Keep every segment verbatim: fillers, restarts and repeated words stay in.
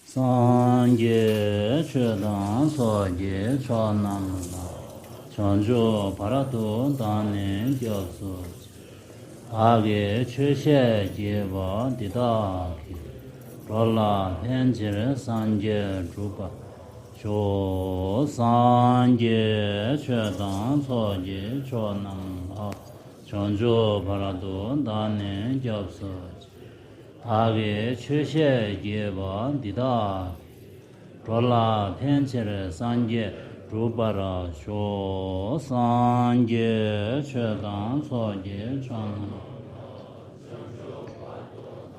སངས་རྒྱས་ཆོས་དང་ཚོགས་ཀྱི་མཆོག་རྣམས་ལ། བྱང་ཆུབ་བར་དུ་བདག་ནི་སྐྱབས་སུ་མཆི། བདག་གིས་ཆོས་བཤད་བགྱིས་པ་འདི་དག་གིས། འགྲོ་ལ་ཕན་ཕྱིར་སངས་རྒྱས་འགྲུབ་པར་ཤོག་སངས་རྒྱས་ཆོས་དང་ཚོགས་ཀྱི་མཆོག་རྣམས་ལ། བྱང་ཆུབ་བར་དུ་བདག་ནི་སྐྱབས་སུ་མཆི། བདག་གིས་ཆོས་བཤད་བགྱིས་པ་འདི་དག་གིས། འགྲོ་ལ་ཕན་ཕྱིར་སངས་རྒྱས་འགྲུབ་པར་ཤོག་སངས་རྒྱས་ཆོས་དང་ཚོགས་ཀྱི་མཆོག་རྣམས།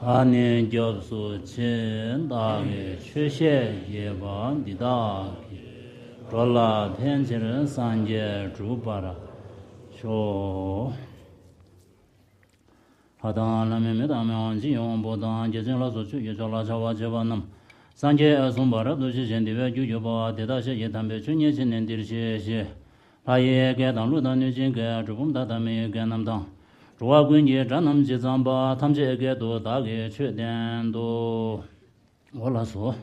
བདག་ནི་སྐྱབས་སུ་མཆི། བདག་གིས་ཆོས་བཤད་བགྱིས་པ་འདི་དག་གིས། འགྲོ་ལ་ཕན་ཕྱིར་སངས་རྒྱས་འགྲུབ་པར་ཤོག་ལྷ་དང་ལྷ་མིན་མི་དང་མི་དབང་ཇི་ཡོང་བོ་དང་རྒྱལ་ཆེན་ལ་སོགས་ཆོས་ཀྱི་མཆོག་ལ་ཕྱག་འཚལ་བ་རྣམས། སངས་རྒྱས་གསུངས་པ་རབ་ཏུ་ཞི་ཞིང་བདེ་བའི་རྒྱུར་གྱུར་པ། དེ་དག་ཤེས་བཞིན་དམ་པའི་ཆོས་ཉིད་ཤེས་ནས་འདིར་གཤེགས་ཤིག་ལྷ་ཡི་སྐད་དང་ཀླུ་དང་གནོད་སྦྱིན་སྐད། གྲུལ་བུམ་དག་དང་མི་ཡི་སྐད་རྣམས་དང་། འགྲོ་བ་ཀུན་གྱི་སྒྲ་རྣམས་ཇི་ཙམ་པ། ཐམས་ཅད་སྐད་དུ་བདག་གིས་ཆོས་བསྟན་ཏོ། འོ་ལགས་སོ།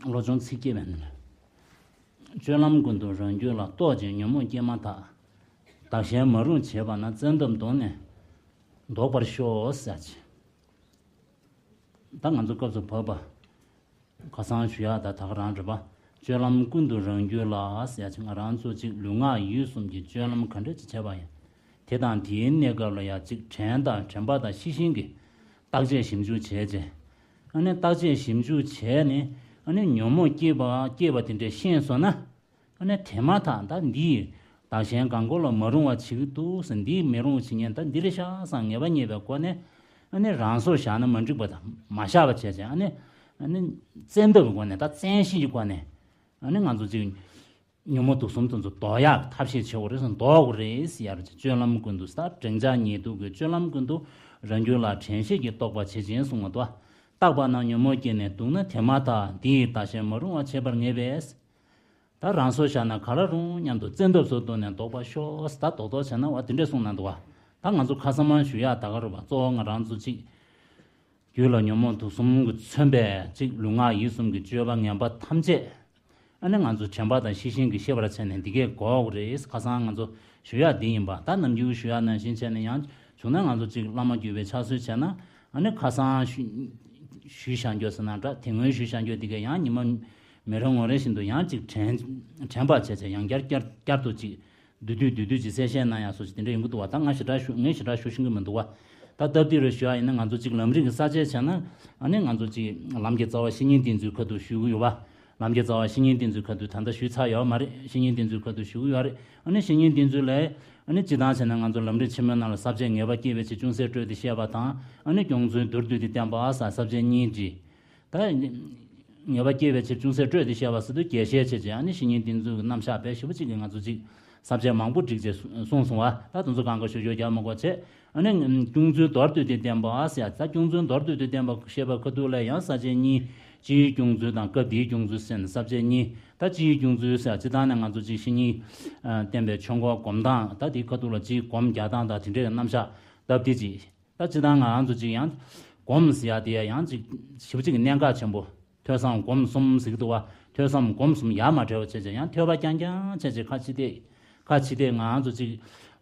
བློ་སྦྱོང་ཚིག་བརྒྱད་པའི་ནང་ནས། སྤྱོད་ལམ་ཀུན་ཏུ་རང་རྒྱུད་ལ། རྟོག་ཅིང་ཉོན་མོངས་སྐྱེས་མ་ཐག་བདག་གཞན་མ་རུངས་བྱེད་པ་ན། བཙན་ཐབས་བཟློག་ནས་བཟློག་པར་ཤོག་ཟེར་ཅིག་ད་ང་ཚོ་སྐབས་སུ་བབ་པ། ཁ་སང་ཞུ་ཡག་ད་ད་ག་རང་རེད་པ། སྤྱོད་ལམ་ཀུན་ཏུ་རང་རྒྱུད་ལ་ཟེར་ཅིག་ང་རང་ཚོ་ཅིག་ལུས་ངག་ཡིད་གསུམ་གྱི་སྤྱོད་ལམ་ག་འདྲ་ཅིག་བྱས་པ་ཡིན། དེ་དང་དེའི་གནས་སྐབས་ལ་ཡང་ཅིག་དྲན་དང་དྲན་པ་དང་ཤེས་བཞིན་གྱི་བརྟག་དཔྱད་ཞིབ་འཇུག་བྱས་རྗེས། ཨ་ནི་བརྟག་དཔྱད་ཞིབ་འཇུག་བྱས་ནས་ཨ་ནི་ཉོན་མོངས་སྐྱེས་པ་སྐྱེས་པ་དེ་འདྲས་ཤེས་སོང་ན། ཨ་ནི་དེ་མ་ཐག་ད་འདིས་བདག་གཞན་གང་གོ་ལ་མ་རུང་བ་བྱེད་ཀྱི་འདུག་ཟེར། འདིས་མི་རུང་བ་བྱེད་ཉེན་ད་འདི་རེད་ཤག་བསམ་ངེས་པ་རྙེད་པའི་སྒོ་ནས། ཨ་ནི་རང་སོར་བཞག་ན་མ་འགྲིག་པ་དང་མ་བཞག་པ་བྱས་ཅིང་། ཨ་ནི་ཨ་ནི་བཙན་ཐབས་ཀྱི་སྒོ་ནས་ད་བཙན་ཤེད་ཀྱི་སྒོ་ནས། ཨ་ནི་ང་ཚོ་ཅིག་ཉོན་མོངས་དུག་གསུམ་དེ་ཚོ་ཟློག་ཡག་ཐབས་ཤེས་བྱེད་དགོས་རེད་ཟེར། ཟློག་དགོས་རེད་ཟེར་ཡ་རེད། སྤྱོད་ལམ་ཀུན་ཏུ་ད་འབྲིང་ཆ་ཉེ་དུ་གི་སྤྱོད་ལམ་ཀུན་ཏུ་རང་རྒྱུད་ལ་དྲན་ཤེས་ཀྱིས་རྟོག་པར་བྱེད་ཅིང་གསུངས་པ་འདུག་བརྟགས་པ་ན་ཉོན་མོངས་སྐྱེས་ནས་དུག་ན། དེ་མ་ཐག་འདིས་བདག་གཞན་མ་རུང་བ་བྱེད་པར་ངེས་པས། ད་རང་སོར་བཞག་ན་ག་ལ་རུང་སྙམ་དུ་བཙན་ཐབས་སུ་བཟློག་ནས་བཟློག་པར་ཤོག་ད་རྡོག་རྡོག་བྱས་ན་བ་དེ་འདྲས་གསུངས་གནང་འདུག་བ། ད་ང་ཚོ་ཁ་སང་མ་ཞུ་ཡག་ད་ག་རུ་བ་གཙོ་བོ་ང་རང་ཚོ་གཅིག་རྒྱུད་ལ་ཉོན་མོངས་དུག་གསུམ་གྱིས་མཚོན་པའི་གཅིག་ལུས་ངག་ཡིད་གསུམ་གྱི་སྤྱོད་པ་ངན་པ་ཐམས་ཅད། ཨ་ནི་ང་ཚོ་དྲན་པ་དང་ཤེས་བཞིན་གྱིས་ཤེས་པར་བྱས་ནས་འདི་སྐད་འགོག་དགོས་རེད། ཁ་སང་ང་ཚོ་ཞུ་ཡག་འདི་ཡིན་པ། ད་ནམ་རྒྱུན་ཞུ་ཡག་ནང་བཞིན་བྱས་ནས་ཡང་བྱུང་ན་ང་ཚོ་གཅིག་བླ་མ་བརྒྱུད་པའི་ཕྱག་སྲོལ་བྱས་ན། ཨ་ནི་ཁ་སང་ཞུ་ཞུས་བཞག་རྒྱུ་ཟེར་ན་འདྲ། དེ་སྔོན་ཞུས་བཞག་རྒྱུ་འདི་སྐད་ཡང་ཉི་མ་མི་རེ་ངོ་རེ་བཞིན་དུ་ཡང་གཅིག་དྲན་དྲན་པ་བྱས་བྱས་ཡང་བསྐྱར་བསྐྱར་བསྐྱར་དུ་གཅིག་བསྡུས་བསྡུས་བསྡུས་བསྡུས་ཀྱིས་གསལ་བཤད་གནང་ཡག་སོགས་ཀྱི་དེ་འདྲ་ཡོང་གི་འདུག་བ། ད་ང་ཞེ་དྲག་ཞུ་ངས་ཞེ་དྲག་ཞུ་ཤེས་ཀྱི་མི་འདུག་བ། ད་སྟབས་བདེ་རུ་ཞུ་ཡག་ཡིན་ན་ང་ཚོ་གཅིག་ལམ་རིམ་གྱི་ས་བཅད་བྱས་ན། ཨ་ནི་ང་ཚོ་གཅིག་ལམ་གྱི་རྩ་བ་བཤེས་གཉེན་བསྟེན་ཚུལ་ཁ་ཐུག་ཞུ་གི་ཡོད་བ། ལམ་གྱི་རྩ་བ་བཤེས་གཉེན་བསྟེན་ཚུལ་ཁ་ཐུག་ད་ལྟ་ཞུས་ཚར་ཡོད་མ་རེད། བཤེས་གཉེན་བསྟེན་ཚུལ་ཁ་ཐུག་ཞུ་གི་ཡོད་རེད། ཨ་ནི་བཤེས་གཉེན་བསྟེན་ཚུལ་ལས། ཨ་ནི་སྤྱིར་བཏང་བྱས་ན་ང་ཚོ་ལམ་རིམ་ཆེན་མོའི་ནང་ལ་ས་བཅད་ངེས་པ་སྐྱེས་པའི་ཕྱིར་ཅུང་ཟད་སྤྲོས་ཏེ་བཤད་པ་དང་། ཨ་ནི་སྐྱོང་ཚུལ་མདོར་བསྡུས་ཏེ་བསྟན་པ་ཟེར་ས་བཅད་གཉིས་བྲིས། ད་ངེས་པ་སྐྱེས་པའི་ཕྱིར་ཅུང་ཟད་སྤྲོས་ཏེ་བཤད་པ་ཟེར་དུས་རྒྱས་བཤད་བྱས་བྱས། ཨ་ནི་བཤེས་གཉེན་བསྟེན་ཚུལ་གྱི་རྣམ་གཞག་དཔེ་ཞེ་པོ་ཅིག་གིས་ང་ཚོ་ཅིག་ས་བཅད་མང་པོ་བསྒྲིགས་བྱས་གསུངས་སོང་བ། ད་དེ་ཚོ་གང་ག་ཞུ་ཞུ་རྒྱག་མ་དགོས་བྱས། ཨ་ནི་སྐྱོང་ཚུལ་མདོར་བསྡུས་ཏེ་བསྟན་པ་ཟེར་ཡ། ད་སྐྱོང་ཚུལ་མདོར་བསྡུས་ཏེ་བསྟན་པ་བཤད་པ་ཁ་ཐུག་ལ་ཡང་ས་བཅད་གཉིས། སྤྱིའི་སྐྱོང་ཚུལ་དང་སྐབས་འདིའི་སྐྱོང་ཚུལ་ཟེར་ནས་ས་བཅད་གཉིས། ད་སྤྱིའི་སྐྱོང་ཚུལ་ཟེར་ཡ་སྤྱིར་བཏང་ནས་ང་ཚོ་ཅིག་བཤེས་གཉེན་བསྟེན་པའི་ཆོས་འཁོར་སྒོམ་སྟངས། ད་དེའི་ཁ་ཐུག་ལ་སྤྱིའི་སྒོམ་རྒྱག་སྟངས་དང་དེ་འདྲའི་རྣམ་གཞག་སྟབས་བདེ་ཅིག་ད་སྤྱིར་བཏང་ང་རང་ཚོ་ཅིག་ཡང་སྒོམ་ཟེར་ཡ་དེ་ཡང་ཅིག་ཞེ་པོ་ཅིག་གནད་འགག་ཆེན་པོ། ཐོས་བསམ་སྒོམ་གསུམ་ཟེར་གྱི་འདུག་བ། ཐོས་བསམ་སྒོམ་གསུམ་ཡ་མ་བྲལ་བ་བྱས་བྱས་ཡང་ཐོས་པ་རྐྱང་རྐྱང་བྱས་བྱས་ཁ་ཕྱི་བལྟས། ཁ་ཕྱི་བལྟས་ང་རང་ཚོ་ཅིག་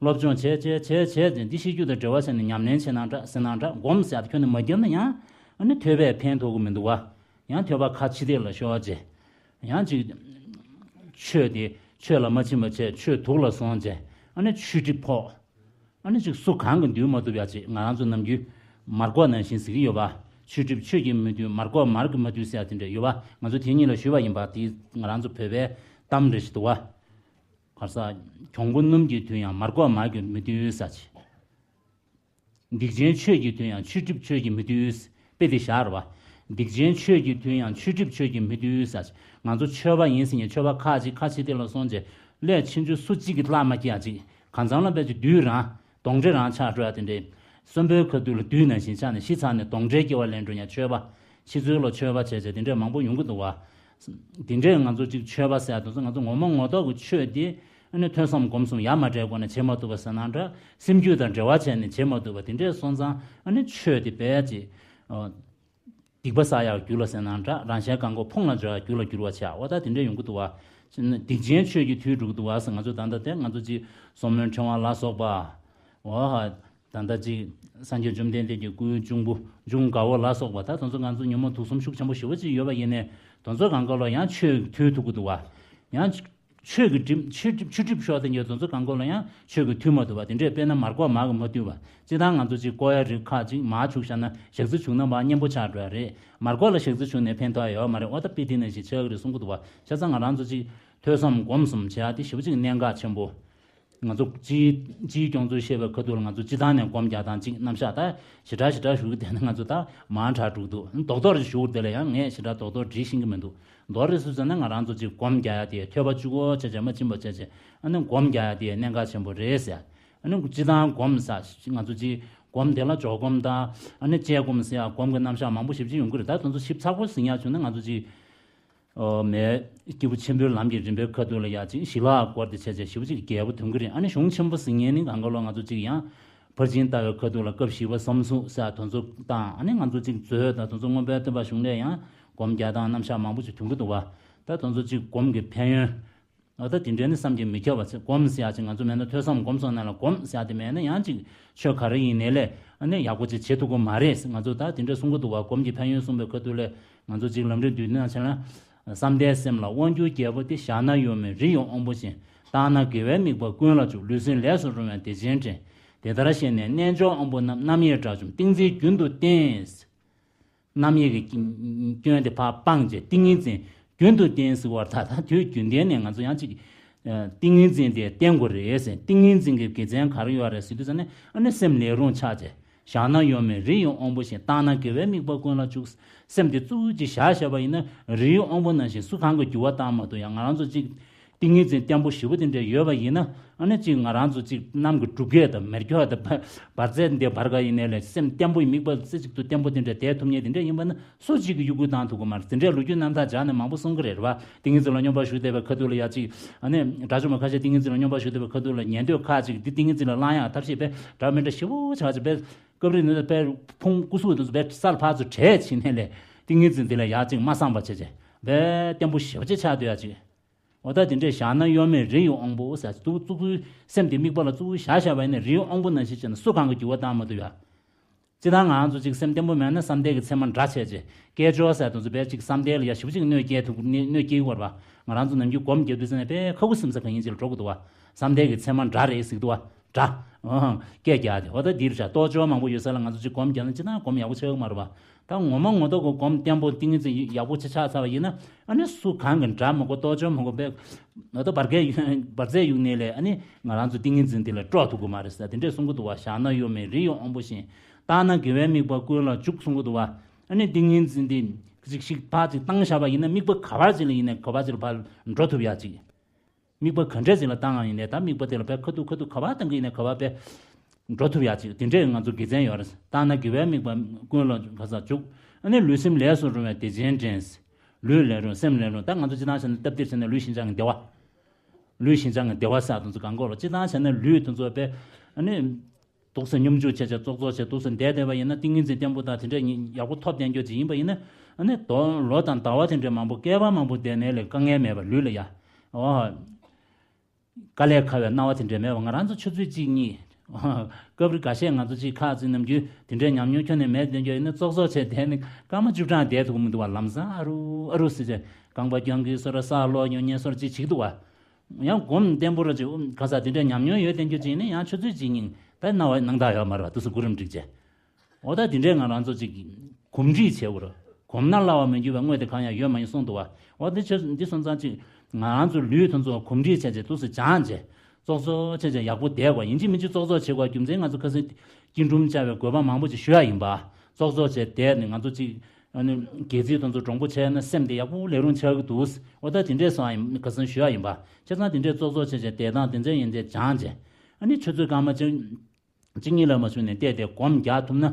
སློབ་སྦྱོང་བྱས་བྱས་བྱས་བྱས་ཏེ་འདི་ཤེས་རྒྱུ་དང་འབྲེལ་བ་བྱས་ནས་ཉམས་ལེན་བྱས་ན་འདྲ་ཟེར་ན་འདྲ། སྒོམ་ཟེར་ཡ་དེ་ཁྱོན་ནས་མ་བརྒྱབ་ན་ཡང་ཨ་ནི་ཐོས་པས་ཕན་ཐོགས་ཀྱི་མི་འདུག་བ། ཡང་ཐོས་པ་ཁ་ཕྱི་བལྟས་ལ་ཤོར་བ་བྱས། ཡང་ཅིག་ཆོས་དེ་ཆོས་ལ་མ་ཕྱིན་པ་བྱས་ཆོས་དུག་ལ་སོང་བྱས། ཨ་ནི་ཆོས་སྒྲིབ་ཕོག་ཨ་ནི་ཅིག་སུ་གང་གིས་འདུལ་མ་ཐུབ་ཡ་ཅིག་ང་རང་ཚོ་ནམ་རྒྱུན་མར་ཀོག་ནང་བཞིན་ཟེར་གྱི་ཡོད་པ། ཆོས་སྒྲིབ་ཆོས་ཀྱིས་མི་འདུལ། མར་ཀོག་མར་གྱིས་མ་འདུལ་ཟེར་ཡ་དེ་འདྲ་ཡོད་པ། ང་ཚོ་དེ་གཉིས་ལ་ཞུས་པ་ཡིན་པ། དེ་ང་རང་ཚོ་བོད་པའི་གཏམ་རེ་ཞིག་འདུག་བ། ག་རེ་ཟེར། གྱོང་པོ་སྣུམ་གྱི་དུས་ཡང་མར་ཀོག་མར་གྱིས་མི་འདུལ་ཟེར་ཅིག་སྡིག་ཅན་ཆོས་ཀྱི་དོན་ཡང་ཆོས་སྒྲིབ་ཆོས་ཀྱིས་མི་འདུལ། དཔེ་དེ་བཞག་རེད་བ། སྡིག་ཅན་ཆོས་ཀྱི་དོན་ཡང་ཆོས་སྒྲིབ་ཆོས་ཀྱིས་མི་འདུལ་ཟེར། ང་ཚོ་ཆོས་པ་ཡིན་ཟེར་ནས་ཆོས་པ་ཁ་ཅིག་ཁ་ཕྱི་བལྟས་ལ་སོང་རྗེས་སླད་ཕྱིན་ཆད་སུ་གཅིག་གིས་བརླག་མ་སྐྱེ་ཡ་ཅིག་གང་འཚམ་ལ་དཔེ་ཅིག་བདུད་རང་གདོན་འདྲེ་རང་ཆགས་འགྲོ་ཡ་དེ་འདྲས། གསོན་པོའི་ཁ་ཐུག་ལ་བདུད་ནང་བཞིན་ཆགས་ནས་ཤི་ཚར་ནས་གདོན་འདྲེ་སྐྱེ་བ་ལེན་འགྲོ་ཡ་ཆོས་པ། ཕྱི་ཚུལ་ལ་ཆོས་པ་བྱས་བྱས་དེ་འདྲས་མང་པོ་ཡོང་གི་འདུག་བ། དེ་འདྲས་ང་ཚོ་ཅིག་ཆོས་པ་ཟེར་ཡ་དེ་ཚོ་ང་ཚོ་ངོ་མ་ངོ་ཐོག་གི་ཆོས་དེ་ཨ་ནི་ཐོས་བསམ་སྒོམ་གསུམ་ཡ་མ་བྲལ་སྒོ་ནས་བྱེད་མ་ཐུབ་པ་ཟེར་ན་འདྲ། སེམས་རྒྱུད་དང་འབྲེལ་བ་བྱས་ནས་བྱེད་མ་ཐུབ་པ་དེ་འདྲས་སོང་ཙང་ཨ་ནི་ཆོས་དེ་དཔེ་ཅིག་སྡིག་པ་བསགས་ཡག་རྒྱུ་ལ་ཟེར་ན་འདྲ། རང་གཞན་གང་གོ་ཕུང་ལ་འཇོག་ཡག་རྒྱུ་ལ་འགྱུར་བ་ཆགས། འོ་ད་དེ་འདྲ་ཡོང་གི་འདུག་བ། སྡིག་ཅན་ཆོས་ཀྱི་མཐུས་གྲུབ་ཀྱི་འདུག་བ་ཟེར། ང་ཚོ་ད་ལྟ་དེ་ང་ཚོ་ཅིག་སོར་མོའི་ཕྲེང་བ་ལ་སོགས་པ། འོ་ཧ། ད་ལྟ་ཅིག་སངས་རྒྱས་བཅོམ་ལྡན་འདས་ཀྱི་སྐུའི་འབྱུང་པོ་འབྱུང་དགའ་བོ་ལ་སོགས་པ། ད་དེ་ཚོ་ང་ཚོ་ཉོན་མོངས་དུག་གསུམ་ཤུགས་ཆེན་པོ་ཞེ་པོ་ཅིག་ཡོད་པ་ཡིན་ནའི། དེ་ཚོ་གང་ག་ལ་ཡང་ཆོས་ཀྱི་མཐུས་གྲུབ་ཀྱི་འདུག་བ། ཡང་ཆོས་ཀྱི་སྒྲིབ་ཆོས་སྒྲིབ་ཆོས་སྒྲིབ་ཤོར་དེ་འདྲ་དེ་ཚོ་གང་ག་ལ་ཡང་ཆོས་ཀྱི་མཐུས་མ་གྲུབ་བ། དེ་འདྲས་དཔེར་ན་མར་ཀོག་མར་གྱིས་མ་བཏུལ་བ། སྤྱིར་བཏང་ང་ཚོ་ཅིག་ཀོག་ཡ་རིགས་ཁ་ཅིག་མར་བྱུགས་བཞག་ན་ཞག་རྩི་བྱུང་ན་མར་མཉེན་པོ་ཆགས་འགྲོ་ཡ་རེད། མར་ཀོག་ལ་ཞག་རྩི་བྱུང་ནས་ཕན་ཐོགས་ཡོད་མ་རེད། འོ་ད་དཔེ་དེ་ནང་བཞིན་ཆགས་ཀྱི་རེད་གསུང་གི་འདུག་བ། བྱས་ཙང་ང་རང་ཚོ་ཅིག་ཐོས་བསམ་སྒོམ་གསུམ་བྱེད་ཡ་དེ་ཞེ་པོ་ཅིག་གནད་འགག་ཆེན་པོ། ང་ཚོ་སྤྱིའི་སྤྱིའི་སྐྱོང་ཚུལ་བཤད་པའི་ཁ་ཐུག་ལ་ང་ཚོ་སྤྱིར་བཏང་ནས་སྒོམ་རྒྱག་སྟངས་གཅིག་རྣམ་གཞག་ད་ཞེ་དྲག་ཞེ་དྲག་ཞུ་གི་བསྡད་ན་ང་ཚོ་ད་མང་དྲགས་འགྲོ་གི་འདུག་རྡོག་རྡོག་རེ་ཞུ་གི་བསྡད་ལ་ཡང་ངས་ཞེ་དྲག་རྡོག་རྡོག་འབྲི་ཤེས་ཀྱི་མི་འདུག་མདོར་རེ་སུ་ཟེར་ན་ང་རང་ཚོ་གཅིག་སྒོམ་རྒྱག་ཡ་དེ་ཐོས་པ་གཅིག་པོ་བྱས་བྱས་མ་ཕྱིན་པ་བྱས་བྱས། ཨ་ནི་སྒོམ་རྒྱག་ཡ་དེ་གནད་འགག་ཆེན་པོ་རེད་ཟེར། ཨ་ནི་སྤྱིར་བཏང་སྒོམ་ཟེར་ང་ཚོ་གཅིག་སྒོམ་དེ་ལ་འཇོག་སྒོམ་དང་ཨ་ནི་དཔྱད་སྒོམ་ཟེར་ཡ་སྒོམ་གྱི་རྣམ་གཞག་མང་པོ་ཞེ་པོ་ཅིག་ཡོང་གི་རེད། ད་དེ་ཚོ་ཞིབ་ཚགས་པོ་ཟིན་ཡ་བྱུང་ན་ང་ཚོ་གཅིག་ཨོ་མའི་སྐྱེས་བུ་ཆེན་པོའི་ལམ་གྱི་རིམ་པའི་ཁ་ཐུག་ལ་ཡ་གཅིག་ཞི་ལྷག་སྐོར་དེ་བྱས་བྱས་ཞེ་པོ་ཅིག་རྒྱས་པོ་ཐོན་གྱི་རེད། ཨ་ནི་གཞུང་ཆེན་པོ་ཟིན་མཁན་ནི་གང་ག་ལོ་ང་ཚོ་གཅིག་ཡང་ཕར་ཕྱིན་ལྟ་བའི་ཁ་ཐུག་ལ་སྐབས་བཞི་པ་བསམ་གཟུགས་ཟེར་དེ་ཚོ་དང་། ཨ་ནི་ང་ཚོ་གཅིག་མཛོད་དང་དེ་ཚོ་མངོན་པར་བསྟན་པ་གཞུང་ལས་ཡང་སྒོམ་རྒྱག་སྟངས་རྣམ་གཞག་མང་པོ་ཅིག་ཐོན་གྱི་འདུག་བ། ད་དེ་ཚོ་གཅིག་སྒོམ་གྱི་ཕན་ཡོན། ཨ་ད་དེ་འདྲའི་ནི་བསམ་གྱིས་མི་ཁྱབ་པ་ཚེ་སྒོམ་ཟེར་ཡག་ཅིག་ང་ཚོ་མེད་ན་ཐོས་བསམ་སྒོམ་གསུམ་ནང་ལ་སྒོམ་ཟེར་ཡག་དེ་མེད་ན་ཡང་ཅིག་ཆོས་ག་རེ་ཡིན་ནའི་ལས་ཨ་ནི་ཡག་པོ་ཅིག་བྱེད་ཐུབ་ཀྱི་མ་རེད། ང་ཚོ་ད་དེ་འདྲ་གསུང་གི་འདུག་བ། སྒོམ་གྱི་ཕན་ཡོན་གསུངས་པའི་ཁ་ཐུག་ལས་ང་ཚོ་ཅིག་ལམ་རིམ་བསྡུས་ན་བྱས་ན། བསམ་གཏན་སེམས་ལ་དབང་བསྒྱུར་རྒྱལ་པོ་སྟེ། བཞག་ན་གཡོ་མེད་རི་ཡི་དབང་པོ་བཞིན། བཏང་ན་དགེ་བའི་དམིགས་པ་ཀུན་ལ་འཇུག་ལུས་སེམས་ལས་སུ་རུང་བའི་བདེ་ཆེན་འདྲེན། དེ་ལྟར་ཤེས་ནས་རྣལ་འབྱོར་དབང་པོ་རྣམས། རྣམ་དབྱེ་དགྲ་བཅོམ་ཏིང་འཛིན་རྒྱུན་དུ་བསྟེན། རྣམ་དབྱེ་གི་སྐྱོན་དེ་ཕར་སྤངས་བྱས་ཏིང་ངེ་འཛིན་རྒྱུན་དུ་བསྟེན་ཟེར་བ་ད་ལྟ་དུས་རྒྱུན་ལྡན་ནས་ང་ཚོ་ཡང་ཅིག་ཏིང་ངེ་འཛིན་དེ་བསྟེན་དགོས་རེད་ཟེར། ཏིང་ངེ་འཛིན་གྱི་དགེ་མཚན་ག་རེ་ཡོད་རེད་ཟེར་དུས་ཙ་ནས་ཨ་ནི་སེམས་ལས་རུང་ཆགས་བྱས། བཞག་ན་གཡོ་མེད་རི་ཡི་དབང་པོ་བཞིན། བཏང་ན་དགེ་བའི་དམིགས་པ་ཀུན་ལ་འཇུག་སེམས་དེ་གཙོ་བོ་ཅིག་བཞག་བཞག་པ་ཡིན་ན་རི་ཡི་དབང་པོ་ནང་བཞིན་སུ་གང་གི་འགྱུར་བ་བཏང་མ་ཐུབ། ཡང་ང་རང་ཚོ་ཅིག་ཏིང་ངེ་འཛིན་བརྟན་པོ་ཞེ་པོ་དེ་འདྲ་ཡོད་པ་ཡིན་ན། ཨ་ནི་ཅིག་ང་རང་ཚོ་ཅིག་གནམ་གྱི་འབྲུག་སྐད་དང་མེ་སྒྱོགས་དང་འབར་རྫས་འདི་འབར་ག་ཡིན་ནའི་ལས་སེམས་བརྟན་པོ་ཡི་དམིགས་པ་རྩེ་གཅིག་ཏུ་བརྟན་པོ་དེ་འདྲ་བསྡད་ཐུབ་མཁན་དེ་འདྲ་ཡིན་པ་ན་སུ་གཅིག་གིས་གཡོ་འགུལ་བཏང་ཐུབ་ཀྱི་མ་རེད། དེ་འདྲའི་ལོ་རྒྱུས་རྣམ་ཐར་སྦྱངས་ནས་མང་པོ་གསུང་གི་རེད་བ། ཏིང་ངེ་འཛིན་ལ་སྙོམས་པར་ཞུགས་བསྡད་པའི་ཁ་ཐུག་ལ་ཡ་ཅིག་ཨ་ནི་དགྲ་བཅོམ་པ་ཁ་ཤས་ཏིང་ངེ་འཛིན་ལ་སྙོམས་པར་ཞུགས་བསྡད་པའི་ཁ་ཐུག་ལ་ཉན་ཐོས་ཁ་ཅིག་འདི་ཏིང་ངེ་འཛིན་ལ་བླང་ཡག་ཐབས་ཤེས་དཔེ་འདྲ་མི་འདྲ་ཞེ་པོ་བྱ་བ་ཅིག་དཔེ། སྐབས་རེ་ནི་དཔེ་ཕུང་སྐུ་གཟུགས་དེ་ཚོ་དཔེ་སར་ཕར་ཚུར་བྲད་ཕྱིན་ནས་ལས་ཏིང་ངེ་འཛིན་དེ་ལ་ཡག་ཅིག་མ་སངས་པ་བྱས་བྱས་དཔེ་བརྟན་པོ་ཞེ་པོ་ཅིག་ཆགས་སྡོད་ཡག་ཅིག་འོ་ད་དེ་འདྲས་བཞག་ན་གཡོ་མེད་རི་ཡི་དབང་པོ་ཟེར་གཙུག་གཙུག་གི་སེམས་དེ་དམིགས་པ་ལ་གཙུག་གི་བཞག་བཞག་པ་ཡིན་ན་རི་ཡི་དབང་པོ་ནང་བཞིན་བྱས་ན་སུ་གང་གི་འགྱུར་བ་བཏང་མ་ཐུབ་ཡ། སྤྱིར་བཏང་ང་རང་ཚོ་ཅིག་སེམས་བརྟན་པོ་མེད་ན་བསམ་གཏན་གྱི་མཚན་མ་འདྲ་བྱས་རྗེས་སྐད་ཅོར་ཟེར་དུས་ཚོད་དཔེ་ཅིག་བསམ་གཏན་ལ་ཡ་ཞེ་པོ་ཅིག་གནོད་སྐྱེལ་ཐུབ་གནོད་གནོད་སྐྱེལ་གྱི་ཡོད་རེད་པ། ང་རང་ཚོ་ནམ་རྒྱུན་སྒོམ་རྒྱག་དུས་ཙམ་ནས་དཔེ་ཁ་ཁུ་སིམ་ས་གང་ཡིན་ཅིག་ལ་འགྲོ་གི་འདུག་བ། བསམ་གཏན་གྱི་མཚན་མ་འདྲ་རེད་ཟེར་གི་འདུག་བ། འདྲ། ཨང་། སྐད་རྒྱག་དེ་འོ་ད་འདིར་བྱ་རྟོག་ཅོག་མང་པོ་ཡོད་ས་ལ་ང་ཚོ་ཅིག་སྒོམ་རྒྱག་ན་ཅི་ཐང་སྒོམ་ཡག་པོ་ཆགས་ཀྱི་མ་རེད་པ། ད་ངོ་མ་ངོ་ཐོག་གི་སྒོམ་བརྟན་པོ་ཏིང་ངེ་འཛིན་ཡག་པོ་ཅིག་ཆགས་ཚར་བ་ཡིན་ན་ཨ་ནི་སུ་གང་གི་འདྲ་མི་དགོས་རྟོག་ཅོག་མི་དགོས་པས། ང་ཚོ་བར་བརྒལ་བར་ཆད་གཡུག་ནས་ལས་ཨ་ནི་ང་རང་ཚོ་ཏིང་ངེ་འཛིན་དེ་ལ་དཀྲོག་ཐུབ་ཀྱི་མ་རེད་ཟེར་དེ་འདྲས་གསུང་གི་འདུག་བ། བཞག་ན་གཡོ་མེད་རི་ཡི་དབང་པོ་བཞིན། བཏང་ན་དགེ་བའི་དམིགས་པ་ཀུན་ལ་འཇུག་གསུང་གི་འདུག་བ། ཨ་ནི་ཏིང་ངེ་འཛིན་དེ་ཅིག་ཞིག་ཕར་ཅིག་བཏང་བཞག་པ་ཡིན་ན་དམིགས་པ་ག་བར་ཅིག་ལ་ཡིན་ནའི་ག་བར་ཅིག་ལ་ཕར་འགྲོ་ཐུབ་ཡ་ཅིག་དམིགས་པ་ག་འདྲས་ཅིག་ལ་བཏང་ཡང་ཡིན་ནའི་ད་དམིགས་པ་དེ་ལ་བས་ཁ་ཐུག་ཁ་ཐུག་ག་བ་བཏང་གི་ཡིན་ནའི་ག་བ་བས་འགྲོ་ཐུབ་ཡག་ཅིག་དེ་འདྲས་ང་ཚོ་དགེ་མཚན་ཡོད་རེད། བཏང་ན་དགེ་བའི་དམིགས་པ་ཀུན་ལ་ག་ས་འཇུག་ཨ་ནི་ལུས་སེམས་ལས་སུ་རུང་བའི་བདེ་ཆེན་འདྲེན། ལུས་ལས་རུང་སེམས་ལས་རུང་ད་ང་ཚོ་སྤྱིར་བཏང་བྱས་ན་སྟབས་བདེར་བྱས་ན་ལུས་ཤིན་སྦྱངས་ཀྱི་བདེ་བ། ལུས་ཤིན་སྦྱངས་ཀྱི་བདེ་བ་ཟེར་དེ་ཚོ་གང་གོ་ལ་སྤྱིར་བཏང་བྱས་ན་ལུས་དེ་ཚོ་བས་ཨ་ནི། འདུག་སེ་སྙོམས་འཇུག་བྱས་བྱས་ཙོག་ཙོག་བྱས་འདུག་སེ་བསྡད་བསྡད་པ་ཡིན་ན་ཏིང་ངེ་འཛིན་བརྟན་པོ་དང་དེ་འདྲ་ཡག་པོ་ཐོབ་བསྡད་རྒྱུ་ཅིག་ཡིན་པ་ཡིན་ན་ཨ་ནི་དོ་ལོ་དང་ཟླ་བ་དེ་འདྲ་མང་པོ་བསྐལ་པ་མང་པོ་བསྡད་ནའི་ལས་དཀའ་ངལ་མེད་པ་ལུས་ལ་ཡ། ཨོ། དཀའ་ལས་ཁག་པའི་སྣང་བ་དེ་འདྲ་མེད་པ་ང་རང་ཚོ་ཆུ་ཚོད་གཅིག་གཉིས། སྐབས་རེ་འགའ་ཤས་ང་ཚོ་གཅིག་ཁག་ཅིག་ནམ་རྒྱུན་དེ་འདྲའི་ཉམས་མྱོང་ཁྱོན་ནས་མེད་བསྡད་རྒྱུ་ཡིན་ན་ཙོག་ཙོག་བྱས་བསྡད་ནས་སྐར་མ་བཅུ་གྲངས་བསྡད་ཐུབ་ཀྱི་མི་འདུག་བ། ལམ་སང་ཨ་རུ་ཨ་རུ་ཟེར་བྱས་རྐང་པ་རྐྱང་གི་སོ་ར་ས་ལོག་ཉོ་ཉེ་སོར་ཅིག་བྱེད་ཀྱི་འདུག་བ། ཡང་སྒོམ་བརྟན་པོ་ར་ཅིག་ག་ས་དེ་འདྲའི་ཉམས་མྱོང་ཡོད་བསྡད་རྒྱུ་ཅིག་ཡིན་ན་ཡང་ཆུ་ཚོད་གཅིག་གཉིས་ད་སྣང་བ་སྣང་དག་ཡོད་མ་རེད་བ། དུས་སུ་གུ་རུམ་འགྲིག་བྱས། འོ་ད་དེ་འདྲའི་ང་རང་ཚོ་ཅིག་གོམས་འདྲིས་བྱེད་དགོས་རེད། གོམས་ན་སླ་བ་མི་འགྱུར་བའི་དངོས་དེ་གང་ཡང་ཡོད་མ་ཡིན་གསུངས་འདུག་བ། འོ་དེ་ཆ་འདི་སོང་ཙང་ཅིག་ང་རང་ཚོ་ལུས་དེ་ཚོ་གོམས་འདྲིས་བྱས་བྱས་དུས་སུ་སྦྱངས་བྱས། ཙོག་ཙོག་བྱས་བྱས་ཡག་པོ་བསྡད་དགོས། ཡིན་གཅིག་མིན་གཅིག་ཙོག་ཙོག་བྱེད་དགོས་རྒྱུ་མཚན་ང་ཚོ་ཁ་སང་སྐྱིལ་ཀྲུང་བཅའ་བའི་དགོས་པ་མང་པོ་ཅིག་ཞུ་ཡ་ཡིན་པ། ཙོག་ཙོག་བྱས་བསྡད་ནས་ང་ཚོ་ཅིག་ཨ་ནི་སྒལ་ཚིགས་དེ་ཚོ་འདྲོང་པོ་བྱས་ན་སེམས་དེ་ཡག་པོ་ལས་རུང་ཆགས་ཀྱི་འདུག་འོ་ད་དེ་འདྲས་སོང་ཡིན་ཁ་སང་ཞུ་ཡ་ཡིན་པ། བྱས་ཙང་དེ་འདྲས་ཙོག་ཙོག་བྱས་བྱས་བསྡད་སྟངས་དེ་ཚོ་ཡིན་ཚད་སྦྱངས་བྱས། ཨ་ནི་ཆུ་ཚོད་སྐར་མ་ཅིག་གཅིག་གཉིས་ལ་མ་བྱུང་ནས་བལྟས་ཏེ་སྒོམ་རྒྱག་ཐུབ་ན།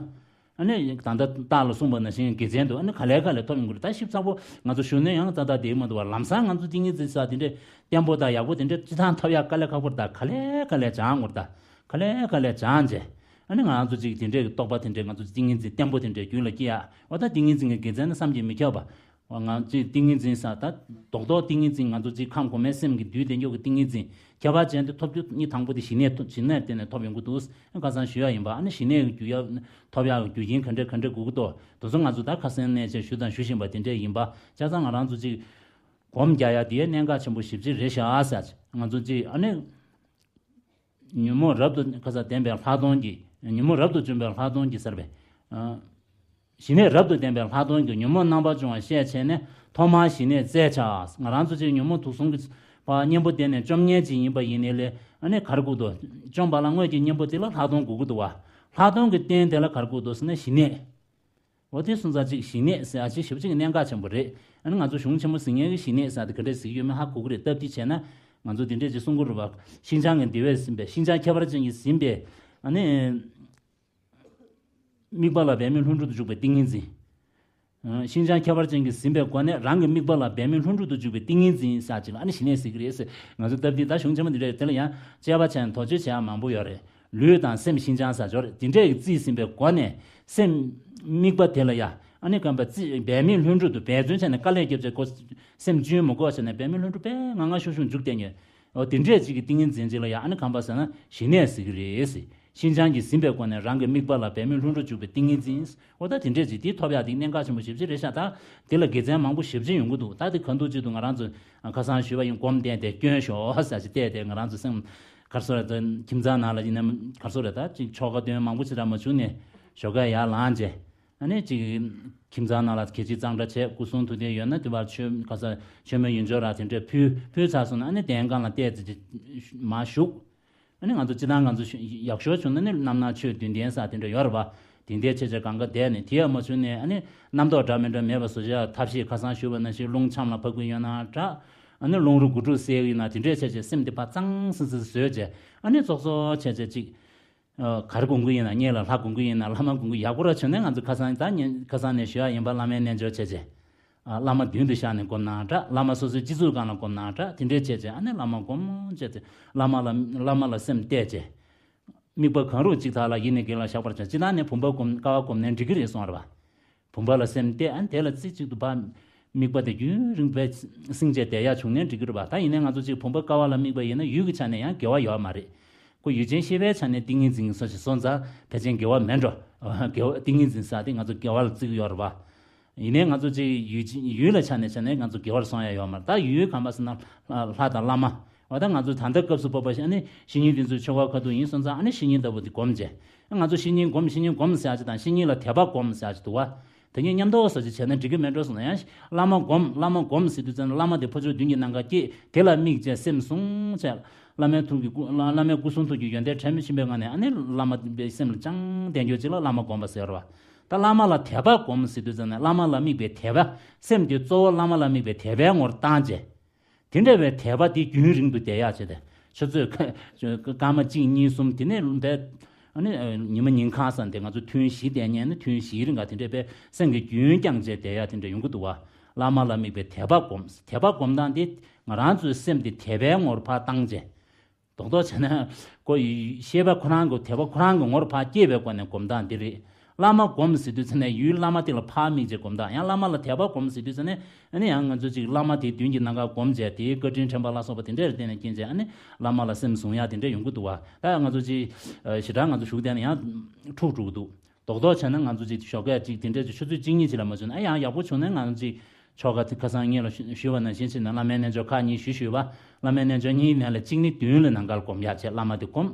ཨ་ནི་ད་ལྟ་རྟགས་ལ་གསུངས་པ་ནང་བཞིན་དགེ་མཚན་འདུག་ཨ་ནི་ག་ལེ་ག་ལེ་ཐོབ་ཡོང་གི་རེད། ད་ཞིབ་ཚགས་པོ་ང་ཚོ་ཞུ་ནས་ཡང་རྩ་དག་བསྡད་ཀྱི་མ་འདུག་བ། ལམ་སང་ང་ཚོ་ཏིང་ངེ་འཛིན་ས་དེ་འདྲས་བརྟན་པོ་དང་ཡག་པོ་དེ་འདྲས་སྤྱི་བཏང་ཐོབ་ཡག་དཀའ་ལས་ཁག་པོ་རེད། ད་ག་ལེ་ག་ལེ་སྦྱང་དགོས་རེད། ད་ག་ལེ་ག་ལེ་སྦྱངས་བྱས། ཨ་ནི་ང་རང་ཚོ་ཅིག་དེ་འདྲའི་རྟོགས་པ་དེ་འདྲའི་ང་ཚོ་ཏིང་ངེ་འཛིན་བརྟན་པོ་དེ་འདྲའི་རྒྱུད་ལ་སྐྱེ་ཡ། འོ་ད་ཏིང་ངེ་འཛིན་གྱི་དགེ་མཚན་ནི་བསམ་གྱིས་མི་ཁྱབ་པ། འོ་ང་ཚོས་ཏིང་ངེ་འཛིན་ཟེར་ད་རྡོག་རྡོག་ཏིང་ངེ་འཛིན་ང་ཚོ་ཅིག་ཁམས་གོང་མའི་སེམས་ཀྱི་འདུས་ཏེ་མགྱོགས་ཀྱི་ཏིང་ངེ་འཛིན་ཁྱད་པར་ཅན་དེ་ཐོབ་རྒྱུ་གཉིས་དང་པོ་དེ་ཞི་གནས་ཐོབ། ཞི་གནས་བརྟེན་ནས་ཐོབ་ཡོང་གི་འདུག། ཁ་སང་ཞུ་ཡ་ཡིན་པ། ཨ་ནི་ཞི་གནས་ཀྱི་རྒྱུ་ཡ་ཐོབ་ཡག་གི་རྒྱུ་རྐྱེན་ག་འདྲ་ག་འདྲ་དགོས་ཀྱི་འདུག། དེ་ཚོ་ང་ཚོ་ད་ཁ་སང་ནས་ཅིག་ཞུ་དང་ཞུ་བཞིན་པ་དེ་འདྲས་ཡིན་པ། བྱས་ཙང་ང་རང་ཚོ་ཅིག་སྒོམ་རྒྱག་ཡ་དེ་གནད་འགག་ཆེན་པོ་ཞེ་པོ་ཅིག་རེད་ཤག་ཟེར། ང་ཚོ་ཅིག་ཨ་ནི་ཉོན་མོངས་རབ་ཏུ་ཁ་སང་ལྡན་པའི་ལྷག་མཐོང་གིས། ཉོན་མོངས་རབ་ཏུ་བྱུང་བའི་ལྷག་མཐོང་གིས་ཟེར་བས། ཞི་གནས་རབ་ཏུ་ལྡན་པའི་ལྷག་མཐོང་གིས་ཉོན་མོངས་རྣམ་པར་སྦྱོང་བ་ཤས་ཆེ་ནས་ཐོག་མར་ཞི་གནས་བཙལ་བྱ། ང་རང་ཚོ་ཅིག་ཉོན་མོངས་དུག་གསུམ་གྱི་བ་གཉེན་པོ་དེ་ནས་བཅོམ་མཁན་ཅིག་ཡིན་པ་ཡིན་ནའི་ལས། ཨ་ནི་ག་རེ་དགོས་འདུག། བཅོམ་པ་ལ་དངོས་ཀྱི་གཉེན་པོ་དེ་ལ་ལྷག་མཐོང་དགོས་ཀྱི་འདུག་བ། ལྷག་མཐོང་གི་རྟེན་དེ་ལ་ག་རེ་དགོས་འདུག་ཟེར་ན་ཞི་གནས། འོ་དེ་སོང་ཙང་ཅིག་ཞི་གནས་ཟེར་ཨ་ཅེ་ཞེ་པོ་ཅིག་གནད་འགག་ཆེན་པོ་རེད། ཨ་ནི་ང་ཚོ་གཞུང་ཆེན་མོ་ཟིན་མཁན་གྱི་ཞི་གནས་ཟེར་དེ་ག་འདྲས་ཟེར་གྱི་ཡོད་མེད་ཧ་གོ་གི་རེད། སྟབས་བདེ་བྱས་ན་ང་ཚོ་དེ་འདྲས་ཅིག་གསུང་གི་རེད་བ། ཤིན་སྦྱངས་ཀྱི་འདུལ་བས་ཟིན་པའི། ཤིན་སྦྱངས་ཁྱད་པར་ཅན་གྱིས་ཟིན་པའི། ཨ་ནི་དམིགས་པ་ལ་འབད་མེད་ལྷུན་གྲུབ་ཏུ་འཇུག་པའི་ཏིང་ངེ་འཛིན། ཤིན་སྦྱངས་ཁྱད་པར་ཅན་གྱིས་ཟིན་པའི་སྒོ་ནས་རང་གི་དམིགས་པ་ལ་འབད་མེད་ལྷུན་གྲུབ་ཏུ་འཇུག་པའི་ཏིང་ངེ་འཛིན་ཟེར་ཅིག་ལ་ཨ་ནི་ཞི་གནས་ཟེར་གྱི་རེད་ཟེར། ང་ཚོ་སྟབས་བདེ་ད་གཞུང་ཆེན་མོ་འདི་འདྲས་དེ་ལ་ཡང་དཔྱད་པ་བྱས་ནས་དོགས་གཅོད་བྱེད་ཡ་མང་པོ་ཡོད་རེད། ལུས་དང་སེམས་ཤིན་སྦྱངས་ཟེར་ཅིག་ཡོད་རེད། དེ་འདྲས་ཀྱི་རྩིས་ཟིན་པའི་སྒོ་ནས་སེམས་དམིགས་པ་དེ་ལ་ཡ་ཨ་ནི་གང་པ་རྩིས་འབད་མེད་ལྷུན་གྲུབ་ཏུ་འབད་བརྩོན་བྱས་ནས་དཀའ་ལས་བརྒྱབ་བྱས་ཁོ་སེམས་གཅུན་མི་དགོས་བྱས་ནས་འབད་མེད་ལྷུན་གྲུབ་དཔེ་ངང་ངང་ཤུགས་ཤུགས་འཇུག་བསྡད་ཉེ། འོ་དེ་འདྲས་ཅིག་གི་ཏིང་ངེ་འཛིན་ཅིག་ལ་ཡ་ཨ་ནི་གང་པ་ཟེར་ན་ཞི་གནས་ཟེར་གྱི་རེད་ཟེར། ཤིན་སྦྱངས་ཀྱིས་ཟིན་པའི་སྒོ་ནས་རང་གི་དམིགས་པ་ལ་འབད་མེད་ལྷུན་གྲུབ་འཇུག་པའི་ཏིང་ངེ་འཛིན། འོ་ད་དེ་འདྲས་ཅིག་དེ་ཐོབ་ཡག་དེ་གནད་འགག་ཆེན་པོ་ཞེ་པོ་ཅིག་རེད་ཤག། ད་དེ་ལ་དགེ་མཚན་མང་པོ་ཞེ་པོ་ཅིག་ཡོང་གི་འདུག། ད་དེ་ག་འདུག་ཅི་འདུག་ང་རང་ཚོ་ཁ་སང་ཞུས་པ་ཡིན། སྒོམ་བསྟེན་ཏེ་སྐྱོན་ཞོག་ཟེར་ཅིག་བལྟས་ཏེ་ང་རང་ཚོ་སེམས་གར་སོ་རེད། ད་ཁྱིམ་ཚང་ནང་ལ་ཡིན་ན་གར་སོ་རེད། ད་ཅིག་ཆོ་ག་འདོན་མང་པོ་ཅིག་ར་མ་བྱུང་ནས་ཞོགས་ཀས་ཡར་ལངས་རྗེས། ཨ་ནི་ཅིག་ཁྱིམ་ཚང་ནང་ལ་གལ་ཆེ་གཙང་སྦྲ་བྱས་སྐུ་གསུང་ཐུགས་རྟེན་ཡོད་ན་དེ་བར་མཆོད་ཁ་ས་མཆོད་མེ་ཡོན་ཆབ་ར་དེ་འདྲས་ཕུལ། ཕུལ་ཚར་སོང་ན་ཨ་ནི་གདན་སྒང་ལ་བལྟས་ཏེ་མར་བཞུགས། ཨ་ནི་ང་ཚོ་སྤྱིར་བཏང་ང་ཚོ་ཡག་ཤོས་བྱུང་ན་ནི་རྣམ་སྣང་ཆོས་བདུན་ལྡན་ས་དེ་འདྲ་ཡོད་རེད་པ། དེ་འདྲའི་ཆེ་ཆེ་གང་ག་བསྡད་ནས་དེ་ཡང་མ་བྱུང་ནས་ཨ་ནི་རྣམ་རྟོག་འདྲ་མི་འདྲ་མེད་པ་བཟོ་བྱ་ཐབས་ཤེས་ཁ་སང་ཞུས་པ་ནང་བཞིན་རླུང་ཆམ་ལ་ཕབ་ཀྱི་ཡོད་ན་འདྲ། ཨ་ནི་རླུང་རོ་དགུ་ཕྲུགས་སེལ་གྱི་ཡོད་ན་དེ་འདྲའི་ཆེ་ཆེ་སེམས་དེ་ཕར་གཙང་སིང་སིང་བཟོས་བྱས་ཨ་ནི་ཙོག་ཙོག་ཆེ་ཆེ་ཅིག་གར་སྒོམ་གི་ཡིན་ན་སྔོན་ལ་ལྷ་སྒོམ་གི་ཡིན་ན་བླ་མ་སྒོམ་གི་ཡག་པོ་ར་བྱུང་ན་ང་ཚོ་ཁ་སང་ད་ཉིན་ཁ་སང་ནས་ཞུ་ཡ་ཡིན་པ་བླ་མའི་རྣལ་འབྱོར་བྱས་བྱས། བླ་མ་མདུན་དུ་བཞག་ནས་སྒོམ་ན་འདྲ། བླ་མ་སོ་སོའི་སྤྱི་གཙུག་སྒང་ལ་སྒོམ་ན་འདྲ། དེ་འདྲའི་བྱས་བྱས་ཨ་ནི་བླ་མ་སྒོམ་བྱས་ཏེ་བླ་མ་ལ་བླ་མ་ལ་སེམས་གཏད་བྱས། དམིགས་པ་གང་རུང་གཅིག་ཐག་ལ་ཡིད་ནི་དགེ་ལ་བཞག་པར་བྱ། སྤྱིར་བཏང་ནས་བུམ་པ་སྒོམ་ཀ་བ་སྒོམ་ནའི་འགྲིག་གི་རེད་གསུངས་པ་རེད་པ། བུམ་པ་ལ་སེམས་གཏད་ཨ་ནི་དེ་ལ་རྩེ་གཅིག་ཏུ་ཕར་དམིགས་པ་དེ་རྒྱུན་རིང་པོའི་སིང་བྱས་བསྡད་ཡག་བྱུང་ནའི་འགྲིག་གི་རེད་པ། ད་ཡིན་ནའི་ང་ཚོ་གཅིག་བུམ་པ་ཀ་བ་ལ་དམིགས་པ་ཡིན་ན་ཡུལ་གྱི་ཆ་ནས་ཡང་དགེ་བ་ཡོད་མ་རེད། ཁོ་ཡུལ་ཅན་ཤེས་པའི་ཆ་ནས་ཏིང་ངེ་འཛིན་གྱི་སོ་ཞིག་སོང་ཙང་ཕལ་ཆེར་དགེ་བ་མེད་འགྲོ། དགེ་བ་ཏིང་ངེ་འཛིན་ཟེར་དེ་ང་ཚོ་དགེ་བ་ལ་བརྩི་གི་ཡོད་རེད་པ། ཡིན་ནའི་ང་ཚོ་གཅིག་ཡུལ་ཅན་ཡུལ་ལ་ཆ་ནས་བྱས་ནས་ང་ཚོ་དགེ་བར་སོང་ཡ་ཡོད་མ་རེད། ད་ཡུལ་གང་པ་ཟེར་ན་ལྷ་དང་བླ་མ། འོ་ད་ང་ཚོ་ད་ལྟ་སྐབས་སུ་བབ་པ་ཞིག་ཨ་ནི་བཤེས་གཉེན་དེ་ཚོའི་ཆོ་ག་ཁ་ཐུག་ཡིན་སོང་ཙང་ཨ་ནི་བཤེས་གཉེན་ལྟ་བུ་དེ་སྒོམ་བྱས། ང་ཚོ་བཤེས་གཉེན་སྒོམ་བཤེས་གཉེན་སྒོམ་ཟེར་ཡ་ཅིག་དང་བཤེས་གཉེན་ལ་དད་པ་སྒོམ་ཟེར་ཡ་ཅིག་འདུག་བ། དེ་གཉིས་མཉམ་དུ་སོ་ཅིག་བྱས་ན་འགྲིག་གི་མེད་འགྲོ་སོང་ན་ཡང་བླ་མ་སྒོམ་བླ་མ་སྒོམ་ཟེར་དུས་ཙམ་ན་བླ་མ་དེ་ཕ་ཆོས་བདུན་གྱི་ནང་ག་སྐྱེས་དེ་ལ་དམིགས་བྱས་སེམས་བཟུང་བྱས་བླ་མའི་ཐུགས་ཀྱི་སྐུ་བླ་བླ་མའི་སྐུ་གསུང་ཐུགས་ཀྱི་ཡོན་ཏན་དྲན་མི་ཤེས་པའི་ངང་ནས་ཨ་ནི་བླ་མ་པའི་སེམས་ལ་བཅངས་བསྡད་རྒྱུ་ཅིག་ལ་བླ་མ་སྒོམ་པ་ཟེར་བ། ད་བླ་མ་ལ་དད་པ་སྒོམ་ཟེར་དུས་ཙམ་ན་བླ་མ་ལ་དམིགས་པའི་དད་པ། སེམས་དེ་གཙོ་བོ་བླ་མ་ལ་དམིགས་པའི་དད་པའི་ངོར་བཏང་བྱས། དེ་འདྲ་བའི་དད་པ་དེ་རྒྱུན་རིང་དུ་བསྡད་ཡག་བྱས་ཏེ། ཆུ་ཚོད་སྐར་མ་གཅིག་གཉིས་གསུམ་དེ་ནས་བས། ཨ་ནི་ཉི་མ་ཉིན་གང་ཙམ་དེ་ང་ཚོ་ཐུན་བཞི་བསྡད་མཁན་ནི་ཐུན་བཞིའི་རིང་ག་དེ་འདྲ་བའི་སེམས་ཀྱི་རྒྱུན་བསྐྱངས་བྱས་བསྡད་ཡག་དེ་འདྲ་ཡོང་གི་འདུག་བ། བླ་མ་ལ་དམིགས་པའི་དད་པ་སྒོམ། དད་པ་སྒོམ་སྟངས་དེ་ང་རང་ཚོའི་སེམས་དེ་དད་པའི་ངོར་ཕར་བཏང་བྱས། རྡོག་རྡོག་བྱས་ན་ཁོ་ཡི་ཤེས་པ་ཁོ་རང་གི་དད་པ་ཁོ་རང་གི་ངོར་ཕར་སྐྱེས་པའི་སྒོ་ནས་སྒོམ་སྟངས་འདི་རེད། བླ་མ་སྒོམ་ཟེར་དུས་ཚེ་ནས་ཡུལ་བླ་མ་དེ་ལ་ཕར་དམིགས་བྱས་སྒོམ་སྟངས། ཡང་བླ་མ་ལ་དད་པ་སྒོམ་ཟེར་དུས་ཚེ་ནས་ཨ་ནི་ཡང་ང་ཚོ་ཅིག་བླ་མ་དེ་མདུན་གྱི་ནམ་མཁར་སྒོམ་བྱས་དེའི་བཀའ་དྲིན་དྲན་པ་ལ་སོགས་པ་དེ་འདྲར་བརྟེན་ནས་རྐྱེན་བྱས་ཨ་ནི་བླ་མ་ལ་སེམས་བཟུང་ཡག་དེ་འདྲ་ཡོང་གི་འདུག་བ། ད་ང་ཚོ་ཅིག་ཞེ་དྲག་ང་ཚོ་བཞུགས་བསྡད་ན་ཡང་འཁྲུག་འགྲོ་གི་འདུག། རྡོག་རྡོག་བྱས་ན་ང་ཚོ་ཅིག་ཞོགས་ཀས་ཅིག་དེ་འདྲས་ཅིག་ཆུ་ཚོད་གཅིག་གཉིས་ཅིག་ལ་མ་བྱུང་ན་ཨ་ཡང་ཡག་པོ་བྱུང་ན་ང་ཚོ་ཅིག་ཆོ་ག་དེ་ཁ་སང་ངས་ལ་ཞུ་ཞུས་པ་ནང་བཞིན་བྱས་ན་བླ་མའི་རྣལ་འབྱོར་ཁག་གཉིས་ཞུས་ཞུས་པ། བླ་མའི་རྣལ་འབྱོར་གཉིས་ནང་ལ་གཅིག་ནི་མདུན་ལ་ནམ་མཁར་སྒོམ་ཡག་བྱས་བླ་མ་དེ་སྒོམ།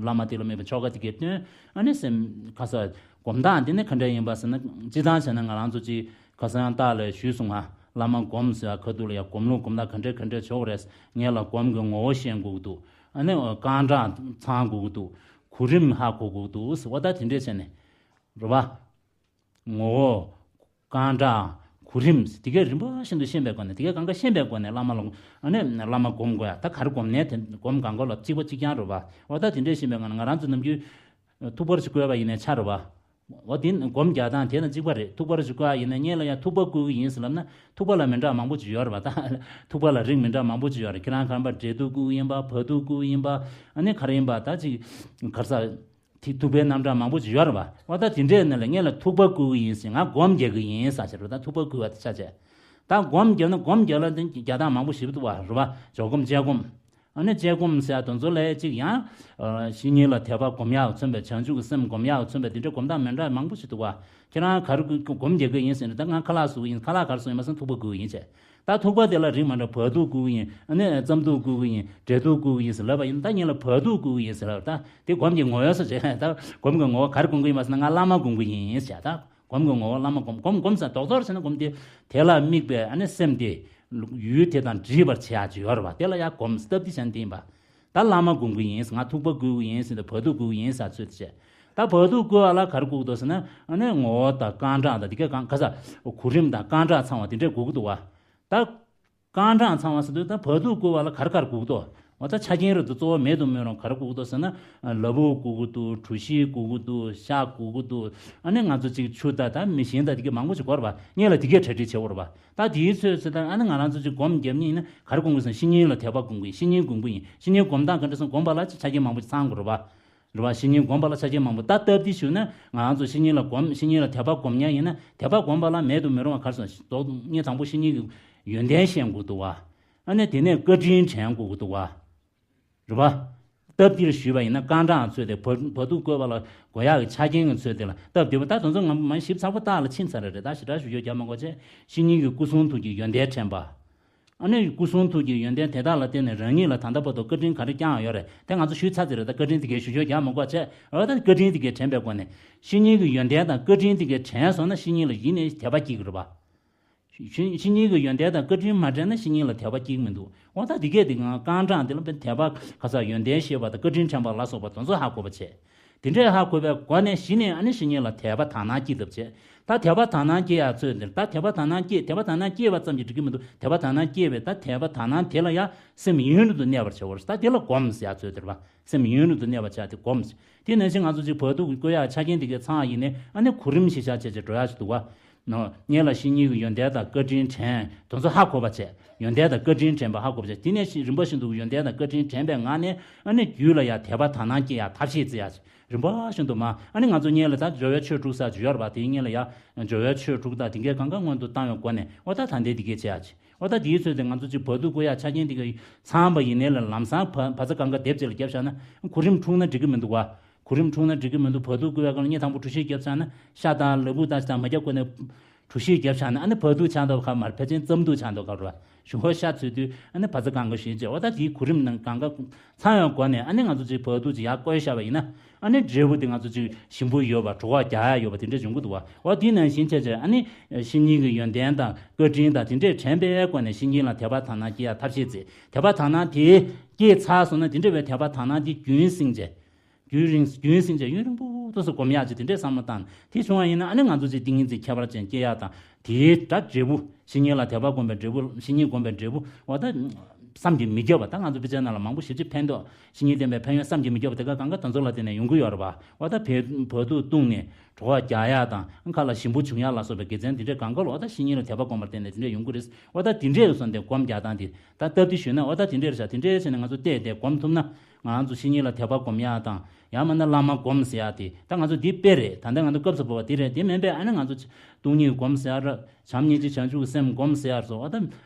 བླ་མ་དེ་ལ་དམིགས་པའི་ཆོ་ག་དེ་གས་བཏོན། ཨ་ནི་སེམས་ཁ་སང་སྒོམ་སྟངས་དེ་ནི་ག་འདྲ་ཡིན་པ་ཟེར་ན་སྤྱིར་བཏང་བྱས་ན་ང་རང་ཚོ་ཅིག་ཁ་སང་ཡང་རྟགས་ལ་ཞུས་སོང་ང་། བླ་མ་སྒོམ་ཟེར་བ་ཁ་ཐུག་ལ་ཡང་སྒོམ་ལུགས་སྒོམ་སྟངས་ག་འདྲ་ག་འདྲ་ཆོག་རེད། ངས་ལ་སྒོམ་གྱི་ངོ་བོ་ཤེས་དགོས་ཀྱི་འདུག། ཨ་ནི་རྐང་གྲངས་ཚང་དགོས་ཀྱི་འདུག། གོ་རིམ་ཧ་གོ་དགོས་ཀྱི་འདུག་ཟེར་བ་ད་དེ་འདྲས་བྱས་ནས། རེད་བ། ངོ་བོ། རྐང་གྲངས། གོ་རིམ་དེ་གས་རིམ་པ་བཞིན་དུ་ཤེས་པའི་སྒོ་ནས་དེ་གས་གང་ག་ཤེས་པའི་སྒོ་ནས་བླ་མ་ལ་ཨ་ནི་བླ་མ་སྒོམ་དགོས་ཡ། ད་ག་རེ་སྒོམ་ནས་དེ་སྒོམ་གང་ག་ལ་གཅིག་པ་གཅིག་རྐྱང་རེད་བ། འོ་ད་དེ་འདྲས་ཤེས་པའི་སྒོ་ནས་ང་རང་ཚོ་ནམ་རྒྱུན་ཐུག་པར་ཞིག་བཀོད་པ་ཡིན་ནའི་ཆ་རེད་བ། འོ་དེ་སྒོམ་རྒྱག་སྟངས་དེ་དང་གཅིག་པ་རེད། ཐུག་པར་ཞིག་བཀོད་ཡ་ཡིན་ན་སྔོན་ལ་ཡང་ཐུག་པ་བཀོད་ཀྱི་ཡིན་ཟེར་ལབ་ན་ཐུག་པ་ལ་མི་འདྲ་མང་པོ་ཅིག་ཡོད་རེད་བ། ད་ཐུག་པ་ལ་རིགས་མི་འདྲ་མང་པོ་ཅིག་ཡོད་རེད། ཁྱེད་རང་ག་རེ་ཡིན་པ་འབྲས་ཐུག་བཀོད་ཀྱི་ཡིན་པ་བ་ཐུག་བཀོད་ཀྱི་ཡིན་པ་ཨ་ནི་ག་རེ་ཡིན་པ་ད་ཅིག་ག་རེ་ཟ། ཐིག་ཐུག་པའི་རྣམ་གྲངས་མང་པོ་ཞིག་ཡོད་རེད་བ། འོ་ད་དེ་འདྲའི་ནང་ལ་ངེད་ལ་ཐུག་པ་བསྐུལ་གི་ཡིན་ཟེར། ང་སྒོམ་རྒྱག་གི་ཡིན་ཟེར་བྱས་རེད། ད་ཐུག་པ་བསྐུལ་བ་དེ་ཆ་བྱས། ད་སྒོམ་རྒྱག་ན་སྒོམ་རྒྱག་ལ་དེ་རྒྱག་སྟངས་མང་པོ་ཞིག་འདུག་བ་རེད་བ། འཇོག་སྒོམ་དཔྱད་སྒོམ། ཨ་ནི་དཔྱད་སྒོམ་ཟེར་དེ་ཚོ་ལས་གཅིག་ཡང་། བཤེས་གཉེན་ལ་དད་པ་སྒོམ་ཡག་མཚོན་པའི་བྱང་ཆུབ་ཀྱི་སེམས་སྒོམ་ཡག་མཚོན་པའི་དེ་འདྲའི་སྒོམ་སྟངས་མི་འདྲ་མང་པོ་ཞིག་འདུག་བ། ཁྱེད་རང་ག་རེ་སྒོམ་རྒྱག་གི་ཡིན་ཟེར་ན། ད་ང་ཁ་ལག་བཟོ་གི་ཡིན། ཁ་ལག་ག་རེ་བཟོ་ཡིན་མ་ཟེར་ན་ཐུག་པ་བསྐུལ་གི་ཡིན་བྱས། ད་ཐུག་པ་དེ་ལ་རིགས་མ་འདྲ། བ་ཐུག་བསྐུལ་གི་ཡིན། ཨ་ནི་རྩམ་ཐུག་བསྐུལ་གི་ཡིན། འབྲས་ཐུག་བསྐུལ་གི་ཡིན་ཟེར་ལབ་པ་ཡིན། ད་ངེད་ལ་བ་ཐུག་བསྐུལ་གི་ཡིན་ཟེར་ལབ། ད་དེ་སྒོམ་གྱི་ངོ་བོ་སོགས་བྱས། ད་སྒོམ་གྱི་ངོ་བོ་ག་རེ་སྒོམ་གི་ཡིན་མ་ཟེར་ན་ང་བླ་མ་སྒོམ་གི་ཡིན་ཟེར། ད་སྒོམ་གྱི་ངོ་བོ་བླ་མ་སྒོམ། སྒོམ་སྒོམ་ཟེར་རྡོག་རྡོག་བྱས་ན་སྒོམ་དེ། དེ་ལ་དམིགས་པའི་ཨ་ནི་སེམས་དེ་ཡུལ་དེ་དང་འདྲིས་པར་བྱེད་ཡག་ཅིག་ཡོད་རེད་བ། དེ་ལ་ཡང་སྒོམ་སྟབས་བདེ་བྱས་ན་དེ་ཡིན་པ། ད་བླ་མ་སྒོམ་གྱི་ཡིན། ང་ཐུག་པ་བསྐུལ་གྱི་ཡིན་ཟེར་ཏེ་བ་ཐུག་བསྐུལ་གྱི་ཡིན་ཟེར་ཚུལ་དུ་བྱས། ད་བ་ཐུག་བསྐུལ་བ་ལ་ག་རེ་བསྐུལ་གྱི་འདུག་ཟེར་ན། ཨ་ནི་ངོ་བོ་དང་རྐང་གྲངས་དང་དེ་ག་གང་ག་ས། གོ་རིམ་དང་རྐང་གྲངས་ཚང་བ་དེ་འདྲས་དགོས་ཀྱི་འདུག་བ། ད་རྐང་གྲངས་ཚང་བ་ཟེར་དུས་ད་བ་ཐུག་བསྐུལ་བ་ལ་ག་རེ་ག་རེ་དགོས་ཀྱི་འདུག་འོ་ད་ཆ་རྐྱེན་རེ་འདུག་གཙོ་བོ་མེད་དུ་མི་རུང་ག་རེ་དགོས་ཀྱི་འདུག་ཟེར་ན། ལ་ཕུག་དགོས་ཀྱི་འདུག་གྲུ་བཞི་དགོས་ཀྱི་འདུག་ཤ་དགོས་ཀྱི་འདུག་ཨ་ནི་ང་ཚོ་གཅིག་ཆུ་དང་ད་མེ་ཤིང་དང་དེ་ག་མང་པོ་ཞིག་དགོས་རེད་བ། ངེད་ལ་དེ་གས་གྲ་སྒྲིག་བྱེད་དགོས་རེད་བ། ད་དེའི་ཚོད་ཚོད་ད་ཨ་ནི་ང་རང་ཚོ་གཅིག་སྒོམ་རྒྱབ་མཁན་ཡིན་ན་ག་རེ་སྒོམ་དགོས་ཟེར་ན། བཤེས་གཉེན་ལ་དད་པ་སྒོམ་གྱི་ཡིན། བཤེས་གཉེན་སྒོམ་གྱི་ཡིན། བཤེས་གཉེན་སྒོམ་སྟངས་ག་འདྲ་སོང་། སྒོམ་པ་ལ་ཆ་རྐྱེན་མང་པོ་ཞིག་ཚང་དགོས་རེད་བ། རེད་བ། བཤེས་གཉེན་སྒོམ་པ་ལ་ཆ་རྐྱེན་མང་པོ། ད་སྟབས་བདེ་ཞུས་ན་ང་རང་ཚོ་བཤེས་གཉེན་ལ་སྒོམ། བཤེས་གཉེན་ལ་དད་པ་སྒོམ་མཁན་ཡིན་ན་དད་པ་སྒོམ་པ་ལ་མེད་དུ་མི་རུང་བ་ག་རེ་སོང་། ངས་དང་པོ་བཤེས་གཉེན་གྱི་ཡོན་ཏན་ཤེས་དགོས་འདུག་བ། ཨ་ནི་དེ་ནས་བཀའ་དྲིན་དྲན་དགོས་ཀྱི་འདུག་བ། རེད་བ། སྟབས་བདེར་ཞུས་པ་ཡིན་ན་རྐང་གྲངས་ཚོད་དེ་བ་བ་ཐུག་བསྐུལ་བ་ལ་དགོས་ཡག་གི་ཆ་རྐྱེན་གྱི་ཚོད་དེ་ལ་སྟབས་བདེ་བ། ད་དེ་ཚོ་ང་མ་ཞིབ་ཚགས་པོ་ལྟ་ལ་ཕྱིན་ཚར་རེད། ད་ཞེ་དྲག་ཞུ་རྒྱུ་རྒྱག་མ་དགོས་བྱས། བཤེས་གཉེན་གྱི་སྐུ་གསུང་ཐུགས་ཀྱི་ཡོན་ཏན་དྲན་པ། ཨ་ནི་སྐུ་གསུང་ཐུགས་ཀྱི་ཡོན་ཏན་དེ་དག་ལ་བརྟེན་ནས་རང་ཉིད་ལ་ད་ལྟ་བར་དུ་བཀའ་དྲིན་ག་རེ་བསྐྱངས་ཡོད་རེད། དེ་ང་ཚོ་ཞུས་ཚར་ཚར་རེད། ད་བཀའ་དྲིན་དེ་གའི་ཞུ་རྒྱུ་རྒྱག་མ་དགོས་བྱས། འོ་ད་བཀའ་དྲིན་དེ་གའི་དྲན་པའི་སྒོ་ནས། བཤེས་གཉེན་གྱི་ཡོན་ཏན་དང་བཀའ་དྲིན་དེ་གའི་དྲན་སོང་ན་བཤེས་གཉེན་ལ་ཡིད་ནས་དད་པ་སྐྱེ་གི་རེད་བ། བཤེས་བཤེས་གཉེན་གྱི་ཡོན་ཏན་དང་བཀའ་དྲིན་མ་དྲན་ན་བཤེས་གཉེན་ལ་དད་པ་སྐྱེ་གི་མི་འདུག་འོ་ད་དེ་གས་དེ་ང་རྐང་གྲངས་དེ་ལ་དཔེ་དད་པ་ཁ་ཚ་ཡོན་ཏན་ཤེས་པ་དང་བཀའ་དྲིན་དྲན་པ་ལ་སོགས་པ་དེ་ཚོ་ཧ་གོ་བ་བྱས། དེ་འདྲས་ཧ་གོ་བའི་སྒོ་ནས་གཞི་ནས་ཨ་ནི་བཤེས་གཉེན་ལ་དད་པ་དག་སྣང་སྐྱེ་ཐུབ་བྱས། ད་དད་པ་དག་སྣང་སྐྱེ་ཡག་ཚོད་འདིར། ད་དད་པ་དག་སྣང་སྐྱེ། དད་པ་དག་སྣང་སྐྱེ་བ་ཙམ་གྱིས་འགྲིག་གི་མི་འདུག་དད་པ་དག་སྣང་སྐྱེ་བས་ད་དད་པ་དག་སྣང་དེ་ལ་ཡང་སེམས་ཡུན་རིང་དུ་གནས་པར་བྱ་བར། ད་དེ་ལ་སྒོམ་ཟེར་ཡག་ཚོད་འདིར་བ། སེམས་ཡུན་རིང་དུ་གནས་པར་བྱ་སྟེ་སྒོམ། དེ་ནང་བཞིན་ང་ཚོ་གཅིག་བ་ཐུག་བསྐུལ་ཡག་ཆ་རྐྱེན་དེ་གའི་ཚང་ཡིན་ནའི་ཨ་ནི་གོ་རིམ་ཞིག་བཞག་བྱས་བྱས་འགྲོ་ཡག་ཞིག་འདུག་བ། ནོ། སྔོན་ལ་བཤེས་གཉེན་གྱི་ཡོན་ཏན་དང་བཀའ་དྲིན་དྲན། དེ་ཚོ་ཧ་གོ་བ་བྱས། ཡོན་ཏན་དང་བཀའ་དྲིན་དྲན་པ་ཧ་གོ་བ་བྱས། དེ་ནས་ཤི་རིམ་པ་བཞིན་དུ་ཡོན་ཏན་དང་བཀའ་དྲིན་དྲན་པའི་ངང་ནས་ཨ་ནི་རྒྱུད་ལ་ཡང་དད་པ་དག་སྣང་སྐྱེ་ཡག་ཐབས་ཤེས་བརྩི་ཡག་ཅིག་རིམ་པ་བཞིན་དུ་མ། ཨ་ནི་ང་ཚོ་སྔོན་ལ་ད་སྦྱོར་བའི་ཆོས་དྲུག་ཟེར་ཅིག་ཡོད་རེད་པ། དེའི་སྔོན་ལ་ཡང་སྦྱོར་བའི་ཆོས་དྲུག་དང་དེ་གའི་གང་ག་སྔོན་དུ་བཏང་བའི་སྒོ་ནས་འོ་ད་ད་ལྟའི་དེ་གའི་བྱེད་ཡག་ཅིག་འོ་ད་དེའི་ཚོད་དེ་ང་ཚོ་གཅིག་བ་ཐུག་བསྐུལ་ཡག་ཆ་རྐྱེན་དེ་ག་ཚང་བ་ཡིན་ནའི་ལ་ལམ་སང་བ་བ་ཚ་གང་ག་སྡེབ་གཅིག་ལ་བརྒྱབ་བཞག་ན་གོ་རིམ་འཁྲུགས་ན་འགྲིག་གི་མི་འདུག་བ། གོ་རིམ་འཁྲུགས་ན་འགྲིག་གི་མི་འདུག་བ་ཐུག་བསྐུལ་བའི་སྒང་ལ་ངས་དང་པོ་གྲུ་བཞི་བརྒྱབ་བཞག་ན་ཤ་དང་ལ་ཕུག་དང་ཞིག་དང་མ་བརྒྱབ་གོང་ནས་གྲུ་བཞི་བརྒྱབ་བཞག་ན་ཨ་ནི་བ་ཐུག་ཆགས་མདོག་ཁ་མར་ཕལ་ཆེར་རྩམ་ཐུག་ཆགས་མདོག་ཁ་རུ་བ། གཞུག་གུ་ཤ་ཚུད་དུས་ཨ་ནི་བ་ཚ་གང་ག་ཞིག་བྱས། འོ་ད་དེའི་གོ་རིམ་ནང་གང་ག་ཚང་བའི་སྒོ་ནས་ཨ་ནི་ང་ཚོ་གཅིག་བ་ཐུག་ཅིག་ཡར་བསྐོལ་བཞག་པ་ཡིན་ན་ཨ་ནི་འབྲས་བུ་དེ་ང་ཚོ་གཅིག་ཞིམ་པོ་ཡོད་པ་གྲོད་ཁོག་རྒྱག་ཡག་ཡོད་པ་དེ་འདྲ་འབྱུང་གི་འདུག་བ། འོ་དེ་ནང་བཞིན་བྱས་བྱས་ཨ་ནི་བཤེས་གཉེན་གྱི་ཡོན་ཏན་དང་བཀའ་དྲིན་དང་དེ་འདྲས་དྲན་པའི་སྒོ་ནས་བཤེས་གཉེན་ལ་དད་པ་དག་སྣང་སྐྱེ་ཡག་ཐབས་ཤེས་བྱེད། དད་པ་དག་སྣང་དེ་སྐྱེས་ཚར་སོང་ན་དེ་འདྲ་བའི་དད་པ་དག་སྣང་དེ་རྒྱུན་བསྲིངས་བྱས། རྒྱུན་རིང་རྒྱུན་བསྲིངས་བྱས་ཡུན་རིང་པོ་ཏོག་ཙམ་སྒོམ་ཡག་ཅིག་དེ་འདྲས་བསམ་བློ་བཏང་། དེ་བྱུང་བ་ཡིན་ན་ཨ་ནི་ང་ཚོ་ཅིག་ཏིང་ངེ་འཛིན་ཁྱད་པར་ཅན་སྐྱེ་ཡག་དང་། དེའི་ད་འབྲས་བུ། བཤེས་གཉེན་ལ་དད་པ་སྒོམ་པའི་འབྲས་བུ། བཤེས་གཉེན་སྒོམ་པའི་འབྲས་བུ། འོ་ད་བསམ་གྱིས་མི་ཁྱབ་པ། ད་ང་ཚོ་དཔེ་ཆ་ནང་ལ་མང་པོ་ཞེ་ཅིག་ཕན་ཐོགས། བཤེས་གཉེན་བསྟེན་པའི་ཕན་ཡོན་བསམ་གྱིས་མི་ཁྱབ་པ་དེ་ག་གང་ག་དེ་ཚོ་ལ་བརྟེན་ནས་ཡོང་གི་ཡོད་རེད་པ། འོ་ད་བ་བ་ཐུག་བཏུང་ནས་གྲོད་ཁོག་རྒྱག་ཡག་དང་ཁ་ལ་ཞིམ་པོ་བྱུང་ཡག་ལ་སོགས་པའི་དགེ་མཚན་དེ་འདྲས་གང་ག་ལ་འོ་ད་བཤེས་གཉེན་ལ་དད་པ་སྒོམ་པར་བརྟེན་ནས་དེ་འདྲས་ཡོང་གི་རེད། འོ་ད་དེ་འདྲས་སོང་སྟེ་སྒོམ་རྒྱག་སྟངས་དེ་ད་སྟབས་བདེ་ཞུས་ན་འོ་ད་དེ་འདྲས་རེད་ཤག་དེ་འདྲས་བྱས་ནས་ང་ཚོ་བལྟས་ཏེ་སྒོམ་ཐུབ་ན། ང་ཚོ་བཤེས་གཉེན་ལ་དད་པ་སྒོམ་ཡག་དང་། ཡང་མིན་ན་བླ་མ་སྒོམ་ཟེར་ཡག་དེ་ད་ང་ཚོ་འདི་དཔེ་རེད། ད་ལྟ་ང་ཚོ་སྐབས་སུ་བབས་པ་དེ་རེད། དེ་མིན་པའི་ཨ་ནི་ང་ཚོ་སྟོང་ཉིད་སྒོམ་ཟེར་ཡག་ར། བྱམས་སྙིང་རྗེ་བྱང་ཆུབ་ཀྱི་སེམས་སྒོམ་ཟེར་ཡག་སོགས། འོ་ད་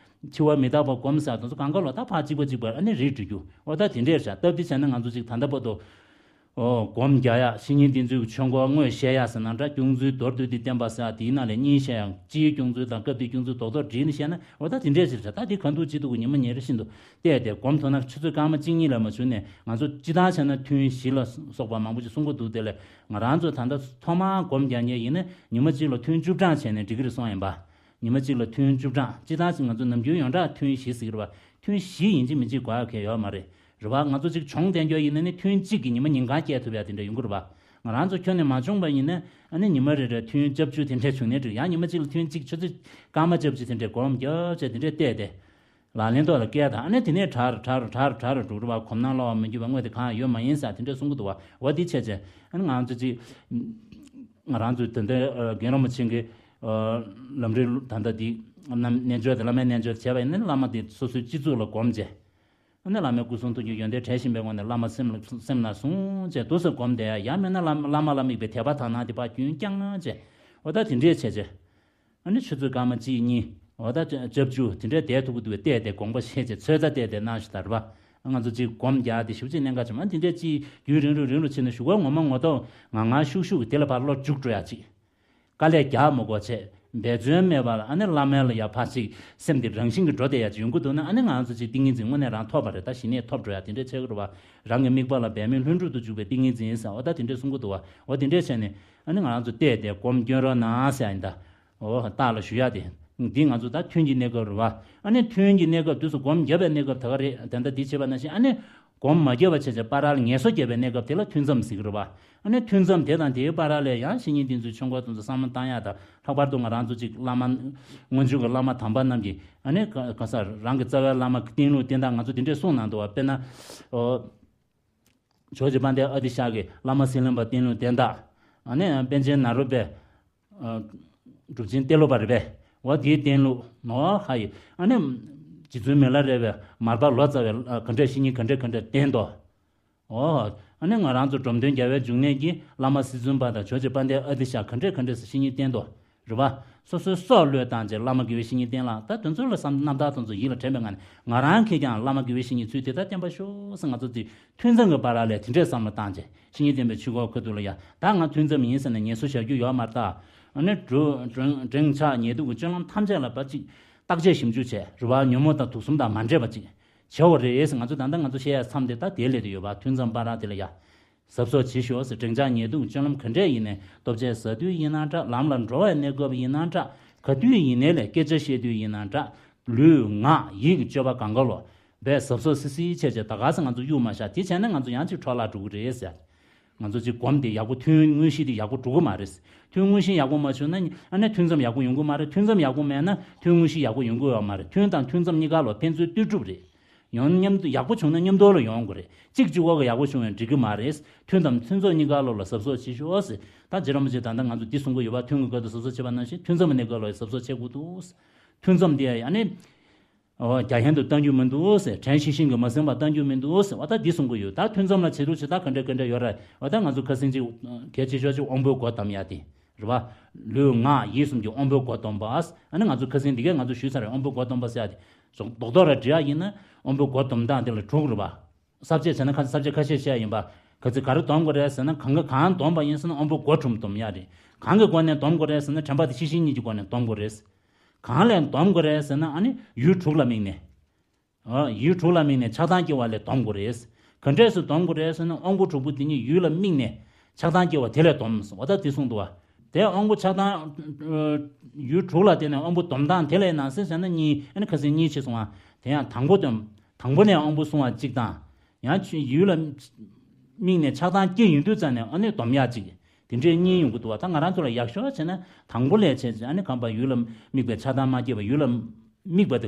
འཆི་བ་མི་རྟག་པ་སྒོམ་ཟེར་ཡག་དེ་ཚོ་གང་ག་ལ་ད་ཕར་གཅིག་པ་གཅིག་པ་ཨ་ནི་རིགས་འགྲེ་རྒྱུ། འོ་ད་དེ་འདྲས་ཤག་སྟབས་བདེ་བྱས་ན་ང་ཚོ་གཅིག་ད་ལྟ་བར་དུ། ཨོ། སྒོམ་རྒྱག་ཡག་བཤེས་གཉེན་འདི་ཚོའི་ཆོས་འཁོར་དངོས་བཤད་ཡག་ཟེར་ན་འདྲ། སྐྱོང་ཚུལ་མདོར་བསྡུས་ཏེ་བསྟན་པ་ཟེར་ཡག་དེའི་ནང་ལས་གཉིས་བཤད་ཡག་སྤྱིའི་སྐྱོང་ཚུལ་དང་སྐབས་དེའི་སྐྱོང་ཚུལ་རྡོག་རྡོག་བསྒྲིལ་ནས་བཤད་ན་འོ་ད་དེ་འདྲས་ཞིག་རེད། ད་དེ་གང་ཐུབ་ཅི་ཐུབ་ཀྱིས་ཉི་མ་ཉིན་རེ་བཞིན་དུ་བལྟས་ཏེ་སྒོམ་ཐུབ་ན་ཆུ་ཚོད་སྐར་མ་གཅིག་གཉིས་ལས་མ་བྱུང་ནས། ང་ཚོ་སྤྱིར་བཏང་བྱས་ན་ཐུན་བཞི་ལ་སོགས་པ་མང་པོ་ཞིག་གསུང་གི་འདུག་དེ་ལས་ང་རང་ཚོ་ད་ལྟ་ཐོག་མར་སྒོམ་རྒྱག་མཁན་ཡིན་ན་ཉི་མ་གཅིག་ལ་ཐུན་བཅུ་གྲངས་བྱས་ནས་འགྲིག་གི་རེད་གསུངས་ཡིན་པ། ཉི་མ་གཅིག་ལ་ཐུན་བཅུ་གྲངས། སྤྱིར་བཏང་ཞིག་ང་ཚོ་ནམ་རྒྱུན་ཡོངས་གྲགས་ཐུན་བཞི་ཟེར་གི་རེད་པ། ཐུན་བཞི་ཡིན་གཅིག་མིན་གཅིག་དགོས་ཡག་གང་ཡང་ཡོད་མ་རེད། རེད་པ། ང་ཚོ་གཅིག་སྦྱོང་བསྡད་རྒྱུ་ཡིན་ན་ནི་ཐུན་གཅིག་གིས་ཉི་མ་ཉིན་གང་སྐྱེལ་ཐུབ་ཡག་དེ་འདྲ་ཡོང་གི་རེད་པ། ང་རང་ཚོ་ཁྱོན་ནས་མ་སྦྱོང་པ་ཡིན་ན་ཨ་ནི་ཉི་མ་རེ་རེར་ཐུན་བཅུ་བཅུ་དེ་འདྲ་བྱུང་ན་འགྲིག་ཡང་ཉི་མ་གཅིག་ལ་ཐུན་གཅིག་ཆུ་ཚོད་སྐར་མ་བཅུ་བཅུ་དེ་འདྲ་སྒོམ་རྒྱབ་བྱས་དེ་འདྲ་བལྟས་ཏེ། ལག་ལེན་ཐོག་ལ་བཀལ་དང་། ཨ་ནི་དེ་ནས་དྲག་རུ་དྲག་རུ་དྲག་རུ་དྲག་རུ་འགྲོ་གི་རེད་པ། གོམས་སྣང་སློང་བ་མི་འགྱུར་བ་དངོས་དེ་གང་ཡང་ཡོད་མ་ཡིན་ཟེར་དེ་འདྲ་གསུང་གི་འདུག་པ། འོ་དེ་བྱས་བྱས་ཨ་ནི་ང་ཚོ་གཅིག་ང་རང་ཚོའི་དེ་འདྲའི་རྒན་རིན་པོ་ཆེ་གི་ལམ་རིམ་ད་ལྟ་འདི་རྣམ་རྣལ་འབྱོར་དེ་བླ་མའི་རྣལ་འབྱོར་བྱས་པ་ཡིན་ན་བླ་མ་དེ་སོ་སོའི་སྤྱི་གཙུག་ལ་སྒོམ་བྱས། ཨ་ནི་བླ་མའི་སྐུ་གསུང་ཐུགས་ཀྱི་ཡོན་ཏན་བྲལ་བཞིན་པའི་ངང་ནས་བླ་མ་སེམས་ལ་སེམས་ལ་བཟུང་བྱས་འདུག་སེ་སྒོམ་བསྡད་ཡ། ཡང་མིན་ན་བླ་བླ་མ་ལ་དམིགས་པའི་དད་པ་དག་སྣང་དེ་ཕར་རྒྱུན་བསྐྱངས་བྱས། འོ་ད་དེ་འདྲས་བྱས་བྱས། ཨ་ནི་ཆུ་ཚོད་སྐར་མ་གཅིག་གཉིས། འོ་ད་ཆ་ཆབ་ཆུ་དེ་འདྲས་བསྡད་ཐུབ་ཀྱི་འདུག་པས། བལྟས་ཏེ་དགོངས་པ་བཞེས་བྱས་ཚོད་ལྟ་བལྟས་ཏེ་གནང་ཞུ་དར་བ། ང་ཚོ་གཅིག་སྒོམ་རྒྱག་དེ་ཞུ་ཅིག་གནད་འགག་ཆེ་མ། དེ་འདྲས་ཅིག་རྒྱུན་རིང་རུ་རིང་རུ་ཕྱིན་ན་ཞུ་ག་ངོ་མ་ངོ་ཐོག་ང་ང་ཤུག་ཤུག་དེ་ལ་ཕར་བློ་འཇུག་འགྲོ་ཡ་ཅིག་དཀའ་ལས་རྒྱག་མི་དགོས་བྱས། འབད་བརྩོན་མེད་པར་ཨ་ནི་བླ་མའི་ལ་ཡ་ཕར་ཅིག་སེམས་དེ་རང་བཞིན་གྱིས་འགྲོ་བསྡད་ཡ་ཅིག་ཡོང་གི་འདུག་ན། ཨ་ནི་ང་ཚོ་ཅིག་ཏིང་ངེ་འཛིན་དངོས་གནས་རང་ཐོབ་པ་རེད། ད་ཞི་གནས་ཐོབ་འགྲོ་ཡ་དེ་འདྲས་ཆགས་ཀྱི་རེད་བ། རང་གི་དམིགས་པ་ལ་འབད་མེད་ལྷུན་གྲུབ་ཏུ་འཇུག་པའི་ཏིང་ངེ་འཛིན་ཟེར་བ་ད་དེ་འདྲས་གསུང་གི་འདུག་བ། འོ་དེ་འདྲས་བྱས་ནས་ཨ་ནི་ང་རང་ཚོ་བལྟས་ཏེ་སྒོམ་སྐྱོན་རོགས་གནང་ཟེར་ཡ་ཡིན་ད། འོ་བརྟག་ལ་ཞུ་ཡ་དེ། འདི་ང་ཚོ་ད་ཐུན་གྱི་གནས་སྐབས་རེད་བ། ཨ་ནི་ཐུན་གྱི་གནས་སྐབས་དུས་སུ་སྒོམ་བརྒྱབ་པའི་གནས་སྐབས་ད་ག་རེད། ད་ལྟ་འདི་བྱས་པ་ནང་བཞིན་ཨ་ནི། སྒོམ་མ་བརྒྱབ་པ་བྱས་བྱས་བར་ལ་ངལ་གསོ་བརྒྱབ་པའི་གནས་སྐབས་དེ་ལ་ཐུན་མཚམས་ཟེར་གྱི་རེད་བ། ཨ་ནི་ཐུན་མཚམས་དེ་དང་དེའི་བར་ལ་ཡང་བཤེས་གཉེན་དེ་ཚོའི་ཆོས་འཁོར་དེ་ཚོ་བསམ་བློ་བཏང་ཡག་དང་། ལྷག་པར་དུ་ང་རང་ཚོ་གཅིག་བླ་མ། སྔོན་བྱོན་གྱི་བླ་མ་དམ་པ་རྣམས་ཀྱིས་ཨ་ནི་ག་ག་ས་རང་གི་རྩ་བའི་བླ་མ་གི་བསྟེན་ལུགས་བསྟེན་སྟངས་ང་ཚོ་དེ་འདྲས་གསུངས་གནང་འདུག་བ། དཔེར་ན། ཨོ། ཇོ་བོ་རྗེ་དཔལ་ལྡན་ཨ་ཏི་ཤ་གིས་བླ་མ་སྲིད་ལམ་པ་བསྟེན་ལུགས་བསྟེན་སྟངས། ཨ་ནི་པཎ་ཆེན་ནཱ་རོ་པས། ཨ། གྲུབ་ཆེན་ཏེ་ལོ་པ་རེད་པས། འོ་དེའི་བསྟེན་ལུགས་ནོ་ཧ་ཡི། ཨ་ནི། རྗེ་བཙུན་མི་ལ་རས་པས་མར་པ་ལོ་ཙཱ་བས་ཨ་ག་འདྲས་བཤེས་གཉེན་ག་འདྲས་ག་འདྲས་བསྟེན་ཏོ། འོ། ཨ་ནི་ང་རང་ཚོ་འབྲོམ་སྟོན་རྒྱལ་བའི་འབྱུང་གནས་ཀྱིས་བླ་མ་སྲིད་བཙུན་པ་དང་ཇོ་བོ་རྗེ་དཔལ་ལྡན་ཨ་ཏི་ཤ་ག་འདྲས་ག་འདྲས་སེ་བཤེས་གཉེན་བསྟེན་ཏོ། རེད་པ། སོ་སོའི་སྲོག་བློས་བཏང་བྱས་བླ་མ་དགེ་བའི་བཤེས་གཉེན་བསྟེན་ལ། ད་དེ་ཚོ་ལ་བསམ་རྣམ་ཐར་དེ་ཚོ་ཡིད་ལ་དྲན་པའི་ངང་ནས་ང་རང་ཁེར་རྐྱང་བླ་མ་དགེ་བའི་བཤེས་གཉེན་ཚུལ་དེ་ལྟར་བསྟེན་པར་ཤོག་ཟེར་ང་ཚོ་དེ། ཐུན་མཚམས་ཀྱི་བར་ལ་དེ་འདྲས་བསམ་བློ་བཏང་བྱས་བཤེས་གཉེན་བསྟེན་པའི་ཆོས་སྐོར་ཁ་ཐུག་ལ་ཡ། ད་ང་ཐུན་མཚམས་ཡིན་ཟེར་ནས་ངལ་གསོ་བྱ་རྒྱུ་ཡོད་མ་རེད་ད། ཨ་ནི་འགྲོ་འགྲེང་འགྲེང་ཆགས་ཉལ་འདུག་གི་སྤྱོད་ལམ་ཐམས་ཅད་ལ་ཕར་ཅིག་བརྟག་དཔྱད་ཞིབ་འཇུག་བྱས་རེད་བ། ཉོན་མོངས་དང་དུག་གསུམ་དང་མ་འདྲེས་པ་ཅིག་བྱེད་དགོས་རེད་ཟེར། ང་ཚོ་ད་ལྟ་ང་ཚོ་བཤད་ཡ་མཚམས་དེ་ད་དེ་སླེབས་བསྡད་ཡོད་པ། ཐུན་མཚམས་བར་དེ་ལ་ཡ། གཟབ་གཟབ་བྱེད་ཤོག་ཟེར། འགྲེང་ཆགས་ཉལ་འདུག་གི་སྤྱོད་ལམ་ག་འདྲས་ཡིན་ནའི། ལྟོ་ཆས་ཟ་དུས་ཡིན་ན་འདྲ། ལམ་ལ་འགྲོ་བའི་གནས་སྐབས་ཡིན་ན་འདྲ། ག་དུས་ཡིན་ནའི་ལས་སྐད་ཆ་བཤད་དུས་ཡིན་ན་འདྲ། ལུས་ངག་ཡིད་ཀྱི་སྤྱོད་པ་གང་ག་ལོ། བས་གཟབ་གཟབ་སིལ་སིལ་བྱས་བྱས་ད་ག་ས་ང་ཚོ་གཡུག་མ་བཞག་དེ་བྱས་ན་ང་ཚོ་ཡང་ཅིག་འཕྲོ་བརླག་འགྲོ་གི་རེད་ཟེར། ང་ཚོ་ཅིག་སྒོམ་དེ་ཡག་པོ་ཐུན་དངོས་གཞི་དེ་ཡག་པོ་འགྲོ་གི་མ་རེད། ཐུན་དངོས་གཞི་ཡག་པོ་མ་བྱུང་ན་ཨ་ནི་ཐུན་མཚམས་ཡག་པོ་ཡོང་གི་མ་རེད། ཐུན་མཚམས་ཡག་པོ་མེད་ན་ཐུན་དངོས་གཞི་ཡག་པོ་ཡོང་གི་ཡོད་མ་རེད། ཐུན་དང་ཐུན་མཚམས་གཉིས་ཀ་ལོ་ཕན་ཚུན་ལྟོས་གྲུབ་རེད། ཡང་མཉམ་དུ་ཡག་པོ་བྱུང་ན་མཉམ་དུ་ལ་ཡོང་དགོས་རེད། གཅིག་གཅིག་པོ་གི་ཡག་པོ་བྱུང་བས་འགྲིག་གི་མ་རེད། ཐུན་དང་ཐུན་མཚམས་གཉིས་ཀ་ལོ་ལ་གཟབ་གཟབ་བྱེད་ཤོག་ཟེར། ད་རྗེ་རིན་པོ་ཆེ་ད་ལྟ་ང་ཚོ་འདི་གསུང་གི་ཡོད་པ། ཐུན་གྱི་སྐབས་དུ་གཟབ་གཟབ་བྱེད་པ་ནང་བཞིན་ཐུན་མཚམས་གཉིས་ཀ་ལོ་གཟབ་གཟབ་བྱེད་དགོས་འདུག། ཐུན་མཚམས་དེ་ཡང་ཨ་ནི། འོ་རྒྱ་ཡན་དུ་གཏང་རྒྱུ་མི་འདུག་ཟེར། བྲན་ཤིང་ཤིང་གིས་མ་ཟིན་པ་གཏང་རྒྱུ་མི་འདུག་ཟེར་བ། ད་འདི་གསུང་གི་ཡོད། ད་ཐུན་མཚམས་ལ་བྱེད་ལུགས་བྱེད་སྟངས་ག་འདྲ་ག་འདྲ་ཡོད་རེད་བ། ད་ང་ཚོ་ཁ་སང་ཅིག་གལ་ཆེ་ཤོས་ཅིག་དབང་པོའི་སྒོ་སྡོམ་ཡ་དེ་རེད་བ། ལུས་ངག་ཡིད་གསུམ་གྱི་དབང་པོའི་སྒོ་སྡོམ་པ། ཨ་ནི་ང་ཚོ་ཁ་སང་འདི་གས་ང་ཚོ་ཞུས་ཚར་རེད། དབང་པོའི་སྒོ་སྡོམ་པ་ཟེར་ཡ་དེ། རྡོག་རྡོག་ར་འབྲི་ཡ་ཡིན་ན་དབང་པོའི་སྒོ་སྡོམ་སྟངས་དེ་ལ་དྲུག་རེད་བ། ས་བཅད་བྱས་ན་ཁ་ས་བཅད་ཁ་ཤས་བཤད་ཡིན་པ། ག་ཚོད་ག་རེ་སྡོམ་དགོས་རེད་ཟེར་ན། གང་ག་གང་སྡོམ་པ་ཡིན་ཟེར་ན་དབང་པོ་སྒོ་དྲུག་སྡོམ་ཡ་རེད། གང་གི་སྒོ་ནས་སྡོམ་དགོས་རེད་ཟེར་ན་དྲན་པ་དེ་ཤེས་བཞིན་ཉིད་ཀྱི་སྒོ་ནས་སྡོམ་དགོས་རེད། གང་ལས་སྡོམ་དགོས་རེད་ཟེར་ན་ཨ་ནི་ཡུལ་དྲུག་ལ་དམིགས་ནས། ཨ་ཡུལ་དྲུག་ལ་དམིགས་ནས་ཆགས་སྡང་སྐྱེ་བ་ལས་སྡོམ་དགོས་རེད། ག་འདྲས་སེ་སྡོམ་དགོས་རེད་ཟེར་ན་དབང་པོ་དྲུག་པོ་དེ་ཉིད་ཡུལ་ལ་དམིགས་ནས་ཆགས་སྡང་སྐྱེ་བ་དེ་ལས་སྡོམ་ཟེར་བ། ད་དེ་གསུངས་འདུག་བ། དེ་དབང་པོ་ཆགས་སྡང་། ཡུལ་དྲུག་ལ་བརྟེན་ནས་དབང་པོ་སྡོམ་སྟངས་དེ་ལས་ནང་གསེས་བྱས་ན་གཉིས། ཨ་ནི་ཁ་སང་གཉིས་ཕྱེ་སོང་བ། དེ་ཡང་དང་པོ་སྡོམ། དང་པོ་ནས་དབང་པོ་བསྲུང་བ་གཅིག་དང་། ཡང་ཆུ་ཡུལ་ལ་དམིགས་ནས་ཆགས་སྡང་སྐྱེ་ཡོང་དུས་ཙམ་ནས་ཨ་ནི་སྡོམ་ཡག་གཅིག། དེ་འདྲའི་གཉིས་ཡོང་གི་འདུག་བ། ད་ང་རང་ཚོ་ལ་ཡག་ཤོས་བྱས་ན་དང་པོ་ལས་བྱས་བྱས་ཨ་ནི་ཁམས་པ་ཡུལ་ལ་དམིགས་པའི་ཆགས་སྡང་མ་སྐྱེས་པ་ཡུལ་ལ་དམིགས་པ་དེ་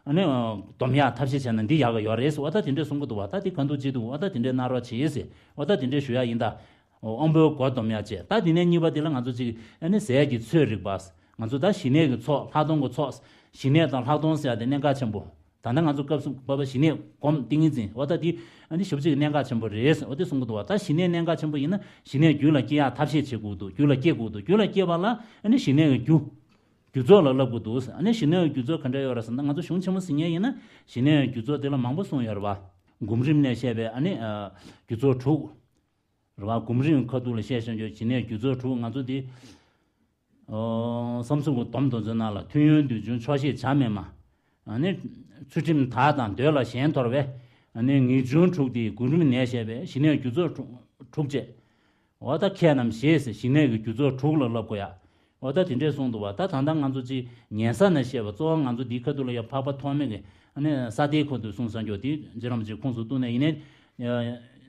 ཨ་ནི་སྡོམ་ཡག་ཐབས་ཤེས་བྱས་ན་འདི་ཡག་གི་ཡོད་རེད་ཟེར་བ། ད་དེ་འདྲས་གསུང་གི་འདུག་བ། ད་དེ་ག་འདུག་ཅི་འདུག་བ། ད་དེ་འདྲས་གནང་རོགས་བྱེད་ཟེར་བ། ད་དེ་འདྲས་ཞུ་ཡག་ཡིན་ད། དབང་པོའི་སྒོ་སྡོམ་ཡག་བྱས། ད་དེ་ནས་གཉིས་པ་དེ་ལ་ང་ཚོ་ཅིག་ཨ་ནི་ཟས་ཀྱི་ཚོད་རིག་པ། ང་ཚོ་ད་ཞི་གནས་ཀྱི་ཚོགས་ལྷག་མཐོང་གི་ཚོགས། ཞི་གནས་དང་ལྷག་མཐོང་ཟེར་ཡག་དེ་གནད་འགག་ཆེན་པོ། ད་ལྟ་ང་ཚོ་སྐབས་སུ་བབ་པ་ཞི་གནས་སྒོམ་ཏིང་ངེ་འཛིན། འོ་ད་དེ་ཨ་ནི་ཞེ་པོ་ཅིག་གནད་འགག་ཆེན་པོ་རེད་ཟེར་འོ་དེ་གསུང་གི་འདུག་བ། ད་ཞི་གནས་གནད་འགག་ཆེན་པོ་ཡིན་ན་ཞི་གནས་རྒྱུད་ལ་སྐྱེ་ཡག་ཐབས་ཤེས་བྱེད་དགོས་འདུག་རྒྱུད་ལ་སྐྱེ་དགོས་འདུག་རྒྱུད་ལ་སྐྱེ་བ་ལ་ཨ་ནི་ཞི་གནས་ཀྱི་རྒྱུ། རྒྱུ་ཚོགས་ལ་བསླབ་དགོས་འདུག་ཨ་ནི་ཞི་གནས་ཀྱི་རྒྱུ་ཚོགས་ག་འདྲ་ཡོད་རེད་ཟེར་ན། ང་ཚོ་གཞུང་ཆེན་མོ་ཟིན་མཁན་ཡིན་ན་ཞི་གནས་ཀྱི་རྒྱུ་ཚོགས་དེ་ལ་མང་པོ་གསུངས་ཡོད་རེད་བ། སྒོམ་རིམ་ནས་བཤད་པའི་ཨ་ནི་རྒྱུ་ཚོགས་དྲུག་རེད་བ། སྒོམ་རིམ་ཁ་ཐུག་ལ་བཤད་བཞིན་ཡོད་ཞི་གནས་རྒྱུ་ཚོགས་དྲུག་ང་ཚོ་འདི། ཨོ། བསམ་གཟུགས་ཀྱི་སྡོམ་དེ་ཚོའི་ནང་ལ་ཐུན་ཡོན་དུས་ཆུང་ཆོག་ཤེས་བྱ་མེད་མ། ཨ་ནི། ཚུལ་ཁྲིམས་དག་དང་འདོད་ལ་ཞེན་འདོར་བས། ཨ་ནི་ངེས་འབྱུང་དྲུག་སྟེ་སྒོམ་རིམ་ནས་བཤད་པའི་ཞི་གནས་རྒྱུ་ཚོགས་དྲུག་དྲུག་བཅས། འོ་ད་ཁྱེད་རྣམས་ཞེས་ཞི་གནས་ཀྱི་རྒྱུ་ཚོགས་དྲུག་ལ་བསླབ་དགོས་ཡ། འོ་ད་དེ་འདྲས་གསུངས་འདུག་བ། ད་ད་ལྟ་ང་ཚོ་ཅིག་ཉན་ས་ནས་བཤད་པ་གཙོ་བོ་ང་ཚོ་འདིའི་ཁ་ཐུག་ལ་ཡ་འཕགས་པ་ཐོགས་མེད་ཀྱི་ཨ་ནི་ས་ཏའི་ཁ་ཐུག་གསུངས་ས་འཇོག་དེ་རྗེ་རིན་པོ་ཆེ་ཁུངས་སུ་གཏུགས་ནས་ཡིན་ནའི།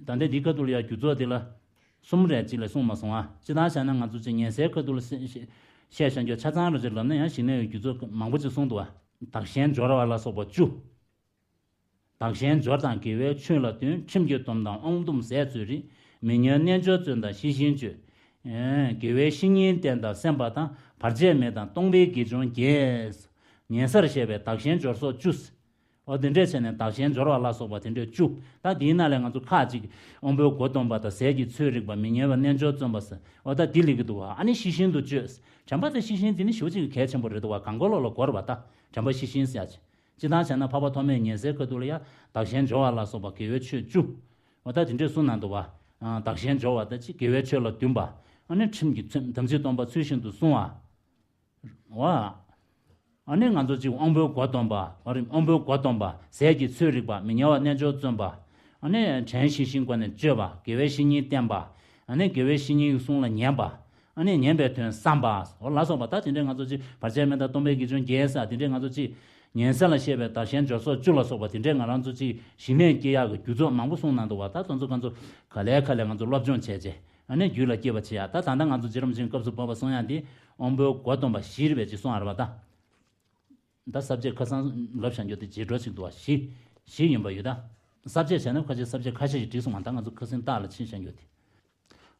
ད་ལྟ་འདིའི་ཁ་ཐུག་ལ་ཡ་རྒྱུ་ཚོགས་དེ་ལ། གསུམ་རེ་གཅིག་ལས་གསུངས་མ་སོང་ཨ། སྤྱིར་བཏང་བྱས་ན་ང་ཚོ་ཅིག་ཉན་སའི་ཁ་ཐུག་ལ་བཤད་བཤད་བཞག་རྒྱུ་ཆ་ཚང་རེ་ཅིག་ལབ་ན་ཡང་ཞི་གནས་ཀྱི་རྒྱུ་ཚོགས་མང་པོ་ཅིག་གསུངས་འདུག་ཨ། བདག་གཞན་སྦྱོར་བ་ལ་སོགས་པ་བཅུ། བདག་གཞན་སྦྱོར་དང་དགེ་བའི་ཆོས་ལ་བརྟེན། ཁྲིམས་ཀྱི་སྡོམ་དང་དབང་སྡོམ་ཟས་བཅུད་རིགས། མི་ཉལ་རྣལ་འབྱོར་བརྩོན་དང་ཤེས་བཞིན་སྤྱོད། དགེ་བའི་བཤེས་གཉེན་བསྟེན་དང་སེམས་པ་དང་། བར་ཆད་མེད་དང་སྟོང་པའི་དགེ་སྦྱོར་རྒྱས། ཉན་སར་བཤད་པའི་བདག་གཞན་སྦྱོར་སོགས་བཅུ། འོ་དེ་འདྲས་བྱས་ནས་བདག་གཞན་སྦྱོར་བ་ལ་སོགས་པ་དེ་འདྲས་བཅུ། ད་དེའི་ནང་ལས་ང་ཚོ་ཁ་ཅིག་དབང་པོའི་སྒོ་སྡོམ་པ་དང་ཟས་ཀྱི་ཚོད་རིག་པ། མི་ཉལ་བའི་རྣལ་འབྱོར་བརྩོན་པ་ཟེར། འོ་ད་དེ་ལེགས་ཀྱི་འདུག་བ། ཨ་ནི་ཤེས་བཞིན་དུ་སྤྱོད། དྲན་པ་དང་ཤེས་བཞིན་དེ་ནི་ཞེ་པོ་ཅིག་གལ་ཆེན་པོ་རེད་འདུག་བ། གང་གོ་ལོག་ལ་གོ་རེད་བ། ད་དྲན་པ་ཤེས་བཞིན་ཟེར་ཡ་ཅིག་སྤྱིར་བཏང་བྱས་ན་འཕགས་པ་ཐོགས་མེད་ཉལ་སའི་ཁ་ཐུག་ལ་ཡ་བདག་གཞན་སྦྱོར་བ་ལ་སོགས་པ་དགེ་བའི་ཆོས་བཅུ། འོ་ད་དེ་འདྲས་གསུངས་གནང་འདུག་བ། བདག་གཞན་སྦྱོར་བ་ད་ཅིག་དགེ་བའི་ཆོས་ལ་འདུན་པ། ཨ་ནི་ཁྲིམས་ཀྱི་ཚུལ་དམ་ཚིག་སྡོམ་པ་ཚུལ་བཞིན་དུ་བསྲུང་བ། འོ། ཨ་ནི་ང་ཚོ་ཅིག་དབང་པོའི་སྒོ་སྡོམ་པ། ཨ་རི་དབང་པོའི་སྒོ་སྡོམ་པ། ཟས་ཀྱི་ཚོད་རིག་པ། མི་ཉལ་བ་རྣལ་འབྱོར་བརྩོན་པ། ཨ་ནི་དྲན་ཤེས་བཞིན་སྒོ་ནས་སྤྱོད་པ། དགེ་བའི་བཤེས་གཉེན་བསྟེན་པ། ཨ་ནི་དགེ་བའི་བཤེས་གཉེན་གྱི་གསུང་ལ་ཉན་པ། ཨ་ནི་ཉན་པའི་དོན་བསམ་པ། འོ་ལ་སོགས་པ། ད་དེ་འདྲས་ང་ཚོ་ཅིག་བར་ཆད་མེད་དང་སྟོང་པའི་དགེ་སྦྱོར་རྒྱས་ས་དེ་འདྲས་ང་ཚོ་ཅིག་ཉན་ས་ལ་བཤད་པའི་བདག་གཞན་སྦྱོར་སོགས་བཅུ་ལ་སོགས་པ་དེ་འདྲས་ང་རང་ཚོ་ཅིག་ཞི་གནས་སྐྱེ་ཡག་གི་རྒྱུ་ཚོགས་མང་པོ་གསུངས་གནང་འདུག་བ། ད་དེ་ཚོ་ང་ཚོ་ག་ལེ་ག་ལེ་ང་ཚོ་སློབ་སྦྱོང་བྱས་རྗེས། ཨ་ནི་རྒྱུད་ལ་སྐྱེས་པ་བྱེད་ཡ། ད་ད་ལྟ་ང་ཚོ་རྗེ་རིན་པོ་ཆེས་སྐབས་སུ་བབས་པ་གསུང་ཡ་འདི་དབང་པོའི་སྒོ་སྡོམ་པ་བཞི་རེད་པས་ཅིག་གསུང་ཡ་རེད་པ། ད་ད་ས་བཅད་ཁ་སང་ལབ་བཞག་རྒྱུ་དེ་རྗེས་འགྲོ་ཅིག་འདུག་བ། བཞི། བཞི་ཡིན་པ་ཡོད་ད། ས་བཅད་བྱས་ན་ཁ་ཅིག་ས་བཅད་ཁ་ཤས་ཤིག་བྲིས་སོང་བ། ད་ང་ཚོ་ཁ་སང་རྟགས་ལ་ཕྱིན་བཞག་རྒྱུ་དེ།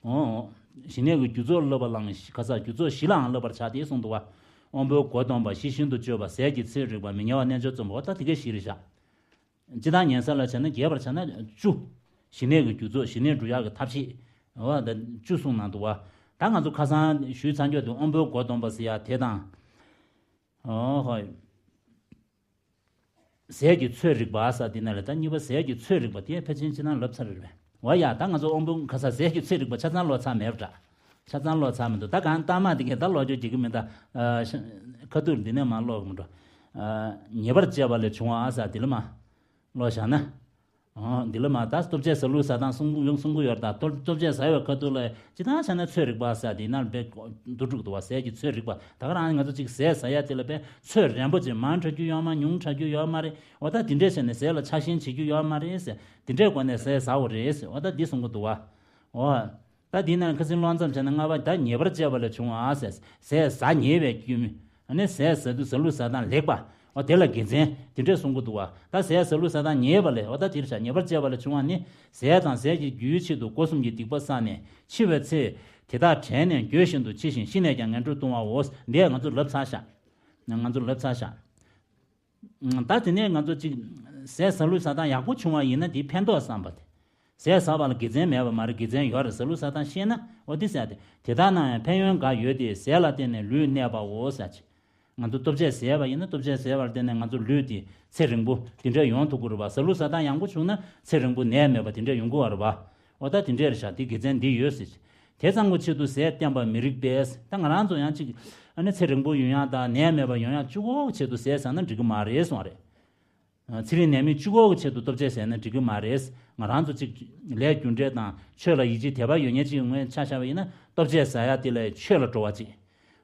འོ། ཞི་གནས་ཀྱི་རྒྱུ་ཚོགས་བསླབ་པ་ལའང་ཁ་སང་རྒྱུ་ཚོགས་བཞི་ལའང་བསླབ་པར་བྱ་སྟེ་གསུངས་འདུག་བ། དབང་པོའི་སྒོ་སྡོམ་པ། ཤེས་བཞིན་དུ་སྤྱོད་པ། ཟས་ཀྱི་ཚོད་རིག་པ། མི་ཉལ་བ་རྣལ་འབྱོར་བརྩོན་པ། འོ་ད་དེ་གའི་བཞི་རེད་བཞག་སྤྱིར་བཏང་ཉན་ས་ལ་བྱས་ན། རྒྱས་པར་བྱས་ན་བཅུ། ཞི་གནས་ཀྱི་རྒྱུ་ཚོགས། ཞི་གནས་སྒྲུབ་ཡག་གི་ཐབས་ཤེས། འོ་ད་བཅུ་གསུངས་གནང་འདུག་བ། ད་ང་ཚོ་ཁ་སང་ཞུས་ཚར་རྒྱུ་དེ་དབང་པོའི་སྒོ་སྡོམ་པ་ཟེར་ཡ་དེ་དང་། འོ་ཧོ། ཟས་ཀྱི་ཚོད་རིག་པ་ཟེར་དེ་ནས་ལ། ད་གཉིས་པ་ཟས་ཀྱི་ཚོད་རིག་པ་དེ་ཕལ་ཆེར་ཕྱི་ནང་ལབ་ཚར་རེད་པས། འོ་ཡ། ད་ང་ཚོ་དབང་པོ་ཁ་སང་ཟས་ཀྱི་ཚོད་རིག་པ་ཆ་ཚང་ཀློག་ཚར་མེད་པ་འདྲ། ཆ་ཚང་ཀློག་ཚར་མི་འདུག་ད་གང་ལྟར་མ་དེ་གས་ད་ཀློག་རྒྱུ་འགྲིག་གི་མི་འདུག་ཨ། ཤ། ཁ་ཐུག་འདི་ནས་མར་ཀློག་གི་མི་འགྲོ། ཨ། ཉེས་པར་སྤྱད་པ་ལས་བྱུང་བ་ཟེར་དེ་ལ་མར་ཀློག་བཞག་ན། འོ། འདི་ལ་མར་ད་ལྟོ་ཆས་ཟ་ལུགས་ཟ་སྟངས་གསུང་གི་ཡོང་། གསུང་གི་ཡོད་རེད་ད། ལྟོ་ལྟོ་ཆས་ཟ་བའི་ཁ་ཐུག་ལ་སྤྱིར་བཏང་བྱས་ན་ཚོད་རིག་པ་ཟེར་དེ་ནང་དཔེ་བསྡུ་བཅུག་འདུག་བ། ཟས་ཀྱི་ཚོད་རིག་པ། ད་ག་རང་ང་ཚོ་གཅིག་ཟས་ཟ་ཡ་དེ་ལ་དཔེ་ཚོད་རན་པོ་ཅིག་མང་དྲགས་རྒྱུ་ཡོད་མ། ཉུང་དྲགས་རྒྱུ་ཡོད་མ་རེད། འོ་ད་དེ་འདྲས་བྱས་ནས་ཟས་ལ་ཆགས་ཞེན་བྱེད་རྒྱུ་ཡོད་མ་རེད་ཟེར། དེ་འདྲས་སྒོ་ནས་ཟས་ཟ་བ་རེད་ཟེར། འོ་ད་འདི་གསུང་གི་འདུག་བ། འོ། ད་འདི་ནང་ཁ་སང་ཀློག་མཚམས་བྱས་ན། ལྔ་པ་ད་ཉེས་པར་སྤྱད་པ་ལས་བྱུང་བ་ཟེར། ཟས་ཟ་ཉེས་པའི་རྒྱུ། ཨ་ནི་ཟས་ཟ་དུས་ཟ་ལུགས་ཟ་སྟངས་ལེགས་པ། འོ་དེ་ལ་དགེ་མཚན་དེ་འདྲས་གསུང་གི་འདུག་བ། ད་ཟས་ཟ་ལུགས་ཟ་སྟངས་ཉེས་པ་ལས། འོ་ད་དེར་བཞག་ཉེས་པར་སྤྱད་པ་ལས་བྱུང་བ་ནི། ཟས་དང་ཟས་ཀྱི་རྒྱུའི་ཆེད་དུ་སྒོ་གསུམ་གྱི་སྡིག་པ་བསགས་ནས་འཆི་བའི་ཚེ། དེ་དག་དྲན་ནས་འགྱོད་བཞིན་དུ་འཆི་ཞིང་། ཤི་ནས་ཀྱང་ངན་འགྲོར་ལྟུང་བའོ། འདི་ང་ཚོ་ལབ་ཚར་བཞག་ང་ཚོ་ལབ་ཚར་བཞག་ད་དེ་ནས་ང་ཚོ་གཅིག་ཟས་ཟ་ལུགས་ཟ་སྟངས་ཡག་པོ་བྱུང་བ་ཡིན་ན་དེ་ཕན་ཐོགས་བསམ་པ་དེ། ཟས་ཟ་བ་ལ་དགེ་མཚན་མེད་པ་མ་རེད། དགེ་མཚན་ཡོད་རེད། ཟ་ལུགས་ཟ་སྟངས་ཤེས་ན། འོ་དེ་ཟེར་ཏེ། དེ་དག་ན་ཡང་ཕན་ཡོན་འགའ་ཡོད་དེ། ཟས་ལ་བརྟེན་ནས་ལུས་གནས་པའོ་ཟེར་ཅིག་ང་ཚོ་ལྟོ་ཆས་ཟས་པ་ཡིན་ན། ལྟོ་ཆས་ཟས་པར་བརྟེན་ནས་ང་ཚོ་ལུས་དེ་ཚེ་རིང་པོ་དེ་འདྲ་ཡོང་ཐུབ་ཀྱི་རེད་པ། ཟ་ལུགས་ཟ་སྟངས་ཡག་པོ་བྱུང་ན་ཚེ་རིང་པོ་ནད་མེད་པ་དེ་འདྲ་ཡོང་གི་རེད་པ། འོ་ད་དེ་འདྲ་རེད་ཤག་དེ་དགེ་མཚན་འདི་ཡོད་ཟེར། དེ་ཙམ་གྱི་ཆེད་དུ་ཟས་བསྟེན་པ་མི་རིགས་པས། ད་ང་རང་ཚོ་ཡང་ཅིག་ཨ་ནི་ཚེ་རིང་པོ་ཡོང་ཡག་དང་ནད་མེད་པ་ཡོང་ཡག་གཅིག་པོ་ཆེད་དུ་ཟས་ཟ་ན་འགྲིག་གི་མ་རེད་གསུངས་པ་རེད། ཚེ་རིང་ནད་མེད་གཅིག་པོ་གི་ཆེད་དུ་ལྟོ་ཆས་ཟས་ན་འགྲིག་གི་མ་རེད། ང་རང་ཚོ་ཅིག་ལས་རྒྱུ་འབྲས་དང་ཆོས་ལ་ཡིད་ཆེས་དད་པ་ཡོད་མཁན་ཅིག་གི་ངོས་ཆ་བཞག་པ་ཡིན་ན། ལྟོ་ཆས་ཟ་ཡག་དེ་ལ་ཆོས་ལ་འགྲོ་བ་ཅིག་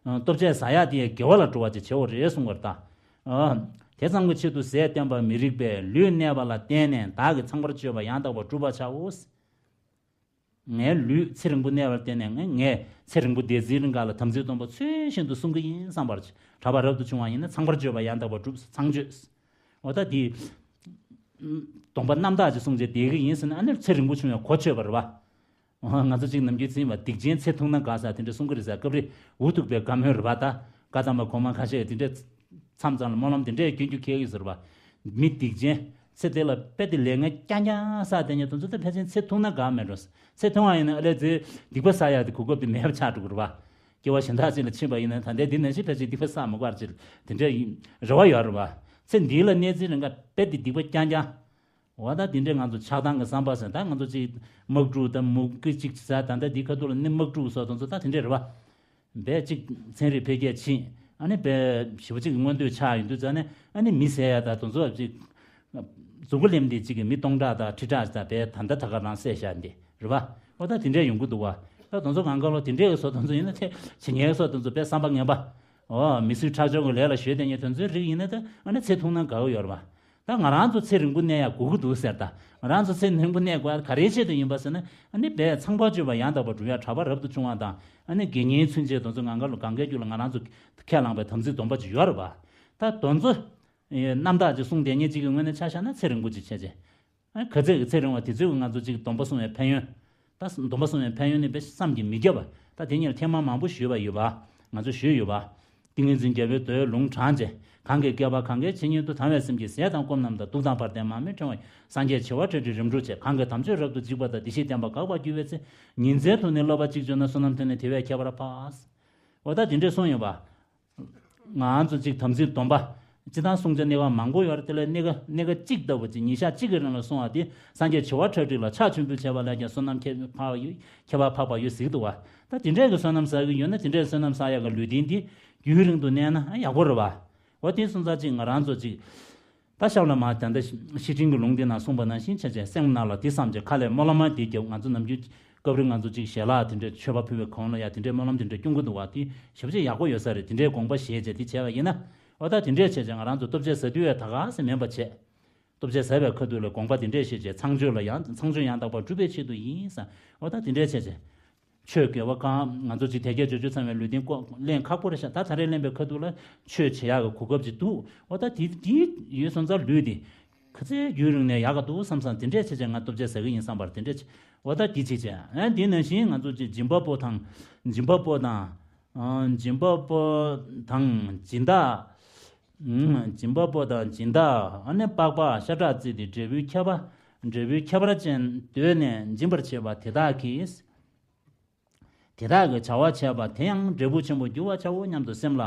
ལྟོ་ཆས་ཟ་ཡག་དེ་དགེ་བ་ལ་འགྲོ་བ་ཅིག་བྱེད་དགོས་རེད་གསུངས་པ་རེད་ད། དེ་ཙམ་གྱི་ཆེད་དུ་ཟས་བསྟེན་པ་མི་རིགས་པས། ལུས་གནས་པ་ལ་བརྟེན་ནས་བདག་གིས་ཚངས་པར་སྤྱོད་པ་ཡང་དག་པར་བསྒྲུབ་པར་བྱའོ། ངའི་ལུས་ཚེ་རིང་པོ་གནས་པར་བརྟེན་ནས། ངས་ཚེ་རིང་པོ་འདས་ཚེ་རིང་ག་ལ་དམ་ཚིག་སྡོམ་པ་ཚུལ་བཞིན་དུ་སྲུང་གི་ཡིན་བསམ་པར་གྲགས་པ་རབ་ཏུ་བྱུང་བ་ཡིན་ན། ཚངས་པར་སྤྱོད་པ་ཡང་དག་པར་བསྒྲུབ། ཚངས་སྤྱོད། འོ་ད་དེ་སྡོམ་པ་རྣམ་དག་ཅིག་བསྲུང་བྱས་བསྡད་ཀྱི་ཡིན་ཟེར་ན། ཨ་ནི་ཚེ་རིང་པོ་བྱུང་བའི་གོ་ཆོད་པ་རེད་པ། འོ། ང་ཚོ་གཅིག་ནམ་རྒྱུན་ཟེར་བ། སྡིག་ཅན་ཚེ་ཐུང་ན་དགའ་ཟེར་དེ་འདྲ་གསུང་གི་རེད་ཟེར། སྐབས་རེ་འུ་ཐུག་པའི་བཀའ་མོལ་རེད་པ། ད་བཀའ་གདམས་པ་གོང་མ་ཁ་ཤས་དེ་འདྲ་མཚམས་མཚམས་ལ་སྨོན་ལམ་དེ་འདྲས་སྐྱོན་རྒྱུ་ཁེལ་གི་ཟེར་བ། མི་སྡིག་ཅན། ཚེ་འདི་ལ་དཔེ་དེ་ལས་ངན་རྐྱང་རྐྱང་བསགས་བསྡད་མཁན་དེ་ཚོ་དེ་ཕལ་ཆེར་ཚེ་ཐུང་ན་དགའ་མེད་འགྲོ། ཚེ་ཐུང་བ་ཡིན་ན་ཨ་ལས་ཚེ་སྡིག་པ་བསགས་ཡག་དེ་གོ་སྐབས་དེ་མེད་པ་ཆགས་འགྲོ་གི་རེད་པ། སྐྱེ་བ་གཞན་དག་ཅིག་ལ་ཕྱིན་པ་ཡིན་ན། ད་ལྟའི་འདི་ནང་བཞིན་ཕལ་ཆེར་སྡིག་པ་བསགས་མི་དགོས་པ་ཅིག་དེ་འདྲའི་རེ་བ་ཡོད་རེད་པ། ཚེ་འདི་ལ་གནས་ཚེ་རིང་ག་དཔེ་དེ་སྡིག་པ་རྐྱང་རྐྱང་། འོ་ད་དེ་འདྲས་ང་ཚོ་ཆགས་སྡང་གི་བསམ་པ་ཟེར། ད་ང་ཚོ་ཅིག་དམག་འཁྲུག་དང་མུ་གེ་ཅིག་ཟེར། ད་ལྟ་འདི་ཁ་ཐུག་ལ་ནི་དམག་འཁྲུག་སོགས་དེ་ཚོ་ད་དེ་འདྲས་རེད་པ། དཔེ་ཅིག་ཚན་རིག་འཕེལ་རྒྱས་ཕྱིན། ཨ་ནི་དཔེ་ཞེ་པོ་ཅིག་མངོན་འདོད་ཆགས་ཡོང་དུས་ཙ་ནས། ཨ་ནི་མི་བསད་ཡ་ད་དེ་ཚོ་ཅིག་མཛུ་གུ་ལེན་དེ་ཅིག་གི་མི་སྟོང་ཕྲག་དང་ཁྲི་ཕྲག་ཅིག་ད་དཔེ་ད་ལྟ་ད་ག་རང་བསད་བཞག་འདི་རེད་པ། འོ་ད་དེ་འདྲས་ཡོང་གི་འདུག་བ། ད་དེ་ཚོ་གང་ག་ལོ་དེ་འདྲས་ཀྱི་བཟོ་དེ་ཚོ་ཡིན་ན། ཚེ་ཇི་སྙེད་བཟོ་དེ་ཚོ་དཔེ་བསམ་པ་ངན་པ། འོ། མི་གསོད་ཁྲག་སྦྱོར་གྱི་ལས་ལ་གཞོལ་བསྡད་མཁན་དེ་ཚོའི་རིགས་ཡིན་ན། ད་ཨ་ནི་ཚེ་ཐུང་ན་དགའ་བོ་ཡོད་རེད་པ། ད་ང་རང་ཚོ་ཚེ་རིང་པོ་གནས་ཡག་དགོས་ཀྱི་འདུག་ཟེར། ད་ང་རང་ཚོ་ཚེ་རིང་པོ་གནས་དགོས་ཡ་ག་རེའི་ཆེད་དུ་ཡིན་པ་ཟེར་ན། ཨ་ནི་དཔེ་ཚངས་པར་སྤྱོད་པ་ཡང་དག་པར་བསྒྲུབ་ཡ། གྲགས་པ་རབ་ཏུ་བྱུང་བ་དང་། ཨ་ནི་དགེ་བསྙེན་ཚུན་ཆད་དེ་ཚོ་གང་ག་ལོ་གང་གའི་རྒྱུད་ལ་ང་རང་ཚོ་ཁས་བླངས་པའི་དམ་ཚིག་སྡོམ་པ་ཅིག་ཡོད་རེད་པ། ད་དེ་ཚོ་རྣམ་དག་ཅིག་བསྲུང་བསྡད་མཁན་ཅིག་གི་ངོས་ནས་ཆ་བཞག་ན་ཚེ་རིང་པོ་ཅིག་བྱས་རྗེས། ཨ། ག་ཚོད་ཀྱི་ཚེ་རིང་བ་དེ་ཚོད་ཀྱི་ང་ཚོ་ཅིག་སྡོམ་པ་བསྲུང་བའི་ཕན་ཡོན། ད་སྡོམ་པ་བསྲུང་བའི་ཕན་ཡོན་ནི་དཔེ་བསམ་གྱིས་མི་ཁྱབ་པ། ད་དེ་གཉིས་ལ་ཐེངས་མ་མང་པོ་ཞུས་པ་ཡོད་པ། ང་ཚོ་ཞུས་ཡོད་པ། ཏིང་ངེ་འཛིན་རྒྱལ་པོའི་མདོའི་ལུང་དྲངས་བྱས། གང་གིས་བསྐལ་པ་གང་གཱའི་ཆུ་ཉིད་དུ། དང་བའི་སེམས་ཀྱིས་ཟས་དང་སྐོམ་རྣམས་དང་། གདུགས་དང་བར་ལྡན་མར་མེ་ཕྲེང་བ་ཡིས། སངས་རྒྱས་བྱེ་བ་ཁྲག་ཁྲིག་རིམ་གྲོ་བྱས། གང་གིས་དམ་ཆོས་རབ་ཏུ་འཇིག་པ་དང་། བདེ་གཤེགས་བསྟན་པ་འགག་པར་འགྱུར་བའི་ཚེ། ཉིན་མཚན་དུ་ནི་བསླབ་པ་གཅིག་བརྗོད་ན། བསོད་ནམས་དེ་ནི་དེ་བས་ཁྱད་པར་འཕགས། འོ་ད་དེ་འདྲས་གསུངས་ཡོད་པ། ང་ཚོ་གཅིག་དམ་ཚིག་སྡོམ་པ། སྤྱིར་བཏང་བསྲུང་བྱ་གནས་ཀ་མང་པོ་ཡོད་རེད། དེ་ལས་གནས་ཀ་གནས་ཀ་གཅིག་ལྟ་བུ་ཅིག་ཉིན་ཞག་གཅིག་གི་རིང་ལ་བསྲུང་བ་དེ་སངས་རྒྱས་བྱེ་བ་ཁྲག་ཁྲིག་ལ་ཕྱག་མཆོད་འབུལ་བྱས་པ་ལས་ཀྱང་བསོད་ནམས་ཁྱད་འཕགས་ཡོད། ཁྱད་པར་འཕགས་པ་ཡོད་ཟེར་གྱི་འདུག་བ། ད་དེ་འདྲས་ཀྱི་བསོད་ནམས་ཟ་གི་ཡོད་ན། དེ་འདྲས་བསོད་ནམས་ཟ་ཡག་གི་ལུས་རྟེན་དེ་རྒྱུན་རིང་དུ་གནས་ན་ཡག་པོ་རེད་བ། འོ་དེ་སོང་ཙང་ཅིག་ང་རང་ཚོ་ཅིག་ད་ཞབས་ལ་མར་ད་ལྟ་བཤེས་སྤྲིང་གི་ལུང་དེ་ནང་གསུངས་པ་ནང་བཞིན་བྱས་བྱས་སེམས་ནང་ལ་དེ་བསམ་བྱས་ཁ་ལས་སྨོན་ལམ་དེ་རྒྱབ། ང་ཚོ་ནམ་རྒྱུན་སྐབས་རེ་ང་ཚོ་ཅིག་ཞལ་ལག་དེ་འདྲས་མཆོད་པ་ཕུལ་བའི་གོང་ལ་ཡ་དེ་འདྲས་སྨོན་ལམ་དེ་འདྲས་སྐྱོན་གྱི་འདུག་བ། དེ་ཞེ་པོ་ཅིག་ཡག་པོ་ཡོད་ས་རེད། དེ་འདྲས་དགོངས་པ་བཞེས་བྱས་དེ་བྱས་པ་ཡིན་ན། འོ་ད་དེ་འདྲས་བྱས་བྱས་ང་རང་ཚོ་ལྟོ་ཆས་ཟ་དུས་ཡ་ད་ག་སེ་མིན་པ་བྱས། ལྟོ་ཆས་ཟ་བའི་ཁ་ཐུག་ལ་དགོངས་པ་དེ་འདྲས་བཞེས་བྱས་ཚངས་སྤྱོད་ལ་ཡང་ཚངས་སྤྱོད་ཡང་དག་པར་སྒྲུབ་པའི་ཆེད་དུ་ཡིན་ས། འོ་ད་དེ་འདྲས་བྱས་བྱས། ཆོས་དགེ་བ་གང་ང་ཚོ་ཅིག་དལ་བརྒྱད་འབྱོར་བཅུ་ཚང་བའི་ལུས་རྟེན་བཀོ་ལེན་ཁག་པོ་རེད་ཤག་ད་ད་རེས་ལེན་པའི་ཁ་ཐུག་ལ་ཆོས་བྱེད་ཡག་གི་གོ་སྐབས་ཅིག་འདུག་འོ་ད་དེ་དེ་ཡོད་སོང་ཙང་ལུས་དེ་ག་ཚད་རྒྱུན་རིང་ནས་ཡག་ག་འདུག་བསམ་བསམ་དེ་འདྲས་བྱས་བྱས་ང་ལྟོ་ཆས་ཟ་གི་ཡིན་བསམ་པར་དེ་འདྲས་བྱས། འོ་ད་དེ་གཅིག་བྱས། ཨ་དེ་ནང་བཞིན་ང་ཚོ་ཅིག་སྦྱིན་པ་པོ་དང་། སྦྱིན་པ་པོ་དང་། ཨ་སྦྱིན་པ་པོ་དང་སྦྱིན་བདག་ཨུམ། སྦྱིན་པ་པོ་དང་སྦྱིན་བདག་ཨ་ནི་པགས་པ་ཤ་ཁྲག་བཙིར་ཏེ་འབྲས་བུའི་ཁྱད་པར། འབྲས་བུའི་ཁྱད་པར་ཅན་འདོད་ནས་སྦྱིན་པར་བྱེད་པ་དེ་དག་གིས། དེ་དག་གིས་བྱ་བ་བྱས་པ་དེ་ཡང་འབྲས་བུ་ཆེན་པོར་འགྱུར་བར་བྱའོ་སྙམ་དུ་སེམས་ལ།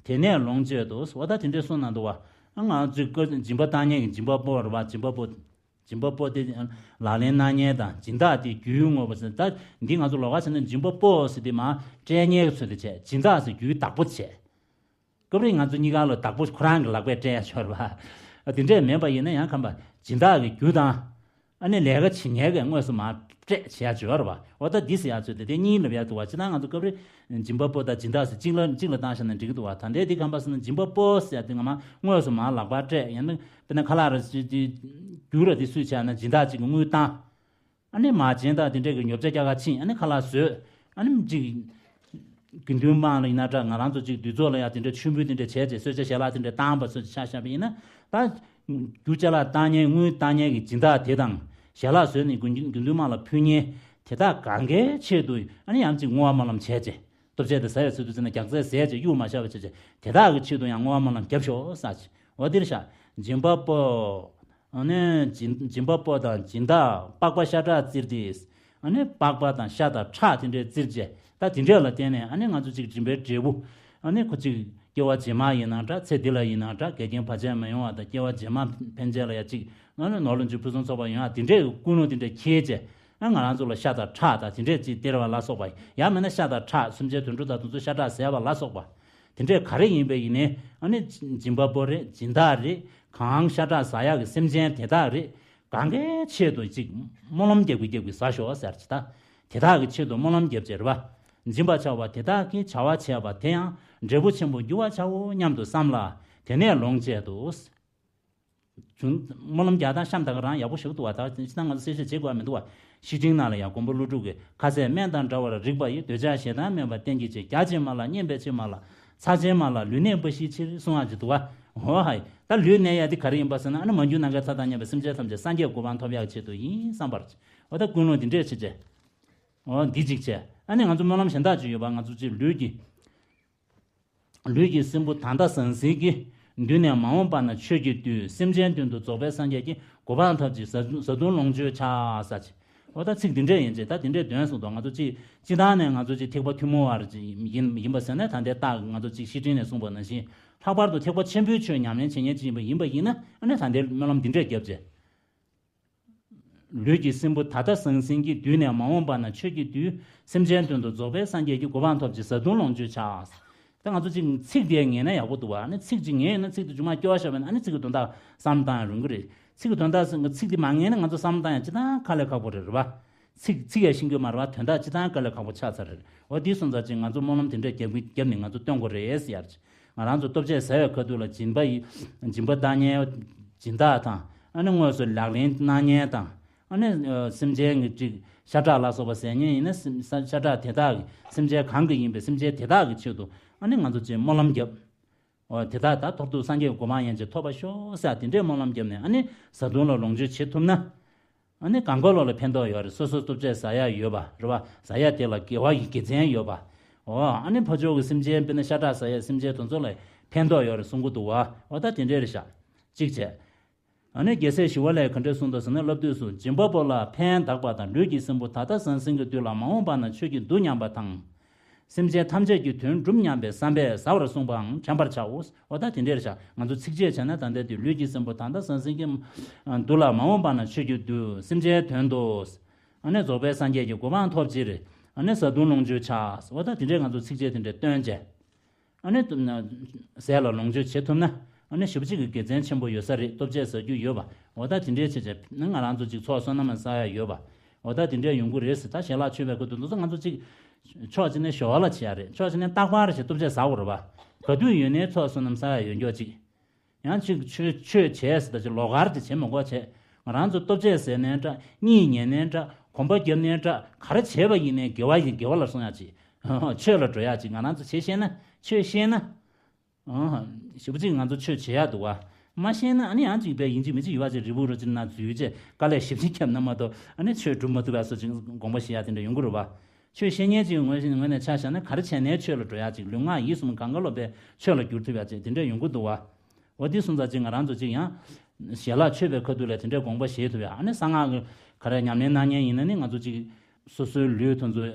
དེ་ནས་ལོངས་སྤྱད་དོ། འོ་ད་དེ་འདྲས་གསུངས་གནང་འདུག་བ། ང་ཚོའི་སྐབས་སྦྱིན་པ་བཏང་མཁན་གྱི་སྦྱིན་པ་པོ་རེད་བ། སྦྱིན་པ་པོ། སྦྱིན་པ་པོ་དེ་ལག་ལེན་གནང་མཁན་དང་སྦྱིན་བདག་དེ་རྒྱུའི་དངོས་པོ་ཟེར། ད་འདི་ང་ཚོ་ལོགས་ཀ་བྱས་ན་སྦྱིན་པ་པོ་ཟེར་དེ་མར་སྤྲད་མཁན་གྱི་ཚུལ་དུ་བྱས། སྦྱིན་བདག་ཟེར་རྒྱུའི་བདག་པོ་བྱས། སྐབས་རེ་ང་ཚོ་གཉིས་ཀ་ལ་བདག་པོ་ཁོ་རང་གི་ལག་པས་སྤྲད་ཡ་ཤོར་བ། དེ་འདྲས་མིན་པ་ཡིན་ན་ཡང་ཁམས་པ་སྦྱིན་བདག་གི་རྒྱུ་དང་། ཨ་ནི་ལས་ཀ་བྱེད་མཁན་གྱིས་དངོས་སུ་མར་སྤྲད་བྱེད་ཡ་ཅིག་ཡོད་རེད་བ། འོ་ད་འདི་ཟེར་ཡ་ཚོད་དེ་དེ་གཉིས་ལབ་ཡ་འདུག་བ། ཅི་ད་ང་ཚོ་སྐབས་རེ་སྦྱིན་པ་པོ་དང་སྦྱིན་བདག་ཟེར་གཅིག་ལ་གཅིག་ལ་བཏང་བཞག་ན་འགྲིག་གི་འདུག་བ། ད་ལྟའི་འདི་ཁམས་པ་ཟེར་ན་སྦྱིན་པ་པོ་ཟེར་ཡ་དེ་ང་མ་དངོས་སུ་མར་ལག་པར་སྤྲད། ཡང་ན་དཔེར་ན་ཁ་ལག་ར་ཅིག་རྒྱུ་ར་དེ་སུས་བྱས་ན་སྦྱིན་བདག་ཅིག་གིས་དངུལ་བཏང་། ཨ་ནི་མ་བྱན་དང་དེ་འདྲས་ཀྱི་ཉོ་ཆ་རྒྱག་ག་ཕྱིན། ཨ་ནི་ཁ་ལག་བཟོས། ཨ་ནི་ཅིག་དགེ་འདུན་དམངས་ལ་ཡིན་ན་འདྲ། ང་རང་ཚོ་ཅིག་འདུས་ཚོགས་ལ་ཡང་དེ་འདྲས་མཆོད་འབུལ་དེ་འདྲས་བྱས་རྗེས་གསོལ་ཇ་ཞལ་ལག་དེ་འདྲས་བཏང་བ་ཚོ་ཆ་བཞག་པ་ཡིན་ན། ད་རྒྱུ་ཅ་ལག་བཏང་མཁན་དངུལ་བཏང་མཁན་གྱི་སྦྱིན་བདག་དེ་དང་ཞལ་ལག་བཟོས་ནས་དགེ་འདུན་དགེ་འདུན་དམངས་ལ་ཕུལ་མཁན་དེ་དག་གང་གའི་ཆེད་དུ་ཨ་ནི་ཡང་ཅིག་བསྔོ་བ་སྨོན་ལམ་བྱས་རྗེས། ལྟོ་ཆས་དེ་ཟ་ཡ་ཚོད་དུ་བརྩིས་ན་རྒྱགས་ཚད་ཟས་བྱས་གཡུག་མ་བཞག་པ་བྱས་རྗེས་དེ་དག་གི་ཆེད་དུ་ཡང་བསྔོ་བ་སྨོན་ལམ་རྒྱབ་ཤོག་ཟེར་བྱས། འོ་འདིར་བཞག་སྦྱིན་པ་པོ། ཨ་ནི་སྦྱིན་སྦྱིན་པ་པོ་དང་སྦྱིན་བདག་པགས་པ་ཤ་ཁྲག་བཙིར་ཏེ། ཨ་ནི་པགས་པ་དང་ཤ་དང་ཁྲག་དེ་འདྲས་བཙིར་བྱས། ད་དེ་འདྲས་ལ་བརྟེན་ནས་ཨ་ནི་ང་ཚོ་ཅིག་སྦྱིན་པའི་འབྲས་བུ། ཨ་ནི་ཁོ་ཅིག་སྐྱེ་བ་རྗེས་མ་ཡིན་ན་འདྲ། ཚེ་འདི་ལ་ཡིན་ན་འདྲ། འགལ་རྐྱེན་བར་ཆད་མི་ཡོང་བ་དང་སྐྱེ་བ་རྗེས་མ་ཕན་ཆད་ལ་ཡ་ཅིག་ཨ་ནི་ནོར་ལོངས་སྤྱོད་ཕུན་སུམ་ཚོགས་པ་ཡོང་ཡ་དེ་འདྲས་ཀྱི་ཀུན་སློང་དེ་འདྲས་འཁྱེར་བྱས། ཨ་ང་རང་ཚོ་ལ་ཤ་དང་ཁྲག་དང་དེ་འདྲས་ཅིག་སྟེར་བ་ལ་སོགས་པ། ཡང་མིན་ན་ཤ་དང་ཁྲག་སེམས་ཅན་དུད་འགྲོ་དང་དེ་ཚོ་ཤ་ཁྲག་ཟ་བ་ལ་སོགས་པ། དེ་འདྲས་ག་རེ་ཡིན་པ་ཡིན་ནའི་ཨ་ནི་སྦྱིན་པ་པོ་རེད། སྦྱིན་བདག་རེད། གང་ཤ་ཁྲག་ཟ་ཡག་གི་སེམས་ཅན་དེ་དག་རེད། གང་གའི་ཆེད་དུ་ཅིག་སྨོན་ལམ་རྒྱབ་ཀྱི་རྒྱབ་ཀྱི་ཟ་ཤོག་ཟེར་ཅིག་ད། དེ་དག་གི་ཆེད་དུ་སྨོན་ལམ་རྒྱབ་ཅེས་རེད་བ། སྦྱིན་པ་བྱ་བ་དེ་དག་གིས་བྱ་བ་བྱས་པ་དེ་ཡང་འབྲས་བུ་ཆེན་པོ་འགྱུར་བར་བྱའོ་སྙམ་དུ་བསམ་ལ། དེ་ནས་ལོངས་སྤྱད་དོ། བྱུང་། སྨོན་ལམ་རྒྱག་སྟངས་གཤམ་དག་རང་ཡག་པོ་ཞིག་འདུག་བ། ད་ཅི་ད་ང་ཚོ་གསལ་བཤད་བྱེད་དགོས་པ་མི་འདུག་བ། བཤེས་སྤྲིང་ནང་ལ་ཡང་མགོན་པོ་ཀླུ་སྒྲུབ་ཀྱིས་ཁ་ཟས་སྨན་དང་འདྲ་བར་རིགས་པ་ཡི། འདོད་ཆགས་ཞེ་སྡང་མེད་པར་བསྟེན་གྱིས་ཆེ། རྒྱགས་ཕྱིར་མ་ལགས། བསྙེན་པའི་ཕྱིར་མ་ལགས། ཚ་ཆེན་མ་ལགས། ལུས་གནད་འབའ་ཞིག་ཕྱིར་གསུང་བ་ཅིག་འདུག་བ། འོ་ཧའི། ད་ལུས་གནད་ཡ་དེ་ག་རེ་ཡིན་པ་ཟེར་ན་ཨ་ནི་མ་གྱུར་ནམ་མཁའི་མཐའ་དང་མཉམ་པའི་སེམས་ཅན་ཐམས་ཅད་སངས་རྒྱས་གོ་འཕང་ཐོབ་ཡག་ཆེད་དུ་ཡིན་བསམ་པར། འོ་ད་ཀུན་སློང་དེ་འདྲས་བྱེད་ཅེས། འོ་འདི་གཅིག་བྱས། ཨ་ནི་ང་ཚོ་སྨོན་ལམ་གཞན་དག་ཅིག་ཡོད་པ། ང་ཚོ་ཅིག་ལུས་ཀྱི། ལུས་ཀྱི་སྲིན་བུ་ད་ལྟ་ཟང་ཟིང་གིས། འདུལ་ནས་མ་འོངས་པ་ན་ཆོས་ཀྱི་བདུད། སེམས་ཅན་དོན་དུ་རྫོགས་པའི་སངས་རྒྱས་ཀྱི། གོ་འཕང་ཐོབ་ཕྱིར་བཟའ་བཟའ་བཏུང་ལོངས་སྤྱོད་བྱ་ཟེར་ཅིག་འོ་ད་ཚིག་འདི་འདྲས་ཡིན་ཅེས། ད་འདི་འདྲས་འདོན་གསུངས་འདུག་ང་ཚོ་ཅིག་སྤྱི་བཏང་ནས་ང་ཚོ་ཅིག་ཐེག་པ་ཐུན་མོང་བ་ཡིན་ཡིན་པ་ཟེར་ནས་ད་ལྟའི་རྟགས་ང་ཚོ་ཅིག་བཤེས་སྤྲིང་ནས་གསུངས་པ་ནང་བཞིན། ལྷག་པར་དུ་ཐེག་པ་ཆེན་པོའི་ཆོས་ཉམས་ལེན་བྱེད་མཁན་ཅིག་ཡིན་པ་ཡིན་པ་ཡིན་ན། ཨ་ནི་ད་ལྟའི་སྨོན་ལམ་འདི་འདྲས་རྒྱབ་ཅེས། ལུས་ཀྱི་སྲིན་བུ་ད་ལྟ་ཟང་ཟིང་གིས། འདུལ་ནས་མ་འོངས་པ་ན་ཆོས་ཀྱི་བདུད། སེམས་ཅན་དོན་དུ་རྫོགས་པའི་སངས་རྒྱས་ཀྱི། གོ་འཕང་ཐོབ་ཕྱིར་བཟའ་བཏུང་ལོངས་སྤྱོད་བྱ། ད་ང་ཚོ་ཅིག་ཚིག་དེ་ངེས་ན་ཡག་པོ་འདུག་བ། ཨ་ནི་ཚིག་ཅིག་ངེས་ཡོད་ན་ཚིག་དེ་མཇུག་མ་སྐྱོ་བ་ཤོར་བ་ཡིན་ན། ཨ་ནི་ཚིག་གི་དོན་དག་བསམ་བཏང་ཡང་རུང་གི་རེད། ཚིག་གི་དོན་དག་ཚིག་དེ་མ་ངེས་ན་ང་ཚོ་བསམ་བཏང་ཡང་ཅི་ཐང་དཀའ་ལས་ཁག་པོ་རེད། རེད་བ། ཚིག་ཚིག་ཡང་ཤེས་ཀྱི་མ་རེད་བ། དོན་དག་ཅི་ཐང་དཀའ་ལས་ཁག་པོ་ཆགས་ཚར་རེད། འོ་དེ་སོང་ཙང་ཅིག་ང་ཚོ་སྨོན་ལམ་དེ་འདྲས་རྒྱབ་རྒྱབ་ནས་ང་ཚོ་སྟོན་དགོས་རེད་ཟེར་ཡ་རེད། ང་རང་ཚོ་ལྟོ་ཆས་ཟ་བའི་ཁ་ཐུག་ལ་སྦྱིན་པ་ཡི་སྦྱིན་པ་བཏང་མཁན་སྦྱིན་བདག་དང་། ཨ་ནི་དངོས་སུ་ལག་ལེན་གནང་མཁན་དང་། ཨ་ནི་ཨ་སེམས་ཅན་གྱི་ཅིག་ཤ་ཁྲག་ལ་སོགས་པ་ཟ་མཁན་ཡིན་ན་སེམས་ཤ་ཁྲག་དེ་དག་གི་སེམས་ཅན་གང་གི་ཡིན་པའི་སེམས་ཅན་དེ་དག་གི་ཆེད་དུ་ཨ་ནི་ང་ཚོ་ཅིག་སྨོན་ལམ་བརྒྱབ། འོ་དེ་དག་ད་ཐོག་ཏུ་སངས་རྒྱས་གོ་འཕང་ཡན་ཆད་ཐོབ་པར་ཤོག་ཟེར་དེ་འདྲའི་སྨོན་ལམ་བརྒྱབ་ནས། ཨ་ནི་བཟའ་བཏུང་ལ་ལོངས་སྤྱོད་བྱེད་ཐུབ་ན། ཨ་ནི་གང་ག་ལོ་ལ་ཕན་ཐོགས་ཡོད་རེད། སོ་སོ་ལྟོ་ཆས་ཟ་ཡ་ཡོད་པ་རེད་བ། ཟ་ཡ་དེ་ལ་དགེ་བ་ཡི་དགེ་མཚན་ཡོད་པ། འོ་ཨ་ནི་ཕ་ཕྱོགས་ཀྱི་སེམས་ཅན་དཔེར་ན་ཤ་ཁྲག་ཟ་ཡ་སེམས་ཅན་དེ་ཚོ་ལ་ཕན་ཐོགས་ཡོད་རེད་གསུང་གི་འདུག་བ། འོ་ད་དེ་འདྲས་རེད་ཤག་གཅིག་བྱས། ཨ་ནི་རྒྱལ་སྲས་ཞི་བ་ལྷས་ག་འདྲས་གསུངས་འདུག་ཟེར་ན། སློབ་དུས་སུ་སྦྱིན་པ་པོ་ལ་ཕན་གདགས་པ་དང་ལུས་ཀྱི་སྲིན་བུ་ད་ལྟ་ཟང་ཟིང་གི་དུས་ལ་མ་འོངས་པ་ན་ཆོས་ཀྱི་མདུ་མཉམ་པ་དང་། སེམས་ཅན་ཐམས་ཅད་ཀྱི་དོན་སྒྲུབ་སྙམ་པའི་བསམ་པས་བཟའ་བར་གསུངས་པའང་དྲན་པར་བྱའོ། འོ་ད་དེ་འདྲས་ཤག་ང་ཚོ་ཚིགས་བཅད་བྱས་ན་ད་ལྟའི་དུས་ལུས་ཀྱི་སྲིན་བུ་ད་ལྟ་ཟང་ཟིང་གི་མདུ་ལ་མ་འོངས་པ་ན་ཆོས་ཀྱི་མདུ་སེམས་ཅན་དོན་དུ། ཨ་ནི་རྫོགས་པའི་སངས་རྒྱས་ཀྱི་གོ་འཕང་ཐོབ་ཕྱིར། ཨ་ནི་བཟའ་བཏུང་ལོངས་སྤྱོད་ཆགས། འོ་ད་དེ་འདྲས་ང་ཚོ་ཚིགས་བཅད་དེ་འདྲས་བཏོན་བྱས། ཨ་ནི་ཟས་ལ་ལོངས་སྤྱོད་བྱེད་ཐུབ་ན། ཨ་ནི་ཞེ་པོ་ཅིག་གི་དགེ་མཚན་ཆེན་པོ་ཡོད་ས་རེད། ལྟོ་ཆས་ཟ་རྒྱུ་ཡོད་པ། འོ་ད་དེ་འདྲའི་ཆེད་བྱས་ནི་ང་རང་ཚོ་ཅིག་ཚོགས་བསོད་ནམས་བསགས་ཡ་ཡོད་པ། འོ་ད་དེ་འདྲའི་ཡོང་གི་རེད་ཟེར། ད་ཞལ་ལག་མཆོད་པའི་སྐབས་དུ་འདུག་ཚོ་ང་ཚོ་ཅིག་ཕྱོགས་གཅིག་ནས་ཞོར་ལ་བྱེད་ཡ་རེད། ཕྱོགས་གཅིག་ནས་རྟག་པར་ཞིག་ལྟོ་ཆས་ཟ་དགོས་རེད་པ། ག་དུས་ཡོད་ནའི་ཚོགས་བསོད་ནམས་བསགས་ཡ་ཡོད་མགྱོགས་ཅིག་ཡང་ཅིག་ཆོས་ཆོས་བྱས་ཟེར་ད་ཅིག་ལོགས་ཀར་ཅིག་བྱེད་མི་དགོས་བྱས། ང་རང་ཚོ་ལྟོ་ཆས་ཟས་ནའི་འདྲ། གཉིད་ཉལ་ནའི་འདྲ། གོམ་པ་བརྒྱབ་ནའི་འདྲ། ག་རེ་བྱས་པ་ཡིན་ནའི་དགེ་བ་ཡིན། དགེ་བ་ལ་སོང་ཡ་ཅིག་ཆོས་ལ་འགྲོ་ཡག་ཅིག་ང་རང་ཚོ་བྱེད་ཤེས་ན། ཆོས་ཤེས་ན། ཨང་། ཞེ་པོ་ཅིག་ང་ཚོ་ཆོས་བྱེད་ཡག་འདུག་བ། མ་ཤེས་ན་ཨ་ནི་ཡང་ཅིག་པས་ཡིན་གཅིག་མིན་གཅིག་ཡུལ་བ་ཅིག་རི་བོ་རུ་ཅིག་ན་འཛུལ་བྱས་དཀའ་ལས་ཞེ་པོ་ཅིག་ཁྱབ་ན་མ་གཏོགས་ཨ་ནི་ཆོས་སྒྲུབ་མ་ཐུབ་པ་སོགས་ཅིག་དགོངས་པ་བཞེས་ཡག་དེ་འདྲ་ཡོང་གི་རེད་བ། ཆོས་ཤེས་མཁན་ཅིག་ངོས་ངོས་ནས་ཆ་བཞག་ན་ག་རེ་བྱས་ནའི་ཆོས་ལ་འགྲོ་ཡག་ཅིག་ལུས་ངག་ཡིད་གསུམ་གང་ག་ལོ་པའི་ཆོས་ལ་བསྒྱུར་ཐུབ་ཡག་ཅིག་དེ་འདྲ་ཡོང་གི་འདུག་བ། འོ་དེ་སོང་ཙང་ཅིག་ང་རང་ཚོ་ཅིག་ཡང་ཞལ་ལག་མཆོད་པའི་ཁ་ཐུག་ལ་དེ་འདྲའི་དགོངས་པ་བཞེས་ཐུབ་ཡག་ཨ་ནི་གསང་སྔགས་ཀྱི་ག་རེ་ཉམས་ལེན་གནང་མཁན་ཡིན་ན་ནི་ང་ཚོ་ཅིག་སོ་སོའི་ལུས་དེ་ཚོ་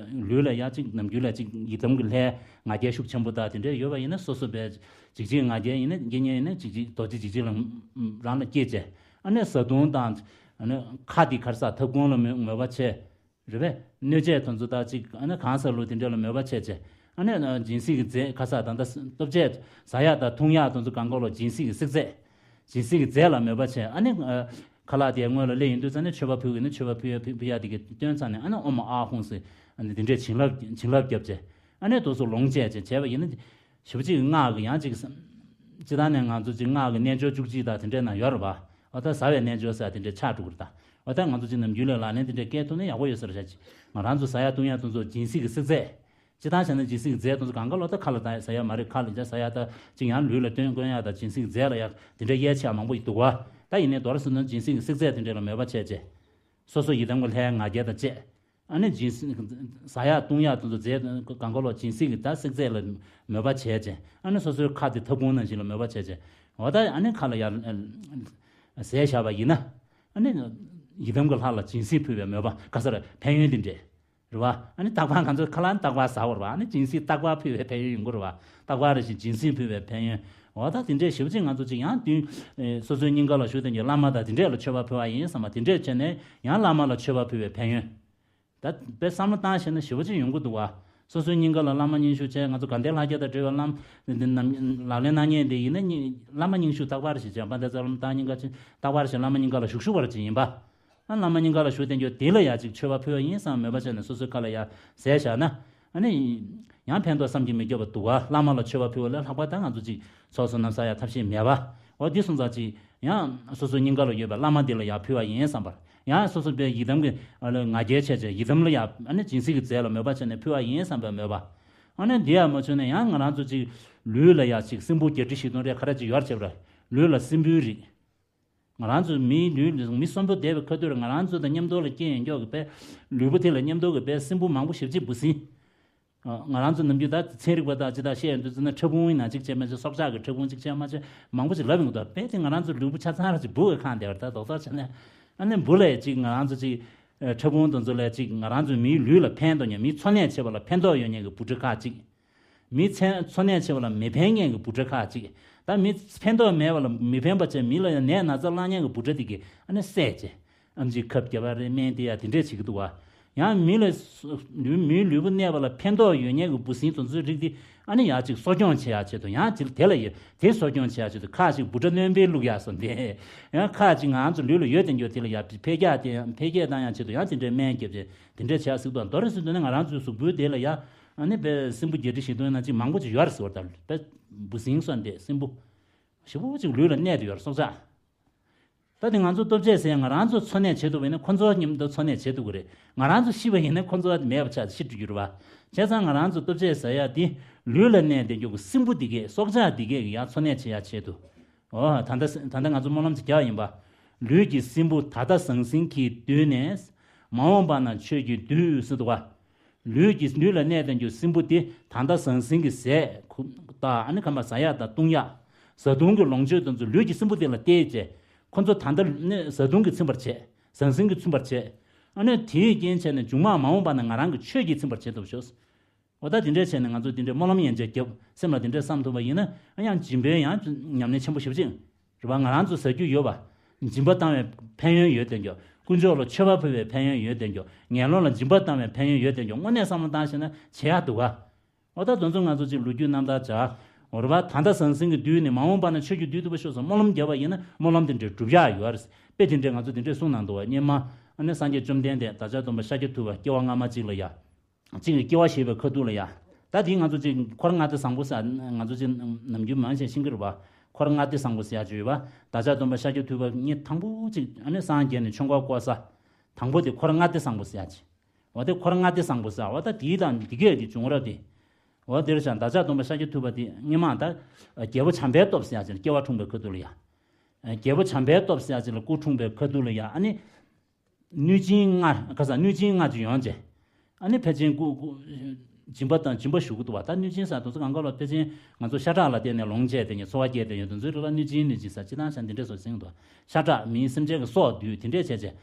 ལུས་ལ་ཡ་གཅིག་ནམ་རྒྱུན་ལ་གཅིག་ཡི་དམ་གྱི་ལྷའི་ང་རྒྱལ་ཤུགས་ཆེན་པོ་དང་དེ་འདྲ་ཡོད་པ་ཡིན་ན་སོ་སོ་བས་འཇིགས་བྱེད་ང་རྒྱལ་ཡིན་ན་དགེ་བསྙེན་ཡིན་ན་འཇིགས་བྱེད་རྡོ་རྗེ་འཇིགས་བྱེད་ལ་རང་ལ་སྐྱེས་བྱས་ཨ་ནི་བཟའ་བཏུང་དང་ཨ་ནི་ཁ་དེ་གར་ས་ཐབ་ཁུང་ལ་མོས་མོས་པ་བྱས་རེད་པས། སྣོད་ཆས་དེ་ཚོ་དང་གཅིག་ཨ་ནི་གང་ཟག་ལུགས་དེ་འདྲ་ལ་མོས་པ་བྱས་བྱས་ཨ་ནི་སྦྱིན་སྲེག་གི་རྫས་ཁ་ས་དང་ད་ལྟོ་ཆས་ཟ་ཡག་དང་འཐུང་ཡག་དེ་ཚོ་གང་ག་ལོ་སྦྱིན་སྲེག་གི་བསྲེག་རྫས། སྦྱིན་སྲེག་གི་རྫས་ལ་མོས་པ་བྱས་ཨ་ནི། ཁ་ལག་དེ་སྔོན་ལ་སླེབས་ཡོང་དུས་ཙང་ནས་མཆོད་པ་ཕུལ་གི་ནི་མཆོད་པ་ཕུལ་ཡ་ཕུལ་ཕུལ་ཡ་དེ་གི་བཏོན་ཚར་ནས་ཨ་ནི་ཨོཾ་ཨཱཿཧཱུྃ་ཟེར་ཨ་ནི་དེ་འདྲས་བྱིན་རླབས་བྱིན་རླབས་བརྒྱབ་བྱས་ཨ་ནི་དུས་སུ་ལོངས་སྤྱད་བྱས་བྱས་པ་ཡིན་ན་ཞེ་པོ་ཅིག་སྔགས་ཀྱི་ཡང་ཅིག་སྤྱི་བཏང་ནས་ང་ཚོ་ཅིག་སྔགས་ཀྱི་རྣལ་འབྱོར་བཅུ་གཅིག་དང་དེ་འདྲས་ན་ཡོད་རེད་པ། འོ་ད་ཟ་བའི་རྣལ་འབྱོར་ཟེར་དེ་འདྲས་ཆགས་འགྲོ་གི་རེད་ད། འོ་ད་ང་ཚོ་ཅིག་ནམ་རྒྱུན་ལས་ལག་ལེན་དེ་འདྲས་སྐྱེལ་ཐུབ་ན་ཡག་པོ་ཡོད་ས་རེད་ཤག་ཅིག་ང་རང་ཚོ་ཟ་ཡ་བཏུང་ཡ་དེ་ཚོ་སྦྱིན་སྲེག་གི་བསྲེག་རྫས། སྤྱིར་བཏང་བྱས་ན་སྦྱིན་སྲེག་གི་རྫས་དེ་ཚོ་གང་ག་ལོ་ད་ཁ་ལ་ད་ཟ་ཡ་མ་རེད། ཁ་ལ་ཡ་ཟ་ཡ་ད་ཅིག་ཡང་ལུས་ལ་བཏོན་དགོས་ཡ་ད་སྦྱིན་སྲེག་གི་རྫས་ལ་ཡ་དེ་འདྲ་གཡས་ཆེ་བ་མང་པོ་ཡི་འདུག་བ། ད་ཡིན་ནའི་མདོར་བསྡུས་ན་སྦྱིན་སྲེག་གི་བསྲེག་རྫས་དེ་འདྲ་ལ་མོས་པ་བྱས་བྱས། སོ་སོ་ཡི་དམ་གྱི་ལྷའི་ང་རྒྱལ་དང་བཅས། ཨ་ནི་སྦྱིན་སྲེག་ཟ་ཡ་བཏུང་ཡ་དེ་ཚོ་རྫས་གང་ག་ལོ་སྦྱིན་སྲེག་གི་ད་བསྲེག་རྫས་ལ་མོས་པ་བྱས་བྱས། ཨ་ནི་སོ་སོའི་ཁ་དེ་ཐབ་ཁུང་ནང་བཞིན་ལ་མོས་པ་བྱས་བྱས། འོ་ད་ཨ་ནི་ཁ་ལ་ཡ་ཟས་བཞག་པ་ཡིན་ན། ཨ་ནི་ཡི་དམ་གྱི་ལྷ་ལ་སྦྱིན་སྲེག་ཕུལ་བའི་མོས་པ་ག་ས་ར་ཕན་ཡོན་དེ་འདྲས། རེད་བ། ཨ་ནི་རྟག་པར་ང་ཚོ་ཁ་ལག་རྟག་པར་ཟ་བ་རེད་བ། ཨ་ནི་སྦྱིན་སྲེག་རྟག་པར་ཕུལ་བའི་ཕན་ཡོན་ཡོང་གི་རེད་བ། རྟག་པར་རེ་བཞིན་སྦྱིན་སྲེག་ཕུལ་བའི་ཕན་ཡོན། འོ་ད་དེ་འདྲས་ཞེ་པོ་ཅིག་ང་ཚོ་ཅིག་ཡང་དུས། ཨེ། སོ་སོའི་སྙིང་ག་ལ་ཞུགས་དེ་འདྲས་བླ་མ་དང་དེ་འདྲས་ལ་མཆོད་པ་ཕུལ་བ་ཡིན་བསམ་པ་དེ་འདྲས་བྱས་ནས་ཡང་བླ་མ་ལ་མཆོད་པ་ཕུལ་བའི་ཕན་ཡོན། ད་དཔེ་བསམ་བློ་བཏང་ཤེས་ན་ཞེ་པོ་ཅིག་ཡོང་གི་འདུག་བ། སོ་སོའི་སྙིང་ག་ལ་བླ་མ་རྙིང་ཤོས་བྱས་ང་ཚོ་དགའ་ལྡན་ལྷ་བརྒྱ་དང་འབྲེལ་བའི་བླ་མ་འདི་འདི་རྣམས་ལག་ལེན་གནང་མཁན་དེ་ཡིན་ན་རྙིང་བླ་མ་རྙིང་ཤོས་རྟག་པར་ཞིག་བྱས་པ་འདི་ཚོ་བླ་མ་བཏང་སྙིང་ག་ཅིག་རྟག་པར་ཞིག་བླ་མ་སྙིང་ག་ལ་ཞུགས་ཞུགས་པར་ཅིག་ཡིན་པ། ཨ་བླ་མ་སྙིང་ག་ལ་ཞུགས་དེ་འགྱོ་དེ་ལ་ཡ་ཅིག་མཆོད་པ་ཕུལ་བ་ཡིན་བསམ་མོས་པ་བྱས་ནས་སོ་སོའི་ཁ་ལ་ཡ་ཟས་བཞག་ན། ཨ་ནི། ཡང་ཕན་ཐོགས་བསམ་གྱིས་མི་ཁྱབ་པ་འདུག་ག་བླ་མ་ལ་མཆོད་པ་ཕུལ་བ་ལས་ལྷག་པ་ད་ང་ཚོ་ཅིག་ཚོགས་བསོད་ནམས་བསགས་ཡ་ཐབས་ཤེས་མེད་པ། འོ་འདི་སོང་ཙང་ཅིག་ཡང་སོ་སོའི་སྙིང་ག་ལ་ཡོད་པའི་བླ་མ་འདི་ལ་ཡ་ཕུལ་བ་ཡིན་བསམ་པར། ཡང་སོ་སོ་པའི་ཡི་དམ་གྱི་ཨ་ལ་ང་རྒྱལ་ཆེ་ཆེ་ཡི་དམ་ལ་ཡ་ཨ་ནི་སྦྱིན་སྲེག་གི་རྫས་ལ་མོས་པ་བྱས་ནས་ཕུལ་བ་ཡིན་བསམ་པའི་མོས་པ། ཨ་ནི་འདི་ཡ་མ་བྱུང་ན་ཡང་ང་རང་ཚོ་ཅིག་ལུས་ལ་ཡ་ཅིག་སྲིན་འབུ་བརྒྱད་ཁྲི་བཞི་སྟོང་རེ་ག་རེ་ཅིག་ཡོད་བྱས་པ་རེད། ལུས་ལ་སྲིན་འབུའི་རིགས། ང་རང་ཚོ་མིའི་ལུས་མི་གསོན་པོ་བསྡད་པའི་ཁ་ཐུག་ལ་ང་རང་ཚོ་དང་མཉམ་དུ་ལ་སྐྱེས་ཡོང་མགྱོགས་ཀྱི་དཔེ། ལུས་པོ་དེ་ལ་མཉམ་དུ་གི་དཔེ་སྲིན་འབུ་མང་པོ་ཞེ་པོ་ཅིག་འབུ་སྲིན། ང་རང་ཚོ་ནམ་རྒྱུན་ད་ཚན་རིག་པ་དག་ཅི་དག་བཤད་ཡོང་དུས་ཙམ་ན་ཕྲ་ཕུང་ཡིན་ན་གཅིག་བྱས་མ་བྱས་སྲོག་ཆགས་ཀྱི་ཕྲ་ཕུང་གཅིག་བྱས་མ་བྱས་མང་པོ་ཅིག་ལབ་ཡོང་གི་འདུག་དཔེ་དེ་ང་རང་ཚོ་ལུས་པོ་ཆ་ཚང་ར་ཅིག་འབུ་གི་ཁེངས་བསྡད་པ་རེད་ད་རྡོག་རྡོག་བྱས་ནས། ཨ་ནི་འབུ་ལས་ཅིག་ང་རང་ཚོ་ཅིག་ཕྲ་ཕུང་དེ་ཚོ་ལས་ཅིག་ང་རང་ཚོའི་མིའི་ལུས་ལ་ཕན་ཐོགས་མཁན་མིའི་འཚོ་གནས་བྱེད་པ་ལ་ཕན་ཐོགས་ཡོད་མཁན་གྱི་འབུ་ཕྲ་ཁག་ཅིག་མི་ཚན་འཚོ་གནས་བྱེད་པ་ལ་མི་ཕན་མཁན་གྱི་འབུ་ཕྲ་ཁག་ཅིག་ད་མི་ཕན་ཐོགས་མེད་པ་ལ་མི་ཕན་པ་བྱས་མི་ལ་ཡང་ནད་ན་ཚ་བསླང་མཁན་གྱི་འབུ་ཕྲ་དེ་གིས་ཨ་ནི་བསད་བྱས། ཨམ་ཆི་ཁབ་བརྒྱབ་པ་རེད་སྨན་དེ་ཡ་དེ་འདྲས་བྱེད་ཀྱི་འདུག་བ། ཡང་མི་ལ་སོ་ལུས་མིའི་ལུས་པོ་གནས་པ་ལ་ཕན་ཐོགས་ཡོད་མཁན་གྱི་འབུ་སྲིན་དེ་ཚོའི་རིགས་དེ་ཨ་ནི་ཡ་ཅིག་གསོ་སྐྱོང་བྱེད་ཡ་ཆེད་དུ་ཡང་ཅིག་དེ་ལ་ཡ་དེ་གསོ་སྐྱོང་བྱེད་ཡ་ཆེད་དུ་ཁག་ཅིག་འབུ་ཕྲ་རྣོན་པོའི་བླུག་ཡ་སོགས་དེ་ཡང་ཁག་ཅིག་ང་ཚོ་ལུས་ལ་ཡོད་དེ་འགྱོ་དེ་ལ་ཡ་འཕེལ་རྒྱས་དེ་འཕེལ་རྒྱས་བཏང་ཡ་ཆེད་དུ་ཡང་དེ་འདྲའི་སྨན་བརྒྱབ་བྱས་དེ་འདྲས་བྱེད་ཡ་ཟིག་འདུག་མདོར་བསྡུས་ན་ང་རང་ཚོའི་གཟུགས་པོའི་དེ་ལ་ཡ། ཨ་ནི་དཔེ་སྲིན་འབུ་བརྒྱད་ཁྲི་བཞི་སྟོང་ན་ཅིག་མང་པོ་ཅིག་ཡོད་རེད་ཟེར་བ་ལྟར་དཔེ་འབུ་སྲིན་སོགས་འདི་སྲིན་འབུ་ཞེ་པོ་ཅིག་ལུས་ལ་གནས་བསྡད་ཡོད་རེད་སྲོག་ཆགས། ད་དེ་ང་ཚོ་ལྟོ་ཆས་ཟས་ང་རང་ཚོ་འཚོ་གནས་བྱེད་ཐུབ་པ་ཡིན་ན་ཁོ་ཚོ་མཉམ་དུ་འཚོ་གནས་བྱེད་ཐུབ་ཀྱི་རེད། ང་རང་ཚོ་ཤི་བ་ཡིན་ན་ཁོ་ཚོ་མེད་པ་ཆགས་ཤི་འགྲོ་རྒྱུ་རེད་བ། བྱས་ཙང་ང་རང་ཚོ་ལྟོ་ཆས་ཟ་ཡ་དེ་ལུས་ལ་གནས་བསྡད་རྒྱུ་གི་སྲིན་འབུ་འདི་གས་སྲོག་ཆགས་འདི་གས་ཀྱི་ཡ་འཚོ་གནས་བྱེད་ཡ་ཆེད་དུ། འོ་ད་ལྟ་ད་ལྟ་ང་ཚོ་སྨོན་ལམ་ཅིག་རྒྱག་ཡིན་པ། ལུས་ཀྱི་སྲིན་འབུ་ད་ལྟ་ཟང་ཟིང་གི་དུས་ནས། མ་འོངས་པ་ན་ཆོས་ཀྱི་དུས་སུ་འདུག་བ། ལུས་ཀྱི་ལུས་ལ་གནས་དང་རྒྱུ་སྲིན་བུ་དེ་ད་ལྟ་ཟང་ཟིང་གི་ཟས་ཁུ་དང་ཨ་ནི་ཁམས་པ་ཟ་ཡག་དང་བཏུང་ཡག་བཟའ་བཏུང་གི་ལོངས་སྤྱོད་དང་ཚུ་ལུས་ཀྱི་སྲིན་བུ་དེ་ལ་བལྟས་བྱས། ཁོ་ཚོ་ད་ལྟ་ནི་བཟའ་བཏུང་གིས་ཚིམ་པར་བྱས། ཟང་ཟིང་གིས་ཚིམ་པར་བྱས། ཨ་ནི་དེའི་རྐྱེན་བྱས་ནས་མཇུག་མ་མ་འོངས་པ་ན་ང་རང་གི་ཆོས་ཀྱིས་ཚིམ་པར་བྱེད་ཐུབ་ཤོག་འོ་ད་དེ་འདྲས་བྱས་ནས་ང་ཚོ་དེ་འདྲས་སྨོན་ལམ་ཡན་ཆད་བརྒྱབ་སེམས་ལ་དེ་འདྲས་བསམ་ཐུབ་པ་ཡིན་ན་ཡང་སྦྱིན་པའི་ཡང་ཉམས་ལེན་ཆེན་པོ་ཞེ་པོ་ཅིག་རེད་པ། ང་རང་ཚོ་ཟ་རྒྱུ་ཡོད་པ། སྦྱིན་པ་བཏང་བའི་ཕན་ཡོན་ཡོད་དེ་འགྱོ། དཀོན་མཆོག་ལ་མཆོད་པ་ཕུལ་བའི་ཕན་ཡོན་ཡོད་དེ་འགྱོ། ངན་སློང་ལ་སྦྱིན་པ་བཏང་བའི་ཕན་ཡོན་ཡོད་དེ་འགྱོ། དངོས་གནས་བསམ་བློ་བཏང་ཤེས་ན་བྱེད་ཡག་འདུག་ག་འོ་ད་དེ་ཚོ་ང་ཚོ་ཅིག་ལོ་རྒྱུས་རྣམ་ཐར་བྱ། འོ་རེད་པ། ད་ལྟ་ཟང་ཟིང་གི་དུས་ནས་མ་འོངས་པ་ན་ཆོས་ཀྱི་དུས་ཐུབ་པ་ཤོག་ཟེར་སྨོན་ལམ་བརྒྱབ་པ་ཡིན་ན་སྨོན་ལམ་དེ་འདྲའི་འགྲུབ་ཡག་ཡོད་རེད། དཔེ་དེ་འདྲས་ང་ཚོ་དེ་འདྲས་གསུངས་གནང་འདུག་བ། སྔོན་མ་ཨ་ནི་སངས་རྒྱས་བཅོམ་ལྡན་འདས་བདག་ཅག་སྟོན་པ་ཤཱཀྱ་ཐུབ་པ་སྐྱེ་བ་སྔ་མ་གཅིག་ལ་ཡ། གཅིག་གི་སྐྱེ་བ་བཞེས་པའི་ཁ་ཐུག་ལ་ཡ། ད་དེ་ང་ཚོ་གཅིག་འཁོར་ལྔ་སྡེ་བཟང་པོ་ཟེར་ང་ཚོ་གཅིག་ནམ་རྒྱུན་མང་ཆེ་ཤེས་ཀྱི་རེད་པ། འཁོར་ལྔ་སྡེ་བཟང་པོ་ཟེར་ཡག་ཅིག་ཡོད་པ། བདག་ཅག་སྟོན་པ་ཤཱཀྱ་ཐུབ་པ་ངས་དང་པོ་གཅིག་ཨ་ནི་སངས་རྒྱས་ནས་ཆོས་འཁོར་བསྐོར་ས། དང་པོ་དེ་འཁོར་ལྔ་སྡེ་བཟང་པོ་ཟེར་ཡག་ཅིག་འོ་དེ་འཁོར་ལྔ་སྡེ་བཟང་པོ་ཟེར་འོ་ད་དེའི་དང་འདི་གས་ཀྱི་བྱུང་རབས་དེ། འོ་དེར་བཞག་བདག་ཅག་སྟོན་པ་ཤཱཀྱ་ཐུབ་པ་དེ་སྔོན་མ་ད། རྒྱལ་པོ་བྱམས་པའི་སྟོབས་ཟེར་ཡག་ཅིག་ལ་སྐྱེ་བ་འཁྲུངས་པའི་ཁ་ཐུག་ལ་ཡ། རྒྱལ་པོ་བྱམས་པའི་སྟོབས་ཟེར་ཡག་ཅིག་ལ་སྐུ་འཁྲུངས་པའི་ཁ་ཐུག་ལ་ཡ་ཨ་ནི། གནོད་སྦྱིན་ལྔ་ཁ་ས་གནོད་སྦྱིན་ལྔ་ཅིག་ཡོང་བྱས། ཨ་ནི་ཕལ་ཆེར་སྐུ་སྐུ། སྦྱིན་པ་དང་སྦྱིན་པ་ཞུ་གི་འདུག་བ། ད་གནོད་སྦྱིན་ཟེར་དུས་ཚོད་གང་ག་ལ་ཕལ་ཆེར་ང་ཚོ་ཤ་ཁྲག་ལ་བརྟེན་ནས་ལོངས་སྤྱད་དེ་ཉིད་འཚོ་བ་སྐྱེལ་དེ་ཉིད་དུ་འཛུལ་རེ་ལ་གནོད་སྦྱིན་གནོད་སྦྱིན་ཟེར་སྤྱི་བཏང་ཤ་འདི་འདྲས་སོགས་ཟིན་འདུག་ཤ་ཁྲག་མིའི་སེམས་ཅན་གྱི་སྲོག་བསྡུས་དེ་འདྲས་བྱས་བྱས།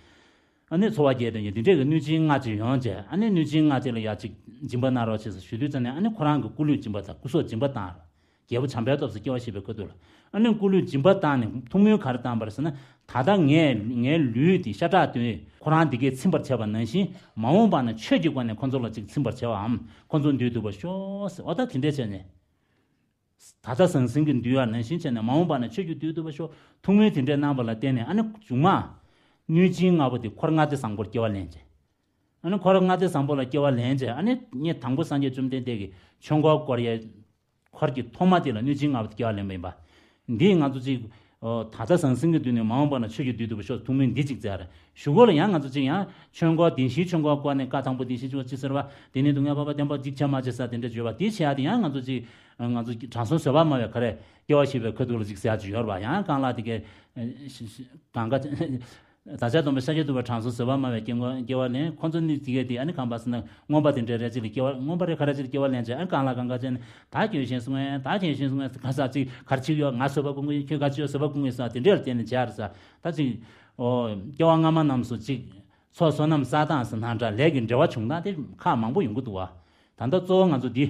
ཨ་ནི་འཚོ་བ་སྐྱེལ་དེ་ཉིད་དེ་འདྲས་ཀྱི་གནོད་སྦྱིན་ལྔ་ཅིག་ཡོང་བྱས། ཨ་ནི་གནོད་སྦྱིན་ལྔ་དེ་ལ་ཡ་ཅིག་སྦྱིན་པ་གནང་རོགས་བྱས་ཟེར་ཞུ་དུས་ཙམ་ནས་ཨ་ནི་ཁོ་རང་གི་སྐུ་ལུས་སྦྱིན་པ་དང་སྐུ་སྲོག་སྦྱིན་པ་བཏང་རོགས། རྒྱལ་པོ་བྱམས་པའི་སྟོབས་སུ་སྐྱེ་བ་བཞེས་པའི་ཁ་ཐུག་ལ། ཨ་ནི་སྐུ་ལུས་སྦྱིན་པ་བཏང་ནས་ཐུགས་སྨོན་ག་རེ་བཏང་པ་རེད་ཟེར་ན། ད་ལྟ་ངས་ངའི་ལུས་འདི་ཤ་ཁྲག་བཏོན། ཁོ་རང་འདི་གས་ཚིམ་པར་བྱས་པ་ནང་བཞིན་མ་འོངས་པ་ན་ཆོས་ཀྱི་སྒོ་ནས་ཁོ་ཚོ་ལ་ཅིག་ཚིམ་པར་བྱས་པའམ་ཁོ་ཚོ་འདུལ་ཐུབ་པ་ཤོག་ཟེར། འོ་ད་དེ་འདྲས་བྱས་ནས། ད་ལྟ་ཟང་ཟིང་གི་འདུལ་བ་ནང་བཞིན་བྱས་ནས་མ་འོངས་པ་ན་ཆོས་ཀྱི་འདུལ་ཐུབ་པ་ཤོག་ཐུགས་སྨོན་དེ་འདྲས་གནང་བ་ལ་བརྟེན་ནས་ཨ་ནི་མཇུག་མ། གནོད་སྦྱིན་ལྔ་པོ་དེ་འཁོར་ལྔ་སྡེ་བཟང་པོར་སྐྱེ་བ་ལེན་བྱས། ཨ་ནི་འཁོར་ལྔ་སྡེ་བཟང་པོ་ལ་སྐྱེ་བ་ལེན་བྱས་ཨ་ནི་ངས་དང་པོ་སངས་རྒྱས་བཅོམ་ལྡན་འདས་ཀྱིས་ཆོས་འཁོར་བསྐོར་ཡས། འཁོར་གྱི་ཐོག་མ་དེ་ལ་གནོད་སྦྱིན་ལྔ་པོ་དེ་སྐྱེ་བ་ལེན་པ་ཡིན་པ། འདིས་ང་ཚོ་གཅིག་ད་ལྟ་ཟང་ཟིང་གི་དུས་ནས་མ་འོངས་པ་ན་ཆོས་ཀྱི་འདུལ་ཐུབ་པ་ཤོག་ཐུགས་སྨོན་འདི་གཅིག་མཛད་རེད། གཞུག་གུ་ལ་ཡང་ང་ཚོ་གཅིག་ཡང་ཆོས་འཁོར་བདེན་བཞིའི་ཆོས་འཁོར་བསྐོར་ནས་བཀའ་དང་པོ་བདེན་བཞིའི་ཆོས་འཁོར་ཅི་ཟེར་བ། དེ་ནས་སྡུག་བསྔལ་འཕགས་པ་བདེན་པ་འཇིགས་བྱེད་མ་བྱེད་ས་དེ་འདྲ་བརྗོད་པ་དེ་བྱེད་ཡ་དེ་ཡང་ང་ཚོ་གཅིག་ང་ཚོ་དྲང་སྲོང་བཟོད་པ་སྨྲ་བས་ག་རེ། སྐྱེ་བ་བཞེས་པའི་ཁ་ཐུག་ལ་གཅིག་ཟེར་ཡ་ཅིག་ཡོད་རེད་པ། ཡང་རྐང་ལག་དེ་གས། གང་ག་བདག་ཅག་སྟོན་པ་ཤཱཀྱ་ཐུབ་པ་དྲང་སྲོང་བཟོད་པ་སྨྲ་བས་སྐྱེ་བ་སྐྱེ་བ་ལེན། ཁོ་ཚོ་ནི་དེ་གས་དེ་ཨ་ནི་གང་པ་ཟེར་ན་རྔོན་པ་དེ་འདྲ་རེ་གཅིག་ལ་སྐྱེ་བ་རྔོན་པ་རེ་ག་རེ་གཅིག་ལ་སྐྱེ་བ་ལེན་བྱས་ཨ་ནི་རྐང་ལག་གང་ག་བྱས་ནས་ད་གྱོད་ཤེས་སོང་ངས་ད་གྱོད་ཤེས་སོང་ངས་ག་ས་གཅིག་གར་ཆིག་ཡོད་ང་བཟོད་པ་སྐུང་གི་ཁྱོད་ག་ཅི་ཡོད་བཟོད་པ་སྐུང་གི་ས་དེ་འདྲ་ལ་བརྟེན་ནས་བྱས་རེད་ས་ད་གཅིག་ཨོ་སྐྱེ་བ་སྔ་མ་རྣམས་སུ་གཅིག་ཚོགས་བསོད་ནམས་བསགས་སྟངས་སུ་ནང་འདྲ་ལས་ཀྱི་འབྲེལ་བ་བྱུང་སྟངས་དེ་ཁག་མང་པོ་ཡོང་གི་འདུག་བ། ད་ལྟ་གཙོ་བོ་ང་ཚོ་འདི།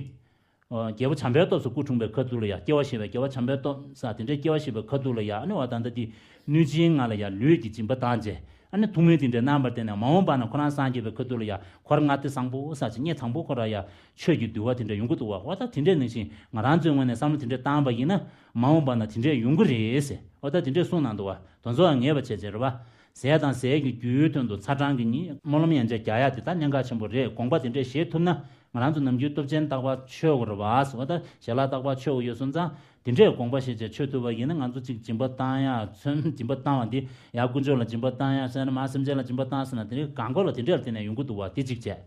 རྒྱལ་པོ་བྱམས་པའི་སྟོབས་སུ་སྐུ་འཁྲུངས་པའི་ཁ་ཐུག་ལ་ཡང་སྐྱེ་བ་བཞེས་པའི་སྐྱེ་བ་བྱམས་པའི་སྟོབས་ཟེར་དེ་འདྲའི་སྐྱེ་བ་བཞེས་པའི་ཁ་ཐུག་ལ་ཡང་ཨ་ནི་བ་ད་ལྟ་འདི་གནོད་སྦྱིན་ལྔ་ལ་ཡང་ལུས་ཀྱི་སྦྱིན་པ་བཏང་རྗེས་ཨ་ནི་ཐུགས་སྨོན་དེ་འདྲའི་གནང་བར་བརྟེན་ནས་མ་འོངས་པ་ན་ཁོ་རང་སངས་རྒྱས་པའི་ཁ་ཐུག་ལ་ཡང་འཁོར་ལྔ་སྡེ་བཟང་པོ་ཟེར་ཅིག་བརྙེས་དང་པོ་ཁོ་རང་ཡང་ཆོས་ཀྱི་འདུལ་བ་དེ་འདྲ་ཡོང་གི་འདུག་བ། འོ་ད་དེ་འདྲའི་ནང་བཞིན་ང་རང་ཚོའི་ངོས་ནས་བསམ་བློ་དེ་འདྲ་བཏང་བ་ཡིན་ན་མ་འོངས་པ་ན་དེ་འདྲ་ཡོང་གི་རེད་ཟེར་འོ་ད་དེ་འདྲ་གསུངས་གནང་འདུག་བ། དེ་ཚོ་ཡང་ངེས་པ་བྱས་བྱས་རེད་བ། ཟས་དང་ཟས་ཀྱི་རྒྱུའི་དོན་དུ་ཚ་གྲང་གི་ཉིན་སྨོན་ལམ་ཡན་ཆད་རྒྱག་ཡ་དེ་ད་གནད་འགག་ཆེན་པོ་རེད། དགོངས་པ་དེ་འདྲས་བཞེས་ཐུབ་ན་ང་རང་ཚོ་ནམ་རྒྱུན་སྟོབས་ཆེན་རྟག་པར་མཆོད་དགོས་རེད་བ། འོ་ད་ཞལ་ལག་རྟག་པར་མཆོད་དགོས་ཡོད་སོང་ཙང་དེ་འདྲས་དགོངས་པ་བཞེས་བྱས་མཆོད་ཐུབ་པ་ཡིན་ན་ང་ཚོ་གཅིག་སྦྱིན་པ་བཏང་ཡ་ཚུན་སྦྱིན་པ་བཏང་བ་འདི་ཡར་དཀོན་མཆོག་ལ་སྦྱིན་པ་བཏང་ཡ་ཟེར་ན་མར་སེམས་ཅན་ལ་སྦྱིན་པ་བཏང་ཟེར་ན་དེ་འདྲའི་གང་གོ་ལ་དེ་འདྲས་ལ་བརྟེན་ནས་ཡོང་གི་འདུག་བ། དེ་གཅིག་བྱས།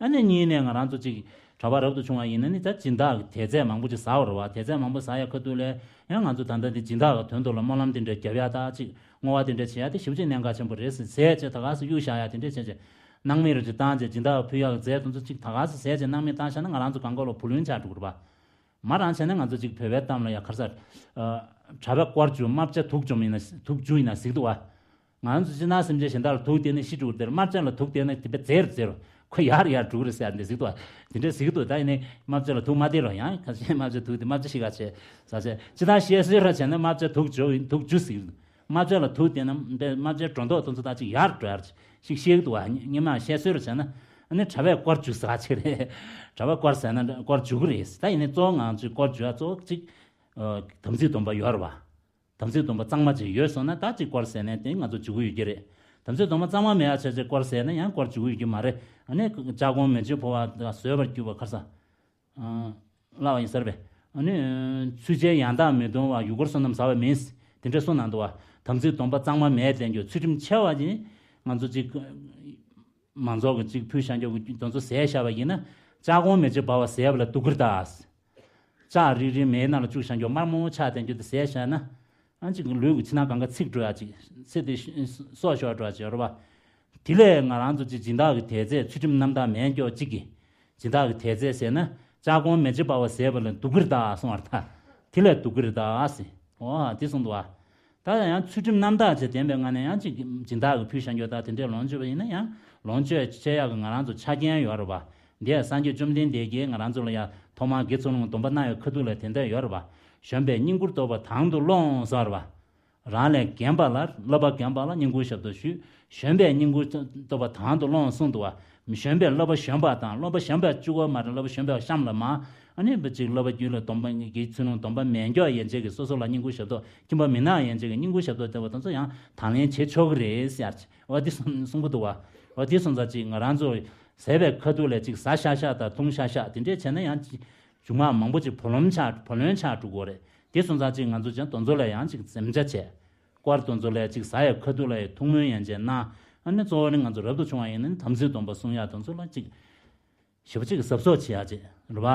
ཨ་ནི་གཉིས་ནས་ང་རང་ཚོ་གཅིག་གྲྭ་པ་རབ་ཏུ་བྱུང་བ་ཡིན་ན་ནི་ད་སྦྱིན་བདག་གི་དད་རྫས་མང་པོ་ཅིག་ཟ་བ་རེད་བ། དད་རྫས་མང་པོ་ཟ་ཡ་ཁ་ཐུག་ལས་ཡང་ང་ཚོ་ད་ལྟ་འདི་སྦྱིན་བདག་གི་དོན་དུ་ལ་སྨོན་ལམ་དེ་འདྲ་རྒྱབ་ཡ་ད་ཅིག་བསྔོ་བ་དེ་འདྲ་བྱེད་ཡ་དེ་ཞེ་པོ་ཅིག་གནད་འགག་ཆེན་པོ་རེད་ཟེར་ཟས་བྱས་ད་ག་སེ་གཡུག་བཞག་ཡ་དེ་འདྲ་བྱས་བྱས་སྣང་མེད་རུ་ཅིག་བཏང་བྱས་སྦྱིན་བདག་གི་ཕུལ་ཡག་གི་རྫས་དེ་ཚོ་ཅིག་ད་ག་སེ་ཟས་བྱས་སྣང་མེད་བཏང་བཞག་ན་ང་རང་ཚོ་གང་ག་ལ་བུ་ལོན་ཆགས་འགྲོ་གི་རེད་བ། མ་རང་བྱས་ན་ང་ཚོ་གཅིག་བོད་པའི་གཏམ་ལ་ཡ་ཁར་ས། གྲྭ་པས་དཀོར་བཅུག་དམར་ཆ་དུག་བཅུག་ཡིན་ན་དུག་བཅུག་ཡིན་ན་ཟིག་འདུག་བ། ང་ཚོ་སྤྱིར་ན་སེམས་ཅན་གཞན་དག་ལ་དུག་བསྟན་ན་ཤི་འགྲོ་གི་རེད། དམར་ཆ་ལ་དུག་བསྟན་ན་དེ་བས་ཛེར་ཛེར་ཁོ་ཡར་ཡར་འགྲོ་གི་རེད་ཟེར་འདི་ཟིག་འདུག་བ། དེ་འདྲ་ཟིག་འདུག་ད་ཡིན་ནའི་དམར་ཆ་ལ་དུག་མ་བསྟན་རོགས་ཡང་ཁ་ཤས་དམར་ཆ་དུག་དེ་དམར་ཆ་ཤི་ག་བྱས་ཟ་བྱས་སྤྱིར་ན་བཤད་སྲོལ་ར་བྱས་ན་དམར་ཆ་དུག་བཅུག་དུག་བཅུག་ཟིག་དམར་ཆ་ལ་དུག་བསྟན་ན་དེ་དམར་ཆའི་སྒྲོ་འདོགས་དེ་ཚོ་ད་ཅིག་ཡར་འགྲོ་ཡར་ཞིག་བཤད་གི་འདུག་བ། སྔོན་མ་བཤད་སྲོལ་ར་བྱས་ན་ཨ་ནི་གྲྭ་པས་དཀོར་བཅུག་ཟེར་བ་ཅིག་རེད། གྲྭ་པས་དཀོར་ཟེར་ན་དཀོར་བཅུག་གི་རེད། ད་ཡིན་ནའི་གཙོ་བོ་ང་ཚོས་དཀོར་བཅུག་ཡ་གཙོ་བོ་གཅིག་དམ་ཚིག་སྡོམ་པ་ཡོད་རེད་བ། དམ་ཚིག་སྡོམ་པ་གཙང་མ་ཅིག་ཡོད་སོང་ན་ད་ཅིག་དཀོར་ཟེར་ནས་དེ་ང་ཚོ་བཅུག་གི་ཡོད་ཀྱི་རེད། དམ་ཚིག་སྡོམ་པ་གཙང་མ་མེད་ཡ་བྱས་བྱས་དཀོར་ཟེར་ན་ཡང་དཀོར་བཅུག་གི་ཡོད་ཀྱི་མ་རེད། ཨ་ནི་ལྕགས་གོང་མེ་ལྕེ་བོར་བ་དང་བཟོད་པར་གྱུར་པ་ཁར་ས། སླ་བ་ཡིན་ཟེར་བས། ཨ་ནི། ཚུལ་ཅན་ཡང་དག་མི་གཏོང་བར་ཡུལ་འཁོར་བསོད་ནམས་ཟ་བ་མིན། དེ་འདྲ་གསུངས་གནང་འདུག་བ། དམ་ཚིག་སྡོམ་པ་གཙང་མ་མེད་དེ་འགྱོ་ཚུལ་ཁྲིམས་འཆལ་བ་ཡིན། ང་ཚོ་གཅིག་མང་ཚོགས་ཀྱི་གཅིག་ཕུལ་བཞག་རྒྱུ་དེ་ཚོ་ཟས་བཞག་པ་ཡིན་ན། ལྕགས་གོང་མེ་ལྕེ་འབར་བ་ཟས་པ་ལ་སྡུག་གིར་གདའ། ལྕགས་རིལ་རིལ་མེའི་ནང་ལ་བཅུག་བཞག་རྒྱུ་དམར་མོ་ཆགས་དེ་འགྱོ་དེ་ཟས་བཞག་ན། ཨ་ཅིག་ལུས་ཀྱི་ཕྱི་ནང་གང་ག་ཚིག་འགྲོ་ཡ་ཅིག་ཚེ་དེ་སྲོག་ཤོར་འགྲོ་ཡ་ཅིག་ཡོད་རེད་བ། དེ་ལས་ང་རང་ཚོ་ཅིག་སྦྱིན་བདག་གི་དད་རྫས་ཚུལ་ཁྲིམས་རྣམ་དག་མེད་སྐྱོ་གཅིག་གིས། སྦྱིན་བདག་གི་དད་རྫས་ཟེར་ན་ལྕགས་གོང་མེ་ལྕེ་འབར་བ་ཟེར་བ་ལས་སྡུག་གིར་གདའ་གསུང་བར་ཐལ། དེ་ལས་སྡུག་གིར་གདའ་ཟེར། འོ་དེ་གསུངས་འདུག་བ། ད་ཡང་ཚུལ་ཁྲིམས་རྣམ་དག་ཅེས་བསྟན་པའི་ངང་ནས་ཡང་ཅིག་སྦྱིན་བདག་གིས་ཕུལ་བཞག་རྒྱུ་དང་དེ་འདྲས་ལོངས་སྤྱོད་པ་ཡིན་ན་ཡང་ལོངས་སྤྱོད་བྱེད་ཡག་གི་ང་རང་ཚོ་ཆ་རྐྱེན་ཡོད་རེད་བ། འདི་ཡང་སངས་རྒྱས་བཅོམ་ལྡན་འདས་ཀྱིས་ང་རང་ཚོ་ལ་ཡང་ཐོག་མར་དགེ་ཚུལ་སློང་སྡོམ་པ་གནང་བའི་ཁ་ཐུག་ལ་དེ་འདྲས་ཡོད་རེད་བ། གཞོན་པས་བསྙེན་བཀུར་སྡོམ་པ་དང་དུ་སློང་གསུངས་པ་རེད་བ། རང་ལས་རྒན་པ་ལ་བསླབ་པ་རྒན་པ་ལ་བསྙེན་བཀུར་ཞབས་ཏོག་ཞུས། གཞོན་པས་བསྙེན་བཀུར་སྡོམ་པ་དང་དུ་སློང་གསུངས་འདུག་བ། གཞོན་པས་བསླབ་པ་གཞོན་པ་དང་སློབ་པ་གཞོན་པས་བཅུག་པ་མ་རེད། བསླབ་པ་གཞོན་པས་གཤམ་ལ་མ། ཨ་ནི་བུ་གཅིག་བསླབ་པ་རྒྱུད་ལ་སྡོམ་པ་གི་ཚུལ་ལུང་སྡོམ་པ་མེད་མགྱོགས་ཡན་ཆད་ཀྱི་སོ་སོ་ལ་བསྙེན་བཀུར་ཞབས་ཏོག་ཁྱིམ་པ་མི་ནག་ཡན་ཆད་ཀྱི་བསྙེན་བཀུར་ཞབས་ཏོག་སྟེར་བ་དང་ཚོ་ཡང་དང་ལེན་བྱེད་ཆོག་གི་རེད་ཟེར་ཡ་ཅིག་འོ་དེ་གསུང་གསུང་གི་འདུག་བ། འོ་དེ་སོང་ཙང་ཅིག་ང་རང་ཚོ་ཟས་པའི་ཁ་ཐུག་ལ་ཅིག་ཟ་ཤག་ཤག་དང་འཐུང་ཤག་ཤག་དེ་འདྲས་བྱས་ན་ཡང་ཅིག་མཇུག་མ་མང་པོ་ཅིག་བུ་ལོན་ཆགས་བུ་ལོན་ཆགས་འགྲོ་གི་རེད། དེ་སོང་ཙང་ཅིག་ང་ཚོ་ཅང་དེ་ཚོ་ལ་ཡང་ཅིག་འཛེམ་བྱ་བྱས། སྐོར་དེ་ཚོ་ལ་ཅིག་ཟ་ཡའི་ཁ་ཐུག་ལ་ཡང་ཐུགས་སྨོན་ཡན་ཆད་གནང་། ཨ་ནི་གཙོ་བོ་ནི་ང་ཚོ་རབ་ཏུ་བྱུང་བ་ཡིན་ན་ནི་དམ་ཚིག་སྡོམ་པ་སྲུང་ཡག་དེ་ཚོ་ལ་ཅིག་ཞེ་པོ་ཅིག་གཟབ་གཟབ་བྱེད་ཡག་ཅིག་རེད་བ།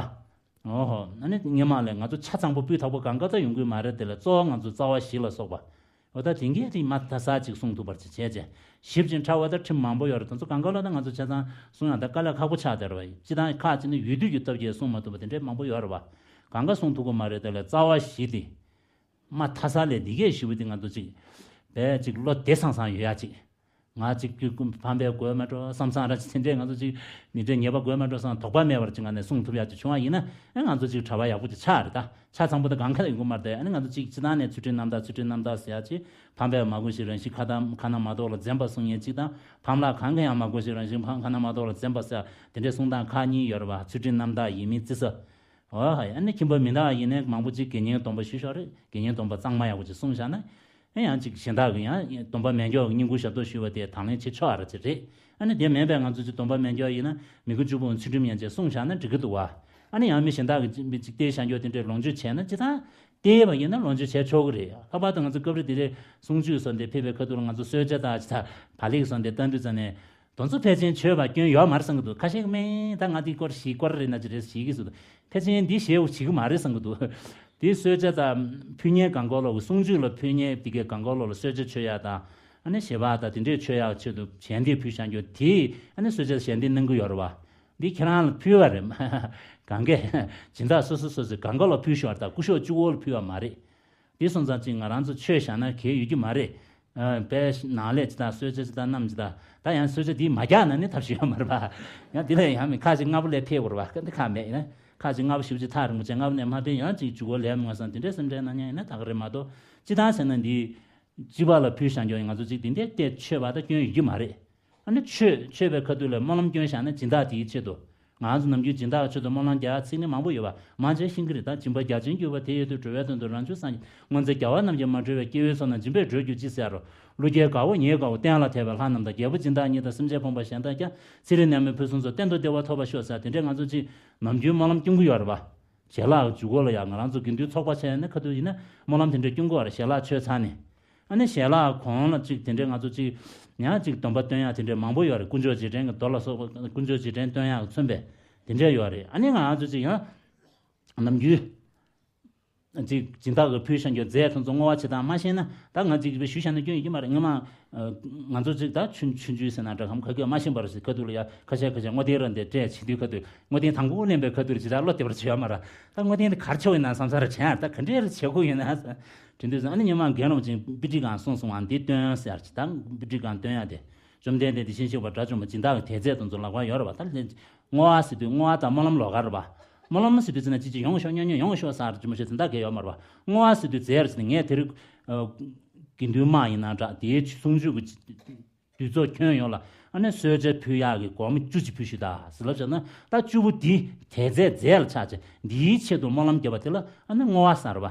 འོ་ཧོ། ཨ་ནི་སྔོན་མ་ལས་ང་ཚོ་ཆ་ཚང་པོ་སྤུས་དག་པོ་གང་ག་ད་ཡོང་གི་མ་རེད། དེ་ལས་གཙོ་བོ་ང་ཚོ་རྩ་བ་བཞི་ལ་སོགས་པ། འོ་ད་དེང་གི་རིགས་མ་ད་ས་ཅིག་གསུང་ཐུབ་པར་ཅིག་བྱས་བྱས། ཞིབ་ཅིང་ཕྲ་བ་དང་ཁྲིམས་མང་པོ་ཡོད་རེད། དེ་ཚོ་གང་ག་ལ་ད་ང་ཚོ་ཆ་ཚང་གསུང་ཡག་ད་དཀའ་ལས་ཁག་པོ་ཆགས་བསྡད་རེད་བ། སྤྱི་བཏང་ཁག་ཅིག་ནི་ཡུལ་དུས་ཀྱི་སྟོབས་ཀྱིས་གསུང་མ་ཐུབ་པ་དེ་འདྲས་མང་པོ་ཡོད་རེད་བ། གང་ག་གསུང་ཐུབ་ཀྱི་མ་རེད། དེ་ལས་རྩ་བ་བཞི་དེ། མ་ཐ་ས་ལས་འདི་གས་ཞུ་བ་འདི་ང་ཚོ་ཅིག་བས་ཅིག་བློ་བདེ་སང་སང་ཡོད་ཡ་ཅིག་ང་ཅིག་ཀུན་ཀུན་ཕམ་པའི་དགོས་མ་འགྲོ་བསམ་སང་ར་ཅིག་དེ་འདྲས་ང་ཚོ་ཅིག་མི་འདྲའི་ཉེས་པ་དགོས་མ་འགྲོ་བསམ་དོགས་པ་མེད་པར་ཅིག་ང་ནས་གསུང་ཐུབ་ཡ་ཅིག་བྱུང་བ་ཡིན་ན། ཨེ་ང་ཚོ་ཅིག་གྲྭ་པ་ཡག་པོ་ཅིག་ཆགས་རེད། ད་ཆ་ཚང་པོ་ད་གང་ག་ཡོང་གི་མ་རེད། ཨ་ནི་ང་ཚོ་ཅིག་སྤྱི་བཏང་ནས་ཚུལ་ཁྲིམས་རྣམ་དག་ཚུལ་ཁྲིམས་རྣམ་དག་ཟེར་ཡ་ཅིག་ཕམ་པས་མ་གོས་ཤིག་རང་བཞིན་ཁ་ན་ཁ་ན་མ་གཏོགས་ལ་འཛེམ་པ་གསུང་ཡས་ཅིག་དང་ཕམ་ལག་གང་ག་ཡང་མ་གོས་ཤིག་རང་བཞིན་ཁ་ན་མ་གཏོགས་ལ་འཛེམ་པ་ཟེར་དེ་འདྲས་གསུང་སྟངས་ཁག་གཉིས་ཡོད་རེད་བ། ཚུལ་ཁྲིམས་རྣམ་དག་ཡིན་མིན་བརྩི་ས། འོ་ཧ་ཡ། ཨ་ནི་ཁྱིམ་པ་མི་ནག་ཡིན་ནའི་མང་པོ་ཅིག་དགེ་བསྙེན་སྡོམ་པ་ཞུ་ཤོག་རེད། དགེ་བསྙེན་སྡོམ་པ་གཙང་མ་ཡག་པོ་ཅིག་གསུངས་བཞག་ན། ཨེ་ཡང་ཅིག་གཞན་དག་གི་ཡང་སྡོམ་པ་མེད་མགྱོགས་ཀྱི་བསྙེན་བཀུར་ཞབས་ཏོག་ཞུ་བ་དེ་དང་ལེན་བྱེད་ཆོག་ཨ་ར་ཅིག་རེད། ཨ་ནི་དེ་མེད་པའི་ང་ཚོ་ཅིག་སྡོམ་པ་མེད་མགྱོགས་ཡིན་ན་མི་དགེ་བཅུ་སྤོང་ཚུལ་ཁྲིམས་ཡན་ཆད་གསུངས་བཞག་ན་འགྲིག་གི་འདུག་བ། ཨ་ནི་ཡང་མི་གཞན་དག་གི་ཅིག་མི་ཅིག་བལྟས་བཞག་མགྱོགས་དེ་འདྲའི་ལོངས་སྤྱོད་བྱས་ན་ཅི་ད། བལྟས་པ་ཡིན་ན་ལོངས་སྤྱོད་བྱས་ཆོག་གི་རེད། ལྷག་པར་དུ་ང་ཚོ་སྐབས་རེ་དེ་རེད། གསུང་ཆོས་སོགས་འདི་ཕེབས་པའི་ཁ་ཐུག་ལ་ང་ཚོ་གསོལ་ཇ་དང་ཅི་ད་བག་ལེབ་སོགས་འདི་བཏང་དུས་ཙམ་ནས། དེ་ཚོ་ཕལ་ཆེར་མཆོད་པ་སྐྱོན་ཡོད་མ་རེད་བསམ་གྱི་འདུག་ཁ་ཤས་ཀྱིས་མིན་ད་ང་འདི་སྐོར་ཞིག་སྐོར་རེད་ན་ཅི་རེད་ཞིག་གིས་སུ་ཕལ་ཆེར་འདི་ཞེ་པོ་བྱེད་ཀྱི་མ་རེད་བསམ་གྱི་འདུག་དེ་གསོལ་ཇ་དང་ཕུལ་མཁན་གང་གོ་ལོག་གི་གསུང་ཆོས་ལ་ཕུལ་མཁན་དེ་གའི་གང་གོ་ལོག་ལ་གསོལ་ཇ་མཆོད་ཡ་དང་ཨ་ནི་ཞལ་བག་དང་དེ་འདྲས་མཆོད་ཡ་ཆེད་དུ་ཞལ་འདེབས་ཕུལ་བཞག་རྒྱུ་དེ་ཨ་ནི་གསོལ་ཇ་ཞལ་འདེབས་གནང་གི་ཡོད་རེད་བ། འདི་ཁྱེད་རང་ལ་ཕུལ་བ་རེད། གང་གས་སྦྱིན་བདག་སོ་སོ་སོ་སོའི་གང་གོ་ལོག་ཕུལ་ཤོག་ད་སྐུ་ཞབས་གཅིག་པོ་ལ་ཕུལ་བ་མ་རེད། དེ་སོང་ཙང་ཅིག་ང་རང་ཚོ་ཆོས་བཞག་ན་གལ་ཡོད་ཀྱི་མ་རེད། ཨ་དཔེ་ནང་ལས་ཅི་དང་གསོལ་ཇ་ཅི་དང་བསྣམས་ཅི་དང་ད་ཡང་གསོལ་ཇ་དེ་མ་རྒྱག་ན་ནི་ཐབས་ཤེས་ཡོད་མ་རེད་པ། ཡང་དེ་ལས་ཡང་མི་ཁ་ཅིག་སྔ་པོ་ལས་ཕེབས་དགོས་རེད་པ། ཁ་འདི་ཁ་མེད་ཡིན་ན་ཁ་ཅིག་སྔ་པོ་ཞེ་པོ་ཅིག་ཐག་རིང་པོ་ཅིག་སྔ་པོ་ནས་མ་ཕེབས་ཡང་ཅིག་འཇུག་སྒོ་ལས་མ་སང་དེ་འདྲའི་སེམས་ཁྲལ་གནང་མཁན་ཡིན་ན་ད་ག་རེད་མ་གཏོགས་ཅི་དང་ཟེར་ན་འདི་སྤྱི་པ་ལ་ཕུལ་བཞག་རྒྱུ་ཡིན། ང་ཚོ་ཅིག་དེ་འདྲའི་བལྟས་མཆོད་པ་ད་སྐྱོན་ཡོད་ཀྱི་མ་རེད། ཨ་ནི་མཆོད་མཆོད་པའི་ཁ་ཐུག་ལ་སྨོན་ལམ་སྐྱོན་བཞག་ན་སྦྱིན་བདག་དེའི་ཆེད་དུ། ང་ཚོ་ནམ་རྒྱུན་སྦྱིན་བདག་གི་ཆེད་དུ་སྨོན་ལམ་རྒྱག་ཚིག་ནི་མང་པོ་ཡོད་པ་མང་ཆེ་ཤེས་ཀྱི་རེད། ད་སྦྱིན་པ་རྒྱ་ཆེན་གྱུར་པ་དེ་ཡོད་དུ་འགྲོ་བའི་དོན་དུ་རང་བྱུང་སངས་རྒྱས་སྔོན་ཚེ་རྒྱལ་བ་རྣམས་ཀྱིས་མ་གྲོལ་བའི་སྐྱེ་བོའི་ཚོགས་རྣམས་སྦྱིན་པས་སྒྲོལ་གྱུར་ཅིག་ཟེར་རོ། ཀླུ་རྒྱལ་དགའ་བོ་ཉེ་དགའ་བོ་གཏན་ལ་འཐབ་པའི་ལྷ་རྣམས་དང་རྒྱལ་པོ་སྦྱིན་བདག་ཉིད་དང་སེམས་ཅན་ཕོངས་པ་གཞན་དག་ཀྱང་ཚེ་རིང་ནད་མེད་ཕུན་སུམ་ཚོགས་གཏན་དུ་བདེ་བ་ཐོབ་པར་ཤོག་ཟེར་དེ་འདྲས་ང་ཚོ་ཅིག་ནམ་རྒྱུན་སྨོན་ལམ་སྐྱོན་གྱི་ཡོད་རེད་པ། ཞལ་ལག་འཇུག་སྒོ་ལ་ཡང་ང་རང་ཚོ་དགེ་འདུན་ཚོགས་པ་བྱས་ནས་ཁ་ཐུག་ཡིན་ན་སྨོན་ལམ་དེ་འདྲས་སྐྱོན་གྱི་ཡོད་རེད། ཞལ་ལག་མཆོད་ཚར་ནས། ཨ་ནི་ཞལ་ལག་གོང་ལ་གཅིག་དེ་འདྲའི་ང་ཚོ་གཅིག་ཡང་གཅིག་སྡོམ་པ་སྟོན་ཡག་དེ་འདྲའི་མང་པོ་ཡོད་རེད། དཀོན་མཆོག་རྗེས་དྲན་གྱི་རྡོ་ལ་སོགས་པ་དཀོན་མཆོག་རྗེས་དྲན་སྟོན་ཡག་གིས་མཚོན་པའི་དེ་འདྲ་ཡོད་རེད། ཨ་ནི་ང་ཚོ་གཅིག་ཡང་ནམ་རྒྱུན་གཅིག་སྦྱིན་བདག་གིས་ཕུལ་བཞག་རྒྱུ་རྫས་དེ་ཚོ་བསྔོ་བ་བྱེད་སྟངས་མ་ཤེས་ན་ད་ང་གཅིག་ཞུས་བཞག་ན་སྐྱོན་ཡོད་ཀྱི་མ་རེད། སྔོན་མ་ང་ཚོ་གཅིག་ད་ཆུང་ཆུང་ཆུང་ཟེར་ན་འདྲ་གམ་ཁ་སྐད་མ་ཤེས་པར་ཟེར་ཁ་ཐུག་ལ་ཡ་ཁ་ཤས་ཁ་ཤས་བསྔོ་རྟེན་ར་འདི་སྤྲད་བྱེད་དུས་ཁ་ཐུག་བསྔོ་རྟེན་དང་པོ་ལེན་པའི་ཁ་ཐུག་ལ་ཇི་ལྟར་བློ་བདེ་བར་བྱེད་ཡོད་མ་རེད། ད་བསྔོ་རྟེན་དེ་གར་ཆོག་ཡིན་ན་བསམ་ས་ར་བྱེད་ཡ་ད་ག་འདྲའི་ར་བྱེད་དགོས་ཡོད་ན། དྲན་དུས་སུ་ཨ་ནི་སྔོན་མ་དགེ་སློང་ཅིག་པི་ཏི་གང་གསུངས་སོང་བ་འདི་སྟོན་ཟེར་ཅིག་ད་པི་ཏི་གང་སྟོན་ཡ་དེ། བཅོམ་ལྡན་འདས་དེ་བཞིན་གཤེགས་པ་དགྲ་བཅོམ་པ་སྦྱིན་བདག་གི་དད་རྫས་དེ་ཚོ་ལག་པར་ཡོད་རེད་བ། ད་ལན་བསྔོ་བ་ཟེར་དུས་བསྔོ་བ་དང་སྨོན་ལམ་ལོགས་ཀ་རེད་བ། སྨོན་ལམ་ཟེར་དུས་ཙི་ན་ཅི་ཅི་ཡོང་ཤོག་སྨྱོ་སྨྱོ་ཡོང་ཤོག་ཟེར་རྒྱུ་མ་ཤེས་ཙི་ད་གས་ཡོད་མ་རེད་བ། བསྔོ་བ་ཟེར་དུས་རྫས་རེད་ཟེར་ནས་ངས་དེ་རིང་དགེ་འདུན་དམངས་ཡིན་ན་འདྲ་དེའི་གསུང་ཆོས་ཀྱི་དུས་ཚོད་ཁྱོན་ཡོངས་ལ་ཨ་ནི་གསོལ་ཇ་ཕུལ་ཡག་གི་སྒོར་མོ་བཅུ་གཅིག་ཕུལ་ཞུས་ད་ཟེར་ལབ་བྱས་ན་ད་བཅུ་པོ་འདི་དད་རྫས་རྫས་ལ་ཆགས་བྱས་འདིའི་ཆེད་དུ་སྨོན་ལམ་བརྒྱབ་པ་དེ་ལ་ཨ་ནི་བསྔོ་བ་ཟེར་བ།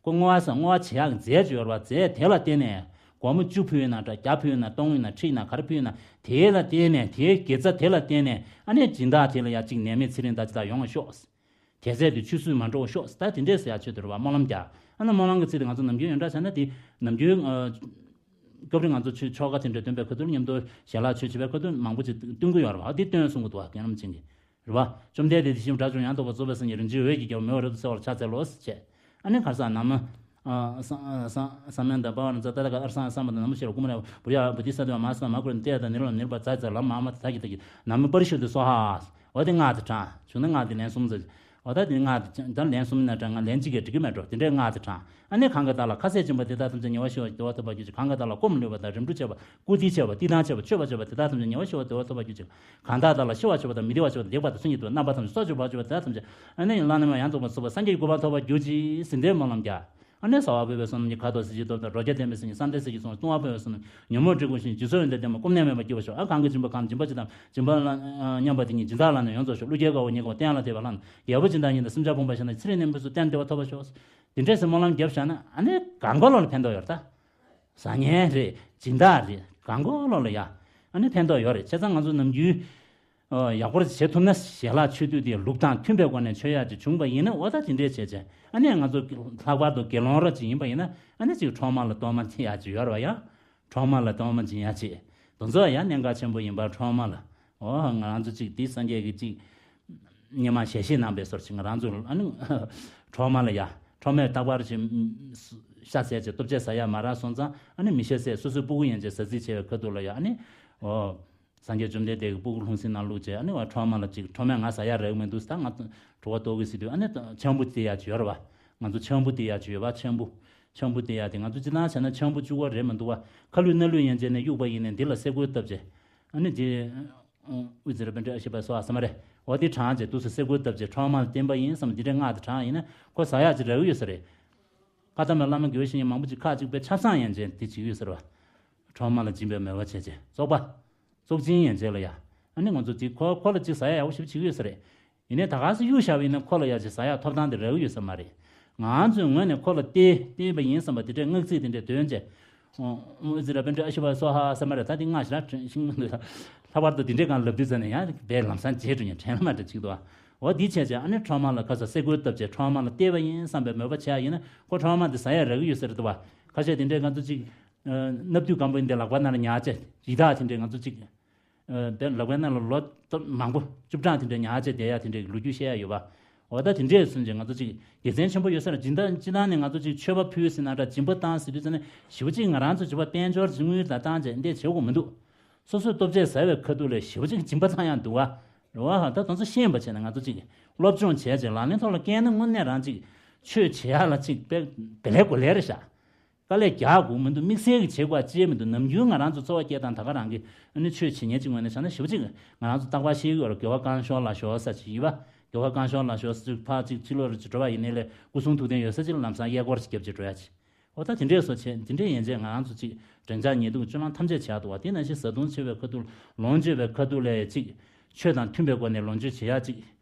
ཁོ་བསྔོ་བ་ཟེར་བསྔོ་བ་བྱེད་ཡག་གི་རྫས་ཅིག་ཡོད་རེད་བ། རྫས་དེ་ལ་བརྟེན་ནས་སྒོར་མོ་བཅུ་ཕུལ་ཡོད་ན་འདྲ་བརྒྱ་ཕུལ་ཡོད་ན་སྟོང་ཡོད་ན་ཁྲི་ཡོད་ན་ག་རེ་ཕུལ་ཡོད་ན་དེ་ལ་བརྟེན་ནས་དེའི་དགེ་རྩ་དེ་ལ་བརྟེན་ནས་ཨ་ནི་སྦྱིན་བདག་དེ་ལ་ཡ་གཅིག་ནད་མེད་ཚེ་རིང་ད་ཅི་ད་ཡོང་བ་ཤོག་དེ་ཚད་དུ་ཆུད་ཟོས་མ་འགྲོ་ཤོག་ད་དེ་འདྲས་ཟེར་ཡ་ཆོས་དེ་རེད་བ། སྨོན་ལམ་རྒྱག་ཨ་ན་སྨོན་ལམ་གྱི་ཚིག་དེ་ང་ཚོ་ནམ་རྒྱུན་ཡོངས་གྲགས་བྱས་ན་དེ་ནམ་རྒྱུན་ཨ། སྐབས་རེ་ང་ཚོ་ཆོས་ཆོ་ག་དེ་འདྲ་སྟོན་པའི་ཁ་ཐུག་མཉམ་དུ་ཞལ་ལག་མཆོད་བྱེད་པའི་ཁ་ཐུག་མང་པོ་ཅིག་སྟོན་གི་ཡོད་རེད་བ། དེ་སྟོན་གསུང་གི་འདུག་བ། རྒན་རབས་ཅན་གྱིས་རེད་བ། བཅོམ་ལྡན་འདས་དེ་བཞིན་དགྲ་བཅོམ་ཡང་དག་པར་རྫོགས་པའི་སངས་རྒྱས་རིན་ཆེན་འོད་ཀྱི་རྒྱལ་པོ་མི་འོབ་རབ་ཏུ་གསལ་བར་ཕྱག་འཚལ་ལོ་ཞེས། ཨ་ནི་ཁར་སང་ན་མོ། ཨ་ས་ས་ས་མན་དང་པ་ཝ་ན་ཛ་ཏ་ད་ག་ཨར་སང་ས་མ་དང་ན་མོ་ཤེ་ར་ཀུ་མ་ར་བུ་ར་བུ་དི་ས་དེ་བ་མ་ས་མ་ཀུ་ར་ཏེ་ཡ་དང་ནི་རོ་ནི་ར་པ་ཛ་ཛ་ལ་མ་མ་ད་གི་ད་གི་ན་མོ་པ་རི་ཤུ་དི་སྭཱ་ཧཱ། འོ་དེ་སྔགས་དེ་བགྲང་། བྱུང་ན་སྔགས་དེ་ལན་གསུམ་ཟེར། འོ་ད་དེ་སྔགས་དེ་ད་ལན་གསུམ་ན་བགྲང་། ང་ལན་གཅིག་གིས་འགྲིག་གི་མེད་འགྲོ། དེ་འདྲའི་སྔགས་དེ་བགྲང་། ཨ་ནི་གང་གི་བདག་ལ། ཁ་ཟས་སྦྱིན་པ་དེ་དག་ཐམས་ཅད་ཉེ་བར་ཞི་བ་དེ་ཐོབ་པར་གྱུར་ཅིག། གང་གི་བདག་ལ་སྐོམ་ལུས་པ་དང་རིམ་གྲོ་བྱེད་པ། བཀུར་སྟི་བྱེད་པ། བསྟི་སྟང་བྱེད་པ། མཆོད་པ་བྱེད་པ་དེ་དག་ཐམས་ཅད་ཉེ་བར་ཞི་བ་དེ་ཐོབ་པར་གྱུར་ཅིག། གང་དག་བདག་ལ་ཤི་བར་བྱེད་པ་དང་། མི་བདེ་བར་བྱེད་པ་དང་། བདེ་བ་དང་མཚུངས་ཀྱི་འདུ་བ། རྣམ་པ་ཐམས་ཅད་སྲོག་གཅོད་པར་བྱེད་པ་དེ་དག་ཐམས་ཅད། ཨ་ནི་བླ་ན་མེད་པ་ཡང་དག་པར་རྫོགས་པའི་སངས་རྒྱས་ཀྱི་གོ་འཕང་ཐོབ་པར་གྱུར་ཅིག་ཟེར་འདི་སྨོན་ལམ་རྒྱག། ཨ་ནི་ཟ་བར་བོར་བའི་བསོད་ནམས་ཀྱིས། ཁ་དོག་ཟིལ་གྱིས་གཏོར་དང་། རོ་བརྒྱ་ལྡན་པའི་སེམས་ཀྱིས། བསམ་གཏན་ཟིལ་གྱིས་བཟུང་བའི། བཏུང་བར་བོར་བའི་བསོད་ནམས་ཀྱིས། ཉོན་མོངས་སྒྲིབ་ཀུན་ཞི་ཞིང་། རྗེས་སུ་ཡི་དྭགས་ལྡན་མ། སྐོམ་ནས་མེད་པར་སྐྱེ་བར་ཤོག། ཨ་གང་གིས་སྦྱིན་པ་གང་སྦྱིན་པ་ཅི་དང་། སྦྱིན་པ་ལ་མཉམ་པ་དེ་ཉིད་སྦྱིན་བདག་ལ་ཡང་རྫོགས་ཤོག། ཀླུ་རྒྱལ་དཀར་པོ་ཉིད་དགའ་བ། སྟན་ལ་དད་པ་ལ་རྒྱལ་པོ་སྦྱིན་བདག་ཉིད་དང་། སེམས་ཅན་ཕོངས་པ་ཞིག་ན། ཚེ་རིང་ནད་མུག་གསུམ་གཏན་བདེ་བ་ཐོབ་པར་ཤོག། དེ་འདྲས་སེ་སྨོན་ལམ་བརྒྱབ་བཞག་ན་ཨ་ནི་གང་གོ་ལོག་ལ་ཕན་ཐོགས་ཡོད་རེད་ད། ཟ་མཁན་རེད། སྦྱིན་བདག་རེད། གང་གོ་ལོག་ལ་ཡ་ཨ་ནི་ཕན་ཐོགས་ཡོད་རེད། བྱས་ཙང་ང་ཚོ་ནམ་རྒྱུན་ཨོ་ཡག་པོ་བྱེད་ཐུབ་ན། ཞལ་ལག་མཆོད་དུས་དེ་ལུགས་དང་མཐུན་པའི་སྒོ་ནས་མཆོད་ཡག་ཅིག་བྱུང་པ་ཡིན་ན། འོ་ད་དེ་འདྲས་བྱས་བྱས་ཨ་ནི་ང་ཚོ་ལྷག་པར་དུ་དགེ་སློང་ར་ཅིག་ཡིན་པ་ཡིན་ན། ཨ་ནི་ཅིག་ཁྲོ་མ་ལ་གཏོར་མ་བྱེད་ཡག་ཅིག་ཡོད་རེད་བ། ཡ་ཁྲོ་མ་ལ་གཏོར་མ་བྱེད་ཡག་ཅིག་དེ་ཚོ་ཡང་གནད་འགག་ཆེན་པོ་ཡིན་པ། ཁྲོ་མ་ལ། ཨོ་ང་རང་ཚོ་ཅིག་དེ་སངས་རྒྱས་ཀྱིས་ཅིག་སྔོན་མ་ཞལ་བཞེས་གནང་པའི་བཟོ་ཅིག་ང་རང་ཚོ་ཨ་ནི་ཁྲོ་མ་ལ་ཡ། ཁྲོ་མས་རྟག་པར་ཅིག་ཤ་བཟས་ཅིག་ལྟོ་ཆས་ཟ་ཡག་མ་རག་སོང་ཙང་། ཨ་ནི་མི་ཤ་བཟས། སོ་སོའི་ཕྲུ་གུ་ཡན་ཆད་ཟ་རྩིས་བྱས་པའི་ཁ་ཐུག་ལ་ཡ། ཨ་ནི་ཨོ་སངས་རྒྱས་བཅོམ་ལྡན་འདས་ཀྱིས་ཕྲུ་གུ་ལྷུང་བཟེད་ནང་བླུགས་བྱས། ཨ་ནི་བ་ཁྲོ་མ་ལ་ཅིག་ཁྲོ་མས་ང་ཟ་ཡག་རག་གི་མི་འདུག་ཟེར། ད་ང་གྲོད་ཁོག་ལྟོགས་ཀྱི་ཟེར་དུས། ཨ་ནི་ཆང་བུ་སྟེར་ཡག་ཅིག་ཡོད་རེད་བ། ང་ཚོ་ཆང་བུ་སྟེར་ཡག་ཅིག་ཡོད་པ། ཆང་བུ། ཆང་བུ་སྟེར་ཡག་དེ་ང་ཚོ་སྤྱིར་བཏང་བྱས་ན་ཆང་བུ་བཅུག་པ་རེད་མི་འདུག་བ། ཁ་ལུད་སྣ་ལུད་ཡན་ཆད་ནས་གཡུགས་པ་ཡིན་ནའི་འདི་ལ་སེ་གོལ་བཏབ་བྱས། ཨ་ནི་དེ་དབུས་ཙི་ར་པཎྜི་ཏ་ཨ་ཤི་བ་སྭཱ་ཧཱ་ཟེར་མ་རེད། འོ་དེ་བགྲངས་བྱས་འདུག་སེ་སེ་གོལ་བཏབ་བྱས་ཁྲོ་མ་ལ་བསྟེན་པ་ཡིན་བསམ། འདི་འདྲའི་སྔགས་དེ་བགྲངས་ཡིན་ན་ཁོ་ཟ་ཡག་ཅིག་རག་གི་ཡོད་ས་རེད། བཀའ་གདམས་པའི་བླ་མ་དགེ་བའི་བཤེས་གཉེན་མང་པོ་ཅིག་ཁག་ཅིག་པས་ཆབ་གསང་ཡན་ཆད་འདི་བྱེད་ཀྱི་ཡོད་ཟེར་བ། ཁྲོ་མ་ལ་སྦྱིན་པའི་མོས་པ་བྱས་བྱས་བཙོག་པ། བཙོག་ཆེན་ཡན་ཆད་ལ་ཡ། ཨ་ནི་ང་ཚོ་འདི་ཁོ་ཁོ་ལ་ཅིག་ཟ་ཡག་ཡག་པོ་ཞེ་པོ་བྱེད་ཀྱི་ཡོད་ས་རེད། ཡིན་ནའི་ད་ག་སེ་གཡུག་བཞག་པ་ཡིན་ན་ཁོ་ལ་ཡ་ཅིག་ཟ་ཡག་ཐོབ་ཐང་དེ་རག་གི་ཡོད་ས་མ་རེད། ང་ཚོའི་ངོས་ནས་ཁོ་ལ་སྟེར་སྟེར་བ་ཡིན་བསམ་པ་དེ་འདྲའི་སྔགས་ཚིག་དེ་འདྲའི་འདོན་བྱས། ཨོ་ཨོ་ཨི་ཛི་ར་པཎྜི་ཏ་ཨ་ཤི་བ་སྭཱ་ཧཱ་ཟེར་མ་རེད། ད་དེ་སྔགས་ཞེ་དྲག་ཤིང་མི་འདུག་ལྷག་པར་དུ་དེ་འདྲའི་སྒང་ལབ་དུས་ཙ་ནས་ཡང་དཔེ་ལམ་སང་བརྗེད་འགྲོ་མཁན་དྲན་ལ་མ་དྲན་ཅིག་འདུག་བ། འོ་འདི་བྱས་བྱས་ཨ་ནི་ཁྲོ་མ་ལ་ཁ་ས་སེ་གོལ་བཏབ་བྱས་ཁྲོ་མ་ལ་སྟེར་བ་ཡིན་བསམ་པའི་མོས་པ་བྱས་ཡིན་ན་ཁོ་ཁྲོ་མ་དེ་ཟ་ཡག་རག་གི་ཡོད་ས་རེད་འདུག་བ། ཁ་ཤས་དེ་འདྲའི་ང་ཚོ་ཅིག་ཨ་སྣབས་དུད་སྐམ་པོ་འདི་ལག་པ་ནང་ལ་ཉར་བྱས། ཡི་དྭགས་དེ་འདྲའི་ང་ཚོ་ཅིག་ཨ་དཔེ་ལག་པའི་ནང་ལ་ལོ་ཏོག་མང་པོ་བཅུ་གྲངས་དེ་འདྲ་ཉར་བྱས་བསྡད་ཡག་དེ་འདྲའི་ལོ་རྒྱུས་བཤད་ཡག་ཡོད་པ། འོ་ད་དེ་འདྲས་སོང་བྱས་ང་ཚོ་ཅིག་དགེ་མཚན་ཆེན་པོ་ཡོད་ས་རེད། སྦྱིན་བདག་སྤྱིར་བཏང་ནས་ང་ཚོ་ཅིག་མཆོད་པ་ཕུལ་ཟེར་ན་འདྲ། སྦྱིན་པ་བཏང་ཟེར་དུས་ཙ་ནས་ཞེ་པོ་ཅིག་ང་རང་ཚོ་བྱིས་པ་དཔལ་འབྱོར་གྱི་དངུལ་ལ་བཏང་བྱས་འདི་བྱེད་དགོས་མི་འདུག་སོ་སོས་ལྟོ་ཆས་ཟ་བའི་ཁ་ཐུག་ལ་ཞེ་པོ་ཅིག་སྦྱིན་པ་བཏང་ཡག་འདུག་བ། རེད་བ། ད་དེ་ཚོ་ཤེས་པ་བྱས་ན་ང་ཚོ་ཅིག་སློབ་སྦྱོང་བྱས་བྱས་ལག་ལེན་ཐོག་ལ་བཀལ་ན་དངོས་གནས་རང་ཅིག་ཆོས་བྱེད་ཡག་ལ་ཅིག་དཔེ་དེ་ལས་གོ་ལེ་རེད་ཤག་དཀའ་ལས་རྒྱག་དགོས་མི་འདུག་དམིགས་བསལ་གྱི་བྱེད་དགོས་ཅེས་མི་འདུག་ནམ་རྒྱུན་ང་རང་ཚོ་འཚོ་བ་སྐྱེལ་སྟངས་ད་ག་རང་གི་ཨ་ནི་ཆོས་བྱེད་མཁན་གྱི་ངོས་ནས་བྱས་ན་ཞེ་པོ་ཅིག་ང་རང་ཚོ་རྟག་པར་ཤེས་ཀྱི་ཡོད་རེད། དགེ་བ་གང་ཤོར་ལ་ཤོར་ས་ཅིག་ཡིན་པ། དགེ་བ་གང་ཤོར་ལ་ཤོར་ས་ཅིག་ཕར་ཅིག་ཕྱི་ལོགས་རུ་ཅིག་འགྲོ་བ་ཡིན་ནའི་ལས་སྐུ་གསུང་ཐུགས་རྟེན་ཡོད་ས་ཅིག་ལ་ལམ་སང་གཡས་སྐོར་ཅིག་རྒྱབ་ཅིག་འགྲོ་ཡ་ཅིག་འོ་ད་དེ་འདྲས་བཟོ་བྱས། དེ་འདྲས་ཡན་ཆད་ང་རང་ཚོ་ཅིག་འདྲེན་འཆར་ཉེས་ལྟུང་སྤྱོད་ལམ་ཐམས་ཅད་བྱས་འདུག་བ། དེ་ནང་བཞིན་བཟའ་བཏུང་མཆོད་པའི་ཁ་ཐུག་ལོངས་སྤྱོད་པའི་ཁ་ཐུག་ལ་ཅིག་ཆོས་དང་མཐུན་པའི་སྒོ་ནས་ལོངས་སྤྱོད་བྱེད་ཡག་ཅིག་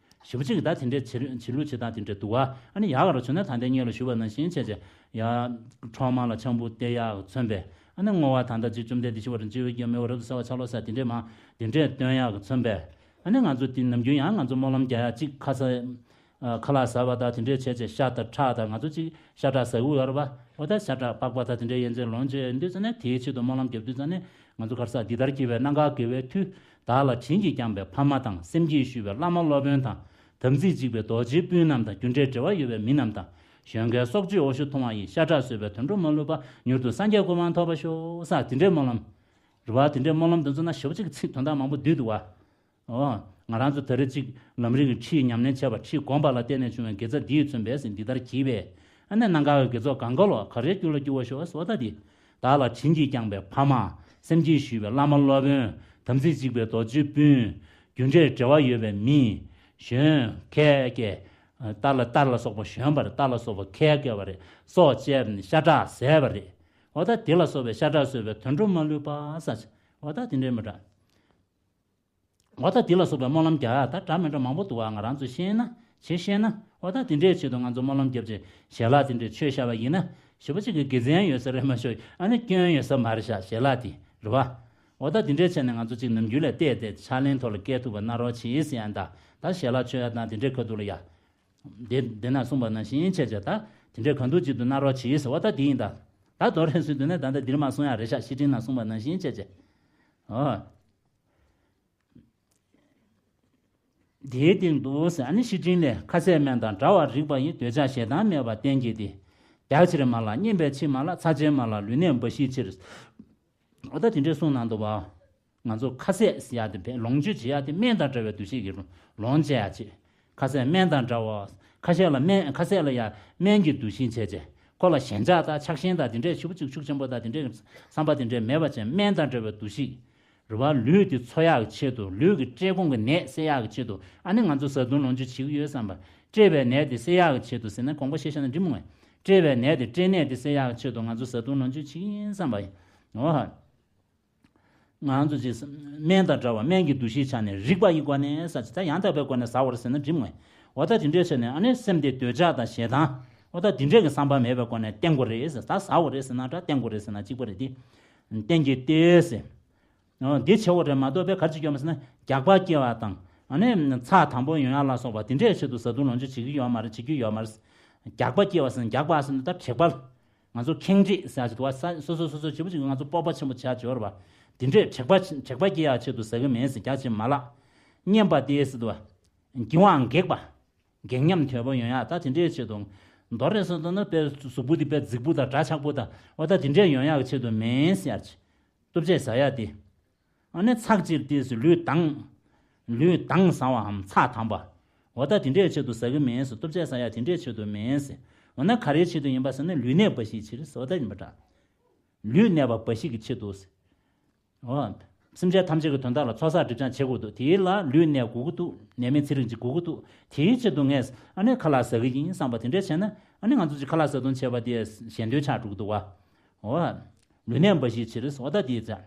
ཞེ་པོ་ཅིག་ད་དེ་འདྲའི་བྱེད་བྱེད་ལུགས་བྱེད་སྟངས་དེ་འདྲ་འདུག་བ། ཨ་ནི་ཡག་ག་རུ་བྱུང་ན་ད་ལྟའི་སྔོན་ལ་ཞུས་པ་ནང་བཞིན་བྱས་བྱས་ཡ་ཁྲོ་མ་ལ་ཆང་བུ་སྟེར་ཡག་མཚོན་པས། ཨ་ནི་བསྔོ་བ་ད་ལྟ་ཅིག་བཅོམ་ལྡན་འདས་ཤི་བ་རིན་ཆེན་འོད་ཀྱི་མེ་འོ་རབ་ཏུ་གསལ་བ་ཆ་ལོ་ས་དེ་འདྲས་མ་དེ་འདྲས་སྟོན་ཡག་གི་མཚོན་པས། ཨ་ནི་ང་ཚོ་དེ་ནམ་རྒྱུན་ཡང་ང་ཚོ་སྨོན་ལམ་རྒྱག་ཡག་ཅིག་ཁ་ས་ཨ་ཁ་ལག་ཟ་བ་དང་དེ་འདྲས་བྱས་བྱས་ཤ་དང་ཁྲག་དང་ང་ཚོ་ཅིག་ཤ་ཁྲག་ཟ་གི་ཡོད་རེད་པ། འོ་ད་ཤ་ཁྲག་པགས་པ་དང་དེ་འདྲས་ཡན་ཆད་ལོངས་སྤྱོད་ཡོད་དུས་ཙ་ནས་དེའི་ཆེད་དུ་སྨོན་ལམ་རྒྱབ་དུས་ཙ་ནས་ང་ཚོ་ག་རེ་ཟ། འདི་ལྟར་གྱིས་པའི་གནམ་བསྐལ་དགེ་བའི་མཐུས། བདག་ལ་བྱིན་གྱིས་བསྐྱངས་པའི་ཕ་མ་དང་། སེམས་ཀྱིས་ཞུས་པའི་བླ་མ་སློབ་དཔོན་དང་། དམ་ཚིག་གཅིག་པའི་རྡོ་རྗེའི་སྤུན་རྣམས་དང་། རྒྱུ་འབྲས་འབྲེལ་བ་ཡོད་པའི་མི་རྣམས་དང་། གཞོན་སྐལ་སྲོག་གཅོད་འོ་ཞོ་འཐུང་བ་ཡིས། ཤ་ཁྲག་ཟོས་པའི་དུད་འགྲོ་མ་ལུས་པ། མྱུར་དུ་སངས་རྒྱས་གོ་འཕང་ཐོབ་པར་ཤོག་ཟེར་དེ་འདྲའི་སྨོན་ལམ་རེད་བ། དེ་འདྲའི་སྨོན་ལམ་དེ་ཚོ་ན་ཞེ་པོ་ཅིག་ཚིག་དོན་དག་མང་པོ་འདུས་འདུག་བ། འོ། ང་རང་ཚོ་ད་རེས་ཅིག་ལམ་རིམ་གྱི་ཁྲིད་ཉམས་ལེན་བྱས་པ། ཁྲིད་བསྒོམས་པ་ལ་བརྟེན་ནས་བྱུང་བའི་དགེ་རྩ་འདི་ཡིས་མཚོན་པས་ཟེར། འདི་ལྟར་གྱིས་པས། ཨ་ནི་གནམ་བསྐལ་གྱི་དགེ་ཚོགས་གང་ག་ལོ་ག་རེ་རྒྱུ་ལ་སྐྱུར་བར་ཤོག་ཟེར་བ་ད་འདི། བདག་ལ་བྱིན་གྱིས་བསྐྱངས་པའི་ཕ་མ། སེམས་ཀྱིས་ཞུས་པའི་བླ་མ་སློབ་དཔོན། དམ་ཚིག་གཅིག་པའི་རྡོ་རྗེའི་སྤུན། རྒྱུ་འབྲས་འབྲེལ་བ་ཡོད་པའི་མི། གཞོན་སྐལ་སྐྱེས། རྟ་ལ་རྟ་ལ་སོགས་པ་གཞོན་པ་རེད། རྟ་ལ་སོགས་པ་སྐལ་སྐྱེས་པ་རེད། སྲོག་བཅད་པ་ནི་ཤ་ཁྲག་ཟས་པ་རེད། འོ་ད་དེ་ལ་སོགས་པའི་ཤ་ཁྲག་ཟོས་པའི་དུད་འགྲོ་མ་ལུས་པ་ཟེར། འོ་ད་དེ་འདྲའི་མི་འདྲ། འོ་ད་དེ་ལ་སོགས་པའི་སྨོན་ལམ་རྒྱག་ཡག་ད་འདྲ་མི་འདྲ་མང་པོ་འདུག་བ། ང་རང་ཚོས་ཤེས་ན་བྱེད་ཤེས་ན། འོ་ད་དེ་འདྲའི་ཆེད་དུ་ང་ཚོ་སྨོན་ལམ་རྒྱབ་བྱས་ཞལ་ལག་དེ་འདྲའི་མཆོད་བཞག་པ་ཡིན་ན་ཞེ་པོ་ཅིག་གི་དགེ་མཚན་ཡོད་ས་རེད་མ་ཤོད། ཨ་ནི་སྐྱོན་ཡོད་ས་མ་རེད་ཤག་ཞལ་ལག་དེ་རེད་བ། འོ་ད་དེ་འདྲའི་ཆ་ནས་ང་ཚོ་ཅིག་ནམ་རྒྱུན་ལས་བལྟས་བལྟས་ཕྱག་ལེན་ཐོག་ལ་བཀལ་ཐུབ་པ་གནང་རོགས་གྱིས་ཟེར་ཡང་ད། ད་ཞལ་ལག་མཆོད་ཡག་དང་དེ་འདྲའི་ཁ་ཐུག་ལ་ཡ། དེ་དེ་ན་གསུངས་པ་ནང་བཞིན་བྱས་བྱས་ད་དེ་འདྲའི་གང་ཐུབ་ཅིག་ཏུ་གནང་རོགས་གྱིས་ཟེར་བ་ད་དེ་ཡིན་ད། ད་དོ་རེ་སུས་དུས་ནས་ད་ལྟ་འདིར་མ་གསུང་ཡག་རེད་ཤག་བཤེས་སྤྲིང་ནང་གསུངས་པ་ནང་བཞིན་བྱས་བྱས། ཨོ། དེའི་སྟེང་དུ་ཟེར། ཨ་ནི་བཤེས་སྤྲིང་ལས། ཁ་ཟས་སྨན་དང་འདྲ་བར་རིགས་པ་ཡི། འདོད་ཆགས་ཞེ་སྡང་མེད་པར་བསྟེན་བགྱིས་ཏེ། རྒྱགས་ཕྱིར་མ་ལགས། བསྙེན་པའི་ཕྱིར་མ་ལགས། ཚར་ཕྱིར་མ་ལགས། ལུས་གནད་འབའ་ཞིག་ཕྱིར། ཨོ་ད་དེ་འདྲའི་གསུངས་གནང་འདུག་བ། ང་ཚོ་ཁ་ཟས་ཟེར་ཡག་དེ་བས་ལོངས་སྤྱོད་བྱེད་ཡག་དེ་སྨན་དང་འདྲ་བའི་འདུ་ཤེས་ཀྱིས་ལོངས་སྤྱད་ཡག་བྱེད། ཁ་ཟས་སྨན་དང་འདྲ་བ། ཁ་ཟས་ལ་སྨན། ཁ་ཟས་ལ་ཡང་སྨན་གྱི་འདུ་ཤེས་བྱས་བྱས། ཁོ་ལ་ཞེན་ཆགས་དང་ཆགས་ཞེན་དང་དེ་འདྲས་ཞེ་པོ་ཅིག་ཤུགས་ཆེན་པོ་དང་དེ་འདྲས་བསམ་པ་དེ་འདྲས་མེད་པ་བྱས། སྨན་དང་འདྲ་བའི་འདུ་ཤེས། རེད་བ། ལུས་དེ་འཚོ་ཡག་གི་ཆེད་དུ། ལུས་ཀྱི་བཀྲེས་སྐོམ་གྱི་ནད་སེལ་ཡག་གི་ཆེད་དུ། ཨ་ནི་ང་ཚོ་བཟའ་བཏུང་ལོངས་སྤྱོད་བྱེད་ཀྱི་ཡོད་བསམ་པ། བཀྲེས་པའི་ནད་དེ་སེལ་ཡག་གི་ཆེད་དུ་ཟེར་ན་དགོངས་པ་བཞེས་བཞག་ན་འགྲིག་མོ་མེད། བཀྲེས་པའི་ནད་དེ། བཀྲེས་ནད་དེ་སེལ་ཡག་གི་ཆེད་དུ་ང་ཚོ་བཟའ་བཏུང་ལོངས་སྤྱོད་བྱེད་ཀྱི་ཡིན་བསམ་པ་ཡིན། འོ། ང་ཚོ་ཅིག་སྨན་དང་འདྲ་བ། སྨན་གྱི་འདུ་ཤེས་ཆ་ནས་རིགས་པ་ཡི་སྒོ་ནས་ཟ་ཅིག་ད་ཡང་དག་པའི་སྒོ་ནས་ཟ་བར་ཟེར་ན་འགྲིག་མོད། འོ་ད་དེ་འདྲས་བྱས་ནས་ཨ་ནི་སེམས་དེ་འདོད་ཆགས་དང་ཞེ་སྡང་། འོ་ད་དེ་འདྲས་ཀྱི་བསམ་པ་མེད་པའི་སྒོ་ནས་བསྟེན་དགོས་རེད་ཟེར། ད་ཟ་དགོས་རེད་ཟེར་ན་འདྲ། བསྟེན་དགོས་རེད་ཟེར་ན་གཅིག་པ་རེད་དེ། བསྟེན་གྱི་སྟེ་ཟེར། འོ་འདི་བྱེད་དགོས་རེད་མ་གཏོགས་པའི་ག་རེ་བྱེད་ཀྱི་ཡོད་མ་ཟེར་ན། རྒྱགས་པ་སྐྱེ་བ་དང་། ཨ་ནི་ཚགས་དམ་པོ་ཡོང་ཡག་ལ་སོགས་པ་དེ་འདྲས་ཆེད་དུ་བཟའ་བཏུང་ལོངས་སྤྱོད་བྱེད་ཀྱི་ཡོད་མ་རེད། བྱེད་ཀྱི་ཡོད་མ་རེད། རྒྱགས་པ་སྐྱེ་བ་ཟེར་ན། རྒྱགས་པ་ཟེར་ན་ད་དྲེགས་པ། ང་ཚོ་ཁེངས་དྲེགས་ཟེར་ཡག་ཅིག་འདུག་བ། ས་སོ་སོ་སོ་སོ་ཞེ་པོ་ཅིག་ང་ཚོ་སྤོབས་པ་ཆེན་པོ་བྱས་བྱས་ཡོད་རེད་བ། དེ་འདྲས་དྲེགས་པ། དྲེགས་པ་སྐྱེ་ཡག་ཆེད་དུ་ཟ་གི་མིན་ཟེར། རྒྱགས་ཅིག་མ་ལགས། སྙན་པ་སྟེ་ཟེར་འདུག་བ། འགྱིང་བའང་འགེགས་པ། འགེགས་ཉམས་དོད་པོ་ཡོང་ཡག་ད་དེ་འདྲས་ཆེད་དུ། མདོར་ན་ཟེར་ན་དཔེ་གཟུགས་པོ་དེ་དཔེ་རྫིག་པོ་དང་འདྲ་ཆགས་པོ་དང་། འོ་ད་དེ་འདྲས་ཡོང་ཡག་གི་ཆེད་དུ་མིན་ཟེར་ཡག་ཅིག་ལྟོ་ཆས་ཟ་ཡག་དེ། ཨ་ནི་ཚགས་ཅིག་སྟེ་ཟེར། ལུས་དྭངས། ལུས་དྭངས་གསང་བའམ་ཚགས་དམ་པ། འོ་ད་དེ་འདྲས་ཆེད་དུ་ཟ་གི་མིན་ཟེར། ལྟོ་ཆས་ཟ་ཡག་དེ་འདྲས་ཆེད་དུ་མིན་ཟེར། འོ་ན་ག་རེའི་ཆེད་དུ་ཡིན་པ་ཟེར་ན། ལུས་གནས་འབའ་ཞིག་ཕྱིར་ཟེར། འོ་ད་ཡིན་པ་འདྲ། ལུས་གནས་པ་འབའ་ཞིག་གི་ཆེད་དུ་ཟེར། འོ། སེམས་ཅན་ཐམས་ཅད་ཀྱི་དོན་དག་ལ་ཚོགས་བསགས་སྒྲིབ་སྦྱང་བྱེད་དགོས་འདུག་དེ་ལ་ལུས་གནས་དགོས་ཀྱི་འདུག་ནད་མེད་ཚེ་རིང་ཅིག་དགོས་ཀྱི་འདུག་དེའི་ཆེད་དུ་ངས་ཨ་ནི་ཁ་ལག་ཟ་གི་ཡིན་བསམ་པ་དེ་འདྲས་བྱས་ན། ཨ་ནི་ང་ཚོ་ཅིག་ཁ་ལག་ཟ་བཏུང་བྱས་པ་དེ་ཞེ་འདོད་ཆགས་འགྲོ་གི་འདུག་བ། འོ། ལུས་གནས་འབའ་ཞིག་ཕྱིར་ཟེར། འོ་ད་དེ་ཙང་།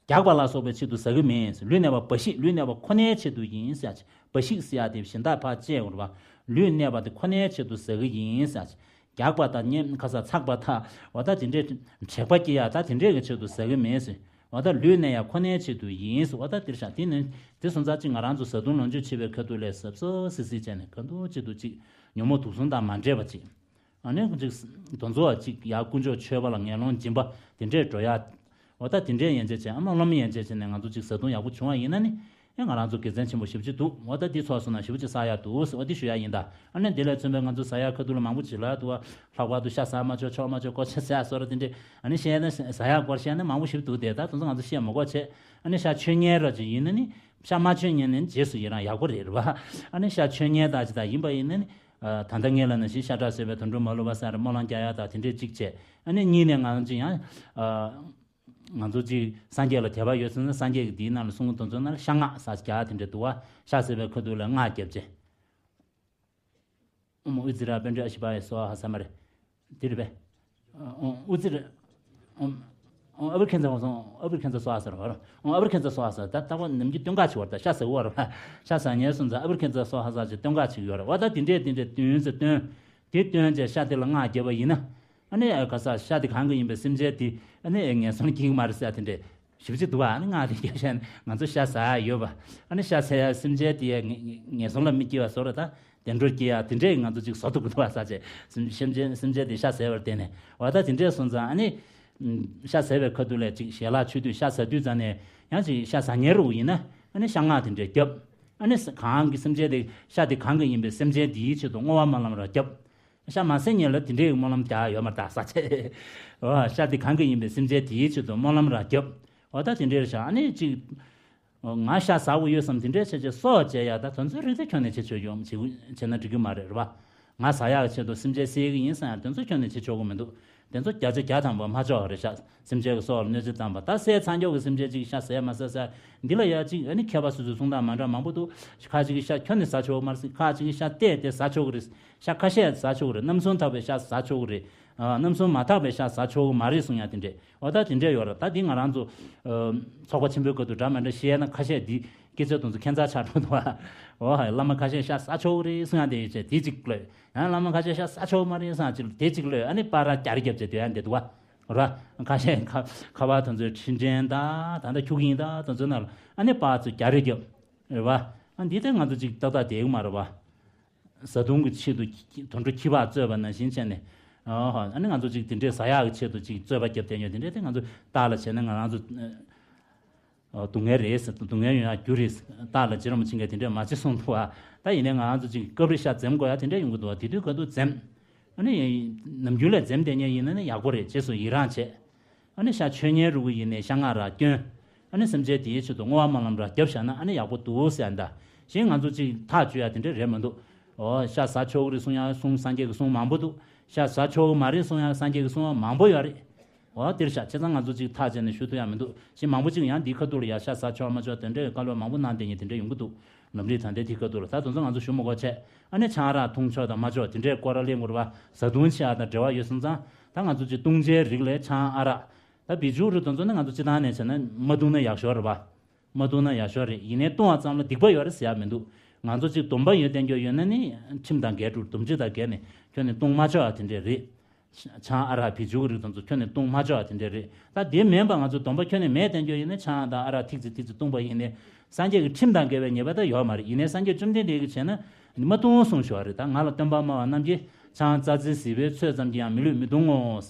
རྒྱགས་པ་ལ་སོགས་པའི་ཆེད་དུ་ཟ་གི་མིན། ལུས་གནས་པ་འབའ་ཞིག་ལུས་གནས་པ་ཁོ་ནའི་ཆེད་དུ་ཡིན་ཟེར་ཡག་ཅིག་འབའ་ཞིག་ཟེར་ཡག་དེ་གཞན་དག་ཕར་བཅད་དགོས་རེད་བ། ལུས་གནས་པ་དེ་ཁོ་ནའི་ཆེད་དུ་ཟ་གི་ཡིན་ཟེར་ཡག་ཅིག་རྒྱགས་པ་དང་སྙན། ཁ་ཟས་ཚགས་པ་དང་། འོ་ད་དེ་འདྲས་དྲེགས་པ་སྐྱེ་ཡག་ད་དེ་འདྲས་ཀྱི་ཆེད་དུ་ཟ་གི་མིན་ཟེར། འོ་ད་ལུས་གནས་ཡག་ཁོ་ནའི་ཆེད་དུ་ཡིན་ཟེར། འོ་ད་དེར་བཞག་དེ་ནི་དེ་སོང་ཙང་ཅིག་ང་རང་ཚོ་བཟའ་བཏུང་ལོངས་སྤྱོད་བྱེད་པའི་ཁ་ཐུག་ལ་གཟབ་གཟབ་གཟིགས་གཟིགས་བྱས་ནས། ག་འདུག་ཅི་འདུག་ཅིག་ཉོན་མོངས་དུག་གསུམ་དང་མ་འདྲེས་པ་ཅིག་ཨ་ནི་ཅིག་དེ་ཚོ་ཅིག་ཡར་དཀོན་མཆོག་མཆོད་པ་ལ་ངན་སློང་སྦྱིན་པ་དེ་འདྲས་འགྲོ་ཡག་འོ་ད་དེ་འདྲས་ཡན་ཆད་བྱས། ཨ་མ་སློབ་མ་ཡན་ཆད་བྱས་ནས་ང་ཚོ་ཅིག་བཟའ་བཏུང་ཡག་པོ་བྱུང་བ་ཡིན་ན་ནི། ཨེ་ང་རང་ཚོ་དགེ་མཚན་ཆེན་པོ་ཞེ་པོ་ཅིག་འདུག་འོ་ད་འདི་ཚོགས་སོང་ན་ཞེ་པོ་ཅིག་བསགས་ཡག་འདུག་ཟེར། འོ་འདི་ཞུ་ཡག་ཡིན་ད། ཨ་ནི་འདི་ལས་མཚོན་པའི་ང་ཚོ་ཟ་ཡག་ཁ་ཐུག་ལ་མང་པོ་བྱེད་ལ་འདུག་བ། ལྷག་པར་དུ་ཤ་ཟ་མ་ཆོག་ཆོག་མ་ཆོག་སྐོར་ཆ་ཟ་བཟོ་འདྲ་དེ་འདྲས། ཨ་ནི་བཤད་ན་ཟ་ཡག་སྐོར་བཤད་ན་མང་པོ་ཞེ་པོ་འདུག་སྟེ། ད་དེ་ཚོ་ང་ཚོ་བཤད་མ་དགོས་བྱས། ཨ་ནི་ཤ་མཆོད་མཁན་ར་ཅིག་ཡིན་ན་ནི། ཤ་མ་མཆོད་མཁན་ནི་རྗེས་སུ་ཡི་རང་ཡག་པོ་རེད། རེད་བ། ཨ་ནི་ཤ་མཆོད་མཁན་དག་ཅིག་དང་ཡིན་པ་ཡིན་ན་ནི། ཨ། ད་ལྟ་ངས་ལབ་ནང་བཞིན་ཤ་ཁྲག་བསྲེས་པའི་དུད་འགྲོ་མ་ལུས་པ་ཟེར་སྨོན་ལམ་རྒྱག་ཡག་དང་དེ་འདྲས་གཅིག་བྱས། ཨ་ནི་གཉིས་ནས་ང་ཚོ་ཅིག་ཡང་། ཨ། ང་ཚོ་ཅིག་སངས་རྒྱས་ལ་དད་པ་ཡོད་ཟེར་ན། སངས་རྒྱས་ཀྱིས་འདིའི་ནང་ལ་གསུང་གི་དོན་ཚོ་ནང་ལ་ཤ་སྔགས་ཟེར་རྒྱག་དེ་འདྲས་འདུག་བ། ཤ་བསྲེས་པའི་ཁ་ཐུག་ལ་སྔགས་བརྒྱབ་བྱས། ཨོཾ་ཨུ་ཛི་ར་པཎྜི་ཨ་ཤི་བྷ་ཡ་སྭཱ་ཧཱ་ཟེར་མ་རེད། དེ་རེད་པས། ཨོཾ་ཨུ་ཛི་ར། ཨོཾ་ཨོཾ་ཨ་བུར་ཁན་ཛ། ཨོཾ་ཨ་བུར་ཁན་ཛ་སྭཱ་ཧཱ་ཟེར་བ་རེད། ཨོཾ་ཨ་བུར་ཁན་ཛ་སྭཱ་ཧཱ་ཟེར། ད་ལྟ་བ་ནམ་རྒྱུན་སྟོན་ཁ་ཅིག་ཡོད་རེད། ད་ཤ་ཟ་གི་ཡོད་རེད་པ། ཤ་ཟ་མཁན་སོང་ཙང་ཨ་བུར་ཁན་ཛ་སྭཱ་ཧཱ་ཟེར་ཅིག་སྟོན་ཁ་ཅིག་ཡོད་རེད་པ། ད་དེ་འདྲས་དེ་འདྲས་སྟོན་ཟེར་སྟོན། དེ་སྟོན་བྱས་ཤ་དེ་ལ་སྔགས་བརྒྱབ་པ་ཡིན་ན། ཨ་ནི་ག་ས་ཤ་དེ་གང་གི་ཡིན་པའི་སེམས་ཅན་དེ་ཨ་ནི་ངན་སོང་སྐྱེ་གི་མ་རེད་ཟེར་དེ་འདྲས། ཞེ་པོ་ཅིག་འདུག་བ། ཨ་ནི་སྔགས་དེ་བརྒྱབ་བྱས་ནས་ང་ཚོ་ཤ་ཟ་ཡག་ཡོད་པ། ཨ་ནི་ཤ་ཟ་ཡག་སེམས་ཅན་དེ་ངན་སོང་ལ་མི་སྐྱེ་བ་བཟོ་འདྲ་དང་། བདེ་འགྲོར་སྐྱེ་ཡག་དེ་འདྲས་ང་ཚོ་ཅིག་བཟོ་ཐུབ་ཀྱི་འདུག་བ་ཟེར་བྱས། སེམས་སེམས་ཅན་སེམས་ཅན་དེ་ཤ་ཟ་བར་བརྟེན་ནས། འོ་ད་དེ་འདྲས་སོང་ཙང་ཨ་ནི། ཤ་ཟ་བའི་ཁ་ཐུག་ལ་ཅིག་ཞལ་ལག་མཆོད་དུས་ཤ་ཟ་དུས་ཙམ་ནས་ཡང་ཅིག་ཤ་ཟ་མཁན་རུ་ཡིན་ན། ཨ་ནི་ཤ་སྔགས་དེ་འདྲས་བརྒྱབ། ཨ་ནི་གང་གི་སེམས་ཅན་དེ་ཤ་དེ་གང་གི་ཡིན་པའི་སེམས་ཅན་དེའི་ཆེད་དུ་བསྔོ་བ་སྨོན་ལམ་ར་བརྒྱབ། ཤ་མ་ཟ་མཁན་ལ་དེ་འདྲའི་སྨོན་ལམ་རྒྱག་ཡོད་མ་རེད་ད་ཟེར་བྱས། འོ་ཤ་དེ་གང་གི་ཡིན་པའི་སེམས་ཅན་དེའི་ཆེད་དུ་སྨོན་ལམ་ར་བརྒྱབ། འོ་ད་དེ་འདྲའི་ཤ་ཨ་ནི་ཅིག་ང་ཤ་ཟ་དགོས་ཡོད་བསམ་དེ་འདྲའི་བྱས་བྱས་སྲོག་བཅད་ཡག་ད་དེ་ཚོའི་རིགས་དེ་ཁྱོན་ནས་བྱེད་ཆོག་ཡོང་བྱེད་བྱེད་ན་འགྲིག་གི་མ་རེད། རེད་པ། ང་ཟ་ཡག་གི་ཆེད་དུ་སེམས་ཅན་བསད་ཀྱི་ཡིན་བསམ་ཡག་དེ་ཚོ་ཁྱོན་ནས་བྱེད་ཆོག་གི་མི་འདུག་དེ་ཚོ་བརྒྱ་ཆ་བརྒྱ་ཐམ་པ་མ་ཆོག་རེད་ཤག་སེམས་ཅན་གྱི་སྲོག་ལ་གནོད་འཚེ་བཏང་བ། ད་བསད་ཚར་མགྱོགས་ཀྱི་སེམས་ཅན་ཅིག་ཤ་ཟ་ཡ་མ་ཟ་ཟ་འདི་ལ་ཡ་ཅིག་ཨ་ནི་མཁས་པ་སོ་སོའི་གསུང་སྟངས་མ་འདྲ་མང་པོ་འདུག་ཁ་ཅིག་གིས་ཤ་ཁྱོན་ནས་ཟ་ཆོག་གི་མ་རེད་ཟེར། ཁ་ཅིག་གིས་ཤ་བལྟས་ཏེ་ཟ་ཆོག་གི་རེད། ཤ་ཁ་ཤས་ཟ་ཆོག་གི་རེད། རྣམ་གསུམ་དག་པའི་ཤ་ཟ་ཆོག་གི་རེད། ཨ། རྣམ་གསུམ་མ་དག་པའི་ཤ་ཟ་ཆོག་གི་མ་རེད་གསུང་ཡ་དེ་འདྲས། འོ་ད་དེ་འདྲས་ཡོད་རེད། ད་འདི་ང་རང་ཚོ། ཨ། ཚོགས་པ་ཆེན་པོའི་སྐབས་དུ་འདྲ་མི་འདྲ་བཤད་ན་ཁ་ཤས་འདི་སྐད་ཆ་དེ་ཚོ་ཁྱད་མཚར་ཆགས་འགྲོ་འདུག་བ། འོ་ཧ། བླ་མ་ཁ་ཤས་ཤ་ཟ་ཆོག་གི་རེད་གསུང་ཡ་དེ་ཡོད་ཚད་དེ་གཅིག་གློད། ཡང་བླ་མ་ཁ་ཤས་ཤ་ཟ་ཆོག་གི་མ་རེད་གསུང་ཡ་དེ་གཅིག་གློད། ཨ་ནི་པར་རྒྱག་རེ་རྒྱབ་བྱས་སྡོད་ཡ་འདི་འདུག་བ། ར། ཁ་ཤས་ཁ་ཁ་པར་དེ་ཚོའི་འཕྲིན་ཕྲན་དང་ད་ལྟ་ཁྱུག་ཡིན་དང་དེ་ཚོའི་ནང་ལ་ཨ་ནི་པར་ཚོ་རྒྱག་རེས་རྒྱབ། རེད་བ། ཨ་འདི་ལྟར་ང་ཚོ་ཅིག་ཏག་ཏག་བསྡད་ཀྱི་མ་རེད་བ། བཟའ་བཏུང་གི་ཆེད་དུ་དུད་འགྲོ་ཁྱི་ཕག་གཙོས་པ་ནང་བཞིན་བྱས་ནས། ཨ་ཧ། ཨ་ནི་ང་ཚོ་ཅིག་དེ་འདྲའི་ཟ་ཡག་གི་ཆེད་དུ་ཅིག་རྩོད་པ་རྒྱབ་བསྡད་ཡོད་དེ་འདྲའི་དེ་ང་ཚོ་རྟགས་ལ་བྱས་ན་ང་རང་ཚོ། ཨ། སྡུག་བསྔལ་རེད་ཟེར། སྡུག་བསྔལ་ཡོང་ཡག་རྒྱུ་རེད་ཟེར། རྟགས་ལ་རྗེ་རིན་པོ་ཆེ་གིས་དེ་འདྲས་མ་བྱེད་གསུངས་འདུག་བ། ད་ཡིན་ནའི་ང་རང་ཚོ་ཅིག་སྐབས་རེ་ཤ་འཛེམ་དགོས་ཡ་དེ་འདྲས་ཡོང་གི་འདུག་བ། དེ་དུས་ག་དུས་འཛེམ། ཨ་ནི་ནམ་རྒྱུན་ལས་འཛེམ་བསྡད་མཁན་ཡིན་ན་ནི་ཡག་པོ་རེད། རྗེས་སུ་ཡི་རང་བྱེད། ཨ་ནི་ཤ་མཆོད་མཁན་རུ་གུ་ཡིན་ནའི་ཤ་ང་ར་སྐྱོན། ཨ་ནི་སེམས་ཅན་དེའི་ཆེད་དུ་བསྔོ་བ་སྨོན་ལམ་ར་རྒྱབ་བཞག་ན་ཨ་ནི་ཡག་པོ་འདུག་ཟེར་ཡ་འདྲ། གཞན་ང་ཚོ་ཅིག་ཐག་གཅོད་ཡ་དེ་འདྲས་རེད་མི་འདུག་ཨོ་ཤ་ཟ་ཆོག་གི་རེད་གསུང་ཡ་གསུང་སངས་རྒྱས་ཀྱི་གསུང་མང་པོ་འདུག་ཤ་ཟ་ཆོག་གི་མ་རེད་གསུང་ཡ་སངས་རྒྱས་ཀྱི་གསུང་མང་པོ་ཡོད་རེད། འོ་དེར་ཤ་བྱས་ཙང་ང་ཚོ་ཅིག་ཐག་བཅད་ནས་ཞུ་ཐུབ་ཡ་མི་འདུག་གཞན་མང་པོ་ཅིག་ཡང་འདིའི་ཁ་ཐུག་ལ་ཡ་ཤ་ཟ་ཆོག་མ་ཆོག་དེ་འདྲས་བཀའ་སློབ་མང་པོ་གནང་བསྡད་མཁན་དེ་འདྲས་ཡོང་གི་འདུག་ལམ་རིམ་ད་ལྟའི་དེའི་ཁ་ཐུག་ལ་ད་དེ་ཚོ་ང་ཚོ་ཞུ་མི་དགོས་བྱས། ཨ་ནི་ཆང་རག་འཐུང་ཆོག་དང་མ་ཆོག་དེ་འདྲས་སྐོར་ར་གླེང་དགོས་རེད་པ། བཟའ་བཏུང་ཕྱེ་ཡ་དང་འབྲེལ་བ་ཡོད་སོང་ཙང་ད་ང་ཚོ་ཅིག་བཏུང་བྱའི་རིགས་ལས་ཆང་ཨ་རག་ད་བི་ཇུ་རུ་དེ་ཚོ་ནི་ང་ཚོ་སྤྱི་བཏང་ནས་བྱས་ན་མ་བཏུང་ན་ཡག་ཤོས་རེད་པ། མ་བཏུང་ན་ཡག་ཤོས་རེད། ཡིན་ནའི་བཏུང་བ་ཙམ་ལ་སྡིག་པ་ཡོད་རེད་ཟེར་ཡ་མི་འདུག་ང་ཚོ་ཅིག་སྡོམ་པ་ཡོད་བསྟན་རྒྱུ་ཡོད་ན་ནི་ཁྲིམས་དང་འགལ་འགྲོ། སྡོམ་རྒྱུ་དང་འགལ་ནས་ཁྱོན་ནས་བཏུང་མ་ཆོག་ཡ་དེ་འདྲས་རེད། ཆང་ཨ་རག་བི་ཇུ་གི་རིགས་དེ་ཚོ་ཁྱོན་ནས་བཏུང་མ་ཆོག་ཡ་དེ་འདྲས་རེད། ད་དེ་མིན་པ་ང་ཚོ་སྡོམ་པ་ཁྱོན་ནས་མེད་བསྟན་རྒྱུ་ཡིན་ན་ཆང་དང་ཨ་རག་ཐིག་ཙི་ཐིག་ཙི་བཏུང་པ་ཡིན་ནའི་སངས་རྒྱས་ཀྱི་ཁྲིམས་དང་འགལ་བའི་ཉེས་པ་ད་ཡོད་མ་རེད། ཡིན་ནའི་སངས་རྒྱས་བཅོམ་ལྡན་འདས་ཀྱིས་བྱས་ན་མ་བཏུང་གསུངས་བཞག་པ་རེད། ད་ང་ལ་སྟོན་པ་སྨྲ་བ་རྣམས་ཀྱིས་ཆང་རྩྭ་རྩེ་ཟིལ་པའི་ཚོད་ཙམ་གྱིས་ཡང་མི་ལུས་མི་གཏོང་ངོ་།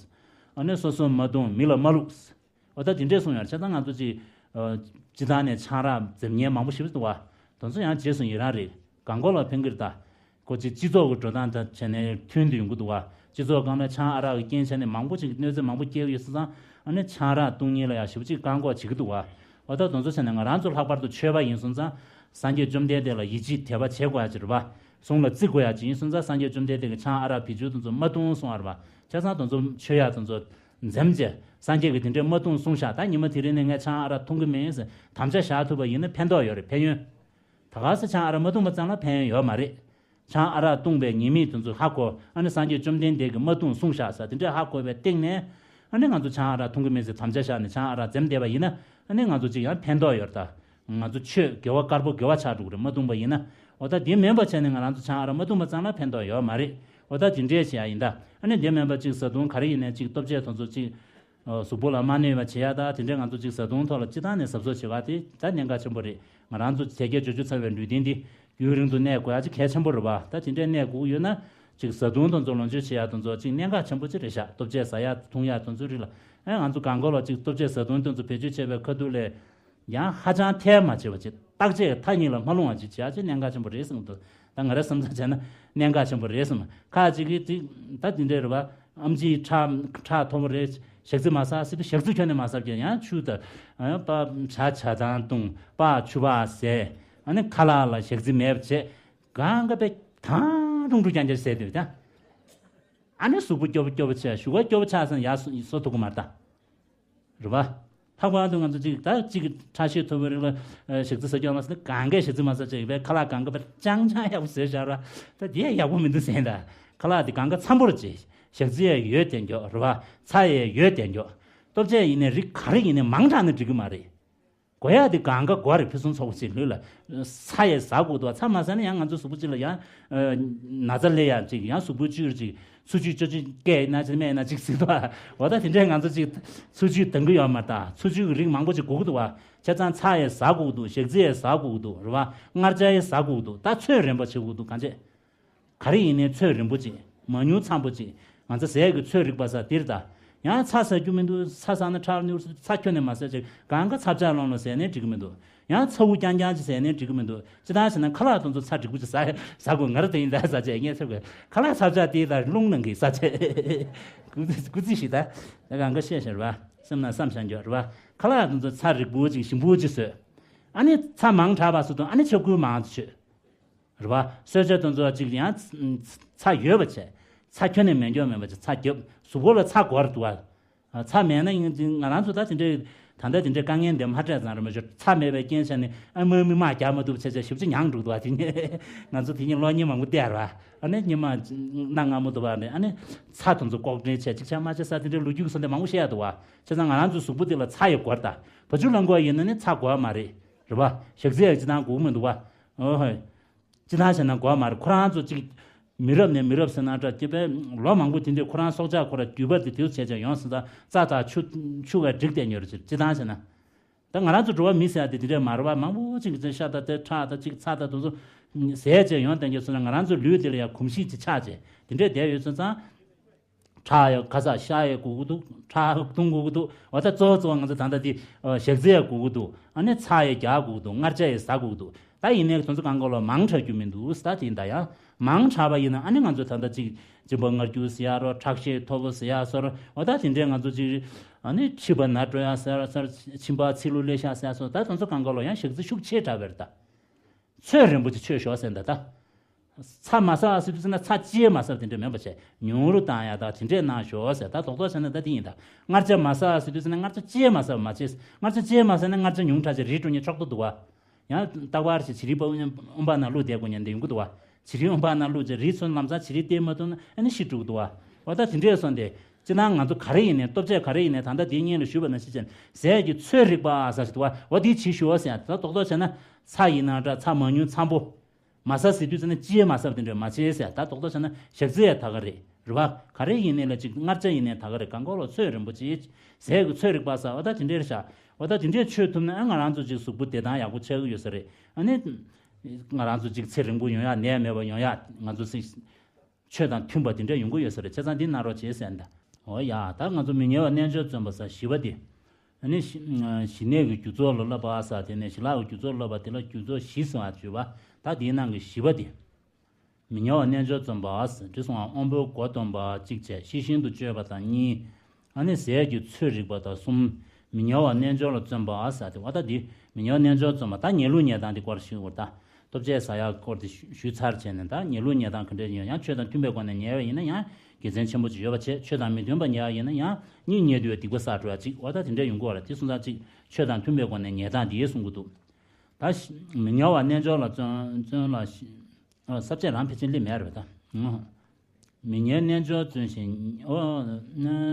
ཨ་ནི་སོ་སོ་མ་བཏུང་མི་ལ་མ་བླུགས། འོ་ད་དེ་འདྲས་གསུངས་ཡོད་རེད། བྱས་ཙང་ང་ཚོ་ཅིག་ཨ། སྤྱི་བཏང་ནས་ཆང་རག་འཛེམ་མཁན་མང་པོ་ཞིག་འདུག་བ། དེ་ཚོ་ཡང་རྗེས་སུ་ཡི་རང་རེད། གང་གོ་ལ་ཕན་གི་རེད་ད། ཁོ་ཅིག་སྤྱི་ཚོགས་ཀྱི་འགྲོ་སྟངས་དང་བྱས་ནས་མཐུན་དུ་ཡོང་གི་འདུག་བ། སྤྱི་ཚོགས་སྒང་ལ་ཆང་ཨ་རག་གི་རྐྱེན་བྱས་ནས་མང་པོ་ཅིག་གནོད་འཚེ་མང་པོ་སྐྱེལ་གི་ཡོད་སོང་ཙང་ཨ་ནི་ཆང་རག་བཏུང་མཁན་ལ་ཡང་ཞེ་པོ་ཅིག་བཀག་འགོག་བྱེད་ཀྱི་འདུག་བ། འོ་ད་དེ་ཚོ་བྱས་ནས་ང་རང་ཚོ་ལྷག་པར་དུ་ཆོས་པ་ཡིན་སོང་ཙང་སངས་རྒྱས་བཅོམ་ལྡན་འདས་ལ་ཡིད་ཆེས་དད་པ་བྱེད་དགོས་ཡ་ཅིག་རེད་བ། གསུང་ལ་བརྩི་དགོས་ཡ་ཅིག་ཡིན་སོང་ཙང་སངས་རྒྱས་བཅོམ་ལྡན་འདས་ཀྱིས་ཆང་ཨ་རག་བི་ཇུ་དེ་ཚོ་མ་བཏུང་གསུང་བ་རེད་བ། བྱས་ཙང་དེ་ཚོ་མཆོད་ཡ་དེ་ཚོ་འཛེམ་བྱས་སངས་རྒྱས་ཀྱིས་དེ་འདྲས་མ་བཏུང་གསུངས་ཤག་ད་ཉི་མ་དེ་རིང་ནས་ངས་ཆང་ཨ་རག་འཐུང་གི་མིན་ཟེར་དམ་བཅའ་བཞག་ཐུབ་པ་ཡིན་ན་ཕན་ཐོགས་ཡོད་རེད། ཕན་ཡོན། ད་ག་ས་ཆང་ཨ་རག་མ་བཏུང་བ་ཙམ་ལ་ཕན་ཡོན་ཡོད་མ་རེད། ཆང་ཨ་རག་བཏུང་བའི་ཉེས་དམིགས་དེ་ཚོ་ཧ་གོ། ཨ་ནི་སངས་རྒྱས་བཅོམ་ལྡན་འདས་ཀྱིས་མ་བཏུང་གསུངས་ཤག་ཟེར་དེ་འདྲས་ཧ་གོ་བའི་སྟེང་ནས། ཨ་ནི་ང་ཚོ་ཆང་ཨ་རག་འཐུང་གི་མིན་ཟེར་དམ་བཅའ་བཞག་ནས་ཆང་ཨ་རག་འཛེམ་བསྡད་པ་ཡིན་ན་ཨ་ནི་ང་ཚོ་ཅིག་ཡང་ཕན་ཐོགས་ཡོད་རེད་ད། ང་ཚོ་ཆོས་དགེ་བ་དཀར་པོ་དགེ་བ་ཆགས་འགྲོ་གི་རེད། མ་བཏུང་བ་ཡིན་ན། འོ་ད་དེ་མིན་པ་བྱས་ནས་ང་རང་ཚོ་ཆང་ཨ་རག་མ་བཏུང་བ་ཙམ་ལ་ཕན་ཐོགས་ཡོད་མ་རེད། འོ་ད་དེ་འདྲས་བྱེད་ཡ་ཡིན་ད། ཨ་ནི་དེ་མིན་པ་ཅིག་བཟའ་བཏུང་ག་རེ་ཡིན་ནའི་ཅིག་ལྟོ་ཆས་དེ་ཚོ་ཅིག་གཟུགས་པོ་ལ་མ་གནོད་པ་བྱེད་ཡ་ད་དེ་འདྲས་ང་ཚོ་ཅིག་བཟའ་བཏུང་ཐོག་ལ་སྤྱི་བཏང་ནས་གཟབ་གཟབ་བྱེད་པ་དེ་ད་གནད་འགག་ཆེན་པོ་རེད། ང་རང་ཚོ་དལ་བརྒྱད་འབྱོར་བཅུ་ཚང་བའི་ལུས་རྟེན་འདི་རྒྱུན་རིང་དུ་གནས་དགོས་ཡ་ཅིག་གལ་ཆེན་པོ་རེད་པ། ད་དེ་འདྲས་གནས་དགོས་ཀྱི་ཡོད་ན་ཅིག་བཟའ་བཏུང་དེ་ཚོ་ལོངས་སྤྱོད་བྱེད་ཡ་དེ་ཚོ་ཅིག་གནད་འགག་ཆེན་པོ་ཅིག་རེད་ཤག་ལྟོ་ཆས་ཟ་ཡ་འཐུང་ཡ་དེ་ཚོའི་རིགས་ལ། ཨ་ང་ཚོ་གང་གོ་ལ་ཅིག་ལྟོ་ཆས་བཟའ་བཏུང་དེ་ཚོ་བེད་སྤྱོད་བྱས་པའི་ཁ་ཐུག་ལས། ཡང་ཧ་ཅང་ཐལ་མ་ཆེ་བ་ཅིག་བརྟག་དཔྱད་མཐའ་གཉིས་ལ་མ་ལྷུང་བ་ཅིག་བྱེད་ཡ་ཅིག་གནད་འགག་ཆེན་པོ་རེད་བསམ་གི་འདུག་ད་ང་རའི་བསམ་ཚུལ་བྱས་ན་གནད་འགག་ཆེན་པོ་རེད་བསམ། ཁ་ཅིག་གིས་ཅིག་ད་དེ་འདྲས་རེད་བ། ཨམ་ཆིའི་ཁྲག་ཁྲག་མཐོ་པོ་རེད། ཞག་རྩི་མ་ཟ་ཟེར་དུས་ཞག་རྩི་ཁྱོན་ནས་མ་ཟ་བྱས་ཡང་ཆུ་དང་། ཨ་པ་ཇ་ཇ་དང་བཏུང་པ་ཆུ་བ་ཟས། ཨ་ནི་ཁ་ལག་ལ་ཞག་རྩི་མེད་པ་བྱས། གང་ག་པའི་ཐང་ཀྲུང་ཀྲུང་རྐྱང་རྐྱང་ཟས་དུས་ད། ཨ་ནི་གཟུགས་པོ་སྐྱོ་པོ་སྐྱོ་པོ་ཆགས། ཞུ་བ་སྐྱོ་པོ་ཆགས་ཙང་ཡར་སོ་སོ་ཐུབ་ཀྱི་མ་རེད་ད། རེད་བ། ལྷག་པར་དུ་ང་ཚོ་གཅིག་ད་གཅིག་ཁྲག་ཤེད་མཐོ་བའི་རིགས་ལ་ཞག་རྩི་ཟ་རྒྱུ་མ་ཟད་ནས་གང་གས་ཞག་རྩི་མ་ཟ་བྱས་ཡོད་པས་ཁ་ལག་གང་ག་པར་ཅང་ཅང་ཡག་པོ་བཟས་བཞག་ར། ད་དེ་ཡག་པོ་མི་འདུག་ཟེར་ད། ཁ་ལག་དེ་གང་ག་འཚམ་པོར་བྱེད། ཞག་རྩི་ཡས་ཡོད་དེ་མགྱོགས་རེད་བ། ཚྭ་ཡས་ཡོད་དེ་མགྱོགས། ལྟོ་ཆས་ཡིན་ནའི་རིགས་ག་རེ་ཡིན་ནའི་མང་དྲགས་ན་འགྲིག་གི་མ་རེད། དགོས་ཡག་དེ་གང་ག་དགོས་རེད། ཕུན་སུམ་ཚོགས་པ་ཅིག་ལུས་ལ། ཚྭ་ཡས་ཟ་དགོས་འདུག་བ། ཚྭ་མ་ཟ་ན་ཡང་ང་ཚོ་གཟུགས་པོ་ཅིག་ལ་ཡང་ན་ཚ་སླེབས་ཡག་ཅིག་ཡང་གཟུགས་པོ་བཅུད་ཅིག་ཚུ་ཆུ་ཅོ་ཅིག་སྐད་ན་ཅིག་སྨད་ན་ཅིག་ཟེར་འདུག་བ། འོ་ད་དེ་འདྲས་ང་ཚོ་ཅིག་ཚུ་ཆུ་འདང་གི་ཡོད་མ་རེད་ད། ཚུ་ཆུ་གི་རིགས་མང་པོ་ཅིག་དགོས་ཀྱི་འདུག་བ། བྱས་ཙང་ཚྭ་ཡས་ཟ་དགོས་འདུག་ཞག་རྩི་ཡས་ཟ་དགོས་འདུག་རེད་བ། མངར་ཆ་ཡས་ཟ་དགོས་འདུག་ད་ཚོད་རན་པོ་བྱེད་དགོས་འདུག་གང་བྱེད། ག་རེ་ཡིན་ནའི་ཚོད་རིང་པོ་ཅིག་མ་ཉུང་འཚམ་པོ་ཅིག་ང་ཚོ་ཟས་ཀྱི་ཚོད་རིག་པ་ས་འདིར་ད། ཡང་ཚྭ་ཟ་རྒྱུ་མི་འདུག་ཚྭ་ཟ་ན་ཁྲག་སྙོར། ཚྭ་ཁྱོན་ནས་མ་ཟ་ཅིག་གང་ག་ཚྭ་ཆག་ལོང་ལོང་ཟས་ནའི་འགྲིག་གི་མི་འདུག་ཡང་ཚྭ་འུ་རྐྱང་རྐྱང་ཅིག་ཟས་ནའི་འགྲིག་གི་མི་འདུག་སྤྱིར་བཏང་བྱས་ན་ཁ་ལག་དེ་ཚོ་ཚྭ་འགྲིག་པོ་ཅིག་ཟ་ཟ་དགོས། ང་ར་དེ་ཡིན་ད་ཟ་བྱས་ངས་ཚ་དགོས། ཁ་ལག་ཚྭ་ཆག་དེ་ད་རླུང་ནང་གི་ཟ་བྱས། སྐུ་ཚེ་སྐུ་ཚེ་ཞིག་ད་ད་གང་ག་བཤད་བཞག་རེད་བ། སེམས་ན་བསམ་བཞག་རྒྱུ་རེད་བ། ཁ་ལག་དེ་ཚོ་ཚྭ་རིག་པོ་ཅིག་ཞིམ་པོ་ཅིག་བཟོས། ཨ་ནི་ཚྭ་མང་དྲགས་པ་སུ་དང་ཨ་ནི་ཆབ་ཁུ་མང་དུ་མཆོད། རེད་བ། གསོལ་ཇ་དེ་ཚོ་གཅིག་ཡང་ཚྭ་ཡོད་པ་བྱས། ཚྭ་ཁྱོན་ནས་མེད་འཇོག་མེད་པ་བྱས་ཚྭ་རྒྱབ། གཟུགས་པོ་ལ་ཚྭ་དགོས་རེད་འདུག་བ། ཚྭ་མེད་ན་ཡང་ང་རང་ཚོ་ད་དེ་འདྲའི་ད་ལྟ་དེ་འདྲའི་དཀའ་ངལ་འདི་མ་འཕྲད་ཙང་རེད་མ་ཞོར་ཚྭ་མེད་པའི་རྐྱེན་བྱས་ནས་ཨ་མ་མི་མ་རྒྱག་མ་ཐུབ་བྱས་བྱས་ཞིབ་ཅིག་མྱངས་འགྲོ་འདུག་བ། དེ་ནས་ང་ཚོ་དེ་ཉིན་གློག་བརྙན་མང་པོ་བལྟས་རེད་བ། ཨ་ནི་ཉི་མ་གནའ་སྔ་མོ་འདུག་བ་ནས་ཨ་ནི་ཚྭ་དེ་ཚོ་ལྐོག་འདྲེན་བྱས་ཅིག་ཆ་མ་བྱས་ས་དེ་འདྲའི་ལོ་རྒྱུས་ཀྱི་སོ་འདི་མང་པོ་བཤད་ཡ་འདུག་བ། བྱས་ཙང་ང་རང་ཚོའི་གཟུགས་པོ་འདི་ལ་ཚྭ་ཡི་དགོས་རེད་ད། བ་ཕྱུགས་ལ་མགོ་ཡིན་ན་ནི་ཚྭ་དགོས་མ་རེད། རེད་བ། ཞག་རྩི་ཡ་ཅི་ཐང་དགོས་མི་འདུག་བ། ཨོ་ཧོ། ཅི་ཐང་བྱས་ན་དགོས་མ་རེད། ཁོ་རང་ཚོ་ཅིག་མི་རབས་ནས་མི་རབས་ཟེར་ན་འདྲ་སྐྱེ་བའི་ལོ་མང་པོ་དེ་འདྲའི་ཁོ་རང་སྲོག་ཆགས་ཁོ་ར་རྒྱུད་པ་དེ་དེའུ་བྱས་བྱས་ཡོང་སོང་ཙང་རྩྭ་དང་ཆུ་ཆུ་བས་བསྒྲིགས་ཏེ་ཉོ་རེད་ཅི་ཅི་ཐང་བྱས་ན། ད་ང་རང་ཚོ་འགྲོ་བ་མི་ཟེར་ཡ་དེ་དེ་འདྲའི་མ་རེད་བ། མང་པོ་ཅིག་གི་ཤ་དང་དེ་ཁྲག་དང་ཅིག་ཚྭ་དང་དེ་ཚོ་ཟས་བྱས་ཡོང་བསྡད་ཀྱི་སོང་ན་ང་རང་ཚོའི་ལུས་དེ་ལ་ཡ་གོམས་གཤིས་ཅིག་ཆགས་བྱས་དེ་འདྲའི་བསྡད་ཡོད་སོང་ཙང་། ཁྲག་ཡང་ཁ་ཚ་ཤ་ཡང་དགོས་ཀྱི་འདུག་ཁྲག་འཐུང་དགོས་ཀྱི་འདུག་འོ་ད་གཙོ་བོ་གཙོ་བོ་ང་ཚོ་ད་ལྟ་འདི་ཞག་རྩི་ཡང་དགོས་ཀྱི་འདུག་ཨ་ནི་ཚྭ་ཡང་རྒྱག་དགོས་ཀྱི་འདུག་མངར་ཆ་ཡང་ཟ་དགོས་ཀྱི་འདུག་ད་ཡིན་ནའི་དེ་ཚོ་གང་ག་ལ་མང་དྲགས་རྒྱུ་མི་འདུག་ད་དེ་ཡིན་ད་ཡང་། མང་དྲགས་པ་ཡིན་ན་ཨ་ནི་ང་ཚོ་ད་ལྟ་ཅིག་གཅིན་པ་མངར་སྐྱུར་ཟེར་ཡ་རོ། ཁྲག་ཤེད་མཐོ་པོ་ཟེར་ཡ་སོར་འོ་ད་དེ་འདྲས་ང་ཚོ་ཅིག་ཨ་ནི་མཁྲིས་པ་ན་སྤྲོ་ཡ་ཟེར་ཡ་སོར་མཆིན་པ་ཚིལ་ལུ་ལེ་ཤ་ཟེར་ཡ་སོར་ད་དེ་ཚོ་གང་ག་ལོ་ཡང་ཞག་རྩི་ཤུགས་ཆེ་དྲགས་པ་རེད་ད། ཚོད་རན་པོ་ཅིག་མཆོད་ཤོག་ཟེར་ད་ད། ཚྭ་མ་ཟ་ཟེར་དུས་ཟེར་ན་ཚྭ་ཅིའི་མ་ཟ་དེ་འདྲས་མེད་པ་བྱས་ཉུང་རུ་བཏང་ཡ་ད་དེ་འདྲས་གནང་ཤོག་ཟེར། ད་རྡོག་རྡོག་བྱས་ན་ད་དེ་ཡིན་ད། མངར་ཆ་མ་ཟ་ཟེར་དུས་ཟེར་ན་མངར་ཆ་ཅིའི་མ་ཟ་མ་བྱེད། མངར་ཆ་ཅིའི་མ་ཟ་ན་མངར་ཆ་ཉུང་དྲགས་ཅིག་རིལ་འགྲོ་ཉེན་ཆོག་ཏུ་འདུག་བ། ཡང་རྟག་པར་ཞིག་བྱི་རིལ་དབུམ་པ་ནང་བླུགས་བསྡད་དགོས་ཉེན་དེ་ཡོང་གི་འདུག་བ། བྱི་རིལ་དབུམ་པ་ནང་བླུགས་བྱས་རིལ་ཚོ་ལམ་སང་བྱི་རིལ་བསྟེན་མ་ཐུབ་ན་ཨ་ནི་ཤི་འགྲོ་གི་འདུག་བ། འོ་ད་དེ་འདྲས་སོང་སྟེ། སྤྱིར་ན་ང་ཚོ་ག་རེ་ཡིན་ནའི་ལྟོ་ཆས་ག་རེ་ཡིན་ནའི་ད་ལྟ་དེའི་སྔོན་ལ་ཞུས་པ་ནང་བཞིན་བྱས་ནས་ཟས་ཀྱི་ཚོད་རིག་པ་ཟེར་ཞིག་འདུག་བ། འོ་དེ་བྱེད་ཤོག་ཟེར། ད་རྡོག་རྡོག་བྱས་ན་ཚྭ་ཡིན་ན་འདྲ་ཚྭ་མ་ཉུང་འཚམ་པོ། མ་ཟ་ཟེར་དུས་ཙམ་ན་ཅིའི་མ་ཟ་དེ་འདྲས་མ་བྱེད་ཟེར། ད་རྡོག་རྡོག་བྱས་ན་ཞག་རྩི་ཡ་ད་ག་རེད་རེད་བ། ག་རེ་ཡིན་ནའི་ལ་ཅིག་མངར་ཆ་ཡིན་ནའི་ད་ག་རེད། གང་ག་ལོ་ཚོད་རན་པོ་ཅིག་ཟས་ཀྱི་ཚོད་རིག་པ་ཟ། འོ་ད་དེ་འདྲས་བཞག་འོ་ད་དེ་འདྲས་མཆོད་ཐུབ་ན་ཨ་ང་རང་ཚོ་ཅིག་གཟུགས་པོ་བདེ་ཐང་ཡག་པོ་ཆགས་ཀྱི་ཡོད་ས་རེད། ཨ་ནི། ང་རང་ཚོ་ཅིག་ཚེ་རིང་པོ་ཡོང་ཡ་ནད་མེད་པ་ཡོང་ཡ་ང་ཚོ་སྲིད། ཆོས་དང་མཐུན་པ་དེ་འདྲ་ཡོང་གི་ཡོད་ས་རེད། བྱས་ཙང་འདི་གནང་རོགས་བྱེད་ཟེར་ད། འོ་ཡ་ད་ང་ཚོ་མི་ཉལ་བ་རྣལ་འབྱོར་བརྩོན་པ་ཟེར་བཞི་པ་དེ། ཨ་ནི་ཞི་ཞི་གནས་ཀྱི་རྒྱུ་ཚོགས་ལ་བསླབ་པ་ཟེར་དེ་ནས་ཞི་ལྷག་གི་རྒྱུ་ཚོགས་ལ་བསླབ་པ་དེ་ལ་རྒྱུ་ཚོགས་བཞི་ཟེར་བ་བརྗོད་པ་ད་དེའི་ནང་གི་བཞི་པ་དེ། མི་ཉལ་བ་རྣལ་འབྱོར་བརྩོན་པ་ཟེར་འདི་སོང་བ་དབང་པོའི་སྒོ་སྡོམ་པ་གཅིག་བྱས་ཤེས་བཞིན་དུ་སྤྱོད་པ་དང་གཉིས། ཨ་ནི་ཟས་ཀྱི་ཚོད་རིག་པ་དང་གསུམ། མི་ཉལ་བ་རྣལ་འབྱོར་ལ་བརྩོན་པ་ཟེར་ཏེ་བ་ད་འདི་མི་ཉལ་བ་རྣལ་འབྱོར་བརྩོན་པ་ད་ཉལ་ལུགས་ཉལ་སྟངས་འདི་སྐོར་ཞུ་བར་ད། ལྟོ་ཆས་ཟ་ཡག་སྐོར་དེ་ཞུ་ཞུས་ཚར་བྱས་ནས་ད་ཉལ་ལུགས་ཉལ་སྟངས་ག་འདྲས་ཡིན་ཡང་ཆོས་དང་མཐུན་པའི་སྒོ་ནས་ཉལ་བ་ཡིན་ན་ཡང་དགེ་མཚན་ཆེན་པོ་ཅིག་ཡོད་པ་བྱས། ཆོས་དང་མི་མཐུན་པ་ཉལ་བ་ཡིན་ན་ཡང་གཉིད་ཉལ་དུས་སྡིག་པ་བསགས་འགྲོ་ཡ་ཅིག་བ་ད་དེ་འདྲས་ཡོང་གི་བ་རེད། དེ་སོང་ཙང་ཅིག་ཆོས་དང་མཐུན་པའི་སྒོ་ནས་ཉལ་སྟངས་འདི་གསུང་གི་འདུག་ད་ཞི་མི་ཉལ་བ་རྣལ་འབྱོར་ལ་བརྩོན་བརྩོན་ལ་ཞི་ཨ་ས་བཅད་རང་ཕལ་ཆེར་སླེབས་མེད་རེད་ད། ཨ། མི་ཉལ་རྣལ་འབྱོར་བརྩོན་ཞིང་ཨོ་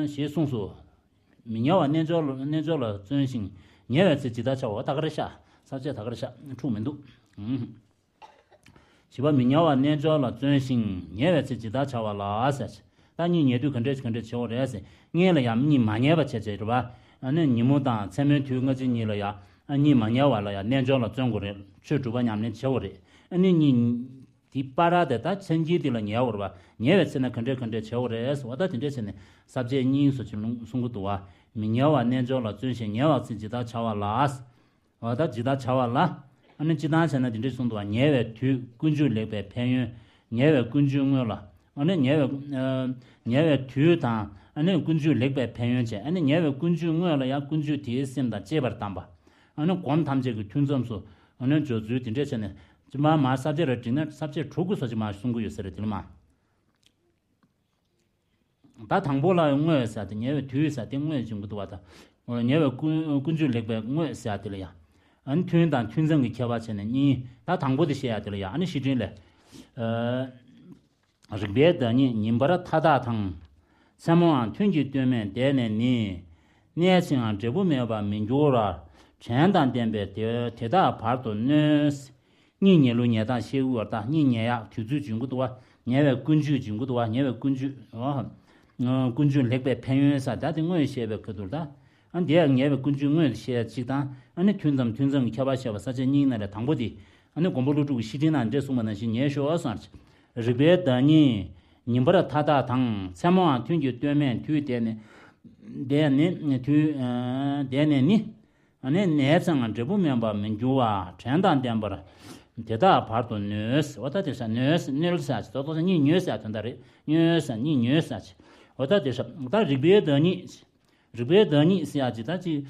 ཞེས་གསུངས་སོ། མི་ཉལ་བ་རྣལ་འབྱོར་རྣལ་འབྱོར་ལ་བརྩོན་ཞིང་ཉལ་བའི་ཚེ་ཇི་ལྟར་བྱ་བ། ད་ག་རེ་ཤག་ས་བཅད་ད་ག་རེ་ཤག་འཁྲུག་མི་འདུག་ཨུམ། བཞི་པ་མི་ཉལ་བ་རྣལ་འབྱོར་ལ་བརྩོན་ཞིང་ཉལ་བའི་ཚེ་ཇི་ལྟར་བྱ་བ་ལ་ཟེར། ད་གཉིད་ཉལ་དུས་ག་འདྲས་ག་འདྲས་བྱེད་དགོས་རེད་ཟེར། གཉིད་ལ་ཡང་གཉིད་མ་ཉལ་བ་བྱས་བྱས་རེད་བ། ཨ་ནི་ཉིན་མོ་དང་མཚན་མོའི་དུས་སྔ་ཕྱི་གཉིས་ལ་ཡང་ཨ་གཉིད་མ་ཉལ་བ་ལ་ཡང་རྣལ་འབྱོར་ལ་བརྩོན་དགོས་རེད། ཆོས་སྒྲུབ་པ་ཉམས་ལེན་བྱེད་དགོས་རེད། ཨ་ནི་གཉིད། དེའི་བར་དེ་ད་མཚན་དཀྱིལ་དེ་ལ་ཉལ་བར་བ། ཉལ་བའི་ཚེ་ན་ག་འདྲས་ག་འདྲས་བྱེད་དགོས་རེད་ཟེར་བ་ད་དེ་འདྲས་བྱས་ནས་ས་བཅད་གཉིས་སུ་ཅིག་གསུང་གི་འདུག་བ། མི་ཉལ་བ་རྣལ་འབྱོར་ལ་བརྩོན་ཞིང་ཉལ་བ་ཚེ་ཇི་ལྟར་བྱ་བ་ལ། བ་ད་ཇི་ལྟར་བྱ་བ་ལ། ཨ་ནི་སྤྱིར་བཏང་བྱས་ན་དེ་འདྲས་གསུངས་འདུག་བ། ཉལ་བའི་དུས་ཀུན་འཇུག་ལེགས་པའི་ཕན་ཡོན། ཉལ་བའི་ཀུན་འཇུག་དངོས་ལ། ཨ་ནི་ཉལ་བའི་ཉལ་བའི་དུས་དང་ཨ་ནི་ཀུན་འཇུག་ལེགས་པའི་ཕན་ཡོན་བཅས། ཨ་ནི་ཉལ་བའི་ཀུན་འཇུག་དངོས་ལ་ཡང་ཀུན་འཇུག་དེའི་སེམས་དང་བཅས་པར་གདམས་པ། ཨ་ནི་སྒོམ་ཐམས་ཅད་ཀྱི་ཐུན་མཚམས་སུ། ཨ་ནི་སྦྱོར་ཚུལ་དེ་འདྲས་བྱས་ནས་ཅི་མ་མ་ས་བཅད་ར་བསྒྲིགས་ན་ས་བཅད་དྲུག་གི་སོ་ཅི་མ་གསུང་གི་ཡོད་ས་རེད་དེ་ལ་མ། ད་དང་པོ་ལ་དངོས་ཟེར་ཏེ་ཉལ་བའི་དུས་ཟེར་ཏེ་དངོས་བྱུང་གི་འདུག་བ་ད། ཉལ་བའི་ཀུན་ཀུན་འཇུག་ལེགས་པའི་དངོས་ཟེར་ཏེ་ལ་ཡ། ཨ་ནི་ཐུན་དང་ཐུན་མཚམས་ཀྱི་ཁྱད་པར་བྱས་ནས་གཉིས། ད་དང་པོ་དེ་བཤད་ཡ་དེ་ལ་ཡ་ཨ་ནི་བཤེས་སྤྲིང་ལས། རིག་པའི་བདག་ཉིད་ཉིན་པར་མཐའ་དག་དང་། མཚན་མོའང་ཐུན་གྱི་སྟོད་སྨད་བསྡད་ནས་ནི། གནས་ཕྱིའང་འབྲས་བུ་མེད་པར་མི་འགྱུར་བར། དྲན་དང་ལྡན་པས་དེ་དེ་དག་བར་དུ་གནོད། གཉིད་ཉལ་ལུགས་ཉལ་སྟངས་ཤེས་དགོས་པར་ད་གཉིད་ཉལ་ཡག་དུས་ཚོད་འབྱུང་གི་འདུག་བ། ཉལ་བའི་ཀུན་སྤྱོད་འབྱུང་གི་འདུག་བ། ཉལ་བའི་ཀུན་སྤྱོད་ཨོ། ཀུན་སྤྱོད་ལེགས་པའི་ཕན་ཡོན་ཟེར་ད་དེ་དངོས་བཤད་པའི་ཁ་ཐུར་ད། ཨ་འདི་ཡང་ཉལ་བའི་ཀུན་སྤྱོད་དངོས་བཤད་ཅིག་དང་ཨ་ནི་ཐུན་མཚམས་ཐུན་མཚམས་ཀྱི་ཁྱད་པར་བཤད་པ་ས་བཅད་གཉིས་ནང་ལས་དང་པོ་དེ། ཨ་ནི་མགོན་པོ་ཀླུ་སྒྲུབ་ཀྱི་བཤེས་སྤྲིང་ནང་འདྲེས་གསུངས་པ་ནང་བཞིན་ཉལ་ཤོག་གསུངས་པ་རེད། རིག་པའི་བདག་ཉིད་ཉིན་པར་མཐའ་དག་དང་མཚན་མོའང་ཐུན་གྱི་སྟོད་སྨད་དུས་བསྡད་ནས་བསྡད་ནས་དུས་བསྡད་ནས་ནི། ཨ་ནི་ནས་ཚང་འབྲས་བུ་མེད་པར་མི་འགྱུར་བ་དྲན་དང་ལྡན་པར། དེ་དག་བར་དུ་གནོད། འོ་ད་དེ་ས་གནོད་གནོད་ས་ཅི་ཏོག་ཏོག་ས་གཉིད་ཉལ་ས་དོན་དག་རེད། གནོད་ས་གཉིད་ཉལ་ས་ཅི། འོ་ད་དེ་ས་ད་རིག་པའི་བདག་ཉིད། རིག་པའི་བདག་ཉིད་ཟེར་ཡ་ཅི་ད་ཅི།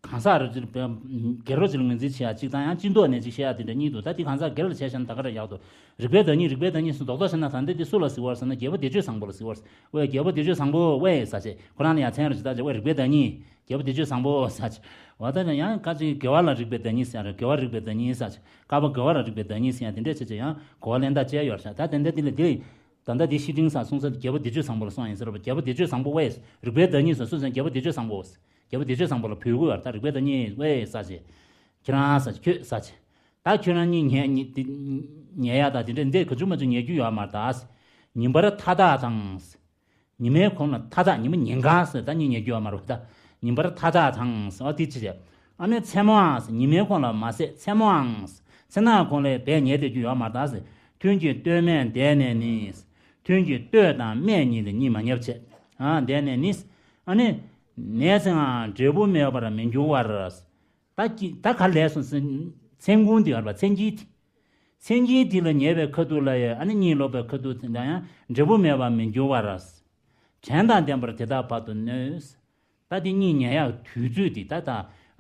གང་ཟག་རེ་ཅིག་སྒེར་བ་ཅིག་ལ་ངོས་འཛིན་བྱེད་ཡ་ཅིག་དང་ཡང་སྤྱི་ལྡོག་ནས་ཅིག་བཤད་ཡ་དེ་འདྲ་གཉིས་འདུག་ད་དེ་གང་ཟག་སྒེར་ལ་བྱས་བཞག་ན་ད་ག་རེ་ཡག་འདུག་རིག་པའི་བདག་ཉིད་རིག་པའི་བདག་ཉིད་སུ་རྡོག་རྡོག་བྱས་ན་ད་འདི་འདི་སུ་ལ་ཟེར་བ་ཟེར་ན་རྒྱལ་པོ་བདེ་སྤྱོད་བཟང་པོ་ལ་ཟེར་བ། ཝེ་རྒྱལ་པོ་བདེ་སྤྱོད་བཟང་པོ་ཝེ་ཟེར་བྱས་ཁོ་རང་ལ་ཡ་མཚན་རེ་ཅིག་ད་ཅི་ཝེ་རིག་པའི་བདག་ཉིད། རྒྱལ་པོ་བདེ་སྤྱོད་བཟང་པོ་ཟེར་བྱས། འོ་ད་ནི་ཡང་ཁ་ཅིག་དགེ་བ་ལ་རིག་པའི་བདག་ཉིད་ཟེར་ཡ་རེད། དགེ་བ་རིག་པའི་བདག་ཉིད་ཟེར་བྱས་བསྐལ་པ་དགེ་བ་ལ་རིག་པའི་བདག་ཉིད་ཟེར་ཡ་དེ་འདྲས་བྱས་བྱས་ཡང་གོ་བ་ལེན་ད་བཅས་ཡོད་ཟེར། ད་དེ་འདྲ་དེ་ལས་དེ་ལས་ད་ལྟ་དེ་བཤེས་སྤྲིང་ས་གསུང་ས་དེ་རྒྱལ་པོ་བདེ་སྤྱོད་བཟང་པོ་ལ་གསུངས་ཡིན་ཟེར་བ། རྒྱལ་པོ་བདེ་སྤྱོད་བཟང་པོ་ཝེ་རིག་པའི་བདག་ཉིད་ཟེར་སུ་ཟེར་རྒྱལ་པོ་བདེ་སྤྱོད་བཟང་པོ། རྒྱལ་པོ་བདེ་སྤྱོད་བཟང་པོ་ལ་འབོད་དགོས་ཡོད་རེད། ད་རིག་པའི་བདག་ཉིད་ཝེ་ཟེར་བྱས། ཁྱེད་རང་ཟེར་བྱས་ཁྱོད་ཟེར་བྱས། ད་ཁྱོད་རང་གཉིས་ཉལ་ཉལ་དེ་ཉལ་ཡ་ད་དེ་འདྲ་འདི་ག་ཚོད་མ་ཚོད་ཉལ་རྒྱུ་ཡོད་མ་རེད་ད། ཉིན་པར་མཐའ་དག་དང་། ཉི་མའི་གུང་ལ་མཐའ་དག་ཉི་མ་ཉིན་གང་ཟེར་ད་གཉིད་ཉལ་རྒྱུ་ཡོད་མ་རེད་ད། ཉིན་པར་མཐའ་དག་དང་ཟེར་བ་དེ་ཅི་བྱས། ཨ་ནི་མཚན་མོའང་ཟེར་ཉི་མའི་གུང་ལ་མ་ཟད་མཚན་མོའང་ཟེར་མཚན་ནག་གུང་ལ་བས་ཉལ་བསྡད་རྒྱུ་ཡོད་མ་རེད་ད་ཟེར། ཐུན་གྱི་སྟོད་སྨད་བསྡད་ནས་ནི། ཐུན་གྱི་སྟོད་དང་སྨད་གཉིས་ལ་གཉིད་མ་ཉལ་བྱས། ཨ་བསྡད་ནས་ནི། ཨ་ནི། ནས་ཚང་འབྲས་བུ་མེད་པར་མི་འགྱུར་བར། ད་ཀྱི་ད་ག་ལས་སོང་ཟེར། མཚན་གུང་དེ་ཡོད་རེད་པ། མཚན་དཀྱིལ་དེ། མཚན་གྱིས་དེ་ལ་ཉེ་བའི་ཁ་ཐུག་ལ་ཡང་ཨ་ནི་གཉིད་ལོག་པའི་ཁ་ཐུག་དེ་ལ་ཡང་འབྲས་བུ་མེད་པར་མི་འགྱུར་བར། དྲན་དང་ལྡན་པར་དེ་དག་བར་དུ་གནོད། ད་དེ་གཉིད་ཉལ་ཡག་དུས་ཚོད་དེ་ད་ད་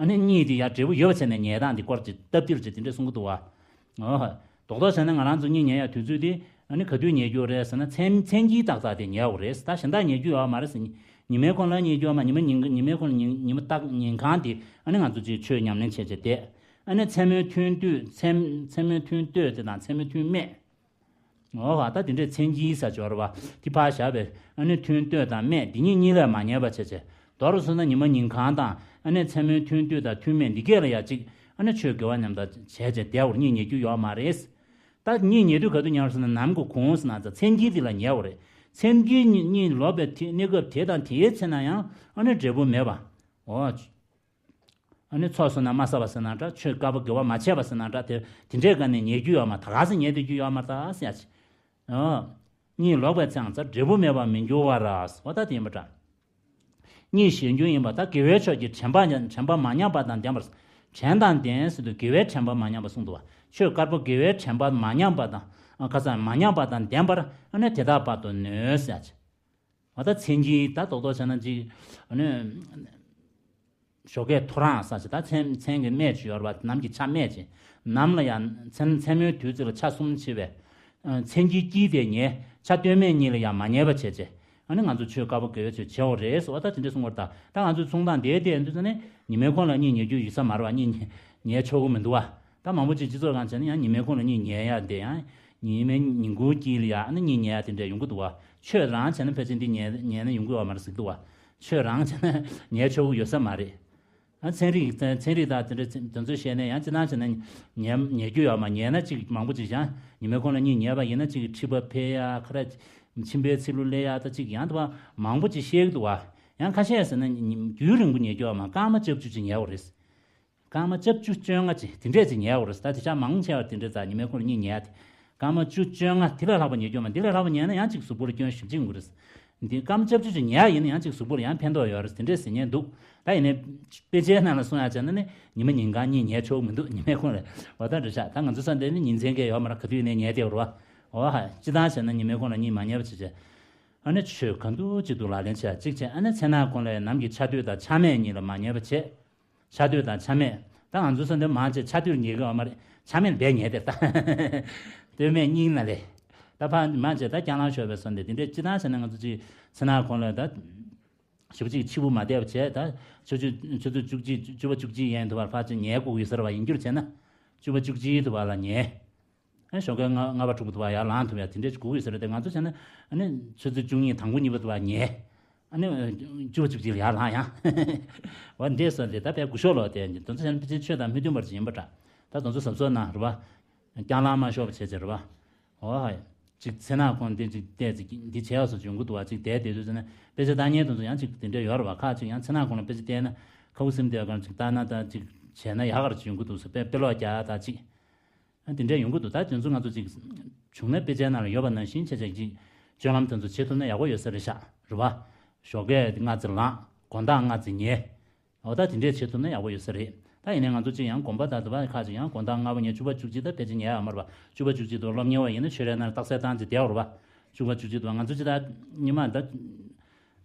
ཨ་ནི་གཉིད་དེ་ཡང་འབྲས་བུ་ཡོད་པ་བྱས་ནས་ཉལ་སྟངས་དེ་སྐོར་གྱི་སྟབས་བདེར་གྱི་དེ་འདྲས་གསུང་གི་འདུག་བ། ཨོ། རྡོག་རྡོག་བྱས་ན་ང་རང་ཚོ་གཉིད་ཉལ་ཡག་དུས་ཚོད་དེ་ཨ་ནི་ག་དུས་ཉལ་རྒྱུ་རེད་ཟེར་ན་མཚན་མཚན་གྱིས་ཏག་ཏག་དེ་ཉལ་དགོས་རེད། ད་གཞན་དག་ཉལ་རྒྱུ་ཡོད་མ་རེད་ཟེར། ཉི་མའི་གུང་ལ་ཉལ་རྒྱུ་ཡོད་མ། ཉི་མ་ཉིན་ཉི་མའི་གུང་ལ་ཉིན་ཉི་མ་ཏག་ཉིན་གང་དེ་ཨ་ནི་ང་ཚོ་ཅིག་ཆོས་ཉམས་ལེན་བྱས་བྱས་བསྡད། ཨ་ནི་མཚན་མོའི་ཐུན་སྟོད་མཚན་མཚན་མོའི་ཐུན་སྟོད་དེ་དང་མཚན་མོའི་ཐུན་སྨད། འོ་བ་ད་དེ་འདྲས་མཚན་གྱིས་ས་སྦྱོར་བ་དེ་ཕར་བཞག་པས་ཨ་ནི་ཐུན་སྟོད་དང་སྨད་འདི་གཉིས་གཉིས་ལས་མ་ཉལ་བ་བྱས་བྱས། མདོར་སོང་ན་ཉི་མ་ཉིན་གང་དང་ཨ་ནི་མཚན་མོའི་ཐུན་སྟོད་དང་ཐུན་སྨད་འདི་གས་ལ་ཡ་གཅིག་ཨ་ནི་ཆོས་དགེ་བ་རྣམས་དང་བྱས་བྱས་བསྡད་འོར་གཉིད་ཉལ་རྒྱུ་ཡོད་མ་རེད། ད་གཉིད་ཉལ་དུས་ག་དུས་ཉལ་བར་སོང་ན་ནམ་གྱི་གུང་སོང་ན་ཚ་མཚན་གྱིས་འདི་ལ་ཉལ་བ་རེད། མཚན་གྱིས་གཉིད་གཉིད་ལོག་པའི་དེ་གནས་སྐབས་དེ་དང་དེའི་ཚེ་ན་ཡང་ཨ་ནི་འབྲས་བུ་མེད་པ། འོ། ཨ་ནི་ཚོགས་བསོད་ནམས་མ་བསགས་པ་ཟེར་ན་འདྲ། ཆོས་དཀར་པོ་དགེ་བ་མ་བྱས་པ་ཟེར་ན་འདྲ། དེ་དེ་འདྲའི་སྒང་ནས་ཉལ་རྒྱུ་ཡོད་མ། ད་ག་ཟེ་ཉལ་སྡོད་རྒྱུ་ཡོད་མ་རེད་ད་ཟེར་ཡ་ཅི། ཨོ། གཉིད་ལོག་པའི་ཚེའང་ཚ་འབྲས་བུ་མེད་པར་མི་འགྱུར་བར། འོ་ད་དེ་ཡིན་པ་འདྲ། གཉིད་ཞན་འགྱུར་ཡིན་པ་ད་དགེ་བའི་ཕྱོགས་ཀྱི་དྲན་པ་དྲན་པ་མ་ཉམས་པ་དང་ལྡན་པར། དྲན་དང་ལྡན་ཟེར་དུས་དགེ་བའི་དྲན་པ་མ་ཉམས་པ་གསུངས་འདུག་བ། ཆོས་དཀར་པོ་དགེ་བའི་དྲན་པ་མ་ཉམས་པ་དང་། ཁ་སང་མ་ཉམས་པ་དང་ལྡན་པར་ཨ་ནི་དེ་དག་བར་དུ་གནོད་ཟེར་ཡ་ཅི། ང་ད་མཚན་གྱིས་ད་རྡོག་རྡོག་བྱས་ན་ཅིག་ཨ་ནི་ཞོགས་ཀས་ཐོ་རངས་ས་ཅིག་ད་མཚན་མཚན་གྱི་སྨད་ཅིག་ཡོད་རེད་པ། ནམ་གྱི་ཆ་སྨད་ཅིག་ནམ་ལ་ཡང་མཚན་མཚན་མོའི་དུས་ཚོད་ལ་ཆ་གསུམ་ཕྱེ་བས། མཚན་གྱིས་དཀྱིལ་དེ་ཉལ། ཆ་སྟོད་སྨད་གཉིས་ལ་ཡང་མ་ཉལ་བ་བྱས་བྱས། ཨ་ནི་ང་ཚོ་ཆོས་དཀར་པོ་དགེ་བའི་ཆོས་བྱེད་འོ་རེད་ཟེར་བ་ད་དེ་འདྲས་གསུང་བར་ད་ད་ང་ཚོ་མཚུངས་སྟངས་དེའི་དེ་འདུག་ཟེར་ནས་ཉི་མའི་གུང་ལ་གཉིད་ཉལ་རྒྱུ་ཡོད་ས་མ་རེད་པ། གཉིད་ཉལ་ཆོག་གི་མི་འདུག་བ། ད་མང་པོ་ཅིག་སྤྱི་ཚོགས་སྒང་བྱས་ན་ཡང་ཉི་མའི་གུང་ལ་གཉིད་ཉལ་ཡ་དེ་ཡང་ཉི་མའི་ཉིན་གུང་དཀྱིལ་ལ་ཡ་ཨ་ནི་གཉིད་ཉལ་ཡ་དེ་འདྲས་ཡོང་གི་འདུག་བ། ཆོས་རང་བྱས་ན་ཕལ་ཆེར་འདི་ཉལ་ཉལ་ན་ཡོང་གི་ཡོད་མ་རེད་ཟེར་གི་འདུག་བ། ཆོས་རང་བྱས་ན་ཉལ་ཆོག་གི་ཡོད་ས་མ་རེད། ཨ་ཚན་རིག་ཚན་ཚན་རིག་དང་དེ་འདྲ་དེ་ཚོ་བཤད་ནས་ཡང་སྤྱིར་བཏང་བྱས་ན་ཉལ་ཉལ་རྒྱུ་ཡོད་མ། ཉལ་ན་ཅིག་མང་པོ་ཅིག་ཡང་ཉི་མའི་གུང་ལ་གཉིད་ཉལ་བ་ཡིན་ན་ཅིག་མཁྲིས་པ་འཕེལ་ཡ་ཁ་ར་མཆིན་པའི་ཚིལ་ལུ་སླེབས་ཡ་ད་ཅིག་ཡང་དུ་བ་མང་པོ་ཅིག་བཤད་གི་འདུག་བ། ཡང་ཁ་ཤས་ཟེར་ན་རྒྱུན་རིང་པོ་ཉལ་རྒྱུ་ཡོད་མ། སྐར་མ་བཅུ་བཅུ་ཅིག་ཉལ་བ་རེད། སྐར་མ་བཅུ་བཅུ་བཅོ་ལྔ་ཅིག་དེ་འདྲས་ཅིག་ཉལ་བ་རེད། ད་དེ་ཆ་མང་ཆེ་བ་དེ་འདྲས་ཙང་ཉི་མའི་གུང་ལ་གཉིད་ཉལ་ཡ་དེ། སྐར་མ་བཅུ་བཅོ་ལྔ་དེ་ལས་ལྷག་པ་ཉལ་རྒྱུ་མ། དེ་ལས་ལྷག་པ་ཉལ་ན་ཡང་ཅིག་གཟུགས་པོ་ལ་སྐྱོན་ཞེ་པོ་ཅིག་ཡོང་གི་རེད། འདི་སྐར་མ་བཅུ་བཅུ་ཅིག་ཉལ་ཡ་ཡིན་ན་ཡང་ཅིག་གཟུགས་པོ་ལ་ཡང་ཕན་ཐོགས་ཡོད་རེད་དེ་འདྲས་ཟེར་མཁན་འདུག་ད་ཡིན་ནའི་དཔེ་ཆའི་ནང་ལ་གསུང་ཡ་བྱས་ན་ནི་ཉི་མ་ཉིན་གང་གཉིད་ཉལ་ཆོག་མི་འདུག་ཉི་མའི་གུང་ལ་འོ་ད་འདྲ་ཤག་ད་ང་ཚོ་ས་འདི་ནི་ཉིན་མཚན་གས་ཡོད་མ་རེད། ག་དུས་ནས་ཉལ་བསྡད་པ་རེད་བ། འོ་ཧ་སྤྱིར་བཏང་བྱས་ན་ཉི་མའི་གུང་ལ་གཉིད་མ་ཉལ་བ་བྱེད་བྱས། ཨ་ནི་ཆོས་ག་འདུག་ཅིག་འདུག་ལག་ལེན་བྱེད་ཡ་གཅིག་བྱས། ཨ་ནི་མཚན་ནག་གུང་ལ་ནམ་གྱི་ཆ་སྟོད་དང་ཆ་སྨད་གཉིས་ལ་མ་ཉལ་བ་བྱེད། ཆ་སྟོད་དང་ཆ་སྨད། ད་ང་ཚོ་ས་འདི་མང་ཆེ་ཆ་སྟོད་ཉལ་གི་ཡོད་མ་རེད། ཆ་སྨད་རྦད་ཉལ་དེ་ད། སྟོད་སྨད་གཉིས་ན་ལས། ད་ཕ་མང་ཆེ་ད་རྐྱང་ལངས་ཤོར་བའི་ས་འདི་དེ་འདྲས་སྤྱིར་བཏང་བྱས་ན་ང་ཚོ་ཅིག་མཚན་ནག་གུང་ལ་ད། ཞེ་པོ་ཅིག་འཕྱི་པོ་མ་བསྡད་པ་བྱས་ད། ཆུ་ཚོད་ཆུ་ཚོད་བཅུ་གཅིག་བཅུ་པ་བཅུ་གཅིག་ཡན་དུ་བར་ཕར་ཅིག་ཉལ་དགོས་ཡོད་ས་རེད་བ། ཡིན་རྒྱུར་བྱས་ན། བཅུ་པ་བཅུ་གཅིག་དུ་བར་ལ་ཉལ། ཨ་ཞོགས་ཀའི་ལྔ་ལྔ་པ་དྲུག་པ་དུ་བར་ཡར་ལངས་ཐུབ་ཡ་དེ་འདྲས་ཅིག་དགོས་ཡོད་ས་རེད་དེ། ང་ཚོ་བྱས་ན་ཨ་ནི་ཆུ་ཚོད་བཅུ་གཉིས་དང་པོ་གཉིས་པ་དུ་བར་ཉལ། ཨ་ནི་བཅུ་པ་བཅུ་གཅིག་ལ་ཡར་ལངས་ཡ། འོ་འདྲས་སོང་དེ་ད་དཔེ་སྒུལ་ཤོག་ལོག་དེ་དེ་ཚོ་བྱས་ན་ཕལ་ཆེར་ཆོས་དང་མི་མཐུན་པར་ཅིག་ཡིན་པ་འདྲ། ད་དེ་ཚོ་གཟབ་གཟབ་གནང་རེད་བ། རྐྱང་ལངས་མ་ཤོར་བ་བྱས་ཚེ་རེད་བ། འོ་ཧ། ཅིག་ཚེ་ན་ཁོང་འདི་ཅིག་བལྟས་ཅིག་འདི་བྱས་ཡོད་སོ་བྱུང་གི་འདུག་བ། ཅིག་བསྡད་བསྡད་དུས་ཟེར་ན་དཔེ་ཆ་ལྟ་མཁན་དེ་ཚོ་ཡང་ཅིག་དེ་འདྲས་ཡོད་རེད་བ། ཁག་ཅིག་ཡང་ཚེ་ན་ཁོང་ལ་དཔེ་ཆ་བལྟས་ན་ཁ་བུ་སིམ་དེ་གང་ཅིག་ལྟ་ན་ད་ཅིག་བྱས་ན་ཡག་གར་བྱུང་གི་འདུག་ཟེར་དཔེ་དཔེ་ཀློག་རྒྱག་ད་ཅིག་ཨ་དེ་འདྲས་ཡོང་གི་འདུག་ད་དེ་ཚོ་ང་ཚོ་ཅིག་བྱུང་ན་དཔེ་ཆའི་ནང་ལ་ཡོད་པ་ནང་བཞིན་བྱས་བྱས་ཅིག་སྤྱོད་ལམ་དེ་ཚོ་བྱེད་ཐུབ་ན་ཡག་པོ་ཡོད་ས་རེད་ཤག་རེད་བ། ཞོགས་ཀས་སྔ་ཙམ་ལངས། དགོང་དག་སྔ་ཙམ་ཉལ། འོ་ད་དེ་འདྲས་བྱེད་ཐུབ་ན་ཡག་པོ་ཡོད་ས་རེད། ད་ཡིན་ནའི་ང་ཚོ་ཅིག་ཡང་དགོན་པ་དང་དུ་བ་ཁག་ཅིག་ཡང་དགོང་དག་སྔ་པོ་ཉལ། བཅུ་པ་བཅུ་གཅིག་ད་ཕལ་ཆེར་ཉལ་ཡོད་མ་རེད་པ། བཅུ་པ་བཅུ་གཅིག་དུ་སློབ་གཉེར་བ་ཡིན་ན་ཆོས་རའི་ནང་རྟགས་གསལ་བཏང་ཅིག་བསྡད་ཡོད་རེད་པ། བཅུ་པ་བཅུ་གཅིག་དུ་ང་ཚོ་ཅིག་ད་ཉི་མ་ད་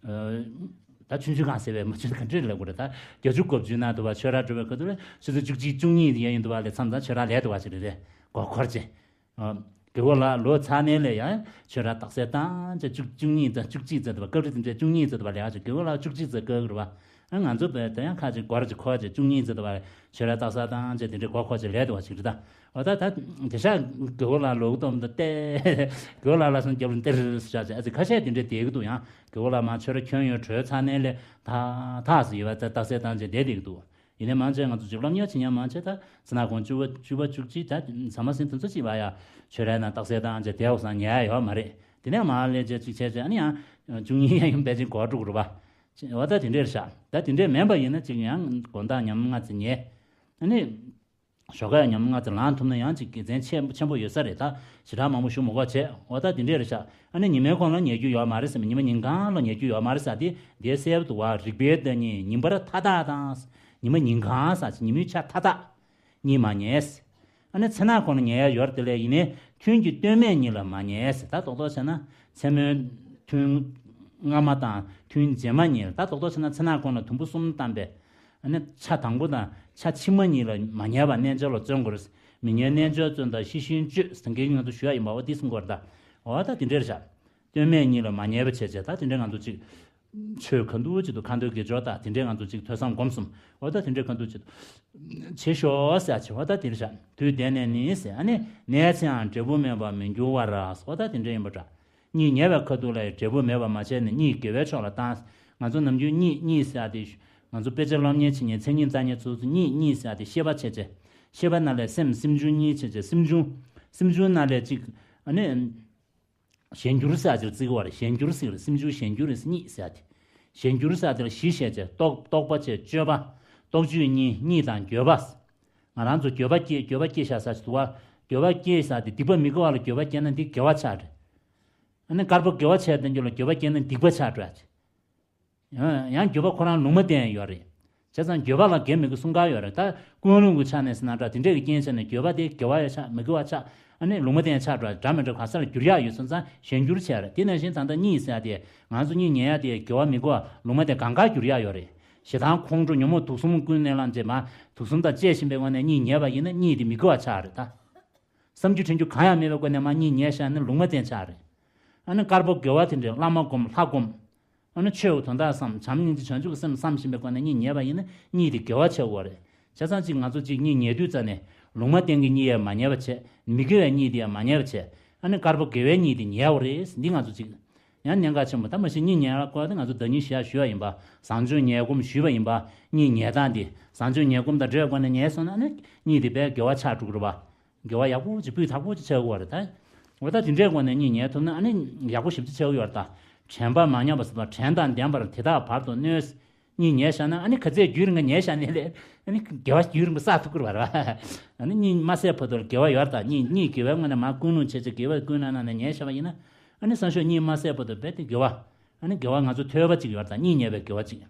ད་ཆུང་ཆུང་གང་ཟེར་བའི་མ་ཆུང་ག་འདྲས་ལབ་དགོས་རེད། ད་བརྒྱད་ཅུ་གོ་བཅུ་ན་དུ་བ་ཆོས་ར་འགྲོ་བའི་ཁ་ཐུག་ལ་ཆུ་ཚོད་བཅུ་གཅིག་བཅུ་གཉིས་དེ་ཡན་ཡིན་དུ་བ་ལས་མཚམས་མཚམས་ཆོས་ར་ལས་དུ་བ་ཅིག་རེད་རེད། སྒོ་འཁོར་ཅིག་ཨ། རྒད་པོ་ལགས་ལོ་ཚ་ནས་ལས་ཡང་ཆོས་ར་རྟགས་གསལ་བཏང་བྱས་བཅུ་བཅུ་གཉིས་ཙམ་བཅུ་གཅིག་ཙམ་དུ་བ་སྐབས་རེ་དེ་འདྲས་བཅུ་གཉིས་ཙམ་དུ་བ་ལས་ཡང་ཅིག་རྒད་པོ་ལགས་བཅུ་གཅིག་ཙམ་བཀག་གི་རེད་བ། ཨ་ང་ཚོ་བས་ད་ཡང་ཁ་ཅིག་སྒོར་ཅིག་འཁོར་བྱས་བཅུ་གཉིས་ཙམ་དུ་བ་ཆོས་ར་རྟགས་གསལ་བཏང་བྱས་དེ་འདྲས་སྒོ་འཁོར་བྱས་ལས་དུ་བ་ཅིག་རེད་ད། འོ་ད་ད་དེ་ཤག་རྒད་པོ་ལགས་ལོག་གཏོང་ད་ཏེ། རྒད་པོ་ལགས་ལ་སོང་རྒྱབ་ལ་འདིར་བཞག་བྱས་ཨ་ཙི་ཁ་ཤས་དེ་འདྲས་བསྡད་ཀྱི་འདུག་ཡང་རྒད་པོ་ལགས་མ་ཆོས་ར་ཁྱོན་ཡོད་གྲོས་ཚ་ནས་ལས་ད་ཐག་སི་ཡོད་བ་ད་རྟགས་གསལ་བཏང་བྱས་བསྡད་བསྡད་ཀྱི་འདུག་ཡིན་ནའི་མང་ཆེ་ང་ཚོ་ཅིག་སློབ་གཉེར་བྱེད་མཁན་མང་ཆེ་ད་ཚེ་ན་ཁོང་བཅུ་པ་བཅུ་པ་བཅུ་གཅིག་ད་ཟ་མ་ཟིན་དེ་ཚོ་ཅིག་བ་ཡ་ཆོས་རའི་ནང་རྟགས་གསལ་བཏང་བྱས་དེ་འོག་སང་ཉལ་ཡ་ཡོད་མ་རེད། དེ་ནས་མར་ལས་བྱས་ཅིག་བྱས་བྱས་ཨ་ནི་ཡང་བཅུ་གཉིས་ཡང་ཡུམ་པད་ཅིག་གོ་དྲུག་རུ་བ། འོ་ད་དེ་འདྲས་རེད་ཤག་ད་དེ་འདྲས་མིན་པ་ཡིན་ན་ཅིག་ཡང་དགོང་དག་ཉམས་ལྔ་ཙམ་ཉལ། ཨ་ནི་ཞོགས་ཀ་ཉམས་ལྔ་ཙམ་ལངས་ཐུབ་ན་ཡང་ཅིག་དགེ་མཚན་ཆེ་ཆེན་པོ་ཡོད་ས་རེད། ད་ཞེ་དྲག་མང་པོ་ཞུ་མི་དགོས་བྱས། འོ་ད་དེ་འདྲས་རེད་ཤག་ཨ་ནི་ཉི་མའི་གུང་ལ་ཉལ་རྒྱུ་ཡོད་མ་རེད་ཟེར་ན་ཉི་མ་ཉིན་གང་ལ་ཉལ་རྒྱུ་ཡོད་མ་རེད་ཟེར་དེ་འདིའི་གསལ་པོ་འདུག་བ། རིག་པའི་བདག་ཉིད་ཉིན་པར་མཐའ་དག་དང་། ཉི་མ་ཉིན་གང་ཟེར་ཅིག་ཉི་མའི་ཆ་མཐའ་དག་གཉིད་མ་ཉལ། ཨ་ནི་ཚེ་ནག་གོང་ལ་ཉལ་ཡ་ཡོད་རེད། དེ་ལས་ཡིན་ནའི་ཐུན་གྱི་སྟོད་སྨད་གཉིས་ལ་མ་ཉལ་ཟེར། ད་རྡོག་རྡོག་བྱས་ན་མཚན་མོའི་ཐུན་སྔ་མ་དང་ཐུན་རྗེས་མ་གཉིས་ལ། ད་རྡོག་རྡོག་བྱས་ན་ཚེ་ནག་གོང་ལ་དུམ་བུ་གསུམ་བཏང་པས། ཨ་ནི་ཆ་དང་པོ་དང་ཆ་ཕྱི་མ་གཉིས་ལ་མ་ཉལ་བར་རྣལ་འབྱོར་ལ་བརྩོན་དགོས་རེད། མི་ཉལ་རྣལ་འབྱོར་བརྩོན་དང་ཤེས་བཞིན་སྤྱོད་ཟེར་མཁན་ང་ཚོ་ཞུ་ཡ་ཡིན་པ། འོ་འདི་གསུང་དགོས་རེད་ད། འོ་ད་དེ་འདྲ་རེད་ཤག་སྟོད་སྨད་གཉིས་ལ་མ་ཉལ་བ་བྱས་བྱས། ད་དེ་འདྲ་ང་ཚོ་ཅིག་ཆོས་ཁ་འདུག་ཅིག་ཏུ་ཁ་འདོན་དགེ་སྦྱོར་དང་དེ་འདྲའི་ང་ཚོ་ཅིག་ཐོས་བསམ་སྒོམ་གསུམ། འོ་ད་དེ་འདྲའི་ཁ་འདུག་ཅིག་ཏུ་བྱེད་ཤོག་ཟེར་ཡ་བྱས། འོ་ད་དེ་རེད་ཤག་དུས་འདས་ནས་ནི་ཟེར། ཨ་ནི་ནས་ཚེའང་འབྲས་བུ་མེད་པར་མི་འགྱུར་བར། འོ་ད་དེ་འདྲ་ཡིན་པ་འདྲ། གཉིད་ཉལ་བའི་ཁ་ཐུག་ལ་འབྲས་བུ་མེད་པར་མ་བྱས་ནས་གཉིད་དགེ་བའི་ཕྱོགས་ལ་བཏང་། ང་ཚོ་ནམ་རྒྱུན་གཉིད་གཉིད་ཟེར་ཡ་དེ། ང་ཚོ་དཔེ་ཆ་སློབ་གཉེར་བྱེད་མཁན་མཚན་ཉིད་ལྟ་མཁན་ཚོ་ཚོ་གཉིད་གཉིད་ཟེར་ཡ་དེ་ཤེས་པ་བྱས་བྱས། ཤེས་པ་ནང་ལས་སེམས་སེམས་བྱུང་གཉིད་བྱས་བྱས། སེམས་བྱུང་། སེམས་བྱུང་ནང་ལས་ཅིག་ཨ་ནི། གཞན་འགྱུར་ཟེར་ཡ་ཅིག་བརྩི་གི་ཡོད་རེད། གཞན་འགྱུར་ཟེར་གི་རེད། སེམས་བྱུང་གཞན་འགྱུར་རེད། གཉིད་ཟེར་ཡ་དེ། གཞན་འགྱུར་ཟེར་ཡ་དེ་ལ་བཞི་བཤད་བྱས། རྟོག་རྟོག་པ་བྱས། སྤྱོད་པ། རྟོག་དཔྱོད་གཉིས། གཉིད་དང་འགྱོད་པ། ང་རང་ཚོ་འགྱོད་པ་སྐྱེས། འགྱོད་པ་སྐྱེས་ཤག་ཟེར་འདུག་བ། འགྱོད་པ་སྐྱེས་ཟེར་ཡ་དེ་སྡིག་པ་མི་དགེ་བ་ལ་འགྱོད་པ་སྐྱེས་ན་འདི་དགེ་བ་ཆགས་རེད། ཨ་ནི་དཀར་པོ་དགེ་བ་བྱས་བསྡད་རྒྱུ་ལ་འགྱོད་པ་སྐྱེས་ན་སྡིག་པ་ཆགས་འགྲོ་ཡ་ཅིག་ཡང་ཡང་འགྱོད་པ་ཁོ་རང་ལུང་མ་བསྟན་ཡོད་རེད། བྱས་ཙང་འགྱོད་པ་ལ་དགེ་མི་དགེ་གསུང་ག་ཡོད་རེད། ད་ཀུན་སློང་གི་ཆ་ནས་ཟེར་ན་འདྲ། དེ་འདྲས་ཀྱི་རྐྱེན་བྱས་ནས་འགྱོད་པ་དེ་དགེ་བ་ཡང་ཆགས། མི་དགེ་བ་ཆགས། ཨ་ནི་ལུང་མ་བསྟན་ཆགས་འགྲོ། འདྲ་མི་འདྲ་ག་ས་ལ་འགྱུར་ཡག་ཡོད་སོང་ཙང་གཞན་འགྱུར་བྱས་རེད། དེ་ནང་བཞིན་ད་ལྟ་གཉིད་ཟེར་ཡ་དེ། ང་ཚོ་གཉིད་ཉལ་ཡ་དེ་དགེ་བ་མི་དགེ་བ་ལུང་མ་བསྟན་གང་ག་འགྱུར་ཡག་ཡོད་རེད། ཞེ་སྡང་ཁོང་ཁྲོ་ཉོན་མོངས་དུག་གསུམ་ཀུན་ནས་བསླངས་བྱས། མ་དུག་གསུམ་དང་བཅས་བཞིན་པའི་སྒོ་ནས་གཉིད་ཉལ་བ་ཡིན་ན་གཉིད་དེ་མི་དགེ་བ་ཆགས་རེད་ད། བསམ་རྒྱུ་དྲན་རྒྱུ་གང་ཡང་མེད་པའི་སྒོ་ནས་མར་གཉིད་ཉལ་བཞག་ན་ལུང་མ་བསྟན་ཆགས་རེད། ཨ་ནི་དཀར་པོ་དགེ་བ་དེ་འདྲའི་བླ་མ་སྒོམ། ལྷ་སྒོམ། ཨ་ནི་ཆོས་ཀྱི་དོན་དག་བསམ། བྱམས་སྙིང་རྗེ་བྱང་ཆུབ་ཀྱི་སེམས་བསམ་བཞིན་པའི་སྒོ་ནས་གཉིད་ཉལ་བ་ཡིན་ན་གཉིད་དེ་དགེ་བ་ཆགས་ཀྱི་ཡོད་རེད། བྱས་ཙང་ཅིག་ང་ཚོ་ཅིག་གཉིད་ཉལ་དུས་ཙ་ནས་ལུང་མ་བསྟན་གྱི་གཉིད་ཡང་མ་ཉལ་བ་བྱས། མི་དགེ་བའི་གཉིད་དེ་ཡང་མ་ཉལ་བ་བྱས། ཨ་ནི་དཀར་པོ་དགེ་བའི་གཉིད་དེ་ཉལ་བ་རེད། འདི་ང་ཚོ་ཅིག་ཡང་གནད་འགག་ཆེན་པོ། ད་མ་གཞི་གཉིད་ཉལ་བ་སྐོར་དེ་ང་ཚོ་ཟླ་ཉིན་ཞུ་ཡ་ཞུས་པ་ཡིན་པ། བཟང་སྤྱོད་ཉལ་སྒོམ་ཞུས་པ་ཡིན་པ། གཉིད་ཉལ་སྟངས་དེ་བཟང་སྤྱོད་ཉལ་སྒོམ་དང་འབྲེལ་བའི་སྒོ་ནས་ཉལ་སོང་ན་ཨ་ནི་གཉིད་དེ་དཔེ་དགེ་བ་ཆགས་འགྲོ་གི་རེད་པ། དགེ་བ་ཡག་པོ་ཅིག་སྤུས་དག་པོ་ཅིག་ཆགས་ཀྱི་ཡོད་རེད་ད། འོ་ད་དེ་འདྲའི་སྒོ་ནས་གཉིད་ཉལ་ཐུབ་ན་ཨ་ནི་ཡག་པོ་ཞེ་པོ་ཅིག་ཆགས་ཀྱི་ཡོད་རེད་ད། དྲན་པ་མ་ཉམས་པ་ཟེར་བ། དྲན་དང་ལྡན་པར་དེ་དག་བར་དུ་གནོད། གཉིད་ཉལ་བཞག་ན་ཨ་ནི་ག་ཚད་རྒྱུན་རིང་པོ་ཉལ་བཞག་ནའི་ལས་ཨ་ནི་དགེ་བ་རྒྱུན་རིང་པོ་བསགས་ཐུབ་ཀྱི་རེད་པ། ཨ་ནི་གཉིད་མ་སད་བར་དུ་དགེ་བ་ཡོད་རེད་ད། གཉིད་གཉིད་དགེ་བའི་ངང་ནས་མར་ཀུན་སློང་བྱས་བྱས་དགེ་བའི་ཀུན་སློང་ནང་ནས་ཉལ་བཞག་པ་ཡིན་ན། ཨ་ནི་སང་ཞོགས་གཉིད་མ་སད་བར་དུ་རྦད་དེ་དགེ་བ། ཨ་ནི་དགེ་བ་ང་ཚོ་ཐོས་པ་ཅིག་ཡོད་རེད་ད། གཉིད་ཉལ་བའི་དགེ་བ་ཅིག་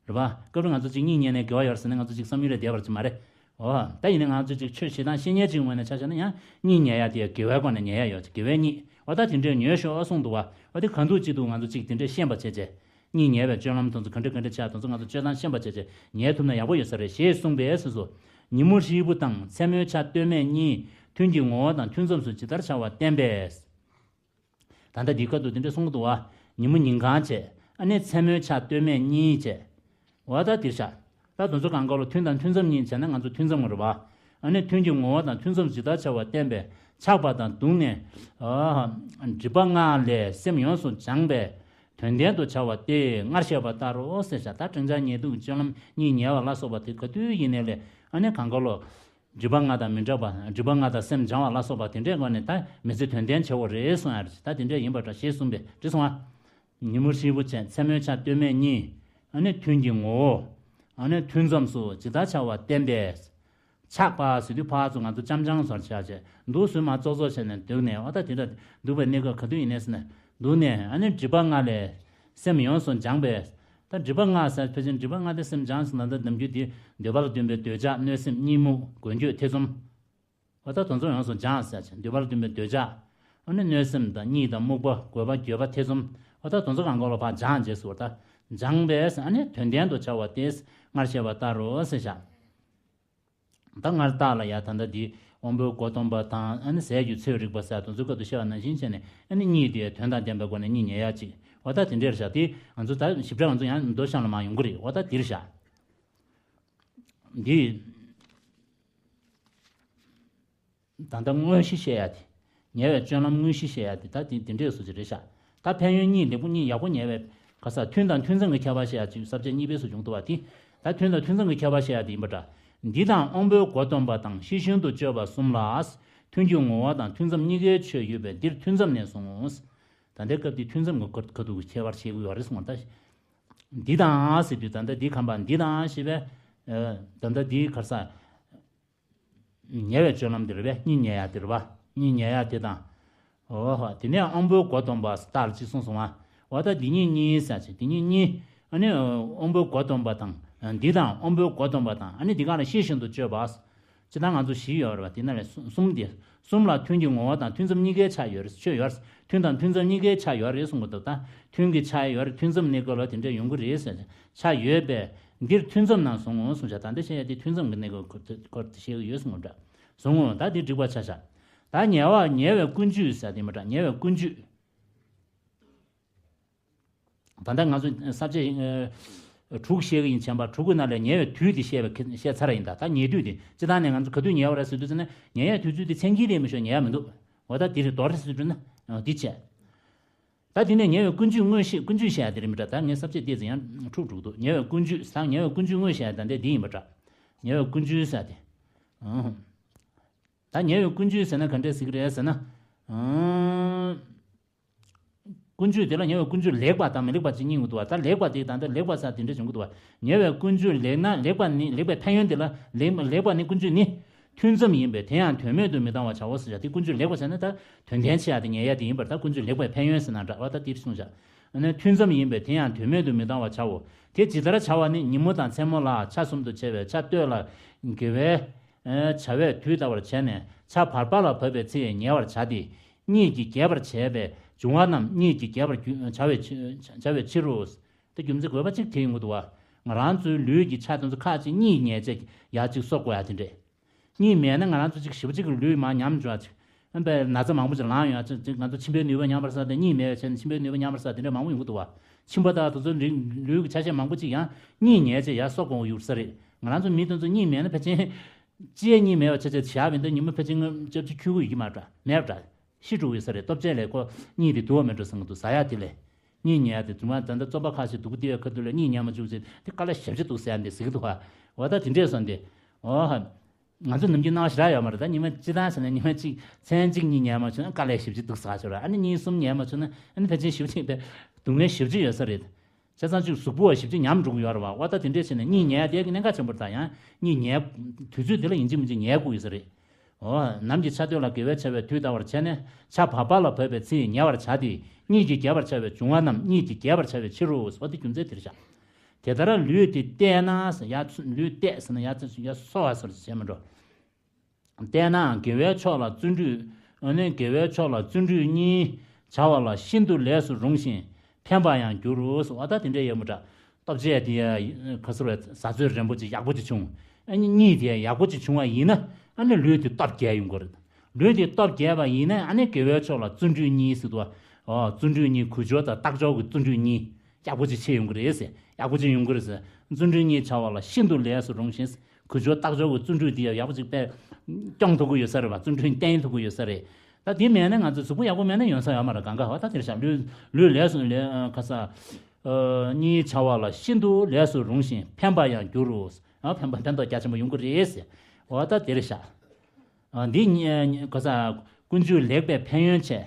རེད་པ། སྐབས་རེ་ང་ཚོ་ཅིག་གཉིད་ཉལ་ནས་དགེ་བ་ཡོད་ཟེར་ནས་ང་ཚོ་ཅིག་བསམ་ཡུལ་ལས་འདས་པ་ཅིག་མ་རེད། འོ། ད་ཡིན་ནའི་ང་ཚོ་ཅིག་ཆོས་བྱེད་སྟངས་ཤེས་མཁན་ཅིག་ངོས་ནས་ཆ་བཞག་ན་ཡང་གཉིད་ཉལ་ཡ་དེ་དགེ་བའི་སྒོ་ནས་ཉལ་ཡ་ཡོད། དགེ་བའི་གཉིད། འོ་ད་དེ་འདྲས་ཉལ་ཤོག་གསུངས་འདུག་པ། འོ་དེ་གང་འདུག་ཅི་འདུག་ང་ཚོ་ཅིག་དེ་འདྲས་ཤེས་པ་བྱས་བྱས། གཉིད་ཉལ་བའི་སྤྱོད་ལམ་དེ་ཚོ་ག་འདྲ་ག་འདྲ་ཆགས། དེ་ཚོ་ང་ཚོ་སྤྱོད་སྟངས་ཤེས་པ་བྱས་བྱས་ཉལ་ཐུབ་ན་ཡག་པོ་ཡོད་ས་རེད་ཞེས་གསུངས་པས་ཟེར་སོ། ཉིན་མོ་ཧྲིལ་པོ་དང་མཚན་མོའི་ཆ་སྟོད་སྨད་གཉིས་ཐུན་གྱི་ངོ་བོ་དང་ཐུན་མཚམས་སུ་ཇི་ལྟར་བྱ་བ་བསྟན་པས། ད་ལྟ་འདིའི་སྐབས་དུ་དེ་འདྲ་གསུང་གི་འདུག་པ། ཉིན་མོ་ཉིན་གང་བྱས། ཨ་ནི་མཚན་མོའི་ཆ་སྟོད་སྨད་གཉིས་བྱས། འོ་ད་འདིར་བཞག་ད་དེ་ཚོ་གང་ག་ལོ་ཐུན་དང་ཐུན་མཚམས་གཉིས་བྱས་ན་ང་ཚོ་ཐུན་མཚམས་རེད་པ། ཨ་ནི་ཐུན་གྱི་ངོ་བོ་དང་ཐུན་མཚམས་ཇི་ལྟར་བྱ་བ་བསྟན་པས། ཆགས་པ་དང་གདུང་ནས། ཨ། སྒྲིབ་པ་ལྔ་ལས་སེམས་ཡོངས་སུ་སྦྱངས་པས་དོན་ལྡན་དུ་བྱ་བ་སྟེ། སྔར་བཤད་པ་ལྟར་རོ་ཟེར་བཞག་ད་སྤྲིན་བྱ་ཉལ་འདུག་སྤྱོད་ལམ་གཉིད་ཉལ་བ་ལ་སོགས་པ་དེ་ག་དུས་ཡིན་ནའི་ལས་ཨ་ནི་གང་ག་ལོ། སྒྲིབ་པ་ལྔ་དང་མི་འབྲལ་བ། སྒྲིབ་པ་ལྔ་དང་སེམས་སྦྱང་བ་ལ་སོགས་པ་དེ་འདྲའི་སྒོ་ནས་ད་མི་ཚེ་དོན་ལྡན་བྱེད་དགོས་རེད་གསུང་ཡ་རེད། ད་དེ་འདྲ་ཡིན་པ་འདྲ་ཞེས་གསུངས་པས་འདི་སོང་ང་། ཉིན་མོ་ཧྲིལ་པོ་བྱས་མཚན་མོའི་ཆ་སྟོད་སྨད་གཉིས། ཨ་ནི་ཐུན་གྱི་ངོ་བོ། ཨ་ནི་ཐུན་མཚམས་སུ་ཇི་ལྟར་བྱ་བ་བསྟན་པས། ཆགས་པ་ཟེར་དུས་ཕར་ཚུར་ང་ཚོ་ལྕམ་ལྕམ་བཟོ་བྱས་བྱས་འདུག་སེ་མར་ཙོག་ཙོག་བྱས་ནས་འདུག་ནས་འོ་ད་དེ་འདྲ་འདུག་པའི་གནས་སྐབས་ག་དུས་ཡིན་ནའི་ཟེར་ནས་འདུག་ནས་ཨ་ནི་སྒྲིབ་པ་ལྔ་ལས། སེམས་ཡོངས་སུ་སྦྱངས་པས། ད་སྒྲིབ་པ་ལྔ་ཟེར་ཕལ་ཆེར་སྒྲིབ་པ་ལྔ་དེ་སེམས་སྦྱངས་ཟེར་ན་ད་ནམ་རྒྱུན་དེ་འདོད་པ་ལ་འདུན་པའི་འདོད་ཆགས་གནོད་སེམས་གཉིད་རྨུགས་འགུལ་སྐྱོད་ཐེ་ཚོམ། འོ་ད་དེ་ཚོ་ཡོངས་སུ་སྦྱངས་ཟེར་ཕྱིན་འདོད་པ་ལ་འདུན་པའི་འདོད་ཆགས། ཨ་ནི་གནོད་སེམས་དང་གཉིད་དང་རྨུགས་པ་རྒོད་པ་འགྱོད་པ་ཐེ་ཚོམ། འོ་ད་དེ་ཚོ་གང་ག་ལོ་ཕར་སྦྱངས་རྗེས་སུ་འོ་ད་སྦྱངས་པས་ཨ་ནི་དོན་ལྡན་དུ་བྱ་བ་སྟེ། སྔར་བཤད་པ་ལྟར་རོ་ཟེར་བཞག་ད་སྔར་ལྟར་ལ་ཡ་ད་ལྟ་འདི་དབང་པོའི་སྒོ་སྟོང་པ་དང་ཨ་ནི་ཟས་ཀྱི་ཚོད་རིག་པ་ཟེར་དེ་ཚོའི་སྐབས་སུ་བཤད་པ་ནང་བཞིན་བྱས་ནས་ཨ་ནི་གཉིད་དེ་དོན་དང་ལྡན་པའི་སྒོ་ནས་གཉིད་ཉལ་ཡ་གཅིག་འོ་ད་དེ་འདྲར་བཞག་དེ་ང་ཚོ་ད་ཞིབ་ཕྲ་ང་ཚོ་ཡང་མདོ་གཤམ་ལ་མར་ཡོང་གི་རེད། འོ་ད་འདིར་བཞག་འདི། ད་ལྟ་དངོས་གཞི་བཤད་ཡ་དེ། ཉལ་བའི་སྤྱོད་ལམ་དངོས་གཞི་བཤད་ཡ་དེ་ད་དེ་དེ་འདྲས་སུ་ཅིག་རེད་ཤག་ད་ཕན་ཡོན་གཉིས་ལེགས་པོ་གཉིས་ཡག་པོ་ཉལ་བའི་ག་ས་ཐུན་དང་ཐུན་མཚམས་ཀྱི་ཁྱད་པར་བཤད་ཡ་ཅིག་ས་བཅད་གཉིས་པའི་སུ་བྱུང་འདུག་བ་དེ། ད་ཐུན་དང་ཐུན་མཚམས་ཀྱི་ཁྱད་པར་བཤད་ཡ་དེ་ཡིན་པ་འདྲ། འདི་དང་དབང་པོའི་སྒོ་སྟོང་པ་དང་ཤེས་བཞིན་དུ་སྤྱོད་པ་གསུམ་ལ། ཐུན་གྱི་ངོ་བོ་དང་ཐུན་མཚམས་གཉིས་ཀའི་ཆོས་ཡོད་པས་འདིར་ཐུན་མཚམས་ནས་གསུངས། ད་ལྟའི་སྐབས་འདི་ཐུན་མཚམས་ཀྱི་ཁ་ཐུག་གི་ཁྱད་པར་བཤད་ཀྱི་ཡོད་རེད་གསུངས་པ་ད། འདི་དང་ཟེར་དུས་ད་ལྟ་འདི་ཁམས་པ་འདི་དང་ཞེས་པས། ད་ལྟ་འདི་ག་ས། ཉལ་བའི་སྤྱོད་ལམ་དེ་རེད་པས། གཉིད་ཉལ་ཡ་དེ་རེད་པ། གཉིད་ཉལ་ཡ་དེ་དང་། འོ་ཧོ། དེ་ནས་དབང་པོའི་སྒོ་སྟོང་པ་ལྟར་ཅིག་གསུངས་སོང་ང་། འོ་ད་འདི་གཉིས་གཉིས་ཟེར་ཅིག་འདི་གཉིས་གཉིས། ཨ་ནི་དབང་པོའི་སྒོ་སྟོང་པ་དང་། འདི་དང་དབང་པོའི་སྒོ་སྟོང་པ་དང་ཨ་ནི་འདི་ག་ལ་ཤེས་བཞིན་དུ་སྤྱོད་པ། སྤྱིར་བཏང་ང་ཚོ་བཞི་ཡོད་རེད་བ། དེ་ནང་ལས་གསུམ་གསུམ་དེ། གསུམ་ལ་ཐུན་གྱི་ངོ་བོ་དང་ཐུན་མཚམས་གཉིས་ཀའི་ཆ་ཡོད་རེད། ཆོས་ཡོད་རེད། ཐུན་དང་ཐུན་མཚམས་གཉིས་ཀའི་ཆ་ཡོད་རེད་གསུང་གི་འདུག་ད་ཐུན་གྱི་ཆ་ཡོད་རེད། ཐུན་མཚམས་གནས་སྐབས་ལ་དེ་འདྲ་ཡོང་གི་རེད་ཟེར། ཆ་ཡོད་པས་འདིར་ཐུན་མཚམས་རྣམས་བཟུང་ངོ་གསུངས་བཞག་ད་འདི་བཤད་ཡ་དེ་ཐུན་མཚམས་ཀྱི་གནས་སྐབས་སྐོར་དེ་བཤད་གི་ཡོད་གསུང་གི་འདྲ། བཟུང་ངོ་ད་དེ་འགྲིག་པ་ཆ་བཞག་ད་ཉེ་བ་ཉེ་བའི་ཀུན་སྤྱོད་ཟེར་དེ་མི་འདྲ། ཉེ་བའི་ཀུན་སྤྱོད། ད་ལྟ་ང་ཚོ་ས་བཅད་དྲུག་བཤད་ཀྱི་ཡིན། བྱས་པ་དྲུག་གི་ནང་ལས་ཉེ་བའི་དུས་དེ་བཤད་པ་བཤད་ཚར་ཡིན། ད་ད་ཉེ་དུས་དེ་སྤྱིར་བཏང་ནས་ང་ཚོ་ག་དུས་ཉལ་བ་རེད་ཟེར་དུས་ཙམ་ན། ཉལ་ཡའི་དུས་ཚོད་དེ་མཚན་དཀྱིལ་དེ་མི་ཤོར་ཉལ་ཡ་མི་འདུག་འོ་ད་དེ་རེད། མདོར་ཟེར་དུས་ན་འདི་བྱས། ད་དེ་ནས་ཉེ་བའི་ཀུན་སྤྱོད་དངོས་བཤད། ཀུན་སྤྱོད་བཤད་ཡ་དེ་རེད་མི་འདྲ། ད་ངས་ས་བཅད་དེ་ཙམ་ཡང་འཁྲུག་འགྲོ་གི་འདུག་ཉེ་བའི་ཀུན་སྤྱོད་ཟེར། ཉེ་བའི་ཀུན་སྤྱོད་དངོས་བཤད་ཡ་ད་འདི་འདི་ཡིན་པ་འདྲ། ཉེ་བའི་ཀུན་སྤྱོད་ཟེར་དེ། ད་ཉེ་བའི་ཀུན་སྤྱོད་ཟེར་ན་ག་འདྲས་ཟེར་གི་རེད་ཟེར་ན། ཀུན་སྤྱོད་དེ་ལ་ཉེ་བའི་ཀུན་སྤྱོད་ལེགས་པ་དང་མི་ལེགས་པ་ཅིག་གཉིས་ཡོང་གི་འདུག་བ། ད་ལེགས་པ་དེ་ད་ལྟ་ལེགས་པ་ཟེར་དེ་འདྲ་བྱུང་གི་འདུག་བ། ཉེ་བའི་ཀུན་སྤྱོད་ལེགས་ན་ལེགས་པ་ནི། ལེགས་པའི་ཕན་ཡོན་དེ་ལ་ལེགས་ལེགས་པ་ནི། ཀུན་སྤྱོད་ནི་ཐུན་མཚམས་ཡིན་པས་དེ་ཡང་དོན་མེད་དུ་མི་བཏང་བར་བྱའོ་ཟེར་བྱ། དེ་ཀུན་སྤྱོད་ལེགས་པ་ཟེར་ན་ད་དོན་ལྡན་ཆེ་ཡ་དེ་ཉལ་ཡ་དེ་ཡིན་པར། ད་ཀུན་སྤྱོད་ལེགས་པའི་ཕན་ཡོན་ཟེར་ན་འདྲ་བ། ད་དེ་གསུངས་བཞག་ཨ་ནི་ཐུན་མཚམས་ཡིན་པས་དེ་ཡང་དོན་མེད་དུ་མི་བཏང་བར་བྱའོ། དེ་ཇི་ལྟར་བྱ་བ་ནི། ཉིན་མོ་དང་མཚན་མོ་ལ་ཆ་གསུམ་དུ་ཕྱེ་བའི་ཆ་སྟོད་ལ་དགེ་བའི་བྱ་བས་དུས་འདའ་བར་བྱས་ནས་ཆ་བར་པ་ལ་བབ་པའི་ཚེ་ཉལ་བར་བྱ་སྟེ། གཉིད་ཀྱིས་རྒྱས་པར་བྱས་པའི་འབྱུང་བ་རྣམས་གཉིད་ཀྱིས་རྒྱས་པར་བྱ་བའི་ཕྱིར་རོ། དེ་རྒྱུ་མཚན་དགོས་པ་གཅིག་དེ་ཡོང་གི་འདུག་བ། ང་རང་ཚོའི་ལུས་ཀྱི་ཆ་དེ་ཚོ་ཁ་ཅིག་གཉིད་ཉལ་བྱས་ཡར་གཅིག་གསོ་དགོས་ཡ་དེ་འདྲས། གཉིད་མེད་ན་ང་རང་ཚོ་ཅིག་ཞེ་པོ་ཅིག་གི་ལུས་མར་ཉམས་འགྲོ་ཡ་ཅིག་ཨ་ནི་ན་ཚ་མང་པོ་ཅིག་ལངས་ཡོང་ཡ་ཅིག་ཅིག་ང་ཚོ་མཆིན་པའི་ནུས་པ་ཉམས་པར་ས་དེ། གཉིད་མེད་པའི་ཆ་ནས་མཆིན་པའི་ནུས་པ་ཉམས་པར་ས་དེ་འདྲས་མང་པོ་ཡོང་གི་འདུག་བ། མཆིན་པ་དང་དེ་ཚོ་རིགས་ལུས་ཀྱི་ཆ་ཤས་མང་པོ་ཅིག་ཡང་གཉིད་ཉལ་བྱས་ཡར་གསོ་དགོས་ཡོད་ས་རེད། ང་རང་ཚོ་མི་དེ་ཚོ་གཉིད་མེད་ན་ཕལ་ཆེར་ཅི་ཡང་གཉིད་མེད་པ་བྱས་བྱས་བཞག་པ་ཡིན་ན་ཉི་མ་ཕལ་ཆེར་ལྔ་བཅུ་ཅིག་འཁྱོལ་གི་ཡོད་ཀྱི་མ་རེད་འདྲ། མེད་པ་འདྲ། ཤི་འགྲོ་གི་ཡོད་ས་རེད། སྟོབས་ཆེན་ལས་ཁོ་གཉིད་དེ་འདུག་བ་མེད་འགྲོ་བསམ་གི་འདུག་ཟ་ཡ་དེ་ལས། གཉིད་ཉལ་ཡ་དེ་དུ་མ་ད་ལྟ་རྩོམ་པ་ཁ་ཤས་སྡུག་པོ་སྟེར་བའི་ཁ་ཐུག་ལ་གཉིད་ཉལ་མ་བཅུག་ཚེ་དེ་དཀའ་ལས་ཞེ་པོ་ཅིག་འདུག་ཟེར་ཡ་འདི་ཟེར་གི་འདུག་བ། འོ་ད་དེ་འདྲས་སོང་སྟེ། འོ་ཧ། ང་ཚོ་ནམ་རྒྱུན་སྣང་བ་ཞེ་དྲག་ཡོད་མ་རེད། ད་ཉི་མ་སྤྱི་བཏང་བྱས་ན་ཉི་མ་གཅིག་མཚན་གཅིག་གཉིད་ཉལ་མ་བྱུང་ན་དཀའ་ལས་ཞེ་པོ་ཅིག་འདུག་ཟེར་ཆོག་ར། ཨ་ནི་གཉིད་གསུམ་ཉལ་མ་བྱུང་ན་ཨ་ནི་ཕལ་ཆེར་ཞེ་པོ་ཅིག་དེ་སྡུག་བསྔལ་ཞེ་པོ་ཅིག་ཡོད་ས་རེད། བྱས་ཙང་ཅིག་གཟུགས་པོ་བ་ཞེ་པོ་ཅིག་ཉམས་འགྲོ་གི་ཡོད་རེད་བ། འོ་ད་དེ་འདྲས་བྱས་ནས་གཉིད་ཉལ་ཡ་དེ་གི་གནད་འགག་ཆེན་པོ་རེད། ད་ཡང་གཉིད་ཉལ་དུས་ཚོད་དེ་ལ་ཡིན་གཅིག་མིན་གཅིག་ཉལ་དགོས་ཡོད་ས་རེད། འོ། ནམ་གྱི་ཆ་སྟོད་ལ་དགེ་བའི་བྱ་བས་དུས་འདའ་བར་བྱས་ནས་ཆ་བར་པ་ལ་བབ་པའི་ཚེ་ཉལ་བར་བྱ་སྟེ། གཉིད་ཀྱིས་རྒྱས་པར་བྱ་བའི་འབྱུང་བ་རྣམས་གཉིད་ཀྱིས་རྒྱས་པར་བྱ་བའི་ཕྱིར་རོ། འོ་དེ་རྒྱུ་མཚན་དེ་རེད་ཤག་དེ་ལྟར་ལུས་དེ་བརྟས་ན་ཟེར་ཡ། ལུས་བརྟས་ཟེར་ན་ཡ་ཡ་གསོ་བ་ཟེར་བྱས་མི་འགྲོ། བརྟས་ན་དགེ་བའི་ཕྱོགས་ལ་བརྩོན་འགྲུས། འོ་ན་དགེ་བའི་ཕྱོགས་ལ་བརྩོན་འགྲུས་གཉིས་བྱ་བ་ལ་ཤིན་ཏུ་ལས་སུ་རུང་ཞིང་ཕན་པ་ཡང་འགྱུར་རོ་ཟེར། འོ་ད་དེ་འདྲའི་ཡོད་མི་འདྲ། སྟོབས་ཆེ་དེ་ཡ་ག་ཟེར་བས། བཟའ་ཚོད་རན་པོ་ཅིག་ཡག་པོ་ཅིག་བྱུང་། ཨ་ནི་གཉིད་དེ་ཡག་པོ་ཅིག་བྱུང་བ་ཡིན་ན་ཨ་ནི་ལུས་དེ་སྟོབས་རྒྱས་ཡོང་གི་རེད། ལུས་དེ་སྟོབས་རྒྱས་པ་ཡིན་ན་ཨ་ནི་དགེ་བའི་ཕྱོགས་ལ་བརྩོན་འགྲུས་གཉིས་ཟེར་དུས། ཨོ། བརྩོན་འགྲུས་གཉིས། གུས་སྦྱོར་དང་རྟག་སྦྱོར་གྱི་བརྩོན་འགྲུས་གཉིས་ཡག་པོ་ཅིག་ཆེ་ཡོང་གི་རེད་ཟེར། ཡག་པོ་ཅིག་ཡོང་གི་རེད་ཟེར། བརྩོན་འགྲུས་གཉིས་བྱ་བ་ལ་ཤིན་ཏུ་ལས་སུ་རུང་ཞིང་། གུས་སྦྱོར་རྟག་སྦྱོར་གྱི་བརྩོན་འགྲུས་དེ་ཡག་པོ་ཅིག་དཔེ་སྐྱོང་ཐུབ་ཀྱི་ཡོད་ས་རེད་བ། བརྩོན་འགྲུས་བསྟེན་ཐུབ་ཀྱི་ཡོད་ས་རེད། ད་དེ་མེད་ན་ང་ཚོ་གཟུགས་པོ་ཡག་པོ་མེད་ན་ཡོང་ས་ཡོད་མ་རེད། གང་ག་བ་ད་དེར་བཞག་ལུས་ལུས་ལས་སུ་ལས་ཁ་ས། གཉིས་བྱ་བ་ལ་ཤིན་ཏུ་ལས་སུ་རུང་ཞིང་ཕན་པ་ཡང་འགྱུར་རོ། ཨ། ཕན་པ་ཕན་ཐོགས་རྒྱ་ཆེན་པོ་ཡོང་གི་རེད་ཟེར། འོ་ད་དེར་བཞག་འདི་ག་ས་ཀུན་སྤྱོད་ལེགས་པའི་ཕན་ཡོན་ཆེ།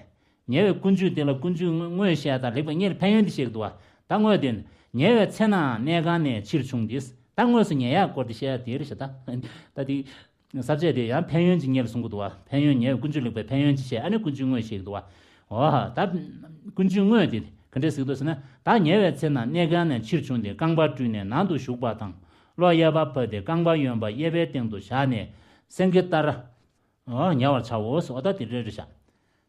ཉེ་བའི་ཀུན་སྤྱོད་དེ་ལ་ཀུན་སྤྱོད་དངོས་བཤད་དང་ལེགས་པའི་གཉེར་ཕན་ཡོན་དེ་བཤད་ཀྱི་འདུག་བ། ད་དངོས་དེ་ཉལ་བའི་ཚེ་ན་གནས་ཁང་ནས་ཕྱིར་བྱུང་སྟེ། ད་དངོས་སུ་ཉལ་ཡག་སྐོར་དེ་བཤད་ཡ་དེ་རེད་ཤག་ད་ད་དེ་ས་བཅད་དེ་ཡང་ཕན་ཡོན་གྱི་གཉེར་གསུང་གི་འདུག་བ། ཕན་ཡོན་ཉལ་བའི་ཀུན་སྤྱོད་ལེགས་པའི་ཕན་ཡོན་གྱི་བཤད། ཨ་ནི་ཀུན་སྤྱོད་དངོས་བཤད་ཀྱི་འདུག་བ། འོ་ད་ཀུན་སྤྱོད་དངོས་དེ་ག་འདྲས་ཟེར་གྱི་འདུག་ཟེར་ན། ད་ཉལ་བའི་ཚེ་ན་གནས་ཁང་ནས་ཕྱིར་བྱུང་སྟེ་རྐང་པ་བཀྲུས་ནས་ནང་དུ་ཞུགས་པ་དང་། གློ་གཡས་པ་ཕབ་སྟེ་རྐང་པ་གཡོན་པ་གཡས་པའི་སྟེང་དུ་བཞག་ནས་སེང་གེ་ལྟར། ཨོ། ཉལ་བར་བྱའོ་ཟེར། འོ་ད་དེ་འདྲ་རེད་ཤག་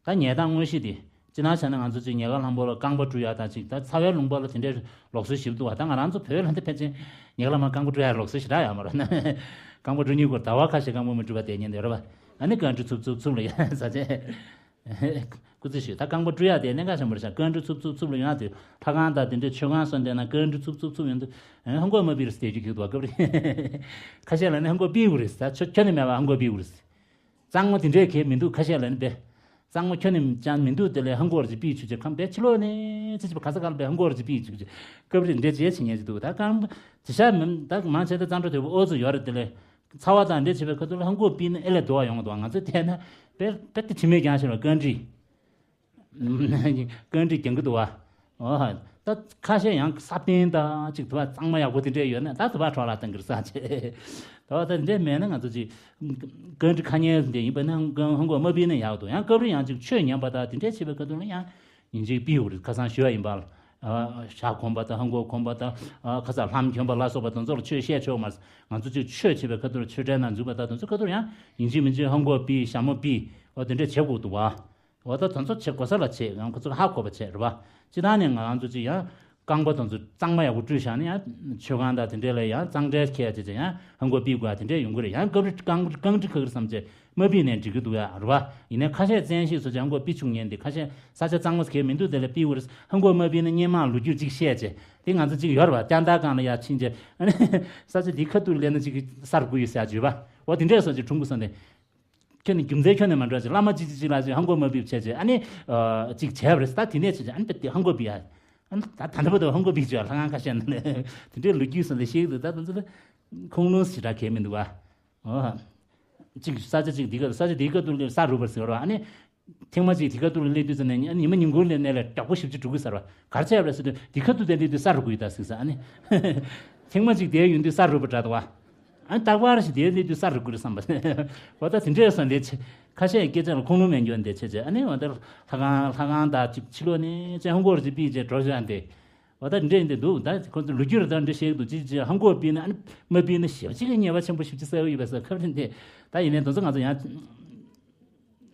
ད་ཉལ་སྟངས་དངོས་གཞི་དེ། སྤྱིར་བཏང་བྱས་ན་ང་ཚོ་ཅིག་ཉལ་ཁང་ལྷམ་པོ་ལ་རྐང་པ་བཀྲུ་ཡག་དང་ཅིག་ད་ཚ་བའི་ལུང་པ་ལ་དེ་འདྲའི་ལུགས་སྲོལ་ཞིག་འདུག་བ། ད་ང་རང་ཚོ་བོད་ལ་འདི་ཕལ་ཆེར་ཉལ་ཁང་ལ་རྐང་པ་བཀྲུ་ཡག་ལུགས་སྲོལ་ཞེ་དྲག་ཡོད་མ་རེད། རྐང་པ་བཀྲུ་སྙིང་སྐོར་ཟླ་བ་ཁ་ཤས་རྐང་པ་མ་བཀྲུས་པ་བསྡད་མཁན་དེ་ཡོད་རེད་བ། ཨ་ནི་རྐང་བཀྲུས་ཚུབ་ཚུབ་ཚུབ་ལ་ཡ་ཟ་བྱས། སྐུ་ཚེ་ཞུ། ད་རྐང་པ་བཀྲུ་ཡག་དེ་གནད་འགག་ཆེན་པོ་རེད་ཤག་རྐང་བཀྲུས་ཚུབ་ཚུབ་ཚུབ་ལ་ཡོང་ཡག་དེ། ལྷ་ཁང་དང་དེ་འདྲའི་མཆོད་ཁང་སོགས་བསྡད་ན་རྐང་བཀྲུས་ཚུབ་ཚུབ་ཚུབ་ཡོང་དུས། ཧང་གོ་མ་པི་རེད་ཟེར་རྒྱུ་གི་འདུག་བ། སྐབས་རེ་ཁ་ཤས་ལ་ནི་ཧང་གོ་པི་འུ་རེད་ཟེར། ད་ཁྱོན་ནས་མེད་པ་ཧང་གོ་པི་འུ་རེད་ཟེར། གཙང་མ་དེ་འདྲའི་གལ་མི་འདུག་ཁ་ཤས་ལ་ནི་པས། གཙང་མ་ཁྱོན་ནས་ཅང་མི་འདུག་དེ་ལས་ཧང་གོ་ར་ཅིག་པི་ཆུ་ཅིག་ཁམས་པའི་ཕྱི་ལོགས་ནས་ཅི་ཅི་པ་ག་ས་ག་ལ་པས་ཧང་གོ་ར་ཅིག་པི་ཆུ་ཅིག་སྐབས་རེ་འདྲ་བྱེད་བྱེད་ཉན་ཅིག་འདུག་ད་རྐང་པ་དེ་ཤ་མི་ད་མང་ཆེ་ད་གཙང་སྦྲ་དོད་པོ་ཨོ་ཚོ་ཡོད་རེད། དེ་ལས་ཚ་བ་དང་འདྲ་བྱེད་པའི་ཁ་ཐུག་ལ་ཧང་གོ་པི་ན་ཨེ་ལས་དོ་བ་ཡོང་གི་འདུག་ང་ཚོ་བལྟས་ན་པས་པས་དེ་དྲི་མེད་རྐྱང་ཞིག་ལ་རྐང་བཀྲུས། རྐང་བཀྲུས་རྒྱག་གི་འདུག་བ། ཨོ། ད་ཁ་ཤས་ཡང་ས་པན་དང་ཅིག་དུ་བ་གཙང་མ་ཡག་པོ་དེ་འདྲས་ཡོད་ན་ད་དུ་བ་འཕྲོ་བརླག་གཏོང་གི་རེད་ཟེར་བྱས། དུ་བ་ད་དེ་འདྲས་མེད་ན་ང་ཚོ་ཅིག་རྐང་བཀྲུས་ཁ་ཉལ་འདྲས་ཡིན་པ་ན་ཧང་གོ་མ་པི་ན་ཡག་འདུག་ཡང་སྐབས་རེ་ཡང་ཅིག་ཆོས་ཉན་པ་དང་དེ་འདྲས་བྱེད་པའི་ཁ་ཐུག་ལ་ཡང་ཡིན་ཅིག་པི་འུ་རེད། ཁ་སང་ཞུ་བ་ཡིན་པ་ལ། ཨ་ཞྭ་གོན་པ་དང་ཧང་གོ་གོན་པ་དང་། ཨ་ཁ་སང་ལྷམ་གྱོན་པ་ལ་སོགས་པ་དེ་ཚོ་ལ་ཆོས་བཤད་ཆོག་མ་རེད། ང་ཚོ་ཅིག་ཆོས་བྱེད་པའི་ཁ་ཐུག་ལ་ཆོས་གྲལ་ནང་འཛུལ་བ་དང་དེ་ཚོ་ཁ་ཐུག་ཡང་ཡིན་གཅིག་མིན་གཅིག་ཧང་གོ་པི་ཞྭ་མོ་པི་འོ་དེ་འདྲས་བྱེད་དགོས་འདུག་བ། འོ་ད་དེ་ཚོ་བྱེད་དགོས་ས་ལ་བྱེད། ཡང་ཁོ་ཚོ་ཧ་གོ་བ་བྱེད་རེད་བ། སྤྱི་བཏང་ནས་ང་རང་ཚོ་ཅིག་ཡང་རྐང་པ་དེ་ཚོ་གཙང་མ་ཡག་པོ་བཀྲུས་བཞག་ན་ཡང་མཆོད་ཁང་དང་དེ་འདྲས་ལ་ཡང་གཙང་སྦྲ་འཁྱེར་བྱས་བྱས་ཡང་ཧང་གོ་པི་དགོས་ཡ་དེ་འདྲས་ཡོང་གི་རེད། ཡང་རྐང་རྐང་རྐང་འཁྲི་ཁ་གིར་བསམ་བྱས་མ་པི་ནས་འགྲིག་གི་འདུག་ཡ་རེད་བ། ཡིན་ནའི་ཁ་ཤས་བཙན་ཤེད་བཟོ་བྱས་ཧང་གོ་པི་བཅུག་ཉན་དེ། ཁ་ཤས་ས་ཆ་གཙང་མ་ཟེར་མི་འདུག་དེ་ལ་པི་དགོས་རེད། ཧང་གོ་མ་པི་ན་སྔོན་མ་ལོ་རྒྱུས་ཅིག་བཤད་བྱས་དེ་ང་ཚོ་ཅིག་ཡོད་རེད་བ། ལྕགས་མདའ་སྒང་ལ་ཡར་ཕྱིན་བྱས་ཨ་ནི་ས་ཆ་དེ་ཁ་ཐུག་སླེབས་ན་ཅིག་གསར་དགོས་ཡོད་ཟེར་ཡ་བརྗོད་པ་འོ་དེ་འདྲས་སོང་ཅིག་གྲུང་གི་སོང་དེ། ཁྱོད་ནི་རྒྱུ་མཚན་ཁྱོད་ནི་མ་འགྲོ་ཅིག་བླ་མ་ཅིག་ཅིག་ཅིག་ལ་ཅིག་ཧང་གོ་མ་པི་བྱས་ཅིག་ཨ་ནི་ཅིག་བྱས་པ་རེད། ད་དེ་ནས་བྱས་ཅིག་ཨ་ནི་དེ་ཧང་གོ་པི་ཡ། ཨ་ནི་ད་ད་ལྟ་བར་དུ་ཧང་གོ་པི་བྱས་ལྷ་ཁང་ཁ་ཤས་ནང་ནས་དེ་འདྲའི་ལོ་རྒྱུས་སོང་དེ་ཤེས་ཀྱི་འདུག་ད་དེ་ཚོ་ལ་ཁུངས་ལུང་ཞེ་དྲག་གས་མི་འདུག་བ། ཨོ། ཅིག་ས་ཆ་ཅིག་དེ་ག་ས་ཆ་དེ་ག་ཏུ་ལ་ས་རུབ་པར་ཟེར་བ་ཨ་ནི། ཐེངས་མ་གཅིག་དེ་ག་ཏུ་ལ་སླེབས་དུས་ཙམ་ནས་ཉི་མ་ཉིན་གུང་སླེབས་ནས་ལས་དྲག་པོ་ཞིབ་ཅིག་འགྲོ་གི་ཟེར་བ། གར་ཆས་རེད་ཟེར་དུས་དེ་ག་ཏུ་དེ་སླེབས་དུས་ས་རུབ་གི་ཡོད་ད་ཟེར་ས་ཨ་ནི། ཐེངས་མ་གཅིག་དེ་ཡོང་དུས་ས་རུབ་པ་འདྲ་འདུག་བ། ཨ་ནི་རྟག་པར་ཞིག་དེ་སླེབས་དུས་ས་རུབ་གི་རེད་བསམ་པ། འོ་ད་དེ་འདྲས་སོང་ལས་ཆེ། ཁ་ཤས་སྐད་ཆ་ལ་ཁུངས་ལུང་མེད་འགྱོ་འདི་བྱས་བྱས་ཨ་ནི་འོ་ད་ལྷ་ཁང་ལྷ་ཁང་དང་ཅིག་ཕྱི་ལོགས་ནས་ཅན་ཧོང་ཀོང་རུ་ཅིག་ཕིག་བྱས་འགྲོ་ཤོག་ཨ་འདི། འོ་ད་འདྲས་འདི་འདུག་ད་ཁོ་ཚོ་ལོ་རྒྱུས་རེ་ད་འདྲ་བཤད་ཀྱི་འདུག་ཅིག་ཅིག་ཧང་གོ་པི་ན་ཨ་ནི་མ་པི་ན་ཞེ་པོ་ཅིག་གི་ཉེས་པ་ཆེན་པོ་ཞེ་པོ་ཅིག་བསགས་ཡོད་པས་ཟེར་ཁ་བར་འདི། ད་ཡིན་ནའི་དེ་ཚོ་ང་ཚོ་ཡང་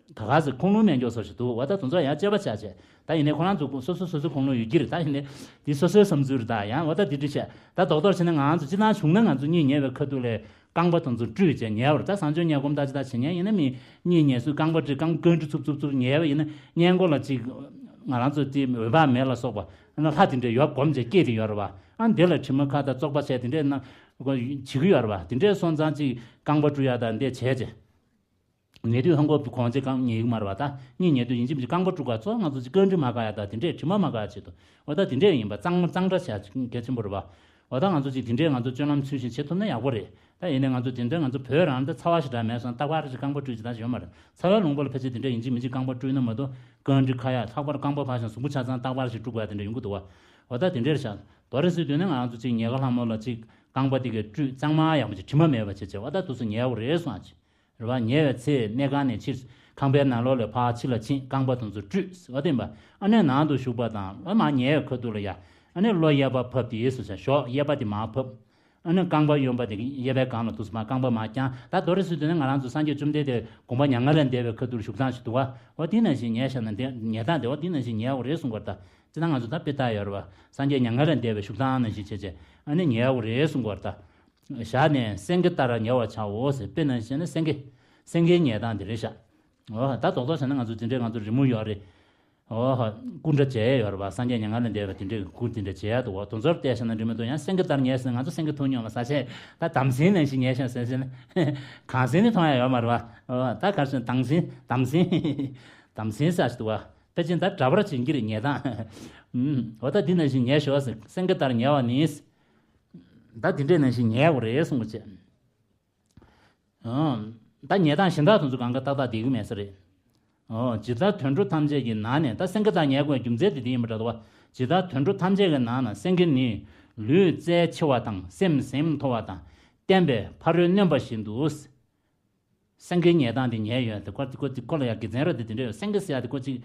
ད་ག་ཟེ་ཁུངས་ལུང་མེད་འགྱོ་བཟོ་ཞིག་འདུག་འོ་ད་དེ་ཚོ་ཡང་དཔྱད་པ་བྱ་བྱས་ད་ཡིན་ནའི་ཁོ་རང་ཚོ་སོ་སོ་སོ་སོ་ཁུངས་ལུང་ཡོད་ཀྱི་རེད། ད་ཡིན་ནའི་འདི་སོ་སོའི་བསམ་ཚུལ་རེད། ད་ཡང་འོ་ད་འདི་འདྲ་བྱས་ད་རྡོག་རྡོག་བྱས་ན་ང་ཚོ་སྤྱི་བཏང་བྱུང་ན་ང་ཚོ་གཉིད་ཉལ་བའི་ཁ་ཐུག་ལས། རྐང་པ་དེ་ཚོ་བཀྲུས་བྱས་ཉལ་བར་ད་བཟང་སྤྱོད་ཉལ་སྒོམ་ད་ཅི་ད་བྱེད་ཉལ་ཡིན་ན་མི་གཉིད་ཉལ་སུས་རྐང་པ་བཀྲུས་རྐང་རྐང་བཀྲུས་ཚུབ་ཚུབ་ཚུབ་ཉལ་བ་ཡིན་ན་སྔས་མགོ་ལ་ཅིག་ང་རང་ཚོ་དེ་འོད་དཔག་མེད་ལ་སོགས་པ་ཨ་ན་ལྷ་དེ་འདྲས་ཡོད་སྒོམ་བྱས་སྐྱེས་དེ་ཡོད་རེད་བ། ཨ་འདི་ལ་དྲི་མ་ཁ་དང་བཙོག་པ་བྱས་དེ་འདྲས་ན་བྱེད་ཀྱི་ཡོད་རེད་བ། དེ་འདྲས་སོང་ཙང་ཅིག་རྐང་པ་བཀྲུ་ཡ་ད་འདི་བྱས་བྱས། ཉལ་དུས་ཧང་གོ་གོང་ཚེ་གང་ཉལ་གི་མ་རེད་བ། ད་གཉིད་ཉལ་དུས་ཡིན་གཅིག་མིན་གཅིག་རྐང་པ་བཀྲུ་ག་ཚོ་ང་ཚོ་ཅིག་རྐང་དྲི་མ་ག་ཡ་ད་དེ་འདྲས་དྲི་མ་མ་ག་ཡ་ཆེད་དུ་འོ་ད་དེ་འདྲས་ཡིན་པ་གཙང་མ་གཙང་སྦྲ་བྱ་གལ་ཆེན་པོ་རེད་བ། འོ་ད་ང་ཚོ་ཅིག་དེ་འདྲས་ང་ཚོ་སྤྱོད་ལམ་ཚུལ་བཞིན་བྱེད་ཐུབ་ན་ཡག་པོ་རེད། ད་ཡིན་ནའི་ང་ཚོ་དེ་འདྲས་ང་ཚོ་བོད་རང་ད་ཚ་བ་ཞེ་དྲག་མེད་སོང་རྟག་པར་ཅིག་རྐང་པ་བཀྲུས་ཅིག་ད་ཞིག་ཡོད་མ་རེད། ཚ་བའི་ལུང་པ་ལ་ཕལ་ཆེར་དེ་འདྲས་ཡིན་གཅིག་མིན་གཅིག་རྐང་པ་བཀྲུས་ན་མ་གཏོགས་རྐང་དྲི་ཁ་ཡ་ལྷག་པར་རྐང་པ་ཕར་ཞིང་གཟུགས་པོ་ཆ་ཚང་རྟག་པར་ཞིག་བཀྲུ་དགོས་ཡ་དེ་འདྲས་ཡོང་གི་འདུག་བ། འོ་ད་དེ་འདྲས་བྱ། དོ་རེ་སི་དུས་ནས་ང་རང་ཚོ་ཅིག་ཉལ་ཁ་ལྷ་མོ་ལ་ཅིག་རྐང་པ་དེ་གས་བཀྲུས་གཙང་མ་ཡག་པོ་ཅིག་དྲི་མ་མེད་པ་བྱས་བྱས་འོ་ད་དུས་སུ་ཉལ་བ་རེད་སོང་ཨ་ཅིག་རེད་བ། ཉལ་བའི་ཚེ་གནས་ཁང་ནས་ཕྱིར་ཁང་པའི་ནང་ལོགས་ལ་ཕར་ཕྱི་ལ་ཕྱིན་རྐང་པ་དེ་ཚོ་བཀྲུས་ཟེར་བ་བསྟན་པ། ཨ་ནི་ནང་དུ་ཞུགས་པ་དང་ཨ་མ་ཉལ་བའི་ཁ་ཐུག་ལ་ཡ། ཨ་ནི་གློ་གཡས་པ་ཕབ་སྟེ་ཟེར་བྱ་ཞོག་གཡས་པ་དེ་མར་ཕབ། ཨ་ནི་རྐང་པ་གཡོན་པ་དེ་གཡས་པའི་སྒང་ལ་འདུག་སེ་མར་རྐང་པ་མར་བརྐྱངས། ད་དོ་རེ་སི་དུས་ནས་ང་རང་ཚོ་སངས་རྒྱས་བཅོམ་ལྡན་འདས་དགོངས་པ་མྱ་ངན་ལས་འདས་པའི་ཁ་ཐུག་ལ་བཞུགས་སྟངས་ཤིག་འདུག་བ། འོ་དེ་ནང་བཞིན་ཉལ་བཞག་ན་དེ་ཉལ་སྟངས་དེ་འོ་དེ་ནང་བཞིན་ཉལ་དགོས་རེད་གསུང་གི་ཡོད་རེད་ད། སྤྱིར་བཏང་ང་ཚོ་ད་དཔེ་ལྟ་ཡོད་རེད་བ། སངས་རྒྱས་མྱ་ངན་ལས་འདས་པའི་བཞུགས་སྟངས་ནང་བཞིན་བྱས་བྱས་ཨ་ནི་ཉལ་དགོས་རེད་གསུང་གི་ཡོད་རེད་ད། བཞག་ནས་སེང་གེ་ལྟར་ཉལ་བར་བྱའོ་ཟེར། དཔེ་ནང་བཞིན་ན་སེང་གེ། སེང་གེའི་ཉལ་སྟངས་དེ་རེད་ཤག་འོ་ད་རྡོག་རྡོག་བྱས་ན་ང་ཚོ་དེ་འདྲའི་ང་ཚོ་རི་མོ་ཡོད་རེད། འོ་ཧ། སྐུ་འདྲ་མཇལ་ཡས་ཡོད་རེད་བ། སངས་རྒྱས་མྱ་ངན་ལས་འདས་པའི་དེ་འདྲའི་སྐུ་དེ་འདྲ་མཇལ་ཡས་འདུག་བ། དེ་ཚོར་བལྟས་བྱས་ན་འགྲིག་མི་འདུག་ཡང་སེང་གེ་ལྟར་ཉལ་ཟེར་ན་ང་ཚོ་སེང་གེ་མཐོང་མྱོང་བ་ས་ཆས་ད་དམ་སེང་ནང་བཞིན་ཉལ་ཤག་ཟེར་ཟེར་ན། གངས་སེང་ནི་མཐོང་ཡ་ཡོད་མ་རེད་བ། འོ་ད་གར་སོང་དམ་སེང་དམ་སེང་། དམ་སེང་ཟེར་ཞིག་འདུག་བ། ཕལ་ཆེར་ད་འདྲ་པར་བྱེད་ཀྱི་རེད་ཉལ་སྟངས། ཨུམ། འོ་ད་འདི་ནང་བཞིན་ཉལ་ཤོག་ཟེར། སེང་གེ་ལྟར་ཉལ་བ་ནི། ད་འདི་འདྲས་ནང་བཞིན་ཉལ་དགོས་རེད་གསུང་གི་བྱས། ཨོ། ད་ཉལ་སྟངས་གཞན་དག་དེ་ཚོ་གང་ག་ཏག་ཏག་བསྡད་ཀྱི་མེད་ས་རེད། ཨོ། ཇི་ལྟར་དུད་འགྲོ་ཐམས་ཅད་ཀྱི་ནང་ནས་ད་སེང་གེ་ལྟར་ཉལ་དགོས་རྒྱུ་མཚན་དེ་འདི་ཡིན་པ་འདྲ་འདུག་བ། ཇི་ལྟར་དུད་འགྲོ་ཐམས་ཅད་ཀྱི་ནང་ན་སེང་གེ་ནི་ལུས་རྩལ་ཆེ་བ་དང་སེམས་ཟེངས་མཐོ་བ་དང་བརྟན་པས་ཕ་རོལ་གནོན་པ་བཞིན་དུ། སེང་གེའི་ཉལ་སྟངས་དེ་ཉལ་ཡོད་དེ་ཁོ་ཁོ་ཁོ་ལ་ཡང་དགེ་མཚན་རབ་དེ་དེ་འདྲ་ཡོད། སེང་གེ་ཟེར་ཡ་དེ་ཁོ་ཅིག་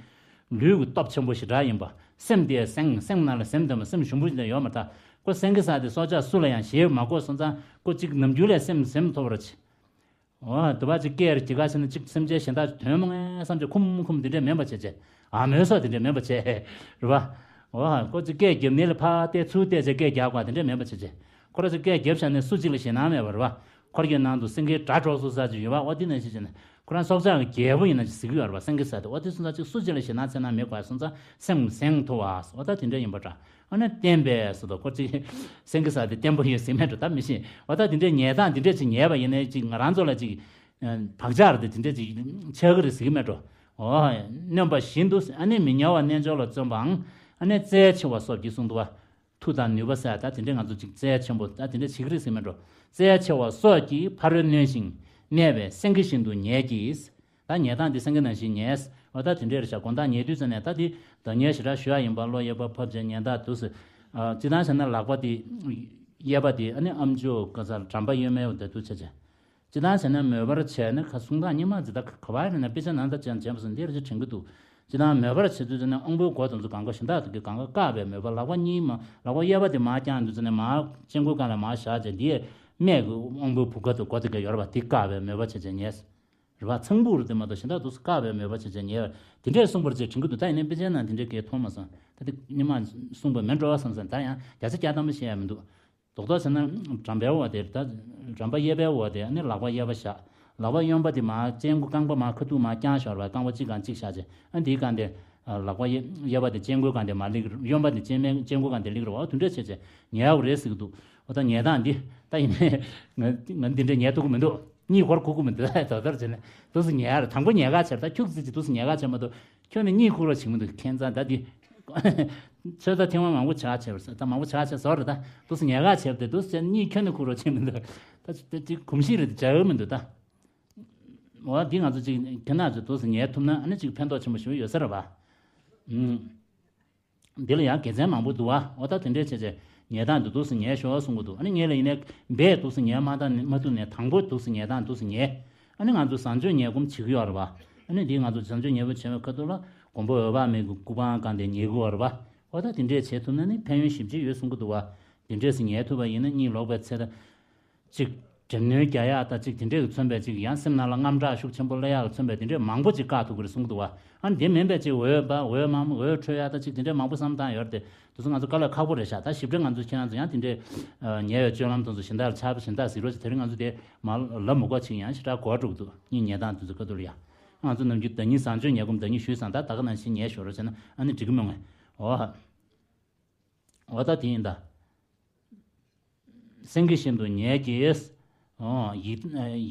ལུས་ཀྱི་སྟོབས་ཆེན་པོ་ཞེ་དྲག་ཡིན་པ། སེམས་དེ་སེང་སེང་ནང་ལ་སེམས་ལྡན་པ་སེམས་ཞུམ་པོ་ཞིག་ཡོད་མ་ཐག་ཁོ་སེང་གེ་ཟེར་ཡ་དེ་སྲོག་ཆགས་སུ་ལ་ཡང་ཞེད་མ་དགོས་སོང་ཙང་ཁོ་ཅིག་ནམ་རྒྱུན་ལས་སེམས་ཟེངས་མཐོ་བར་བྱེད། འོ་དུ་བ་ཅིག་སྐད་རེ་ཅིག་ག་ཕྱིན་ན་ཅིག་སེམས་ཅན་གཞན་དག་ཅིག་དོན་མང་ངེ་བསམ་ཅིག་ཁུམ་ཁུམ་དེ་འདྲས་མེད་པ་བྱས་བྱས། ཨ་མོའི་སོགས་དེ་འདྲས་མེད་པ་བྱས། རེད་བ། འོ་ཁོ་ཅིག་སྐད་རྒྱབ་ནས་ལ་ཕ་བལྟས་ཚུར་བལྟས་བྱས་སྐད་རྒྱག་དགོས་དེ་འདྲས་མེད་པ་བྱས་བྱས། ཁོ་ར་ཅིག་སྐད་རྒྱབ་བཞག་ནས་སུ་གཅིག་ལ་ཞེད་སྣང་མེད་པ་རེད་བ། འཁོར་གྱི་ནང་དུ་སེང་གེའི་སྒྲ་སྒྲོག་སོང་ས་ཅིག་ཡོད་བ། འོ་དེ་ནང་བཞིན་བྱས་ནས་ཁོ་རང་སྲོག་ཆགས་ཀྱི་རྒྱལ་པོ་ཡིན་ན་ཅིག་ཟེར་གྱི་ཡོད་རེད་བ། སེང་གེ་ཟེར་དེ་འོ་དེ་སོང་ཙང་ཅིག་སུ་གཅིག་ལ་ཞེད་སྣང་འཚེར་སྣང་མེད་དགོས་སོང་ཙང་སེམས་ཟེངས་མཐོ་བ། འོ་ད་དེ་འདྲ་ཡིན་པ་འདྲ། འོ་ན་བརྟན་པས་ཟེར་དུས་ཁོ་ཅིག་སེང་གེ་ཟེར་དེ་བརྟན་པོ་ཡོད་ཟེར་མེད་འགྲོ་ད་མི་ཤེས། འོ་ད་དེ་འདྲའི་ཉལ་སྟངས་དེ་འདྲས་ཅིག་ཉལ་བ་ཡིན་ནའི་ཅིག་ང་རང་ཚོ་ལ་ཅིག་བག་ཆགས་རེད་དེ་དེ་འདྲས་ཅིག་ཆགས་ཀྱི་རེད་ཟེར་གྱི་མེད་འགྲོ། འོ། གནོན་པ་བཞིན་དུ་ཨ་ནི་མི་ཉལ་བ་རྣལ་འབྱོར་ལ་བརྩོན་པའང་ཨ་ནི་རྩལ་ཆེ་བ་སོགས་ཀྱིས་གསུངས་འདུག་བ། མཐུ་དང་ནུས་པ་ཟེར་ད་དེ་འདྲའི་ང་ཚོ་ཅིག་རྩལ་ཆེན་པོ་ད་དེ་འདྲའི་བྱེད་ཀྱི་རེད་ཟེར་མེད་འགྲོ། རྩལ་ཆེ་བ་སོགས་ཀྱིས་ཕ་རོལ་གནོན་ཞིང་གནས་པས་སེང་གེ་བཞིན་དུ་ཉལ་གྱི། ད་ཉལ་སྟངས་འདི་སེང་གེ་ནང་བཞིན་ཉལ། འོ་ད་དེ་འདྲའི་རེད་ཤག་དགོང་དག་ཉལ་དུས་ཙམ་ནས་ད་དེ་བདག་ཉལ་ཞེ་དྲག་ཞུ་ཡ་ཡིན་པ་བློ་གཡས་པ་ཕབ་བྱས་ཉལ་ད་འདུག་ཟེར། སྤྱིར་བཏང་བྱས་ན་ལག་པ་དེ། གཡས་པ་དེ་ཨ་ནི་ཨམ་ཅོག་ག་ས་གྲམ་པ་གཡོན་མའི་འོག་ཏུ་བྱས་བྱས། སྤྱིར་བཏང་བྱས་ན་མོས་པར་བྱས་ན་ཁ་གསུང་སྟངས་སྙན་མ་ཟེར་ད་ག་བ་རེད་ན་དཔེ་ཆ་ནང་ད་ཅང་བྱས་པ་སོང་འདི་རེ་ཅིག་དྲན་གྱི་འདུག་སྤྱིར་བཏང་མོས་པར་བྱེད་དུས་ཙམ་ནས་དབང་པོའི་སྒོ་དེ་ཚོ་གང་ག་གཞན་དག་དེ་གི་གང་ག་བཀག་པའི་མོས་པ། ལག་པ་གཉིས་མ་ལག་པ་གཡས་པ་དེ་མར་བརྐྱངས་དུས་ཙམ་ནས་མར་སྤྱང་ཀིའི་སྒང་ལ་མར་བཞག་བྱས་འདིའི་སྨད་ཀྱི་དབང་པོའི་བུ་ག་དེ་སྒོ་དེ་ག་ཡོད་རེད་པ། དེ་བཀག་པའི་མོས་པ་བྱས་བྱས་ཉལ། རེད་པ། ཚངས་བུག་རེད་དེ་མ་གཏོགས་གཞན་དག་དུས་སུ་བཀག་པའི་མོས་པ་བྱས་བྱས་ཉལ་བ་དེ་འདྲས་གསུངས་པར་བྱས་དྲན་གྱི་འདུག་ད་ཡིན་ནའི་དཔེ་ཆའི་ནང་དེ་འདྲས་གས་མཐོང་མ་སོང་། ད་དེ་སྔོན་མ་གསུངས་པ་མིན་འགྲོ་བསམ་སོང་། ད་ཡང་བརྒྱ་ཆ་བརྒྱ་ཐམ་པ་བཤད་ཡ་མི་འདུག་རྡོག་རྡོག་བྱས་ན་འགྲམ་པའི་འོག་དེར་ད་འགྲམ་པ་གཡས་པའི་འོག་དེ་ཨ་ནི་ལག་པ་གཡས་པ་བཞག་ལག་པ་གཡོན་པ་དེ་མར་སྤྱང་ཀི་རྐང་པ་མར་ཁ་ཐུག་མར་བརྐྱངས་བཞག་རེད་པ། རྐང་པ་གཅིག་སྒང་གཅིག་བཞག་བྱས་ཨ་ནི་དེའི་སྒང་དེ་ལག་པ་གཡས་གཡས་པ་དེ་སྤྱང་ཀིའི་སྒང་དེ་མར་སླེབས་ཀྱི་རེད། གཡོན་པ་དེ་སྤྱང་མའི་སྤྱང་ཀིའི་སྒང་དེ་སླེབས་ཀྱི་རེད་པ། འོ་དེ་འདྲས་བྱས་བྱས་ཉལ་ཡག་རེད་ཟེར་གྱི་འདུག་འོ་ད་ཉལ་སྟངས་འདི་ད་ཡིན་ནའི་ང་ང་འདི་འདྲས་ཉལ་ཐུབ་ཀྱི་མི་འདུག་གཉིད་ཁུག་ཁུག་གི་མི་འདུག་ད་ལྟར་བྱས་ནས་འདུག་སེ་ཉལ་ཡ་རེད། དང་པོ་ཉལ་ག་བྱས་པ་ད་ཁྱུག་ཙམ་ཅིག་འདུག་སེ་ཉལ་ག་བྱས་མ་གཏོགས་ཁྱོན་ནས་གཉིད་ཁུག་རོགས་བྱེད་ཀྱི་མི་འདུག་ཁྱད་མཚར། ད་འདི་ཚོད་ལྟ་ཐེངས་མ་མང་པོ་བྱས་བྱས་པ་ད་མང་པོ་བྱས་བྱས་བཟོ་རེད། ད་འདུག་སེ་ཉལ་ག་བྱས་པ་དེ་འདུག་སེ་གཉིད་ཁྱོན་ནས་ཁུག་རོགས་བྱེད་མི་འདུག་ད་དེ་གོམས་གཤིས་རེད། དེ་བྱ་འོས་མི་འདུག་ད་འོ་འདི་ང་ཚོ་ཅིག་ཁྱེད་རང་ཚོ་འདུག་སེ་ཉལ་ཐུབ་ན་ཨ་ནི་ཅིག་ཕན་ཐོགས་ཆེན་པོ་ཞིག་ཡོད་ས་རེད་པ། ཨུམ། འདི་ལ་ཡང་དགེ་མཚན་མང་པོ་འདུག་པ། འོ་ད་དེ་འདྲས་བྱས་བྱས་ཉལ་སྟངས་འདི་འདུག་སེ་ཉལ་ཤོག་གསུང་གི་འདུག་ཨ་ནི་ངས་ལ་ཡིན་ནའི་རྦད་འདུག་སེ་ཉལ་མ་བཏང་ནས་མ་ཐུབ་ནས་དང་པོ་འདུག་སེ་ཉལ་སྟངས་འདུག་སེ་ཉལ། ཨ་ནི་ང་ཚོ་བཟང་སྤྱོད་ཉལ་སྒོམ་བྱེད་ཀྱི་ཡོད་རེད་པ། ཨ་ནི་འདི་ང་ཚོ་བཟང་སྤྱོད་ཉལ་སྒོམ་བྱེད་པའི་ཁ་ཐུག་ལ་མགོན་པོ་འོད་དཔག་མེད་ཀྱི་སྐུ་པང་སྒང་དེ་ཉལ་གྱི་ཡོད་རེད་པ། འོ་ད་དེ་འདྲས་བྱེད་ཐུབ་ན་ནི་ཕན་ཡོན་ཞེ་པོ་ཅིག་ཡོད་གསུང་གི་འདུག་པ། དེ་འདྲས་སེ་ཉལ་ཐུབ་པ་ཡིན་ན་གཉིད་ལོག་པའི་ཚེ་ད། གཅིག་དྲན་གནོན་རྒྱག་ཡག་དང་གཅིག་དེ་འདྲས་ཀྱི་མཚོན་པའི་གཅིག་ཡང་སེམས་ནང་ལ་དངངས་སྐྲག་ཤུགས་ཆེན་པོ་སླེབས་ཡག་གི་མཚོན་པའི་དེ་འདྲས་མང་པོ་ཅིག་བཀག་ཐུབ་ཀྱི་རེད་གསུང་གི་འདུག་པ། ཨ་ནི་དེ་མིན་པའི་གཅིག་འོད་འབར་འོད་དམར་འོད་འཕྲོ་ཡག་དང་གཅིག་དེ་འདྲས་མང་པོ་བསམ་བཏང་ཡོད་རེད་དེ། དེ་ཚོ་ང་ཚོ་དཀའ་ལས་ཁག་པོ་རེད་ཤག་ད་ཞིབ་ཕྲ་ང་ཚོ་ཁྱེད་རང་ཚོ་ཡང་དེ་འདྲས་ཉལ་བའི་སྤྱོད་ལམ་དེ་ཚོ་གཞན་དག་ལ་ཆགས་པ་གཞན་དག་གཟིགས་རོགས་བྱེད། དེ་རིང་ང་ཚོ་དེ་མ་ལབ་མི་དགོས་ཅིག་ཡང་ཞེ་དྲག་གོ་འགྲོ་གི་འདུག་གཉིད་ཉལ་སྟངས་དེ་ཚོ་ཁ་ཐུག་ལ་ཡ། ང་ཚོ་ནམ་རྒྱུན་ཟླ་ཉིན་བཟང་སྤྱོད་ཉལ་སྒོམ་ཟླ་ཉིན་ཞུས་ཙང་ད་ད་ག་ནང་བཞིན་ཉལ་ཤོག་རོགས་བྱས་ན་ཨ་ནི་འགྲིག་གི་མི་འོང་ངས། འོ། འོ་ད་དེ་ཡིན་ད། སེང་གེ་བཞིན་དུ་ཉལ་གྱིས། ཡི་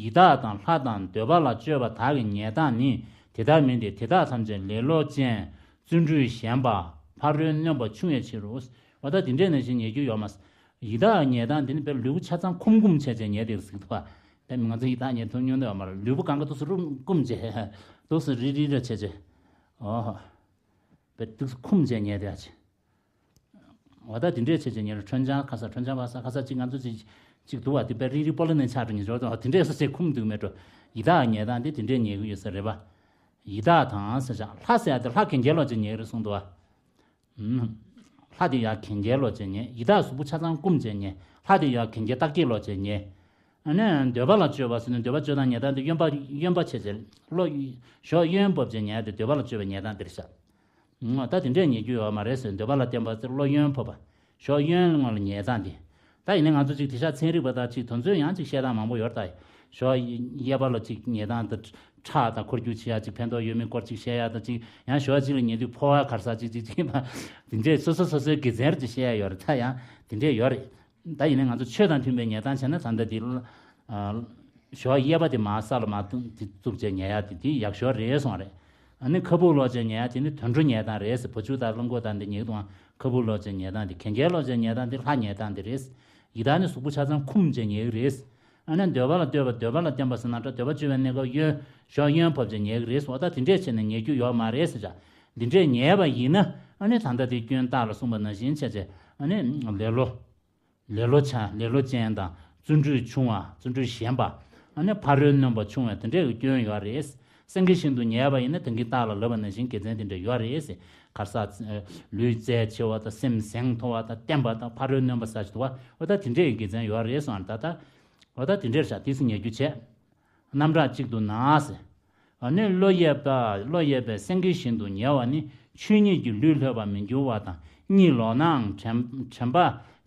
ཡི་དྭགས་དང་ལྷ་དང་འདོད་པ་ལ་སྤྱོད་པ་དག་གི་ཉལ་སྟངས་ནི་དེ་ལྟར་མིན་ཏེ། དེ་དག་ཐམས་ཅད་ལེ་ལོ་ཅན། བརྩོན་འགྲུས་ཞན་པ། ཕ་རོལ་གནོན་པ་ཆུང་བའི་ཕྱིར་རོ། འོ་ད་དེ་འདྲས་ནང་བཞིན་ཉལ་རྒྱུ་ཡོད་མ་རེད། ཡི་དྭགས་ཉལ་སྟངས་དེ་ནི་དཔེ་ལུས་པོ་ཆ་ཚང་འཁུམ་འཁུམ་བྱས་བྱས་ཉལ་དེ་ཟེར་གྱི་འདུག་པ། དཔེ་ང་ཚོ་ཡི་དྭགས་ཉལ་ཐུབ་མྱོང་དེ་ཡོད་མ་རེད། ལུས་པོ་གང་ག་འདུག་སེ་རུབ་འཁུམ་བྱས་འདུག་སེ་རི་རི་ར་བྱས་བྱས། འོ། དཔེ་འདུག་སེ་འཁུམ་བྱས་ཉལ་དེ་ཡ་བྱས། འོ་ད་དེ་འདྲས་བྱས་བྱས་ཉལ་ཁྲོན་ཆང་ཁ་ས་ཁྲོན་ཆང་བ་ས་ཁ་ས་གཅིག་ང་ཚོ་གཅིག་གཅིག་འདུག་པ། དེ་དཔེ་རིག་རིག་སྤོ་ལོ་ནས་ཆགས་འགྲོ་ཉེ་ཆོག་དང་དེ་འདྲས་སོ་སོས་འཁུམ་འདུག་མེད་འགྲོ། ཡི་དྭགས་ཉལ་སྟངས་དེ་དེ་འདྲས་ཉལ་གི་ཡོད་ས་རེད་པ། ཡི་དྭགས་དང་ཟེར་བྱ་ལྷ་ཟེར་ཡ་དེ་ལྷ་གན་རྐྱལ་ལོག་བྱས་ཉལ་རེད་གསུངས་འདུག་པ། ལྷ་དེ་ཡ་གན་རྐྱལ་ལོག་བྱས་ཉལ། ཡི་དྭགས་གཟུགས་པོ་ཆ་ཚང་བསྐུམ་བྱས་ཉལ། ལྷ་དེ་ཡ་གན་རྐྱལ་སྟག་གེག་ལོག་བྱས་ཉལ། ཨ་ནི་འདོད་པ་ལ་སྤྱོད་པ་ཟེར་ནས་འདོད་པ་སྤྱོད་སྟངས་ཉལ་སྟངས་དེ་གཡོན་པ་གཡོན་པ་བྱས་བྱས་བློ་གཞོགས་གཡོན་བབས་བྱས་ཉལ་ཏེ་འདོད་པ་ལ་སྤྱོད་པའི་ཉལ་སྟངས་དེ་རེད་ཤག་ད་དེ་འདྲས་ཉལ་རྒྱུ་ཡོད་མ་རེད་ཟེར། འདོད་པ་ལ་བརྟེན་པ་ཟེར་བློ་གཡོན་ཕབ་པ། གཞོགས་གཡོན་ངོས་ལ་ཉལ་སྟངས་དེ། ད་ཡིན་ནའི་ང་ཚོ་ཅིག་དེང་སང་ཚན་རིག་པ་དང་ཅིག་དེ་ཚོས་ཡང་ཅིག་བཤད་སྟངས་མང་པོ་ཡོད་རེད་ད། གཞོགས་གཡས་པ་ལ་ཅིག་ཉལ་སྟངས་དེ་ཁྲག་དང་འཁོར་རྒྱུག་བྱེད་ཡ་ཅིག་ཕན་ཐོགས་ཡོད་མེད་སྐོར་ཅིག་བཤད་ཡ་དང་ཅིག་ཡང་གཞོགས་གཅིག་ལ་ཉལ་དུས་ཕོ་བ་ག་རེ་ཟ་ཅིག་ཅིག་ཅིག་ཡིན་པ། དེ་འདྲས་སོ་སོ་སོ་སོའི་དགེ་མཚན་རེད་ཅེས་བཤད་ཡ་ཡོད་རེད། ད་ཡང་དེ་འདྲས་ཡོད་རེད། ད་ཡིན་ནའི་ང་ཚོ་ཆོས་དང་མཐུན་པའི་ཉལ་སྟངས་བྱས་ན་ད་ལྟ་འདི་ལ་ཨ་གཞོགས་གཡས་པ་དེ་མར་ས་ལ་མར་བཙུགས་བྱས་ཉལ་ཡ་དེ་དེ་ཡག་ཤོས་རེད་གསུངས་རེད། ཨ་ནི་ཁ་སྦུག་ལོག་བྱས་ཉལ་ཡ་དེ་ནི་དུད་འགྲོ་ཉལ་སྟངས་རེད་ཟེར། བ་ཕྱུགས་དང་གླང་གོག་དང་དེ་ཉལ་དུས་ཁ་སྦུག་ལོག་བྱས་ཉལ་སྟངས་དེ། གན་རྐྱལ་ལོག་བྱས་ཉལ་སྟངས་དེ་ལྷ་ཉལ་སྟངས་དེ་རེད། ཡི་དྭགས་ནི་གཟུགས་པོ་ཆ་ཚང་འཁུམ་བྱས་ཉལ་གི་རེད། ཨ་ནི་འདོད་པ་ལ་ལྟོས་པ་འདོད་པ་ལ་བརྟེན་པ་ཟེར་ན་འདྲ་འདོད་པ་སྤྱོད་པའི་གནས་སྐབས་གཡོན་གཞོགས་གཡོན་ཕབ་བྱས་ཉལ་གི་རེད་གསུངས། ད་དེ་འདྲས་བྱས་ནས་ཉལ་རྒྱུ་ཡོད་མ་རེད་ཟེར་བྱ། འདི་འདྲས་ཉལ་བ་ཡིན་ན་ཨ་ནི་ད་ལྟ་དེ་སྐྱོན་རྟགས་ལ་གསུངས་པ་ནང་བཞིན་བྱས་བྱས་ཨ་ནི་ལེ་ལོ། ལེ་ལོ་ཆ་ལེ་ལོ་ཅན་དང་བརྩོན་འགྲུས་ཆུང་བ་བརྩོན་འགྲུས་ཞན་པ། ཨ་ནི་ཕ་རོལ་གནོན་པ་ཆུང་བ་དེ་འདྲས་ཀྱི་སྐྱོན་ཡོད་རེད། སེང་གེ་བཞིན་དུ་ཉལ་བ་ཡིན་ན་དེང་གི་རྟགས་ལ་ལབ་པ་ནང་བཞིན་དགེ་མཚན་དེ་འདྲས་ཡོད་རེད། ག་རེ་ཟ། ལུས་རྩལ་ཆེ་བ་དང་སེམས་གཟེངས་མཐོ་བ་དང་བརྟན་པ་དང་ཕ་རོལ་གནོན་པ་ཟ་ཞིག་འདུག་བ། འོ་ད་དེ་འདྲས་ཀྱི་དགེ་མཚན་ཡོད་རེད་གསུངས། ད་ལྟ་འོ་ད་དེ་འདྲས་བྱ་དེ་སུ་ཉལ་རྒྱུ་བྱས། རྣམ་གྲངས་གཅིག་ཏུ་ན་ཟེར། ཨ་ནི་བློ་གཡས་པ་བློ་གཡས་པས་སེང་གེ་བཞིན་དུ་ཉལ་བ་ནི་ཆོས་ཉིད་ཀྱི་ལུས་ལྷོད་པར་མི་འགྱུར་བ་དང་གཉིད་ལོག་ནའང་དྲན་དྲན་པ་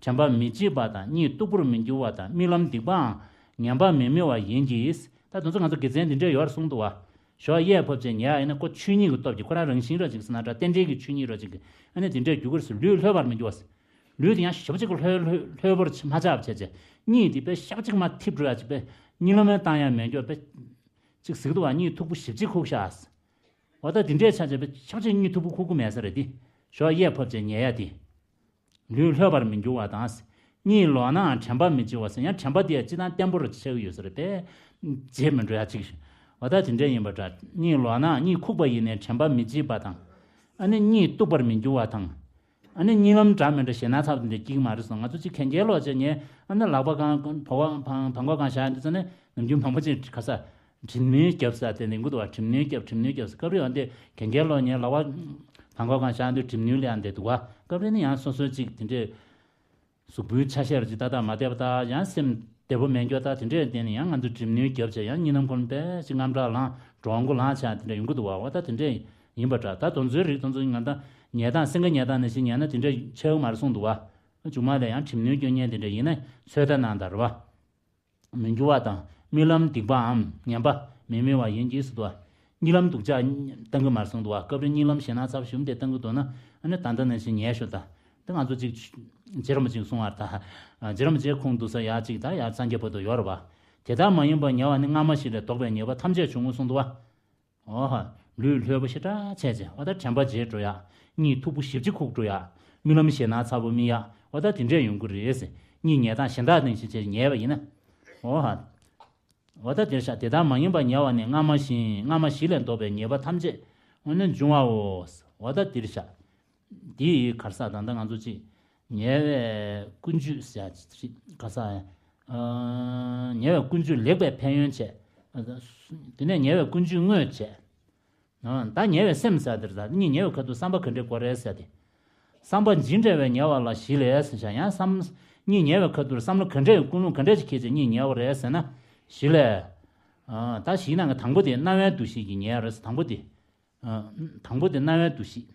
དྲན་པ་མི་བརྗེད་པ་དང་གཉིད་སྟུག་པོར་མི་འགྱུར་བ་དང་རྨི་ལམ་སྡིག་པའང་ངན་པ་མི་རྨི་བ་ཡིན་གྱི། ད་དེ་ཚོ་ང་ཚོ་དགེ་མཚན་འདི་འདྲས་ཡོད་རེད་གསུངས་འདུག་བ། གཞོགས་གཡས་ཕབ་བྱས་ཉལ་ཡིན་ན་ཁོ་ཆོས་ཉིད་ཀྱི་སྟོབས་ཀྱིས་ཁོ་རང་རང་བཞིན་རོ་ཅིག་ཟེར་ན་འདྲ་རྟེན་འབྲེལ་གྱི་ཆོས་ཉིད་རོ་ཅིག་ཨ་ནི་དེ་འདྲས་འགྱུར་གྱི་རེད་ཟེར། ལུས་ལྷོད་པར་མི་འགྱུར་བ་ཟེར། ལུས་དེ་ཡང་ཞེ་པོ་ཅིག་ལྷོད་ལྷོད་ལྷོད་པོར་མ་ཆགས་པ་བྱས་བྱས་གཉིད་དེ་དཔེ་ཞེ་པོ་ཅིག་མར་འཐིབས་འགྲོ་ཡ་ཅིག་དཔེ་གཉིད་ལམ་བཏང་ཡ་མེད་འགྱོ་དཔེ། ཅིག་ཟིག་འདུག་བ། གཉིད་མཐུག་པོ་ཞེ་པོ་ཅིག་ཁུག་ཤག་འོ་ད་དེ་འདྲས་ཆ་བྱས་པའི་ཆ་བྱས་གཉིད་མཐུག་པོ་ཁུག་གི་མེད་ས་རེད་དེ། གཞོགས་གཡས་ཕབ་བྱས་ཉལ་ཡ་དེ། ལུས་ལྷོད་པར་མི་འགྱུར་བ་དང་། གཉིད་ལོག་ནའང་དྲན་པ་མི་བརྗེད་པ་ཟེར་ཡང་དྲན་པ་དེ་ཡང་སྤྱི་དང་བརྟན་པོ་རུ་ཆགས་ཀྱི་ཡོད་ས་རེད་པས། བརྗེད་མི་འགྲོ་ཡ་ཅིག་འོ་ད་དེ་འདྲས་ཡིན་པ་འདྲ། གཉིད་ལོག་ནའང་གཉིད་ཁུག་པ་ཡིན་ནའི་དྲན་པ་མི་བརྗེད་པ་དང་། ཨ་ནི་གཉིད་སྟུག་པར་མི་འགྱུར་བ་དང་། ཨ་ནི་གཉིད་ལམ་འདྲ་མི་འདྲ་ཞེད་སྣང་ཚ་པོ་དེ་འདྲ་སྐྱེ་གི་མ་རེད་སོང་། ང་ཚོ་གཅིག་གན་རྐྱལ་ལོག་བྱས་ཉལ་ཨ་ནི་ལག་པ་གང་བ་བ་བང་བང་གོ་གང་བཞག་འདི་ཚོ་ནི་ནམ་རྒྱུན་མང་པོ་ཅིག་ག་ས་ གྲིབ་ནུས་རྒྱབ་ཟེར་དེ་ནི་འགུ་འདུག་བ། གྲིབ་ནུས་རྒྱབ། གྲིབ་ནུས་རྒྱབ་ཟེར། སྐབས་རེ་ཡང་དེ་གན་རྐྱལ་ལོག་ཉལ་ལ་བ། དང་གོ་གང་བཞག་དུས་གྲིབ་ནུས་ལ་ཡང་དེ་འདུག་བ། སྐབས་རེ་ནི་ཡང་སོ་སོའི་ཅིག་དེ་འདྲས་གཟུགས་པོའི་ཆ་ཤས་ར་ཅིག་ཏག་ཏག་མ་བསྡད་པ་དང་ཡང་སེམས་བདེ་པོ་མེད་འགྱོ་ད་དེ་འདྲས་བསྡད་ནས་ཡང་ང་ཚོ་གྲིབ་ནུས་རྒྱབ་བྱས་ཡང་གཉིད་ལམ་ཁོ་ན་དཔེ་ཅིག་དངངས་སྐྲག་ལངས་འགྲོ་མགོ་ལངས་བྱས་དེ་འདྲས་ཡོང་གི་འདུག་བ། འོ་ད་དེ་འདྲས་ཡིན་པ་འདྲ། ད་དེ་ཚོའི་རིགས་དེ་ཚོ་ང་ད་ཉལ་སྟངས་སེང་གེ་ཉལ་སྟངས་ནང་བཞིན་ཉལ་ན་དེ་འདྲས་ཆགས་ཀྱི་མ་རེད་གསུངས་འདུག་བ། མཇུག་མ་ལ་ཡང་གྲིབ་ནུས་སྐྱོན་མཁན་དེ་འདྲས་ཡིན་ན་ཚོད་ལྟ་གནང་དང་རེད་བ། མི་འགྱུར་བ་དང་རྨི་ལམ་སྡིག་པའམ་ངན་པ་མི་རྨི་བ་ཡིན་གྱི་ཟེར་འདུག་བ། གཉིད་ལམ་སྡུག་ཅག་བཏང་གི་མ་རེད་གསུངས་འདུག་བ། སྐབས་རེ་གཉིད་ལམ་ཞེད་སྣང་ཚ་པོ་ཞིག་དེ་བཏང་གི་འདུག་ན་ཨ་ནི་ད་ལྟ་ནང་བཞིན་ཉལ་ཤོག་ད། དེ་ང་ཚོ་ཅིག་རྗེ་རིན་པོ་ཆེས་གསུངས་པ་ད། རྗེ་རིན་པོ་ཆེ་ཁོང་འདུག་ས་ཡག་ཅིག་ད་ཡག་སངས་རྒྱས་བར་དུ་ཡོད་རེད་བ། དེ་ལྟར་མ་ཡིན་པར་ཉལ་བ་ནི་སྔ་མ་བཞིན་ལས་ལྡོག་པའི་ཉེས་པ་ཐམས་ཅད་འབྱུང་ངོ་གསུངས་འདུག་བ། འོ་ཧ། ལུས་ལྷོད་པོ་ཞེ་དྲག་བྱས་རྗེས་འོ་ད་དྲན་པ་བརྗེད་འགྲོ་ཡག། གཉིད་མཐུག་པོ་ཞེ་པོ་ཅིག་ཁུག་འགྲོ་ཡག། རྨི་ལམ་ཞེད་སྣང་ཚ་པོ་རྨི་ཡག། འོ་ད་དེ་འདྲས་ཡོང་གི་རེད་ཟེར། གཉིད་ཉལ་སྟངས་གཞན་དག་ནང་བཞིན་བྱས་ཉལ་བ་ཡིན་ན། འོ་ཧ། འོ་ད་དེར་ཤག། དེ་ལྟར་མ་ཡིན་པར་ཉལ་བ་ནི་སྔ་མ་བཞིན་སྔ་མ་བཞི་ལས་ལྡོག་པའི་ཉེས་པ་ཐམས་ཅད་འོ་ན་འབྱུང་བའོ། འོ་ད་དེར་ཤག། འདི་ཡི་གར་ས་ད་ལྟ་ང་ཚོ་ཅིག་ཉལ་བའི་ཀུན་སྤྱོད་ཟེར་ཡ་ཅིག་གར་ས། ཨ། ཉལ་བའི་ཀུན་སྤྱོད་ལེགས་པའི་ཕན་ཡོན་བྱས། དེ་ནས་ཉལ་བའི་ཀུན་སྤྱོད་དངོས་བྱས། ཨ། ད་ཉལ་བའི་སེམས་ཟེར་དེར་ད་གཉིད་ཉལ་བའི་ཁ་ཐུག་བསམ་པ་ག་འདྲས་དགོས་རེད་ཟེར་ཏེ། བསམ་པ་ཇི་འདྲ་བའི་ཉལ་བ་ལ་བཞི་ལས་ཟེར་བྱ་ཡང་བསམ། གཉིད་ཉལ་བའི་ཁ་ཐུག་བསམ་བློ་ག་འདྲས་ཀུན་སློང་ག་འདྲས་ཅིག་འཁྱེར་བྱས་གཉིད་ཉལ་བ་རེད་ཟེར་ན། བཞི་ལས། ཨ། ད་བཞིའི་ནང་གི་དང་པོ་དེ་སྣང་བའི་འདུ་ཤེས་ཀྱིས་ཉལ་བ་རེད་ཟེར་དང་པོ་དེ། ཨ། དང་པོ་དེ་སྣང་བའི་འདུ་ཤེས།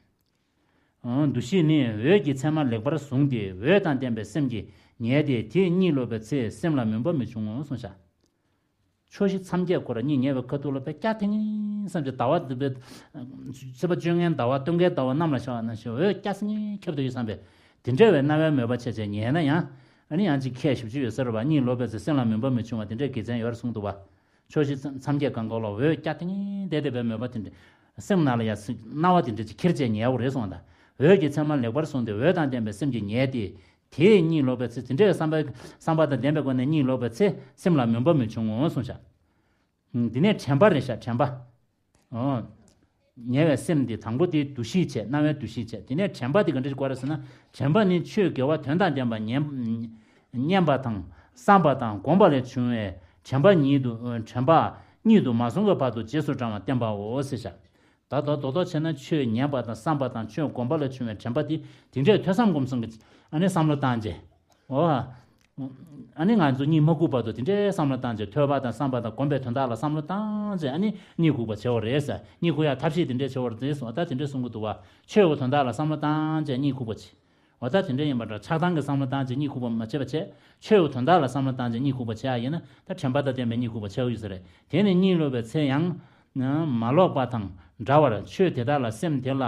ཨ། འདུ་ཤེས་ནི་འོད་ཀྱི་མཚན་མ་ལེགས་པར་བཟུང་སྟེ་འོད་དང་ལྡན་པའི་སེམས་ཀྱིས་ཉལ་ཏེ་དེས་གཉིད་ལོག་པའི་ཚེ་སེམས་ལ་མུན་པ་མི་འབྱུང་ངོ་གསུངས་ཤག། ཕྱོགས་བཞི་མཚམས་བརྒྱད་ཁོ་ར་གཉིད་ཉལ་བའི་ཁ་ཐུག་ལ་དཔེ་སྐྱ་ཐིང་ཐིང་བསམ་གྱི་ཟླ་བ་འདི་པའི་ཚེས་པ་བཅོ་ལྔའི་ཟླ་བ་སྟོན་ཀའི་ཟླ་བ་གནམ་ལ་ཤར་བ་ནང་བཞིན་འོད་སྐྱ་སེང་ཁྱབ་ཏུ་ཡོད་བསམ་པས་དེ་འདྲ་བའི་སྣང་བའི་མོས་པ་བྱས་བྱས་ཉལ་ན་ཡང་ཨ་ནི་ཡང་ཅིག་ཁྱད་ཞིབ་ཅིག་ཡོད་ས་རེད་བ། གཉིད་ལོག་པའི་ཚེ་སེམས་ལ་མུན་པ་མི་འབྱུང་བ་དེ་འདྲའི་དགེ་མཚན་ཡོད་རེད་གསུངས་འདུག་བ། ཕྱོགས་བཞི་མཚམས་བརྒྱད་གང་ག་ལ་འོད་སྐྱ་ཐིང་ཐིང་བསྡད་བསྡད་པའི་མོས་པ་དེ་འདྲ། སེམས་ནང་ལ་ཡང་སྣང་བ་དེ་འདྲ་ཅིག་ཁྱེར་བྱས་ཉལ་བ་རེད་གསུངས་དང་། འོད་ཀྱི་མཚན་མ་ལེགས་པར་བཟུང་སྟེ་འོད་དང་ལྡན་པའི་སེམས་ཀྱིས་ཉལ་ཏེ། དེས་གཉིད་ལོག་པའི་ཚེ་དེ་འདྲའི་བསམ་པ་བསམ་པ་དང་ལྡན་པའི་སྒོ་ནས་གཉིད་ལོག་པའི་ཚེ་སེམས་ལ་མུན་པ་མི་འབྱུང་ངོ་གསུངས་ཤག། འདི་ནས་དྲན་པ་རེད་ཤག། དྲན་པ། ཨོ། ཉལ་བའི་སེམས་འདི་དང་པོ་དེ་འདུ་ཤེས་བྱས། སྣང་བའི་འདུ་ཤེས་བྱས། དེ་ནས་དྲན་པ་དེ་ག་འདྲ་ཞིག་དགོས་རེད་ཟེར་ན། དྲན་པ་ནི་ཆོས་དགེ་བ་དོན་དང་ལྡན་པ་ཉན་ཉན་པ་དང་བསམ་པ་དང་སྒོམ་པ་ལས་བྱུང་བའི་དྲན་པ་ཉིད་དུ་དྲན་པ་ཉིད་དུ་མ་བཟུང་གི་བར་དུ་རྗེས་སུ་འབྲང་བ་བསྟན་པའོ་ཟེར་ཤག། ད་དོ་རྡོག་རྡོག་བྱས་ན་ཆོས་ཉན་པ་དང་བསམ་པ་དང་ཆོས་སྒོམ་པ་ལས་བྱུང་བའི་དྲན་པ་དེ་དེ་འདྲའི་ཐོས་བསམ་སྒོམ་གསུམ་གྱི་ཨ་ནི་བསམ་བློ་བཏང་རྗེས། འོ། ཨ་ནི་ང་ཚོ་གཉིད་མ་ཁུག་བར་དུ་དེ་འདྲའི་བསམ་བློ་བཏང་རྗེས་ཐོས་པ་དང་བསམ་པ་དང་སྒོམ་པའི་དོན་དག་ལ་བསམ་བློ་བཏང་རྗེས་ཨ་ནི་གཉིད་ཁུག་པ་བྱེད་འོ་རེད་ཟེར། གཉིད་ཁུག་ཡ་ཐབས་ཤེས་དེ་འདྲའི་བྱེད་འོ་རེད་ཟེར་སོང་ད་དེ་འདྲའི་གསུང་གི་འདུག་བ། ཆོས་ཀྱི་དོན་དག་ལ་བསམ་བློ་བཏང་རྗེས་གཉིད་ཁུག་པ་བྱེད། འོ་ད་དེ་འདྲ་ཡིན་པ་འདྲ་ཆགས་སྡང་གི་བསམ་བློ་བཏང་རྗེས་གཉིད་ཁུག་པ་མ་བྱེད་པ་བྱེད། ཆོས་ཀྱི་དོན་དག་ལ་བསམ་བློ་བཏང་རྗེས་གཉིད་ཁུག་པ་བྱེད་ཡ་ཡིན་ན་ད་དྲན་པ་དང་ལྡན་པའི་གཉིད་ཁུག་པ་བྱེད་འོ་ཡོད་ས་རེད། དེ་ནི་གཉིད་ལོག་པའི་ཚེ་ཡང་མ་ལོག་པ་དང་འདྲ་བར་ཆོས་དེ་དག་ལ་སེམས་དེ་ལ་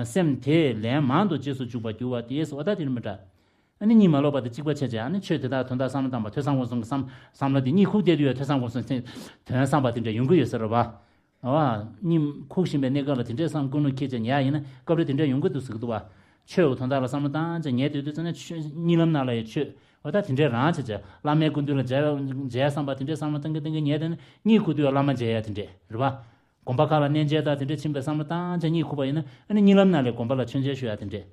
སེམས་དེས་ལན་མང་དུ་རྗེས་སུ་འཇུག་པར་འགྱུར་བ་དེས་འོ་ད་དེ་ནི་མི་འདྲ། ཨ་ནི་གཉིད་མ་ལོག་པ་དེ་གཅིག་པ་བྱས་བྱས་ཨ་ནི་ཆོས་དེ་དག་དོན་དག་བསམ་བློ་བཏང་བ་ཐོས་བསམ་སྒོམ་གསུམ་གྱི་བསམ་བསམ་བློ་དེ་གཉིད་ཁུག་བསྡད་དུས་ཡང་ཐོས་བསམ་སྒོམ་གསུམ་དོན་བསམ་པ་དེ་འདྲ་ཡོང་གི་ཡོད་ས་རེད་བ། འོ། གཉིད་ཁུག་བཞིན་པའི་གནས་སྐབས་ལ་དེ་འདྲའི་བསམ་ཀུན་སློང་ཁྱེད་ཅག་ཉལ་ཡིན་ན་སྐབས་རེ་དེ་འདྲ་ཡོང་གི་འདུག་ཟེར་གི་འདུག་བ། ཆོས་འོ་དོན་དག་ལ་བསམ་བློ་བཏང་བྱས་ཉལ་སྡོད་དུས་ཙམ་ན་ཆོས་གཉིད་ལམ་ནང་ལ་ཡང་ཆོས་འོ་ད་དེ་འདྲའི་རང་བྱས་བྱས་བླ་མའི་སྐུ་མདུན་ལ་མཇལ་མཇལ་བསམ་པ་དེ་འདྲའི་བསམ་བློ་བཏང་གི་བཏང་གི་ཉལ་བསྡད་ན་གཉིད་ཁུག་དུས་བླ་མ་མཇལ་ཡ་དེ་འདྲས་རེད་བ། དགོན་པ་ཁག་ལ་གནས་མཇལ་དང་དེ་འདྲས་ཕྱིན་པའི་བསམ་བློ་བཏང་བྱས་གཉིད་ཁུག་པ་ཡིན་ན་ཨ་ནི་གཉིད་ལམ་ནང་ལས་དགོན་པ་ལ་མཆོད་མཇལ་ཞུ་ཡ་དེ་འདྲས།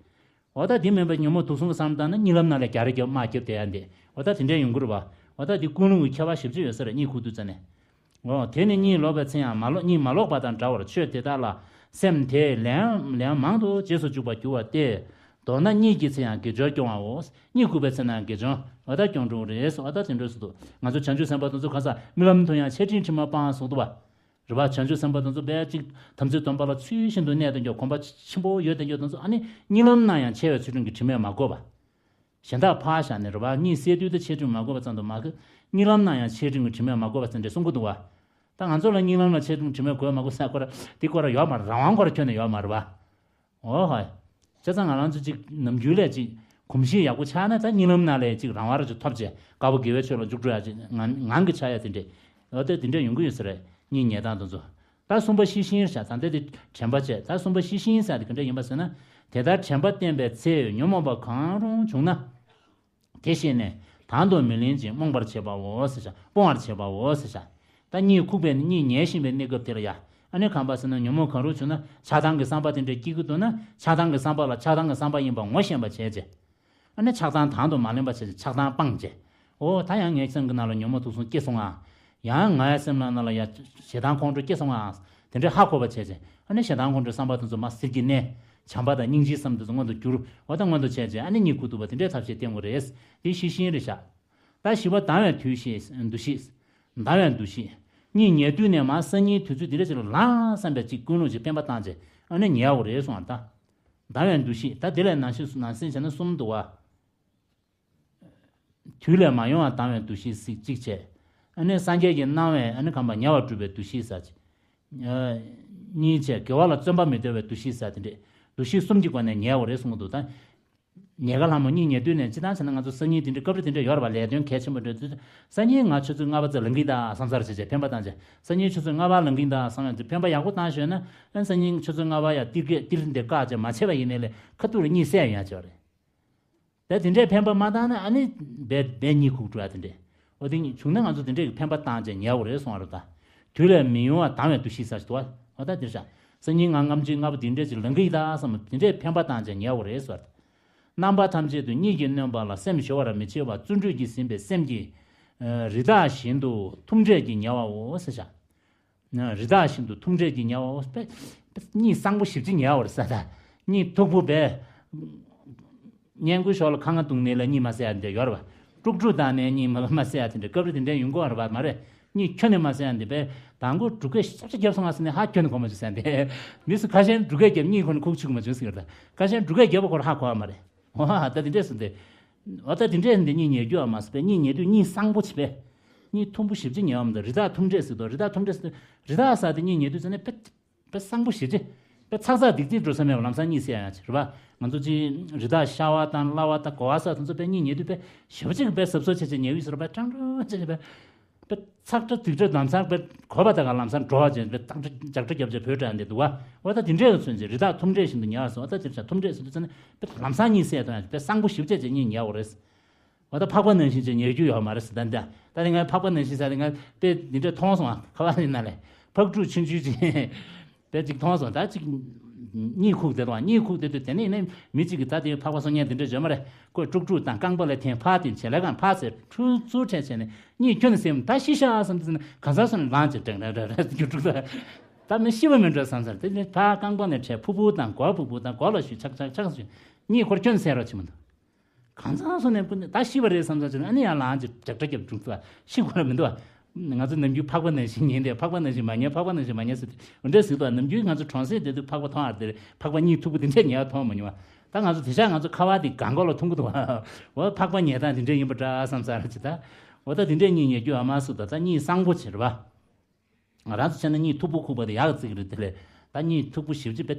འོ་ད་དེ་མིན་པ་ཉོན་མོངས་དུག་གསུམ་གྱི་བསམ་བློ་བཏང་ན་གཉིད་ལམ་ནང་ལས་རྒྱ་རེ་རྒྱབ་དམག་རྒྱབ་བསྡད་ཡ་འདི་འོ་ད་དེ་འདྲས་ཡོང་གི་རེད་བ། འོ་ད་དེ་ཀུན་སློང་གི་ཁྱད་པར་ཞེ་པོ་ཅིག་ཡོད་ས་རེད་གཉིད་ཁུག་དུས་ཙམ་ནས། འོ། དེ་ནི་གཉིད་ལོག་པའི་ཚེ་ཡང་མ་ལོག་གཉིད་མ་ལོག་པ་དང་འདྲ་བར་ཆོས་དེ་དག་ལ་སེམས་དེས་ལན་ལན་མང་དུ་རྗེས་སུ་འཇུག་པར་འགྱུར་བ་སྟེ། མདོར་ན་གཉིད་ཀྱི་ཚེ་ཡང་དགེ་སྦྱོར་སྐྱོང་བའོ། གཉིད་ཁུག་པའི་ཚེ་ན་དགེ་སྦྱོར་འོ་ད་སྐྱོང་འགྲོ་གི་རེད་སོ། འོ་ད་དེ་འདྲ་སུ་འདུག་ང་ཚོ་བྱང་ཆུབ་སེམས་དཔའ་དེ་ཚོ་ག་ས་རྨི་ལམ་དུ་ཡང་ཆེ་འབྲིང་དྲི་མ་སྤངས་གསུངས་འདུག་བ། རེད་བ། བྱང་ཆུབ་སེམས་དཔའ་དེ་ཚོ་དཔེ་གཅིག་དམ་ཚིག་སྡོམ་པ་ལ་ཚུལ་བཞིན་དུ་གནས་བསྡད་མཁན་གོམས་པ་ཆེན་པོ་ཡོད་བསྡད་མཁན་དེ་ཚོ་ཨ་ནི་གཉིད་ལམ་ན་ཡང་ཆེ་བའི་ཚུལ་ཁྲིམས་ཀྱི་དྲི་མས་མ་གོས་པ། གཞན་དག་ཕར་བཞག་ནས་རེད་བ། གཉིད་སད་དུས་དུ་ཆེ་འབྲིང་མ་གོས་པ་ཙམ་དུ་མ་གོས། གཉིད་ལམ་ན་ཡང་ཆེ་འབྲིང་གི་དྲི་མས་མ་གོས་པ་ཙམ་འདྲ་གསུང་གི་འདུག་བ། ད་ང་ཚོ་ལ་གཉིད་ལམ་ལ་ཆེ་འབྲིང་དྲི་མས་གོས་མ་གོས་ཟེར་ཁོ་ར་དེ་ཁོ་ར་ཡོད་མ་རེད། རང་དབང་ཁོ་ར་ཁྱོན་ནས་ཡོད་མ་རེད་བ། འོ་ཧོ། བྱས་ཙང་ང་རང་ཚོ་ཅིག་ནམ་རྒྱུན་ལས་ཅིག་གོམས་གཤིས་ཡག་པོ་ཆགས་ན་ད་གཉིད་ལམ་ན་ལས་ཅིག་རང་དབང་ར་ཅིག་ཐོབ་བྱས་དཀར་པོ་དགེ་བའི་ཆོས་ལ་འཇུག་འགྲོ་ཡ་ཅིག་ངང་ངང་གི་ཆགས་ཡ་དེ་འདྲས། འོ་དེ་དེ་འདྲས་ཡོང་གི་ཡོད་ས་རེད་གཉིད་ཉལ་སྟངས་དེ་ཚོ། ད་གསུམ་པ་ཤི་ཤིང་བྱ་ད་འདི་དེ་དྲན་པ་བྱས། ད་གསུམ་པ་ཤི་ཤིང་ཟེར་དེ་ག་འདྲ་ཡིན་པ་ཟེར་ན། དེ་ལྟར་དྲན་པ་བསྟེན་པའི་ཚེ་ཉོན་མོངས་པ་གང་རུང་བྱུང་ན། དེ་ཤེས་ནས་དང་དུ་མི་ལེན་ཅིང་རྨོངས་པར་བྱེད་པའོ་ཟེར་བྱ་སྤོང་བར་བྱེད་པའོ་ཟེར་བྱ། ད་གཉིད་ཁུག་པའི་གཉིད་ཉལ་བཞིན་པའི་གནས་སྐབས་དེ་ལ་ཡ། ཨ་ནི་གང་པ་ཟེར་ན་ཉོན་མོངས་གང་རུང་བྱུང་ན་ཆགས་སྡང་གི་བསམ་པ་དེ་འདྲ་སྐྱེ་གི་འདུག་ན་ཆགས་སྡང་གི་བསམ་པ་ལ་ཆགས་སྡང་གི་བསམ་པ་ཡིན་པ་ངོ་ཤེས་པ་བྱས་རྗེས། ཨ་ནི་ཆགས་སྡང་དང་དུ་མ་ལེན་པ་བྱས་ཆགས་སྡང་སྤངས་བྱས། འོ་ད་ཡང་ངའི་སེམས་ཀྱི་ནང་ལ་ཉོན་མོངས་དུག་གསུམ་སྐྱེས་སོང་ང་ ཡང་ང་ཡ་སེམས་ནང་ལ་ཡ་ཞེ་སྡང་ཁོང་ཁྲོ་སྐྱེ་སོང་ཨ། དེ་འདྲའི་ཧ་གོ་བ་བྱས་བྱས་ཨ་ནི་ཞེ་སྡང་ཁོང་ཁྲོའི་བསམ་པ་དེ་ཚོ་མ་ཟིལ་གྱིས་གནས། བྱམས་པ་དང་སྙིང་རྗེའི་བསམ་དེ་ཚོ་མངོན་དུ་གྱུར་བ་དང་མངོན་དུ་བྱས་བྱས་ཨ་ནི་གཉིད་ཁུག་ཐུབ་པ་དེ་འདྲའི་ཐབས་ཤེས་བསྟེན་དགོས་རེད། དེ་ཤེས་བཞིན་རེད་ཤག་ད་བཞི་པ་ལྡང་བའི་དུས་ཤེས་འདུ་ཤེས། ལྡང་བའི་འདུ་ཤེས། གཉིད་ཉལ་དུས་ནས་མར་སང་ཉིན་དུས་ཚོད་འདི་འདྲ་ཅིག་ལ་ལངས་བསམ་པའི་ཅིག་ཀུན་སློང་ཅིག་འཕེན་པ་བཏང་བྱས་ཨ་ནི་ཉལ་དགོས་རེད་གསུངས་པ་ད། ལྡང་བའི་འདུ་ཤེས་ད་དེ་ལས་ནང་བཞིན་ནང་བཞིན་བྱས་ན་གསུམ་འདུག་བ། དུས་ལས་མ་ཡོང་བར་ལྡང་བའི་འདུ་ཤེས་གཅིག་བྱས། ཨ་ནི་སངས་རྒྱས་ཀྱི་སྣང་བས་ཨ་ནི་གང་པ་ཉེ་བར་སྒྲུབ་པའི་འདུ་ཤེས་ཟེར་གཅིག་གཉིས་བྱས་དགེ་བ་ལ་བརྩོན་པ་མི་འདོར་བའི་འདུ་ཤེས་ཟེར་དེ་འདྲས་འདུ་ཤེས་གསུམ་གྱི་སྒོ་ནས་ཉལ་དགོས་རེད་གསུང་གི་འདུག་ད། ཉལ་ཁ་ལྷ་མོ་གཉིད་ཉལ་དུས་ནས་སྤྱི་བཏང་བྱས་ན་ང་ཚོ་སང་ཉིན་དེ་འདྲའི་སྐབས་རེ་དེ་འདྲ་ཡོད་རེད་པ། ལས་དོན་གལ་ཆེན་པོ་འདྲ་དུས་སང་ཉིན་ང་ཆུ་ཚོད་ལྔ་པ་ཙམ་ལངས་ཀྱི་ད་བསམ་ཚར་བྱས་བྱས་འཕེན་པ་བཏང་བྱས་སང་ཉིན་ཆུ་ཚོད་ལྔ་པ་ལངས་ཀྱི་ད་བསམ་ཡང་དེ་འཕེན་པ་ཡག་པོ་བཏང་ཞོན་ན་ཨ་སང་ཉིན་ཆུ་ཚོད་ལྔ་པ་ཡང་ཏིལ་སྐད་ཏིལ་འདི་བཀག་བྱས་མ་བྱས་པ་ཡིན་ནའི་ལས་ཁ་ཐུག་ལ་གཉིད་སད་ཡོང་ཡ་ཅིག་ཡོད་རེད། ད་དེ་འདྲས་འཕེན་པ་མ་བཏང་ན་ཨ་ནི་རྦད་རྦད་གཉིད་ཁུག་འགྲོ་ཡ་དེ་འདྲས། འོ་དེ་གཉིས་བྱུང་ན་ང་ཚོ་དེ་འདྲས་ཀྱི་འཕེན་པ་བཏང་བྱས་ཉལ་དགོས་རེད་གསུང་བ་རེད་ད། དུས་ལས་མི་ཡོང་བ་ལྡང་བའི་འདུ་ཤེས་ཟེར་ཞིག་འདུག་བ། འོ་ད་དེ་ཤ། སང་ཉིན་ང་ལྔ་བཅུ་ལྔ་པ་དེ་འདྲས་ཅིག་ལངས་ཀྱི་ཡིན་ད་བསམ་པ་དེ་འདྲས་འཕེན་པ་བཏང་བྱས་ཉལ་དགོས་རེད་ཟེར། རྣམ་པ་ཐམས་ཅད་དུ་གཉིད་ཀྱིས་གནོན་པ་ལ་སེམས་ཞུམ་པར་མི་བྱེད་པ་བརྩོན་འགྲུས་ཀྱིས་ཟིན་པའི་སེམས་ཀྱིས། རི་དྭགས་བཞིན་དུ་ཐུམ་སྒྲིལ་གྱིས་ཉལ་བའོ་ཟེར་ཤག་རི་དྭགས་བཞིན་དུ་ཐུམ་སྒྲིལ་གྱིས་ཉལ་བའོ། པེ་པེ་གཉིད་སང་པོ་ཞེ་པོ་ཅིག་ཉལ་བ་རེད་ཟེར་ད། གཉིད་མཐུག་པོ་པས། སྔས་མགོའི་ཕྱོགས་ལ་ཁ་ང་བརྡུངས་ནས་ལ་གཉིད་མ་སད་ཡ་དེ་འདྲ་ཡོད་རེད་པ། དཀྲུག་དཀྲུག་བཏང་ནས་གཉིད་མ་མ་སད་ཡ་དེ་འདྲ་སྐབས་རེ་དེ་འདྲ་ཡོང་གི་ཡོད་རེད་པ་མ་རེད། གཉིད་ཁྱོན་ནས་མ་སད་ཡ་འདི་པས་དང་པོ་འབྲུག་སྐད་ཞེ་པོ་ཅིག་བརྒྱབ་སོང་ང་ཟེར་ནས་ཧ་ཁྱོན་ནས་གོ་མ་བྱུང་ཟེར་ཡ་འདི། མི་སུ་ཁ་ཤས་འབྲུག་སྐད་བརྒྱབ་གཉིད་ཁོ་ན་ཁུག་ཆུག་མ་བྱུང་ཟེར་གི་རེད་ད། ཁ་ཤས་འབྲུག་སྐད་བརྒྱབ་པ་ཁོ་རང་ཧ་གོ་བ་མ་རེད། འོ་ད་དེ་འདྲས་སུ་འདི། འོ་ད་དེ་འདྲས་འདི་གཉིད་ཉལ་རྒྱུ་ཨ་མ་སི་པས་གཉིད་ཉལ་དུས་གཉིད་སང་པོ་བྱེད་པས། གཉིད་མཐུག་པོ་ཞེ་པོ་ཅིག་ཉལ་བ་མི་འདུག་རི་དྭགས་ཐུམ་སྒྲིལ་ཟེར་དུས་རི་དྭགས་ཐུམ་སྒྲིལ་ཟེར་དུས་རི་དྭགས་ཟེར་དེ་གཉིད་ཉལ་དུས་ཟེར་ནས་དཔེ་དཔེ་སང་པོ་ཞེ་པོ་ཅིག་དཔེ་ཚག་ཚག་སྡིག་སྡིག་འགྲོ་ས་མེད་པ་ལམ་སང་གཉིད་སད་ཡ་ཅིག་རེད་པ། ང་ཚོ་ཅིག་རི་དྭགས་ཤ་བ་དང་གླ་བ་དང་གོ་བ་ས་དེ་ཚོ་དཔེ་གཉིད་ཉལ་དུས་དཔེ་ཞེ་པོ་ཅིག་དཔེ་གཟབ་གཟབ་བྱས་བྱས་ཉལ་གི་ཡོད་ཟེར་བ་ཀྲང་ཀྲང་བྱས་བྱས་དཔེ། དཔེ་ཚག་སྒྲ་སྡིག་སྒྲ་ལམ་སང་དཔེ་གོ་བ་དང་ག་ལམ་སང་འགྲོ་བ་ཅན་དཔེ་ཏག་སྒྲ་རྒྱག་སྒྲ་རྒྱབ་བྱས་བོད་དྲངས་ཏེ་འདུག་བ། འོ་ད་དེ་འདྲས་ཀྱི་ཚུན་ཚོད་རི་དྭགས་ཐུམ་སྒྲིལ་བཞིན་དུ་ཉལ་བ་སོང་། འོ་ད་དེ་ཚ་ཐུམ་སྒྲིལ་ཟེར་དུས་ཚོད་ནི་དཔེ་ལམ་སང་གཉིད་སད་གཏོང་ཡ་དཔེ་སང་པོ་ཞེ་པོ་ཅིག་བྱས་གཉིད་ཉལ་དགོས་རེད། འོ་ད་ཕག་པ་ནང་བཞིན་བྱས་ཉལ་རྒྱུ་ཡོད་མ་རེད་ཟེར་ད་འདི། ད་དེ་ང་ཕག་པ་ནང་བཞིན་ཟེར་དེ་ང་དཔེ་འདི་འདྲས་མཐོང་སོང་ཨ་ཁ་བ་ནི་ན་ལས་ཕག་ཕྲུག་ཆུང་ཆུང་ཅིག་དཔེ་ཅིག་མཐོང་སོང་ད་ཅིག་གཉིད་ཁུག་བསྡད་དང་གཉིད་ཁུག་བསྡད་དུས་དེ་ནས་ནས་མི་གཅིག་གིས་ད་དེ་ཕག་པ་སོང་ཉལ་འདི་འདྲས་བརྗོད་མ་རེད། ཁོས་དཀྲུག་དཀྲུག་དང་རྐང་པ་ལ་འཐེན་ཕར་འཐེན་བྱས་ལས་གང་ཕར་ཟེར་ཁྲུ་ཚུར་ཁྲལ་བྱས་ནས་གཉིད་ཁྱོན་ནས་སེམས་ད་ཤི་ཤག་བསམ་དུས་ནས་གང་ཟག་སོང་ནས་ལངས་ཅིག་དྲན་ར་ར་ར་རྒྱུ་དཀྲུག་ད། ད་མི་ཤི་བ་མིན་འགྲོ་བསམ་ཚར་དེ་ནས་ཕར་རྐང་པ་ནས་ཁྲལ་ཕུ་ཕུ་དང་གོ་ཕུ་ཕུ་དང་གོ་ལ་ཞུས་ཆག་ཆག་ཆག་ཞུས་གཉིད་ཁོར་ཁྱོན་ནས་སད་རོགས་བྱེད་མི་འདུག་གང་ཚང་སོང་ནས་ཀུན་ད་ཤི་བ་རེད་བསམ་ས་ཅིག་ཨ་ནི་ཡང་ལངས་ཀྱི་རྒྱག་སྒྲ་རྒྱབ་བྱུང་ཚུལ་ཤི་དགོས་ར་མི་འདུག་ང་ཚོ་ནམ་རྒྱུན་ཕག་པ་ནང་བཞིན་ཉལ་འདས་ཕག་པ་ནང་བཞིན་མ་ཉལ་ཕག་པ་ནང་བཞིན་མ་ཉལ་ཟེར་དུས་འདྲ་ཟིག་ཏུ་ནམ་རྒྱུན་ང་ཚོ་གྲོང་གསེབ་བསྡད་དུས་ཕག་པ་མཐོང་ཨ་དེར་ཕག་པ་གཉིད་མཐུག་པོ་དེ་འདྲས་ཉལ་མཐོང་མ་མྱོང་བ། ད་ང་ཚོ་དེ་ཤག་ང་ཚོ་ཁ་བ་དེ་གང་གོ་ལ་འཐུང་གི་འདུག་འོ་ཕག་པ་ཉལ་སྟངས་དེ་འདྲས་ཡིན་པ་འདྲ་བསམ་ས་ར་ཅིག་ད། འོ་ད་དེ་འདྲས་གཉིད་ཉལ་རྒྱུ་ཨ་མ་སུ་ད་ད་གཉིད་སང་པོ་བྱེད་ར་བ། ང་རང་ཚོ་བྱས་ན་གཉིད་མཐུག་པོ་ཁུག་པ་དེ་ཡག་བརྩི་གི་རེད་དེ་ལས་ད་གཉིད་མཐུག་པོ་ཞེ་པོ་ཅིག་དཔེ་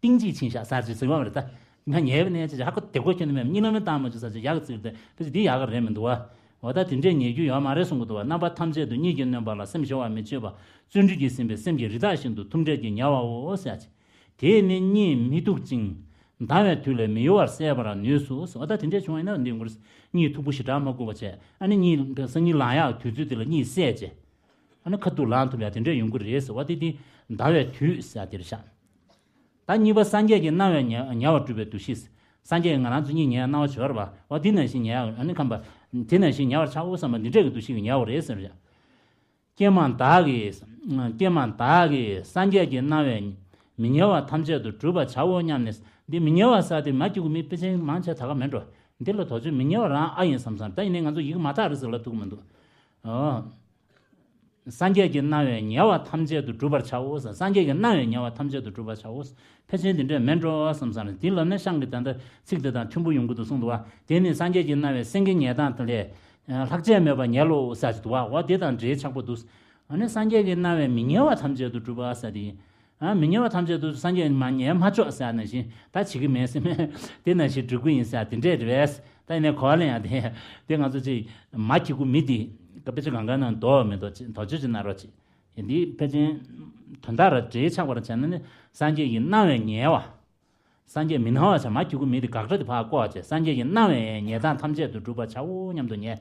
གཏིང་ཅིག་ཕྱིན་ཤག་ཟེར་ཅིག་ཟེར་བ་མ་རེད་ད། ང་ཉལ་བའི་གནས་ཅིག་ཧ་གོ་བདེ་གོ་ཁྱོན་ནས་མེད་གཉིད་ལམ་མེ་བཏང་མ་བྱུང་ཟེར་ཅིག་ཡག་བརྩི་གི་རེད་དེ་དཔེ་ཅིག་འདི་ཡག་ག་རེད་མི་འདུག་བ། འོ་ད་དེ་འདྲས་ཉལ་རྒྱུ་ཡོད་མ་རེད་གསུང་གི་འདུག་བ། རྣམ་པ་ཐམས་ཅད་དུ་གཉིད་ཀྱིས་གནོན་པ་ལ་སེམས་ཞུམ་པར་མི་བྱེད་པ་བརྩོན་འགྲུས་ཀྱིས་ཟིན་པའི་སེམས་ཀྱིས་རི་དྭགས་བཞིན་དུ་ཐུམ་སྒྲིལ་གྱིས་ཉལ་བའོ་ཟེར་ཅིག་དེས་ནི་གཉིད་མི་མཐུག་ཅིང་། ལྡང་བའི་དུས་ལས་མི་གཡོ་བར་སད་པར་ནུས་སོ། འོ་ད་དེ་འདྲས་བྱུང་བ་ཡིན་ན་འདི་འགོར་གཉིད་མཐུག་པོ་ཞེ་དྲག་མ་ཁུག་པ་བྱས་ཨ་ནི་གཉིད་སང་ཉིན་ལངས་ཡག་དུས་ཚོད་དེ་ལ་གཉིད་སད་བྱས། ཨ་ནི་ཁ་ཐུག་ལངས་ཐུབ་ཡ་དེ་འདྲས་ཡོང་གི་རེད་ཟེར་བ་དེ་དེ་ལྡང་བའི་དུས་ཟེར་ཡ་དེ་རེད་ཤག་ད་གཉིས་པ་སངས་རྒྱས་ཀྱི་སྣང་བས་ཉེ་ཉེ་བར་སྒྲུབ་པའི་འདུ་ཤེས། སངས་རྒྱས་ཀྱིས་ང་རང་ཚོ་གཉིད་ཉལ་སྣང་བ་བྱོས་ར་བ་འོ་དེ་ནང་བཞིན་ཉལ་ཡ་ཨ་ནི་ཁམས་པ་དེ་ནང་བཞིན་ཉལ་བར་བྱའོ་བསམ་པ་འདི་འདྲས་ཀྱི་འདུ་ཤེས་ཀྱིས་ཉལ་བ་རེད་ཟེར་ཡ། ཀྱེ་མ་བདག་གིས། ཀྱེ་མ་བདག་གིས་སངས་རྒྱས་ཀྱི་སྣང་བས་མི་ཉལ་བ་ཐམས་ཅད་དུ་སྒྲུབ་པར་བྱའོ་སྙམ་ནས། འདི་མི་ཉལ་བ་ཟེར་དེ་མ་གྱུར་གི་མི་དཔེ་ཅན་མང་ཆེ་ད་ག་མེད་འགྲོ། འདི་ལ་དོགས་གཅོད་མི་ཉལ་བ་རང་ཨ་ཡིན་བསམ་བསམ་ད་ཡིན་ནའི་ང་ཚོ་ཡི་གེ་མ་དག་རེད་ཟེར་ལབ་ཐུབ་ཀྱི་མི་འདུག་ཨོ། སངས་རྒྱས་ཀྱི་སྣང་བས་ཉལ་བ་ཐམས་ཅད་དུ་སྒྲུབ་པར་བྱའོ་ཟེར། སངས་རྒྱས་ཀྱི་སྣང་བས་ཉལ་བ་ཐམས་ཅད་དུ་སྒྲུབ་པར་བྱའོ། ཕལ་ཆེར་འདི་འདྲས་མེད་འགྲོ་བསམ་བསམ་རེད། འདི་ལབ་ན་ཤངས་ཀྱི་ད་ལྟ་ཚིག་དེ་དང་མཐུན་པོ་ཡོང་གི་འདུག་གསུངས་འདུག་བ། དེ་ནི་སངས་རྒྱས་ཀྱི་སྣང་བས་སེང་གེ་ཉལ་སྟངས་དེ་ལས། ལྷག་བཅས་མེད་པར་ཉལ་ལོ་ཟེར་གྱི་འདུག་བ། འོ་དེ་དང་འབྲེལ་ཆགས་པོ་འདུག་ཨ་ནི་སངས་རྒྱས་ཀྱི་སྣང་བས་མི་ཉལ་བ་ཐམས་ཅད་དུ་སྒྲུབ་པ་ཟེར་དེ། ཨ་མི་ཉལ་བ་ཐམས་ཅད་དུ་སངས་རྒྱས་མ་ཉལ་མ་ཆོག་ཟེར་ནང་བཞིན་ད་བྱེད་ཀྱི་མེད་ཟེར་མེད་དེ་ནང་བཞིན་སྒྲུབ་ཀྱི་ཡིན་ཟེར་དེ་འདྲས་རེད་པས། ད་ཡིན་ནའི་གོ་བ་ལེན་ཡང་དེ་དེ་ང་ཚོ་ཅིག་མ་གྱུར་གི་མི་དེ་དཔེ་ཆ་གང་ག་ནང་འདོགས་མི་འདོགས་ཅིག་དོགས་གཅོད་ཅིག་གནང་རོགས་ཅིག་འདི་ཕལ་ཆེར་དོན་དག་ར་འབྲེལ་ཆགས་པར་བྱས་ན་ནི་སངས་རྒྱས་ཀྱི་སྣང་བས་ཉལ་བ། སངས་རྒྱས་མི་སྣང་བ་བྱ་མ་གྱུར་གྱི་མི་དེ་དགག་སྒྲ་དེ་ཕར་བཀོག་བྱས་སངས་རྒྱས་ཀྱི་སྣང་བས་ཉལ་སྟངས་ཐམས་ཅད་དུ་སྒྲུབ་པར་བྱའོ་སྙམ་དུ་ཉལ།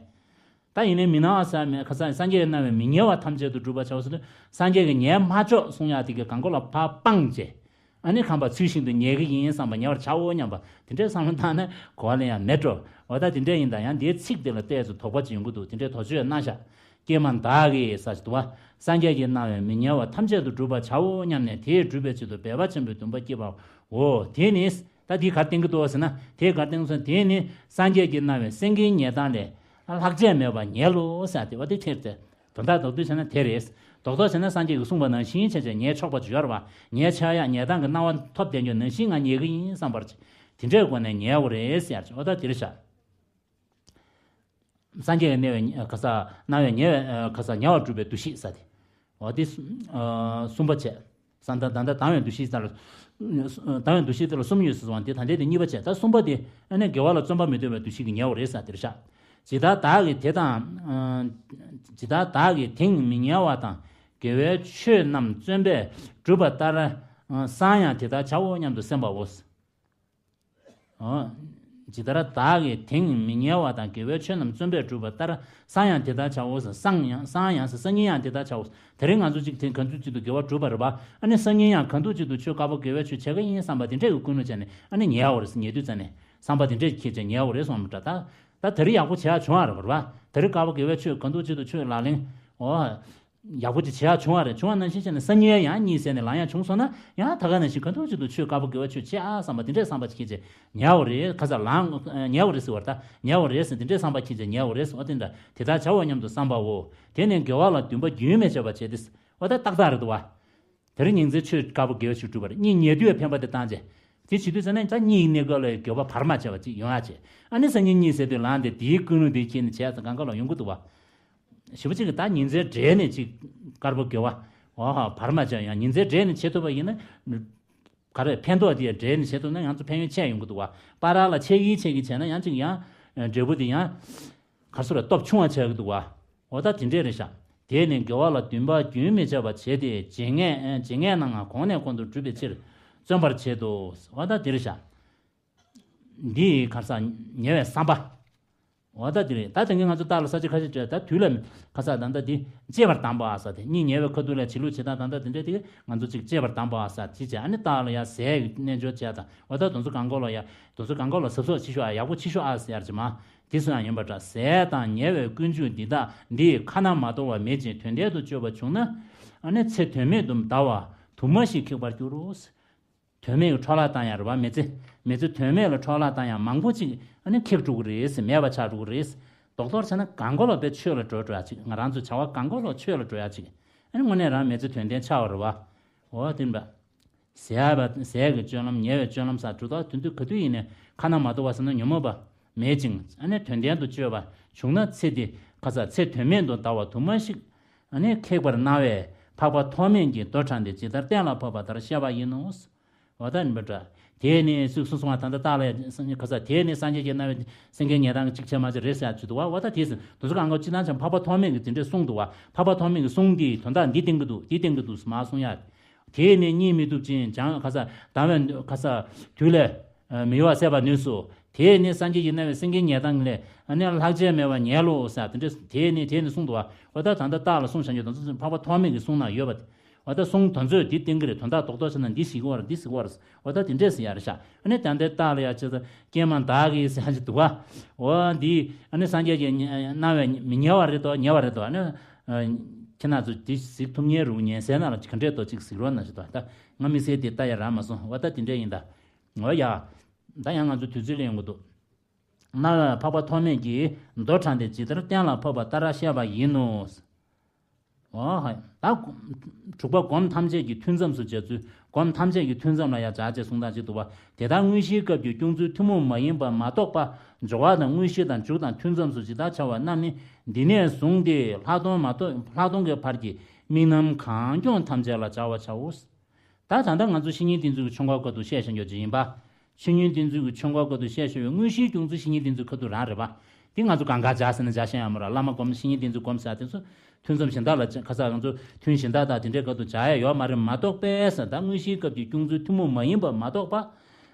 ད་ཡིན་ནའི་མི་སྣང་བ་ཟེར་མེད་ཁ་སང་སངས་རྒྱས་ཀྱི་སྣང་བས་མི་ཉལ་བ་ཐམས་ཅད་དུ་སྒྲུབ་པར་བྱའོ་ཟེར་དུས་སངས་རྒྱས་ཀྱིས་ཉལ་མ་ཆོག་གསུང་ཡག་དེ་གའི་གང་གོ་ལ་ཕར་སྤངས་བྱས། ཨ་ནི་ཁམས་པ་ཚུལ་བཞིན་དུ་ཉལ་གྱི་ཡིན་བསམ་པ་ཉལ་བར་བྱའོ་སྙམ་པ་དེ་འདྲའི་བསམ་བློ་བཏང་ན་གོ་བ་ལེན་ཡག་མེད་འགྲོ། འོ་ད་དེ་འདྲ་ཡིན་ད་ཡང་འདིའི་ཚིག་དེ་ལ་བལྟས་ཚོ་དོགས་པ་ཅིག་ཡོང་གི་འདུག་དེ་འདྲའི་དོགས་གཅོད་གནང་ཤག་ཀྱེ་མ་བདག་གིས་ཟེར་གྱི་འདུག་བ། སངས་རྒྱས་ཀྱིས་གནང་བའི་མི་ཉལ་བ་ཐམས་ཅད་དུ་འགྲུབ་པར་བྱའོ་སྙམ་ནས་དེས་སྒྲུབ་པའི་ཆེད་དུ་འབད་པ་ཆེན་པོས་འདུན་པ་བསྐྱེད་པའོ། དེ་ནི་ད་འདི་གར་བསྟན་གྱི་འདུག་ཟེར་ན། དེ་གར་བསྟན་གྱི་འདུག་ཟེར་ན། དེ་ནི་སངས་རྒྱས་ཀྱིས་གནང་བའི་སེང་གེའི་ཉལ་སྟངས་ལས་ལྷག་ཆད་མེད་པར་ཉལ་ལོ་ཟེར་ཏེ། འོ་དེ་ཁྱེར་ཏེ་དོན་དག་རྡོག་རྡོག་བྱས་ན་དེ་རེད། རྡོག་རྡོག་བྱས་ན་སངས་རྒྱས་ཀྱིས་གསུངས་པ་ནང་བཞིན་བྱས་བྱས་ཉལ་ཆོག་པ་ཅིག་ཡོད་རེད་བ། ཉལ་ཆགས་ཡག་ཉལ་སྟངས་ཀྱི་སྣང་བ་ཐོབ་བསྡད་རྒྱུ་ནང་བཞིན་ང་ཉལ་གྱི་ཡིན་བསམ་པར་བྱས། དེ་འདྲའི་སྒོ་ནས་ཉལ་བ་རེད་ཟེར་ཡག་ཅིག་འོ་ད་དེ་རེད་ཤག་སངས་རྒྱས་ཀྱིས་གནང་བའི་ག་ས་གནང་བའི་ཉལ་བའི་ག་ས་ཉལ་བ་སྒྲུབ་པའི་འདུ་ཤེས་ཟེར་དེ། འོ་དེ་གསུམ་པ་བྱས། ས་ད་ད་ལྟ་ལྡང་བའི་འདུ་ཤེས་ལ། ལྡང་བའི་འདུ་ཤེས་དེ་ལ་གསུམ་ཡོད་ཟེར་སོང་བ་དེ། ད་ལྟའི་དེ་གཉིས་པ་བྱས། ད་གསུམ་པ་དེ་ཨ་ནི་དགེ་བ་ལ་བརྩོན་པ་མི་སྟེར་བའི་འདུ་ཤེས་ཀྱིས་ཉལ་བ་རེད་ཟེར་དེ་རེད་ཤག་ཇི་ལྟར་བདག་གིས་དེ་དང་། ཇི་ལྟར་བདག་གིས་དེང་མི་ཉལ་བ་དང་དགེ་བའི་ཆོས་རྣམས་བརྩོན་པས་བསྒྲུབས་པ་ལྟར། སང་ཡང་དེ་ལྟར་བྱའོ་སྙམ་དུ་སེམས་པའོ། ཇི་ལྟར་བདག་གིས་དེང་མི་ཉལ་བ་དང་དགེ་བའི་ཆོས་རྣམས་བརྩོན་པས་བསྒྲུབས་པ་ལྟར། སང་ཡང་དེ་ལྟར་བྱའོ། སང་ཡང་སང་ཡང་སང་ཉིན་ཡང་དེ་ལྟར་བྱའོ། དེ་རིང་ང་ཚོ་གཅིག་དེ་ག་འདུག་གཅིག་ཏུ་དགེ་བ་བསྒྲུབས་པ་རེད་པ། ཨ་ནི་སང་ཉིན་ཡང་ག་འདུག་གཅིག་ཏུ་ཆོས་དཀར་པོ་དགེ་བའི་ཆོས་བྱེད་ཀྱི་ཡིན་བསམ་པ་དེ་འདྲས་ཀྱི་ཀུན་སློང་བྱས་ནས་ཨ་ནི་ཉལ་བ་རེད། ཉལ་དུས་ཙ་ནས་བསམ་པ་དེ་འདྲས་ཁྱེར་བྱས་ཉལ་བ་རེད་སོང་མི་འདྲ། ད་ད་དེ་རིང་ཡག་པོ་བྱེད་ཡག་བྱུང་བ་རེད་པ། དེ་རིང་དཀར་པོ་དགེ་བའི་ཆོས་ག་འདུག་གཅིག་ཏུ་ཆོས་ལག་ལེན། འོ། ཡག་པོ་ཅིག་བྱེད་ཡག་བྱུང་བ་རེད། བྱུང་བ་ནང་བཞིན་བྱས་ནས་སང་ཉིན་ཡང་གཉིད་སད་ནས་ལངས་ཡག་བྱུང་སོང་ན་ཡང་ད་ག་ནང་བཞིན་ག་འདུག་གཅིག་ཏུ་ཆོས་དཀར་པོ་དགེ་བའི་ཆོས་བྱེད་ཨ་བསམ་པ་དེ་འདྲས་བསམ་པ་ཅིག་ཁྱེར་བྱས་ཉལ་བ་རེད། ཁ་ས་ལངས་ཉལ་བ་རེད་ཟེར་བ་རེད། ད་ཉལ་བ་རེད་ཟེར་དེ་འདྲས་བསམ་པ་ཁྱེར་བྱས་ཉལ་བ་རེད་ཟེར། འོ་དེ་འདྲ་དེ་ལྟར་བྱའོ་སྙམ་དུ་བསམ་པའོ། དེ་ནས་དགེ་བ་ལ་འདུན་པ་རྒྱུན་མི་འཆད་པར་བྱས་ཏེ། འོ་ད་ཏག་ཏག་རེད་འདུག་བ། དེ་རིང་ཉིན་མཚན་ཆོས་དཀར་པོ་དགེ་བའི་ཆོས་བསྒྲུབས་པ་རེད། གཉིད་ཉལ་དུས་ཕན་པ་དེ་བཏང་བྱས། དེ་བྱེད་དུས་ཙ་ནས་ད་གཉིད་གནས་སྐབས་ལ་དགེ་བ་བར་མ་ཆད་པ་ཅིག་ཡོང་ཡག་བྱས། ཨ་ནི་སང་ཉིན་གཉིད་སད་དུས་ལངས་ཏེ་དེའི་ཀུན་སློང་དེ་ཁྱེར་ནས་བྱས་ཙང་གང་ག་ལ་ཡོང་གི་འདུག་བ། ཞེ་པོ་ཅིག་གིས་ད་ཉིན་མཚན་སྦྲེལ་ནས་ཅིག་དཀར་པོ་དགེ་བ། འོ་ཧ་བར་མ་ཆད་ཡང་ཉིན་མཚན་སྦྲེལ་ནས་བྱེད་ཐུབ་པ་ཡིན་ན། ག་རེ་ཕན་ཐོགས་དེ་སྦྲེལ་ནས་བྱེད་ཐུབ་ན་ཡང་ཚོ་ཕན་ཡོན་ཆེ་ཡོང་གི་འདུག་བ། བར་ལ་ཆད་ཀྱིན་ཆད་ཀྱིན་བྱས་ན་ཡང་ཅིག་ཡང་། འབྲས་བུ་དེ་ཡང་། ག་སོ་ར་སྟོབས་ཆུང་བ་ཆགས་ཀྱི་འདུག་བ། འོ་ད་དེ་འདྲས་རེད་ཤག་དེས་ནི་དགེ་བ་ལ་འདུན་པ་རྒྱུན་མི་འཆད་པར་བྱས་ཏེ་ཇེ་ངན་ཇེ་ངན་ན་ཡང་གོང་ནས་གོང་དུ་འགྲུབ་པའི་ཕྱིར་བརྩོན་པར་བྱེད་དོ། འོ་ད་དེ་རེད་ཤག་འདི་ཡི་ཁར་ས་ཉེ་བའི་བསམ་པ། འོ་ད་དེ་རེད། ད་དེང་གི་ང་ཚོ་ལྟ་ལ་ས་ཆ་ཁ་ཤས་བྲལ་ད་དུས་ལ་ཁ་ས་ད་ལྟ་འདི་གཅེས་པར་གདམས་པ་ཨ་ས་དེ་གཉིད་ཉལ་བའི་ཁ་ཐུག་ལ་བྱེད་ལུགས་བྱེད་སྟངས་ད་ལྟ་དེ་འདྲས་དེ་ང་ཚོ་ཅིག་གཅེས་པར་གདམས་པ་ཨ་ས་དེ་བྱས། ཨ་ནི་ལྟ་ལ་ཡ་ཟས་ཀྱི་རྣལ་འབྱོར་བྱས་དང་འོ་ད་དེ་ཚོ་གང་གོ་ལ་ཡ་དེ་ཚོ་གང་གོ་ལ་ཟབ་ཟོབ་ཆེ་ཤོས་ཨ་ཡག་པོ་ཆེ་ཤོས་ཨ་ཟེར་ཡར་ཅི་མ་དེ་སུ་ཡང་ཡིན་པ་འདྲ། ཟས་དང་ཉལ་བའི་ཀུན་སྤྱོད་འདི་དག་འདི་ཁ་ན་མ་ཐོ་བ་མེད་ཅིང་དོན་ལྡན་དུ་སྤྱོད་པ་བྱུང་ན། ཨ་ནི་ཚེ་དོན་མེད་དུ་འདའ་བ་དུ་མ་ཞིག་ཁེགས་པར་འགྱུར་རོ། དོན་མེད་ཀྱི་འཕྲོ་བརླག་བཏང་ཡག་རེད་བ། མི་ཚེ་མི་ཚེ་དོན་མེད་ལ་འཕྲོ་བརླག་བཏང་ཡག་མང་པོ་ཅིག་ཨ་ནི་ཁེགས་འགྲོ་གི་རེད། མེད་པ་ཆགས་འགྲོ་གི་རེད། རྡོག་རྡོག་བྱས་ན་གང་གོ་ལ་དཔེ་ཆོས་ལ་འགྲོ་འགྲོ་ཡག་ཅིག་ང་རང་ཚོ་བྱ་བ་གང་གོ་ལ་ཆོས་ལ་འགྲོ་ཡག་ཅིག་ཨ་ནི་དངོས་གནས་རང་མི་ཚེ་དོན་ལྡན་ཆགས་པ་རེད་བ། འོ་དེ་འདྲ། ཟས་པ་ཟས་ཀྱི་སྤྱོད་ལམ་ཉལ་བའི་སྤྱོད་ལམ་ས་འགྲོ་ལྡོག་དོན་དུ་ག་དུས་ཡིན་ནས་ཁ་ན་མ་ཐོ་བ་ཟེར་ན་ཉོན་མོངས་པ་མེད་ཅིང་ཨ་ནི་དོན་ལྡན་དུ་སྤྱོད་པ་བྱུང་ན་ཚེ་འདི་ཁ་ས་ཚེ་དོན་མེད་དུ་འདའ་བ་དུ་མ་ཞིག་ཨ་ནི་ཁེགས་པར་སྣང་བས་འཕགས་པ་ཐོགས་མེད་ཀྱིས་མདོ་དྲངས་ཏེ་ཇི་ལྟར་གཏན་ལ་ཕབ་པ་ལྟར་བཤད་པ་ཡིན་ནོ། འོ་ད་ནི་འབད་འདྲ། དེས་ནི་ཚིག་གསུམ་གསུང་བ་ད་ལྟ་བརྟག་ལ་ཡ་སངས་རྒྱས་ཁ་ས་དེས་ནི་སངས་རྒྱས་ཀྱིས་གནང་བའི་སེང་གེའི་ཉལ་སྟངས་ཀྱི་གཅིག་ཆེ་མ་ཆེ་རེད་ཟེར་ཡག་ཅིག་འདུག་བ། འོ་ད་དེས་ཟིན་དུ་སུ་གང་གོ་ཅི་ལྟར་བྱ་འཕགས་པ་ཐོགས་མེད་ཀྱིས་དེ་འདྲས་གསུངས་འདུག་བ། འཕགས་པ་ཐོགས་མེད་ཀྱིས་གསུངས་ཏེ་དོན་དག་འདི་བསྟན་གྱི་འདུག་འདི་བསྟན་གྱི་འདུག་མ་གསུང་ཡག་དེས་ནི་གཉིད་མི་སྡུག་ཅིང་བྱང་ཁ་ས་ལྡང་བའི་ཁ་ས་དུས་ལས་མི་གཡོ་བ་སད་པར་ནུས་སོ། དེས་ནི་སངས་རྒྱས་ཀྱིས་གནང་བའི་སེང་གེའི་ཉལ་སྟངས་ལས་ཨ་ནི་ལྷག་ཆད་མེད་པར་ཉལ་ལོ་ཟེར་དེ་འདྲས་དེས་ནི་དེས་ནི་གསུངས་འདུག་བ། འོ་ད་ད་ལྟ་བརྟག་ལ་གསུངས་བཞག་རྒྱུ་དང་འཕགས་པ་ཐོགས་མེད་ཀྱིས་གསུངས་གནང་ཡོད་པ། འོ་ད་གསུང་དོན་ཚོད་འདི་བསྟན་གྱི་རེད། དོན་དག་རྡོག་རྡོག་བྱས་ན་འདི་ཞིག་བར་འདི་ཞིག་བར། འོ་ད་དེ་འདྲས་ཟེར་ཡ་རེད་ཤག་ཨ་ནི་ད་ལྟའི་རྟགས་ལ་ཡ་ཅི་ཟེར་ཀྱེ་མ་བདག་གིས་ཟེར་ཡ་ཅིག་འདུག་བ། འོ་འདི་ཨ་ནི་སངས་རྒྱས་ཀྱིས་གནང་བའི་མི་ཉལ་བ་རེད་དོ་ཉལ་བ་རེད་དོ། ཨ་ནི་ཁྱེད་རང་ཚོ་འདི་གཟིགས་ཐུབ་མཁན་རུ་ཉན་སའི་ནང་ལ་ག་འདྲས་དོ་ཅིག་གཟིགས་རོགས་གནང་ཞིག་དོ། ད་ང་དམིགས་བསལ་དེ་ལྟ་ཡ་རག་མ་སོང་། འོ་ད་དེ་འདྲས་ཡིན་ད། འོ་ཡ། ད་ཡང་ང་ཚོ་དུས་ཚོད་ལས་ཡོང་གི་འདུག་གནང་བས་འཕགས་པ་ཐོགས་མེད་ཀྱིས་མདོ་དྲངས་ཏེ་ཇི་ལྟར་གཏན་ལ་ཕབ་པ་ལྟར་བཤད་པ་ཡིན་ནོ། འོ་ཧ། ད་དྲུག་པ་སྒོམ་ཐམས་ཅད་ཀྱི་ཐུན་མཚམས་སུ་བྱ་ཚུལ། སྒོམ་ཐམས་ཅད་ཀྱི་ཐུན་མཚམས་ལ་ཡང་བྱ་ཅེས་གསུང་སྟངས་ཅིག་འདུག་བ། དེ་ལྟར་དངོས་གཞིའི་སྐབས་ཀྱི་སྐྱོང་ཚུལ་ཐུན་མོང་མ་ཡིན་པ་མ་རྟོགས་པ། སྦྱོར་བ་དང་དངོས་གཞི་དང་འཇུག་དང་ཐུན་མཚམས་སུ་ཇི་ལྟར་བྱ་བ་རྣམས་ནི་འདི་ནས་བཟུང་སྟེ་ལྷག་མཐོང་མ་རྟོགས་ལྷག་མཐོང་གི་བར་གྱི་དམིགས་རྣམ་གང་སྐྱོང་ཐམས་ཅད་ལ་སྦྱར་བར་བྱའོ། ད་ད་ལྟ་ང་ཚོ་བཤེས་གཉེན་བསྟེན་ཚུལ་གྱི་ཆོ་ག་སྐོར་དུ་བཤད་བཞིན་ཡོད་ཅིག་ཡིན་པ། བཤེས་གཉེན་བསྟེན་ཚུལ་གྱི་ཆོ་ག་སྐོར་དུ་བཤད་བཞིན་ཡོད། དངོས་གཞིའི་སྐྱོང་ཚུལ་བཤེས་གཉེན་བསྟེན་ཚུལ་ཁ་ཐུག་རང་རེད་པ། འདི་ང་ཚོ་གང་ག་བྱ་ཟེར་ན་བྱ་ཤེས་ཡ་མོ་ར་བླ་མ་སྒོམ་བཤེས་གཉེན་བསྟེན་ཚུལ་སྒོམ་ཟེར་དེ་ཚོ་ཐུན་མཚམས་གཞན་དག་ལ་ཁ་ས་ང་ཚོ་ཐུན་གཞན་དག་དང་དེ་འདྲའི་སྐབས་དུ་བྱ་ཡ་ཡོད་མ་རེད་མ་གཏོགས་པས་ཟེར། ད་དངོས་གཞིའི་སྐབས་ཀྱི་སྐྱོང་ཚུལ་ཐུན་མོང་མ་ཡིན་པ་མ་གཏོགས་པ།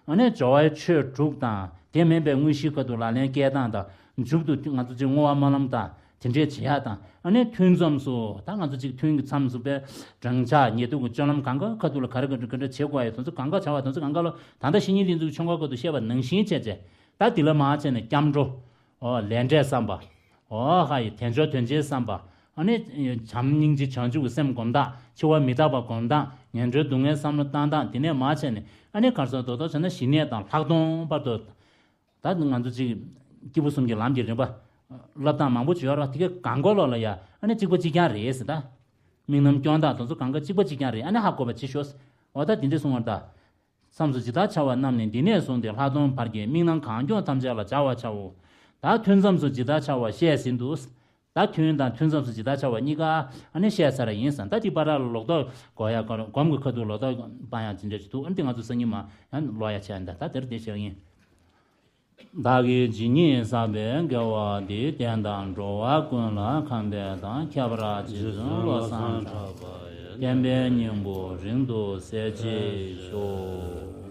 ཨ་ནི་སྦྱོར་བའི་ཆོས་དྲུག་དང་དེ་མིན་པའི་དངོས་གཞིའི་ཁ་ཐུག་ལག་ལེན་སྐྱེལ་སྟངས་དང་མཇུག་ཏུ་ང་ཚོ་ཅིག་བསྔོ་བ་སྨོན་ལམ་དང་། དེ་འདྲས་བྱེད་ཡག་དང་། ཨ་ནི་ཐུན་མཚམས་སུ་ད་ང་ཚོ་གཅིག་ཐུན་གྱི་མཚམས་སུ་དཔེ་སྦྲང་ཆ་ཉལ་འདུག་གི་སྤྱོད་ལམ་གང་ག་ཁ་ཐུག་ལ་ག་རེ་ག་འདྲ་ག་འདྲ་བྱེད་དགོས་ཡ་དེ་ཚོ་གང་ག་བྱ་བ་དེ་ཚོ་གང་ག་ལ་ད་ལྟ་བཤེས་གཉེན་བསྟེན་ཚུལ་ཆོ་ག་སྐོར་དུ་བཤད་པ་ནང་བཞིན་བྱས་བྱས། ད་འདི་ལ་མ་བྱས་ནས་སྐྱབས་འགྲོ། འོ་ལས་འབྲས་བསམ་པ། འོ་ཧ་ཡི་དལ་འབྱོར་དོན་ཆེན་བསམ་པ། ཨ་ནི་བྱམས་སྙིང་རྗེ་བྱང་ཆུབ་ཀྱི་སེམས་སྒོམ་སྟངས། འཆི་བ་མི་རྟག་པ་སྒོམ་སྟངས། ངན་འགྲོའི་སྡུག་བསྔལ་བསམ་བློ་བཏང་སྟངས། དེ་ནས་མར་བྱས་ནས་ཨ་ནི་ག་རེ་ཟེར། རྡོག་རྡོག་བྱས་ན་ཞི་གནས་དང་ལྷག་མཐོང་བར་དུ། ད་ང་ཚོ་གཅིག་སྐྱེས་བུ་གསུམ་གྱི་ལམ་གྱི་རིམ་པ་བསླབ་སྟངས་མང་པོ་ཅིག་ཡོད་རེད་བ། དེ་གའི་གང་གོ་ལོག་ལ་ཡ་ཨ་ནི་གཅིག་པ་གཅིག་རྐྱང་རེད་ཟེར། ད་དམིགས་རྣམ་སྐྱོང་སྟངས་དེ་ཚོ་གང་ག་གཅིག་པ་གཅིག་རྐྱང་རེད། ཨ་ནི་ཧ་གོ་བ་བྱེད་ཤོག། འོ་ད་དེ་འདྲས་གསུང་བར་ད། མཚམས་སུ་ཇི་ལྟར་འཆར་བ་རྣམས་ནི། འདི་ནས་བཟུང་སྟེ་ལྷག་མཐོང་བར་གྱི་དམིགས་རྣམ་གང་སྐྱོང་ཐམས་ཅད་ལ་སྦྱར་བར་བྱའོ། ད་ཐུན་མཚམས་སུ་ཇི་ལྟར་འཆར་བ་བཤད་ཟིན་ཏོ། ད་ཐུན་དང་ཐུན་མཚམས་སུ་ཇི་ལྟར་འཆར་བ་གཉིས་ཀ་ཨ་ནི་བཤད་ཚར་ཡིན་ཟེར། ད་དེ་བར་ལ་ལོག་རྟོག་འགོག་ཡ་སྒོམ་གྱི་ཁ་ཐུག་ལོག་རྟོག་སྤང་ཡ་ཇི་འདྲ་ཅིག་འདུག། ཨ་ནི་དེ་ང་ཚོ་སང་ཉིན་མ་ཡང་ཀློག་ཡ་བྱས་ཡིན། ད་ད་དེར་དེ་བཤད་ཡིན། བདག་གིས་ཇི་སྙེད་བསགས་པའི་དགེ་བ་འདིས། བསྟན་དང་འགྲོ་བ་ཀུན་ལ་ཕན་པའི་དང་། ཁྱད་པར་རྗེ་བཙུན་བློ་བཟང་གྲགས་པ་ཡི། བསྟན་པའི་སྙིང་པོ་རིང་དུ་གསལ་བྱེད་ཤོག།